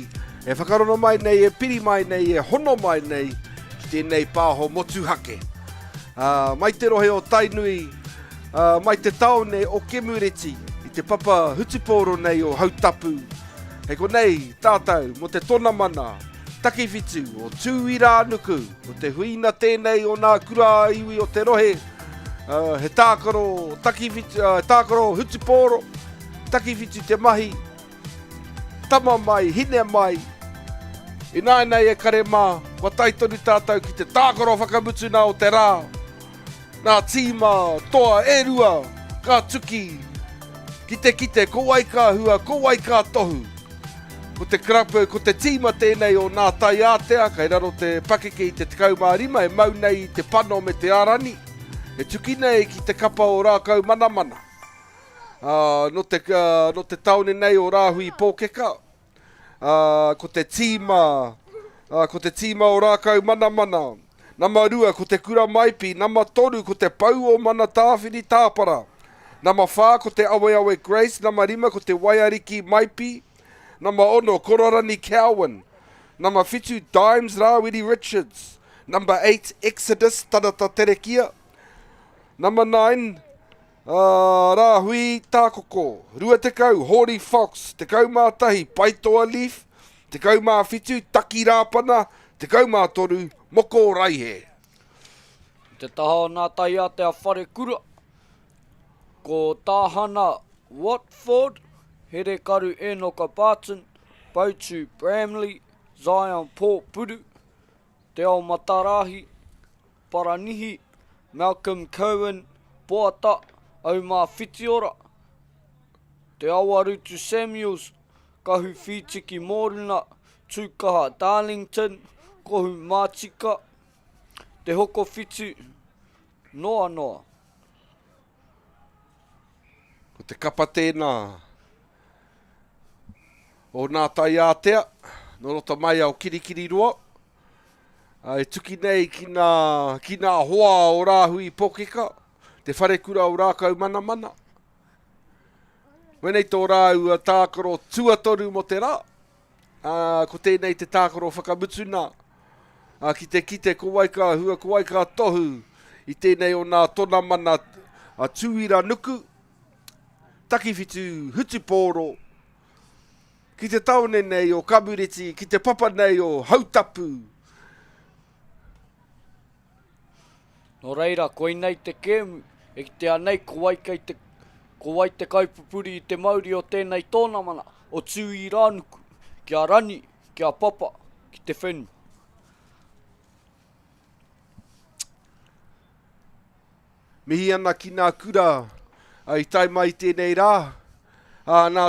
e whakarono mai nei, e piri mai nei, e hono mai nei ki tēnei pāho motuhake. Ā, mai te rohe o Tainui, ā, mai te tāone o Kemureti, i te papa hutupōro nei o Hautapu. Hei konei tātou mō te tonamana takiwhitu o Tūirānuku, ko te huina tēnei o nā kura ā-iwi o te rohe, ā, he tākaro takiwhitu, ā, tākaro hutupōro, takiwhitu te mahi, tama mai, hine mai, ināianei e kare mā, kua tae tonu tātou ki te tākaro whakamutuna o te rā, nā tīma toa e rua ka tuki ki te kite ko wai ka hua, ko wai ka tohu. Ko te karapu, ko te tīma tēnei o Nā Taiātea, kei raro te pakeke i te 15 e mau nei i te pano me te ārani, e tuki nei ki te kapa o Rākau Manamana. Ā, nō te, nō te tāone nei o Rāhui Pōkeka, ā, ko te tīma, ā, ko te tīma o Rākau Manamana, nama rua ko te Kura Maipi, nama toru ko te Pou o Manatāwhiri Tāpara, nama whā ko te Aweawe Grace, nama rima ko te Waiariki Maipi, nama ono Kororani Cowan, nama whitu Dimes Rāwiri Richards, number eight Exodus Tanata Terekia, number nine Rāhui Tākoko, 20, Hōri Fox, 11, Paitoa Leaf, 17, Taki Rāpana, 13, Moko Raihe. I te taha o nā taiātea wharekura, ko Tāhana Watford, Herekaru Enoka Barton, Bautu Bramley, Zion Paul Puru, Te Ao Matarahi, Paranihi, Malcolm Cohen, Poata, Aumā Whitiora, Te Awarutu Samuels, Kahu Whītiki Mōruna, Tūkaha Darlington, Kohu Mātika, Te Hokowhitu, Noanoa. Ko te kapa tēnā o Nā Taiātea, nō roto mai o Kirikiriroa. E tuki nei ki nā, ki nā hoa o Rāhui Pokeka, te wharekura o Rākau Manamana. Wēnei tō rāua tākaro tuatoru mō te rā. Ā, ko tēnei te tākaro whakamutuna. Ā, ki te kite ko wai ka hua, ko wai ka tohu i tēnei o nā tonamana a Tūira Nuku, Takiwhitu Hutupōro, Ki te taone nei o Kamureti, ki te papa nei o Hautapu. Nō reira, koinei te kēmu, e kitea nei ko wai kei te, ko wai te kaipupuri i te mauri o tēnei tōnamana, o Tū-i-rānuku, ki a Rani, ki a Papa, ki te whenua. Mihi ana ki nā kura i tae mai i tēnei rā, ā, nā,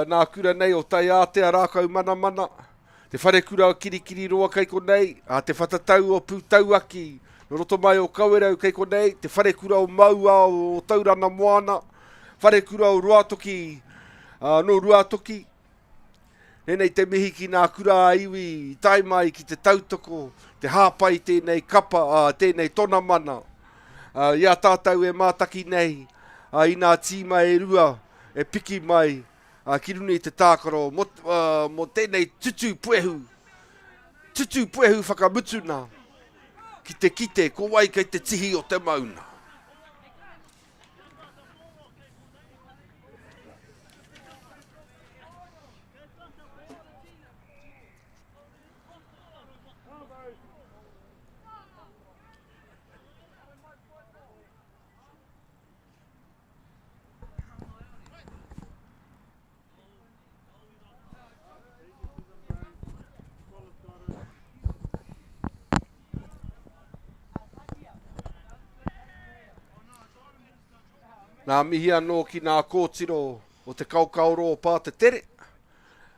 nā kura nei o Taiātea Rākau Manamana, te wharekura o Kirikiriroa kei konei, ā, te whatatau o Pūtauaki, nō roto mai o Kawerau kei konei, te wharekura o Mauao o Taurana Moana, wharekura o Ruatoki, ā, nō Ruatoki, Tēnei te mihi ki nā kura ā-iwi i tae mai ki te tautoko, te hāpai i tēnei kapa, ā, tēnei tonamana. Ā, i a tātou e mātaki nei, ā, i nā tīma e rua e piki mai, ā, ki runga i te tākaro mō, ā, mō tēnei tutū puehu, tutū puehu whakamutuna ki te kite ko wai kei te tihi o te mauna. Nā mihi anō ki nā kōtiro o te kaokaoro o Pātetere,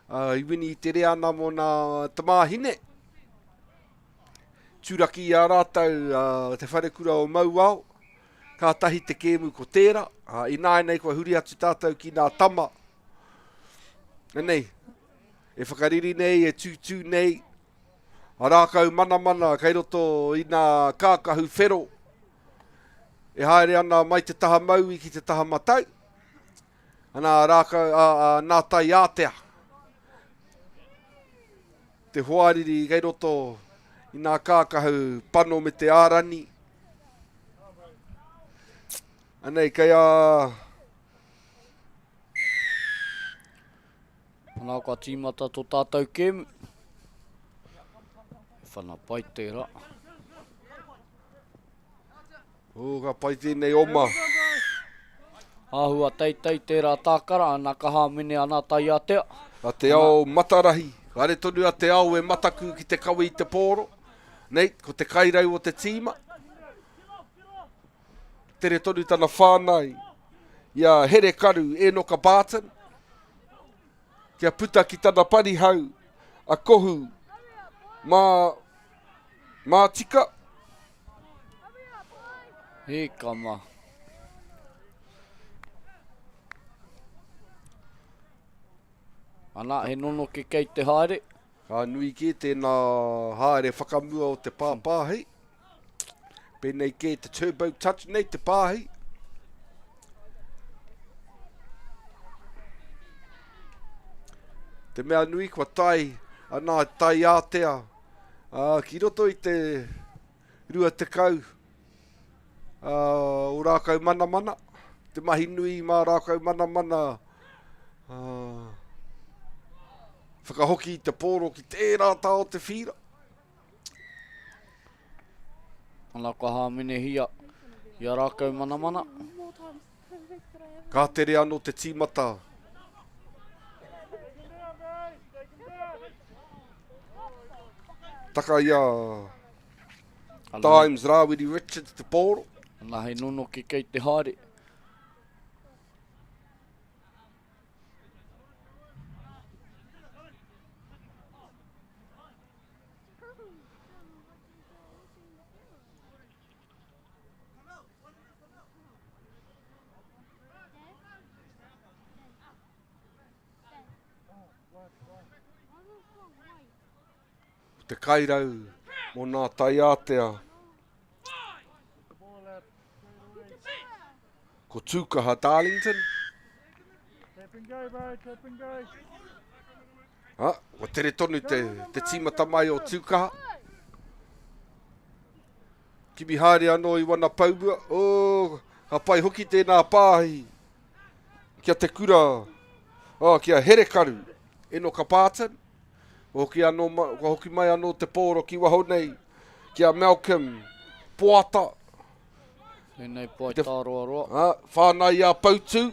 uh, i wini i te reana mō nā tamāhine. Turaki i a rātou uh, te wharekura o Mauao, Kātahi te kēmu ko tērā, ā, ināianei kua huri atu tātou ki nā tama. Anei, e whakariri nei, e tūtū nei, a rākau manamana kei roto i nā kākahu whero e haere ana mai te taha mauī ki te taha matau. Ana rākau, a, a, nā tai ātea. Te hoariri kei roto i nā kākahu pano me te ārani. Anei, kei a... Anā, kua tīmata tō tātou kēmu. He whana pai tērā. Ū, ka pai tēnei oma. Āhua teitei tērā tākara, ana ka hāmene ana taiātea. A te ao matarahi, haere tonu a te ao e mataku ki te kawe i te pōro. Nei, ko te kairau o te tīma. Tere tonu tana whānai i a Herekaru Enoka Barton. Kia puta ki tana parihau a Kohu mā, mā tika. He kama. Ana, he nonoke kei te haere. Ka nui kē tēnā haere whakamua o te pāpāhi. Pēnei kē te turbo touch nei te pāhi. Te mea nui kua tae ana tai ātea ā, ki roto i te 20 ā, o Rākau Manamana. Te mahi nui mā Rākau Manamana ā, whakahoki i te pōro ki tērā tā o te whīra. Ana kua hāmenehia i a Rākau Manamana. Ka tere anō te tīmata. Taka i a Times Rāwiri Richards te pōro. Ana hei nonoke kei te haere. Te kairau mō nā taiātea. Ko Tūkaha Darlington. Ha, kua tere tonu te, te tīmata mai o Tūkaha. Kimi haere anō i wana paumua. Oh, ka pai hoki tēnā pāhi. Kia te kura, oh, kia Herekaru, Enoka Barton. Kua hoki, anō, kua hoki mai anō te pōro ki waho nei, ki a Malcolm Poata. Tēnei poai tāroaroa. Ha, whānai a Poutū.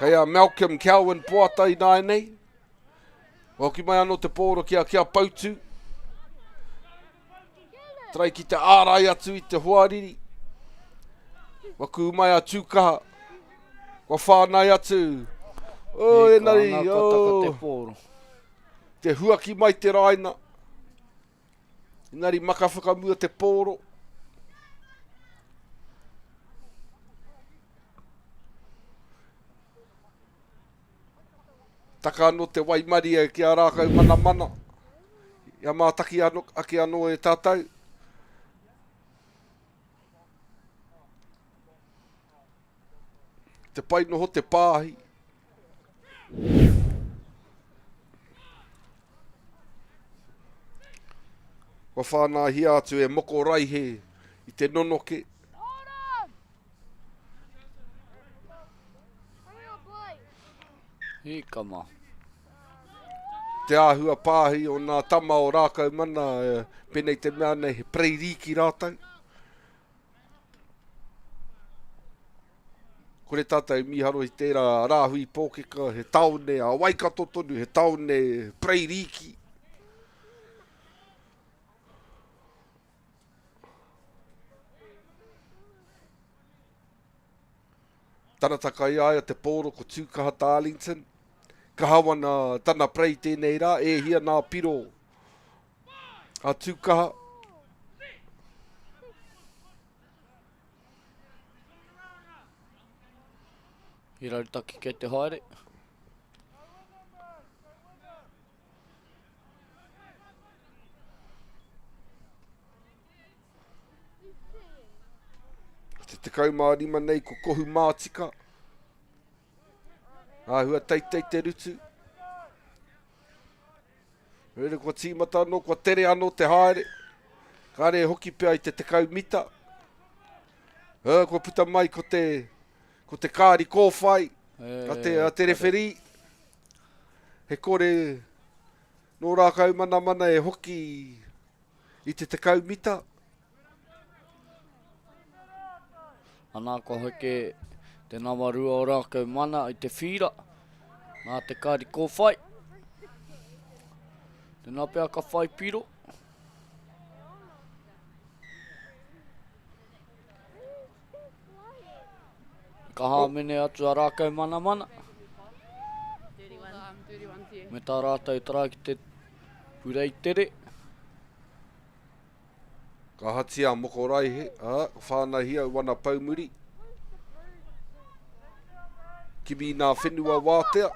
Kei a Malcolm Calvin Poata i nāianei. Kua hoki mai anō te pōro ki a, ki a Poutū. Trai ki te ārai atu i te hoariri. Kua kū mai a Tūkaha. Kua whānai atu. Oh, E enari, ka ana, kua taka oh. te pōro. Te huaki mai te raina. Engari maka whakamua te pōro. Taka anō te waimarie ki a Rākau Manamana. Ia mātaki anō, ake anō e tātou. Te pai noho te pāhi. Kua whānāhia atu e Moko Raihe i te nonoke. Hīkama. Te āhua pāhi o nā tama o Rākaumana, pēnei te mea nei, he preirīki rātou. Kore tātou mīharo i tērā rāhui pōkeka, he taone a Waikato tonu, he taone preirīki. Tana kai a ia te pōro ko Tūkaha Darlington. Kaha wana tana prei tēnei rā, e hia nā piro a Tūkaha. He rautaki kei te haere. Ko te 15 nei ko Kohu Mātika. Āhua teitei te rutu. Reira kua tīmata anō, kua tere anō te haere. Kāre e hoki pea i te 10 mita. Uh, kua puta mai ko te, ko te kāri kōwhai a te, a te referī. He kore nō rākau manamana e hoki i te 10 mita. Ana kua heke te nama rua o Rākau Mana i te whīra nā te kāri kōwhai. Tēnā pea ka whai piro. Ka hāmene atu a Rākau Manamana. Me tā rātou tara ki te purei tere. Ka ahatia a Mokoraihe, ā, ka whānahia wana poumuri. Kimi i nā whenua wātea.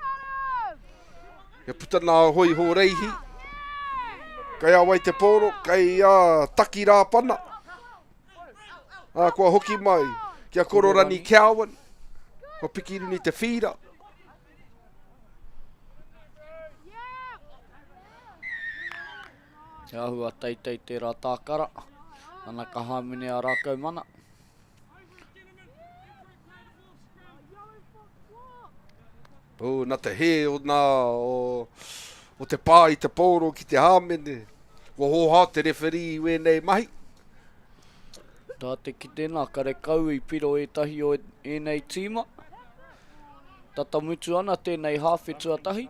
Kia puta nā hōiho reihi. Kei a wai te pōro, kei a Taki Rāpana. Ā, kua hoki mai ki a Kororani Cowan. Kua piki runi te whīra. He āhua teitei tērā tākara. Nana ka hāmene a Rākaumana. Oh, na te hē o nā, o, o te pā i te pōro ki te hāmene. Kua hōhā te referī i wēnei mahi. Tā te kite nā, karekau i piro ētahi o ēnei tīma. Tata mutu ana tēnei hāwhe tuatahi.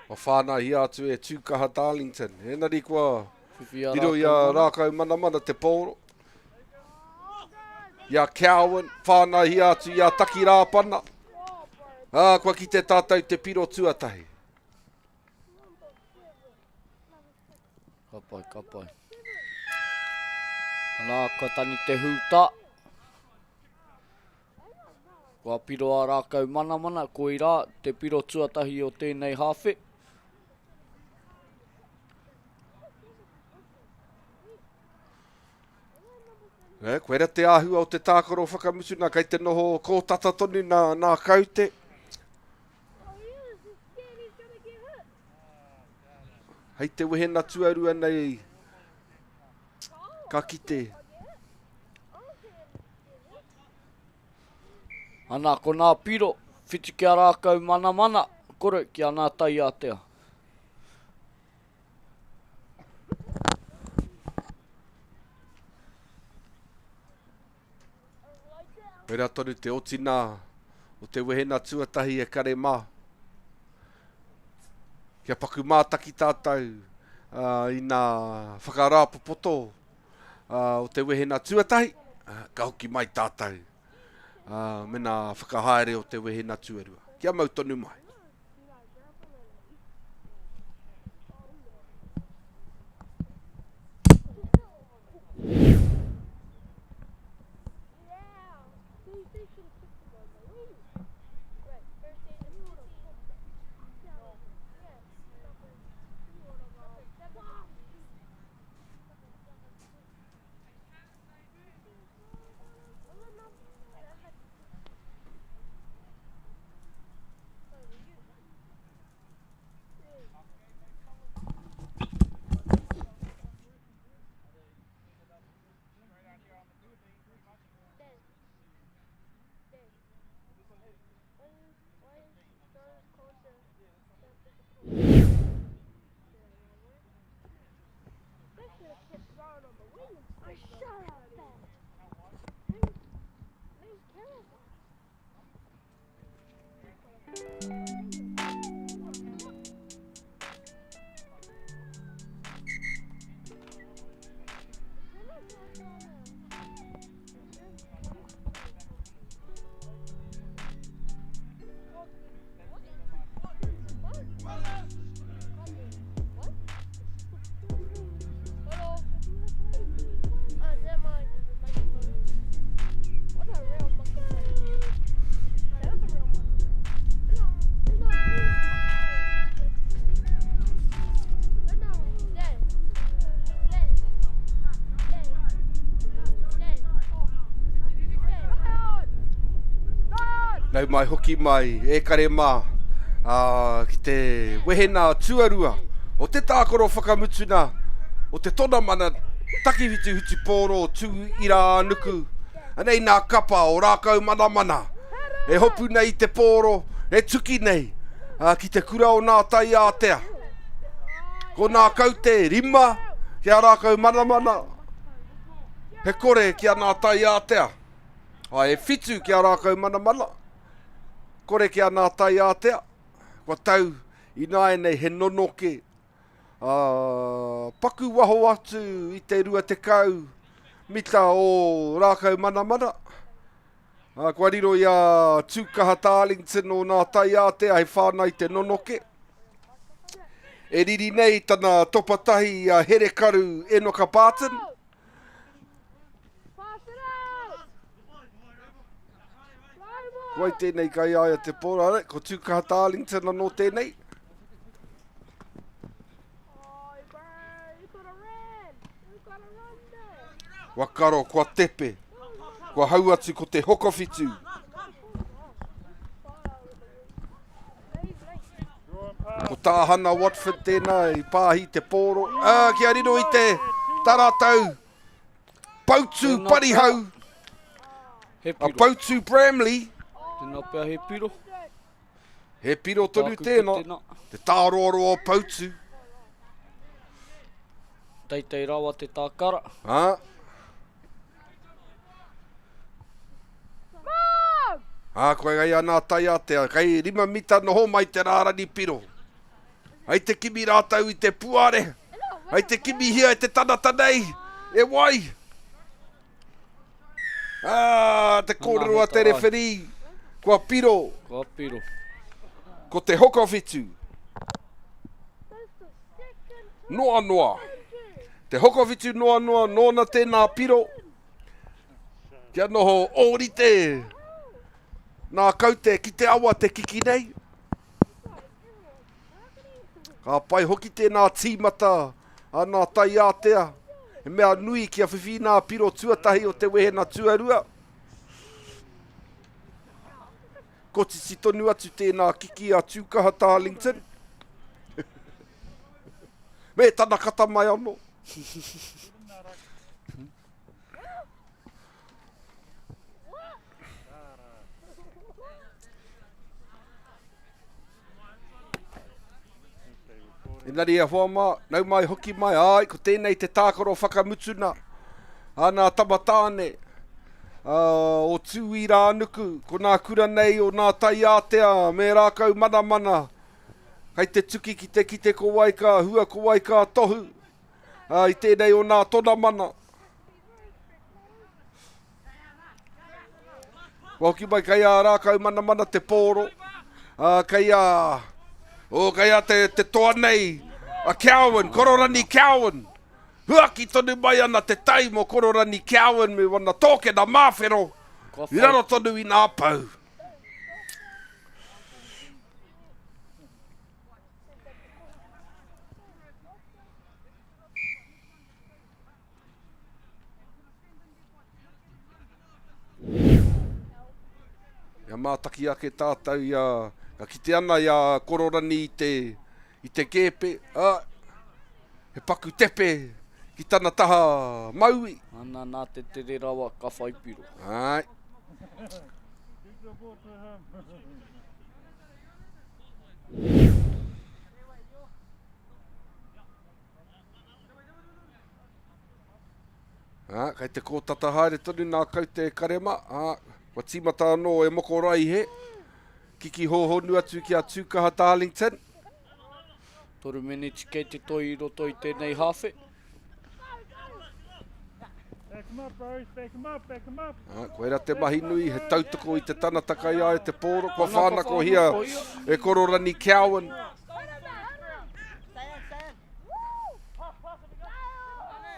Kua whānahia atu e Tūkaha Darlington. Engari kua riro i a Rākau Manamana te pōro. I a Cowan, whānahia atu i a Taki Rāpana. Ā, kua kite tātou te piro tuatahi. Ka pai, ka pai. Anā, kua tangi te hūtā. Kua piro a rākau manamana, koirā te piro tuatahi o tēnei hāwhe. E, koira te āhua o te tākaro whakamutuna, kei te noho kōtata tonu nā, nā kaute. Hei te wehena tuarua nei ka kite. Ana, ko nā piro, whiti ki a rākau manamana, kore ki a nā taiātea. Koirā tonu te otina o te wehena tuatahi e kare mā. Kia paku mātaki tātou uh, i nā whakarāpopoto uh, o te wehena tuatahi, uh, ka hoki mai tātou uh, me nā whakahaere o te wehena tuarua. Kia mau tonu mai. Nau mai hoki mai e kare mā ā, ki te wehena tuarua o te tākaro whakamutuna o te tonamana takiwhitu hutupōro o Tū Ira ā-Nuku. Anei nā kapa o Rākau Manamana e hopu nei i te pōro, e tuki nei ā, ki te kura o Nā Taiātea. Ko nā kaute rima ki a Rākau Manamana, he kore ki a Nā Taiātea. Ai, e whitu ki a Rākau Manamana, kore ki a Nā Taiātea. Kua tau ināianei he nonoke, ā, paku waho atu i te 20 mita o Rākau Manamana. Ā, kua riro i a Tūkaha Darlington o Nā Taiātea hei whānau i te nonoke. E riri nei tana topa tahi i a Herekaru Enoka Barton. Ko wai tēnei kai a ia te pora, ko Tūkaha Darlington anō tēnei. Kua karo, kua tepe, kua hau atu ko te hokowhitu. Ko Tāhana Watford tēnā i pāhi te pōro. Ā, kia riro i te taratau Pautu Parihau. He A piro. Pautu Bramley. Tēnā pea he piro. He piro tonu Tāku tēnā. kitenga. Te tāroaroa o Pautu. Teitei rawa te tākara. Ā. Ā, koe ai ana taiātea, kei rima mita noho mai te rārani piro. Hei te kimi rātou i te puare, hei te kimihia e te tanata nei, e wai. Ā, te kōrero a te rewherī, kua piro. Kua piro. Ko te hokowhitu. Noa noa. Te hokowhitu noa noa, nōna tēnā piro. Kia noho ōrite nā kaute ki te awa te kiki nei. Ka pai hoki tēnā tīmata a nā taiātea. He mea nui kia whiwhi nā piro tuatahi o te wehena tuarua. Kotiti tonu atu tēnā kiki a Tūkaha Darlington. Me tana kata mai anō. Engari e hoa mā, nau mai hoki mai, āe, ko tēnei te tākaro whakamutuna a nā tama tāne uh, o Tūirānuku, ko nā kura nei o nā Taiātea me Rākau Manamana, kei te tuki ki te kite ko wai ka hua, ko wai ka tohu uh, i tēnei o nā tonamana. Kua hoki mai kei a Rākau Manamana te pōro, ā, kei a, oh, kei a te, te toa nei, a Cowan, Kororani Cowan. Huaki tonu mai ana te tai mō Kororani Cowan me wana tōkena māwhero i raro tonu i nā pou. Ia mātaki ake tātou i a, ka kite ana i a Kororani i te, i te kēpe, ā, he paku tepe ki tana taha maui. Ana nā te tere rawa ka whai piro. Āe. Ā, kei te kōtata haere tonu nā kaute e Karema, ā, kua tīmata anō e Moko Raihe. Kiki hōhonu atu ki a Tūkaha Darlington. Toru meneti kei te toi i roto i tēnei hāwhe. Ā, koira te mahi nui, he tautoko i te tanata kai a e te pōro, kua whānakohia e Kororani Cowan.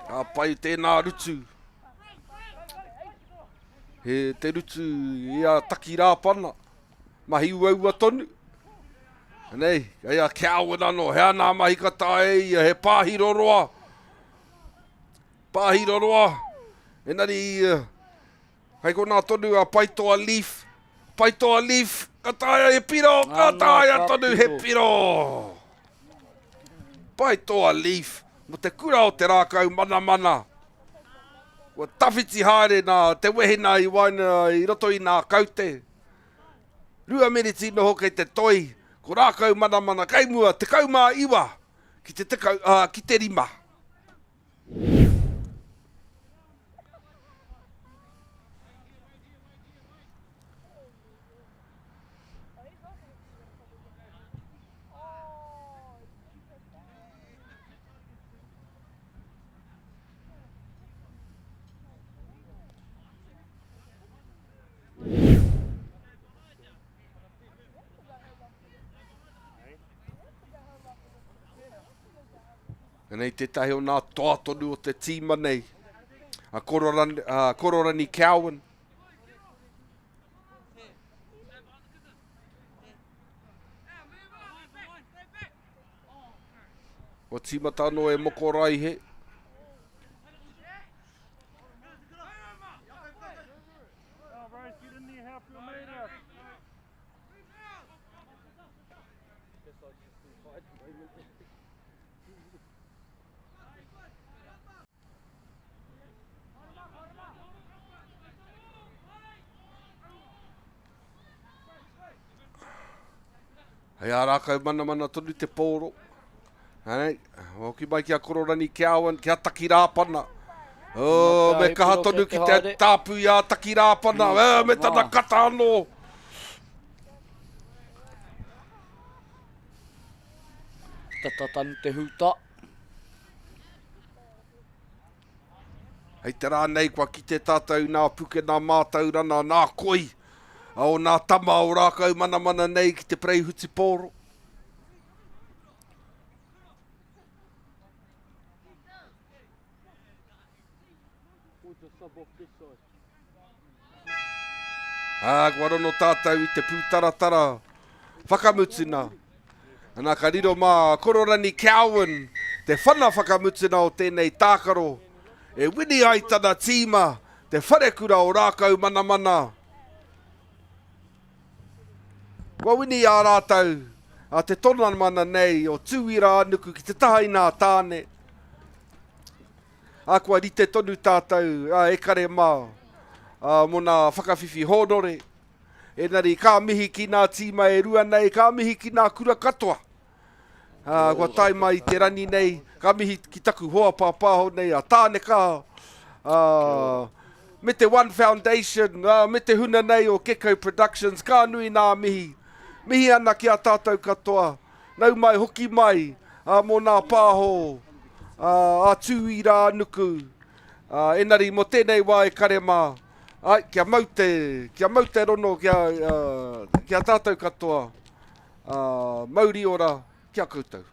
Ka pai tēnā rutu. He te rutu i a Taki Rāpana. Mahi uaua tonu. Nei, kei a Cowan anō, he ana mahi ka taea e ia, he pāhi roroa. Pāhi roroa. Engari, eh, kei konā tonu a Paitoa Leaf. Paitoa Leaf, ka taea he piro, ka taea tonu he piro. Paitoa Leaf, mo te kura o te rākau manamana. Kua tawhiti haere nā te wehina i waena i roto i nā kaute. 2 miniti noho kei te toi, ko rākau manamana kei mua, 19 ki te, tekau, uh, ki te rima. Anei tētahi o nā toa tonu o te tīma nei, a Kororani, a Kororani Cowan. Kua tīmata anō e Moko Raihe. Hei ā rākau manamana tonu te pōro. Hei, hoki mai ki a Kororani Cowan, ki a Taki Rāpana. Oh, me kaha tonu ki te tāpui a Taki Rāpana. Mm, eh, me tana kata anō. Tata tanu te hūta. Hei te rā nei kua kite tātou nā puke nā mātaurana nā koi a o nā tama o rākau manamana nei ki te parei hutipōro. Ā, kua rono tātou i te pūtaratara whakamutuna. Ana ka riro mā Kororani Cowan te whana whakamutuna o tēnei tākaro e wini ai tana tīma te wharekura o Rākau Manamana. Kua wini ā rātou a te tonamana nei o Tūira-a-nuku ki te taha i nā tāne. Ā, kua rite tonu tātou, ā, e kare mā, ā, mō nā whakawhiwhi hōnore. Engari, ka mihi ki nā tīma e rua nei, ka mihi ki nā kura katoa. Ā, kua tae mai i te rani nei, ka mihi ki taku hoa pāpāho nei, a Tāneka, ā, me te One Foundation, ā, me te huna nei o Gecko Productions, ka nui nā mihi. Mihi ana ki a tātou katoa. Nau mai, hoki mai, ā, mō nā pāho, ā, a Tū-i-rā-nuku, ā, enari mō tēnei wā e kare mā, āe, kia mau te, kia mau te rono kia, ā, ki a tātou katoa, ā, mauri ora ki a koutou.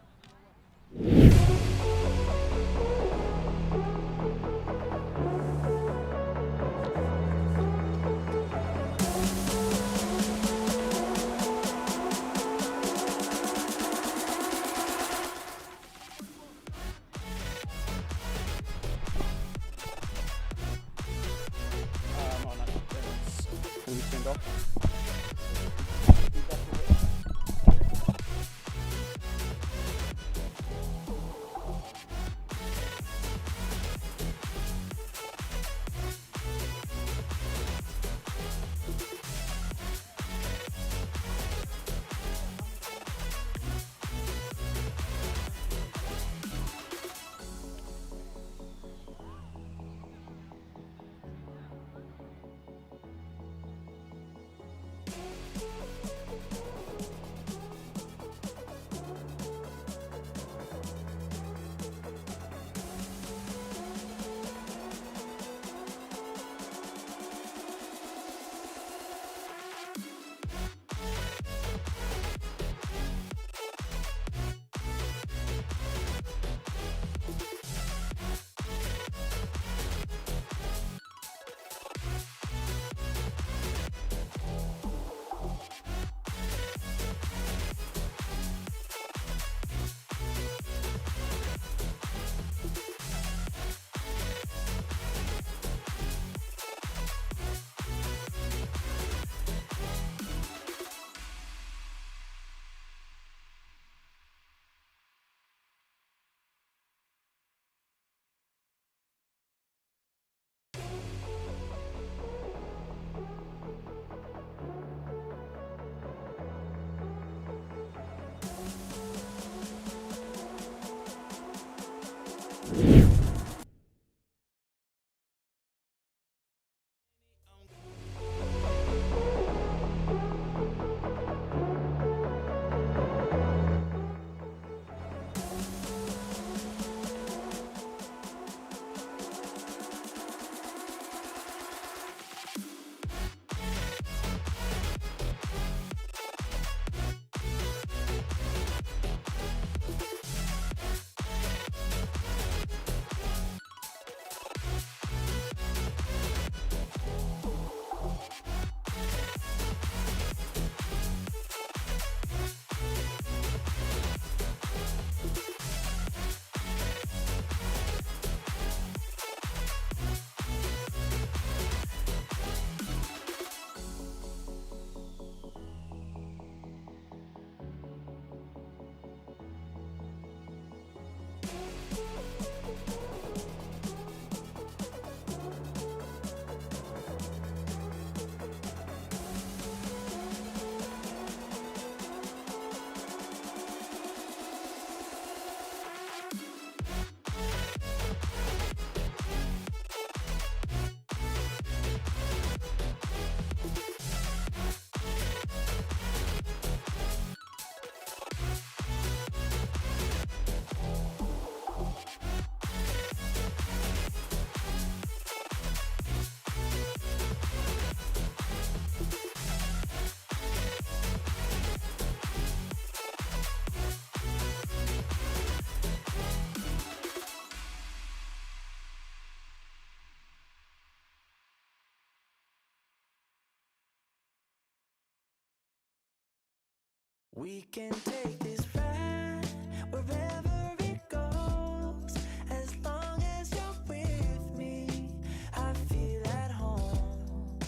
We can take this ride wherever it goes As long as you're with me, I feel at home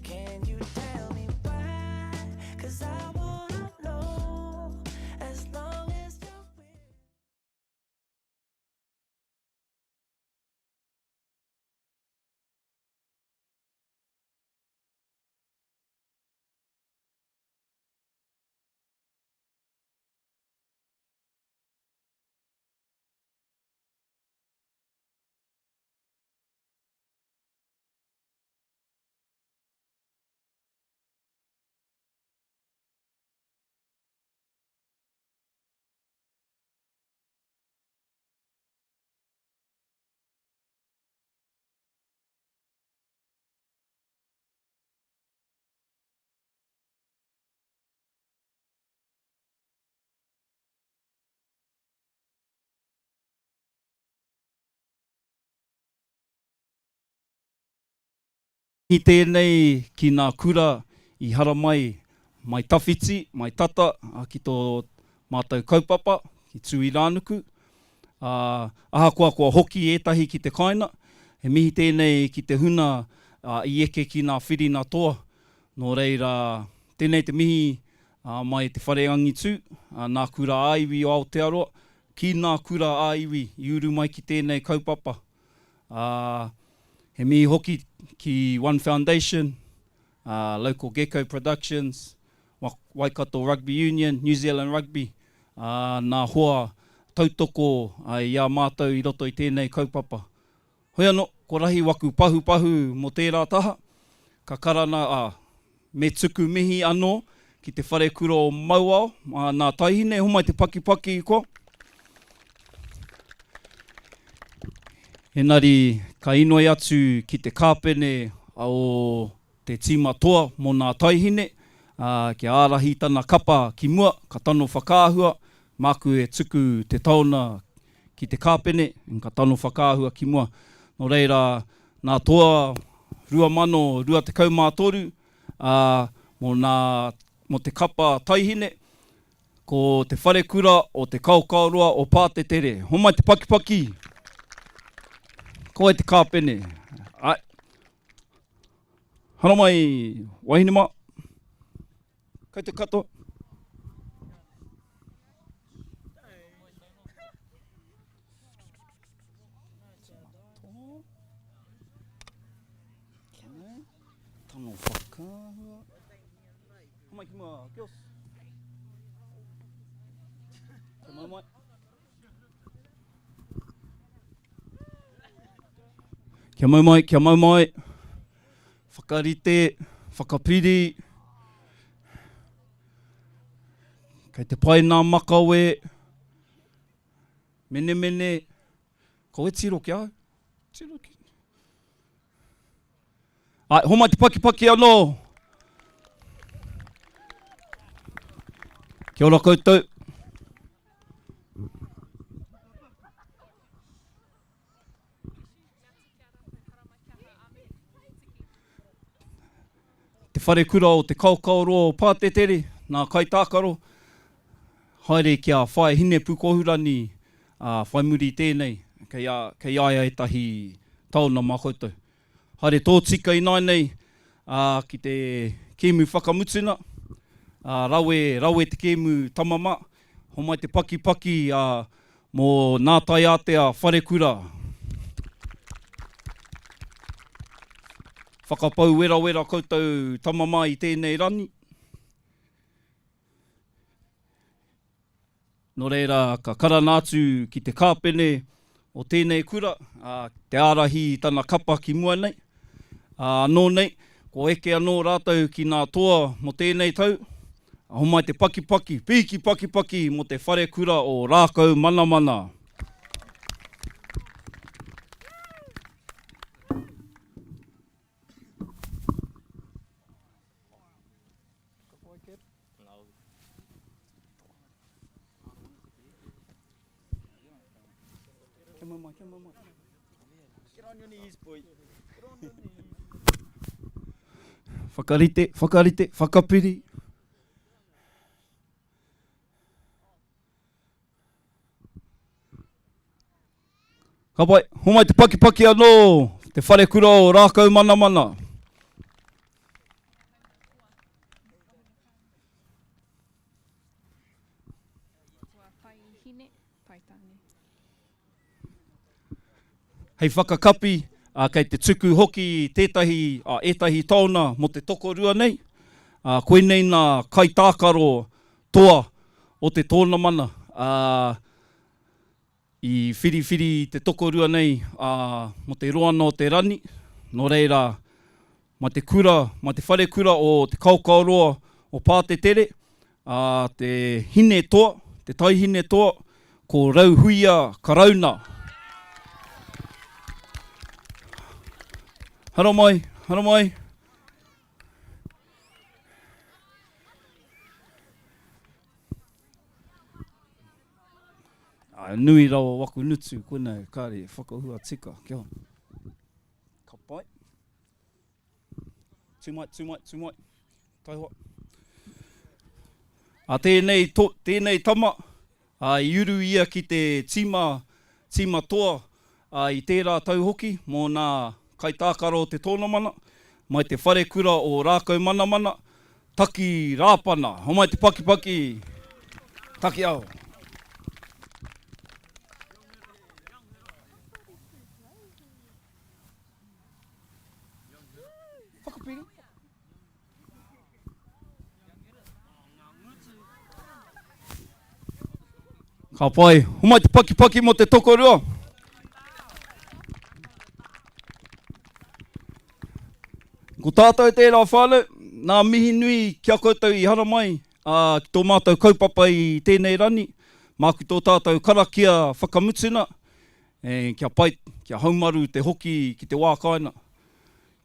Can you tell me why? Cause I wanna know As long as you're with Ki tēnei ki nā kura i haramai mai tawhiti, mai tata ki tō mātou kaupapa, ki Tūirānuku, ā, ahakoa kua hoki ētahi ki te kāina, he mihi tēnei ki te huna i eke ki nā whirina toa, nō reira, tēnei te mihi mai Te Whare Angitū, nā Kura ā-Iwi o Aotearoa, ki nā kura ā-iwi i uru mai ki tēnei kaupapa. Ā, he mihi hoki ki One Foundation, ā, Local Gecko Productions, Waikato Rugby Union, New Zealand Rugby, ā, nā hoa tautoko i a mātou i roto i tēnei kaupapa. Hoi anō, ko rahi waku pahupahu mō tērā taha, ka karana, ā, me tuku mihi anō ki te wharekura o Mauao, ā, nā Taihine, homai te pakipaki koa. Engari, ka inoi atu ki te kāpene o te tīma toa mō nā Taihine, ā, kia ārahi tana kapa ki mua, ka tano whakaahua, māku e tuku te taona ki te kāpene, ka tano whakaahua ki mua. Nō reira, nā Toa 2023, ā, mō nā, mō te kapa Taihine, ko Te Wharekura o Te Kaokaoroa o Pātetere. Homai te pakipaki! Ko wai te kāpene? Āe. Haramai, wahine mā. Kei te katoa. Tano whakaahua. Hamai ki mua, girls. Kia mau mai. Kia mau mai, kia mau mai. Whakarite, whakapiri. Kei te pai nā makawe. Menemene. Ko e tiro ki au. Tiro ki. Ai, homai te pakipaki anō. Kia ora koutou. Te wharekura o Te Kaokaoroa o Pātetere, nā kaitākaro, haere ki a Whaea Hinepūkohurani, ā, whai muri i tēnei, kei a, kei a ia ētahi taona mā koutou. Haere tōtika ināianei, ā, ki te kēmu whakamutuna, ā, rawe, rawe te kēmu tama mā, homai te pakipaki, ā, mō Nā Taiātea Wharekura. Whakapau werawera koutou tama mā i tēnei rani. Nō reira, ka karana atu ki te kāpene o tēnei kura, ā, te ārahi i tana kapa ki mua nei. Ā, anō nei, kua eke anō rātou ki nā toa mō tēnei tau. Homai te pakipaki, pīki pakipaki mō te wharekura o Rākau Manamana. Whakarite, whakarite, whakapiri. Ka pai, homai te pakipaki anō te wharekura o Rākaumanamana. Hei whakakapi, ā, kei te tuku hoki tētahi, ā, ētahi taona mō te tokorua nei, ā, koinei nā kaitākaro toa o te tōnamana, ā, i whiriwhiri i te tokorua nei, ā, mō te roana o te rani, nō reira, Mā te kura, mā te wharekura o Te Kaokaoroa o Pātetere, ā, te hine toa, te taihine toa, ko Rauhuia Karauna. Haramai, haramai. Nui rawa waku nutu, koinei, kāre, whakahua tika, kia ora. Ka pai. Tū mai, tū mai, tū mai. Taihoa. A tēnei, to, tēnei tama, a, i uru ia ki te tīma, tīma toa a, i tērā tau hoki mō nā kaitākaro o te tōnamana, mai te wharekura o Rākaumanamana, Taki Rāpana. Homai te pakipaki, taki ao. Whakapiri. Ka pai. Homai te pakipaki mo te tokorua. Ko tātou tērā whānau, nā mihi nui ki a koutou i haramai ā, ki tō mātou kaupapa i tēnei rani, māku tō tātou karakia whakamutuna, E, kia pai, kia haumaru te hoki ki te wā kāinga.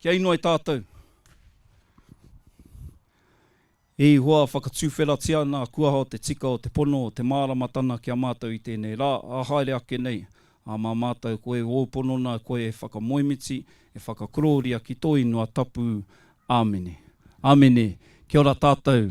Kia inoi tātou. E Ihoa, whakatuwheratia ana kuaha o te tika, o te pono, o te māramatana ki a mātou i tēnei rā, ā haere ake nei, ā mā mātou koe ōu ponona koe e whakamoemiti, e whakakorōria ki tō ingoa tapu. Āmene. Āmene. Kia ora tātou.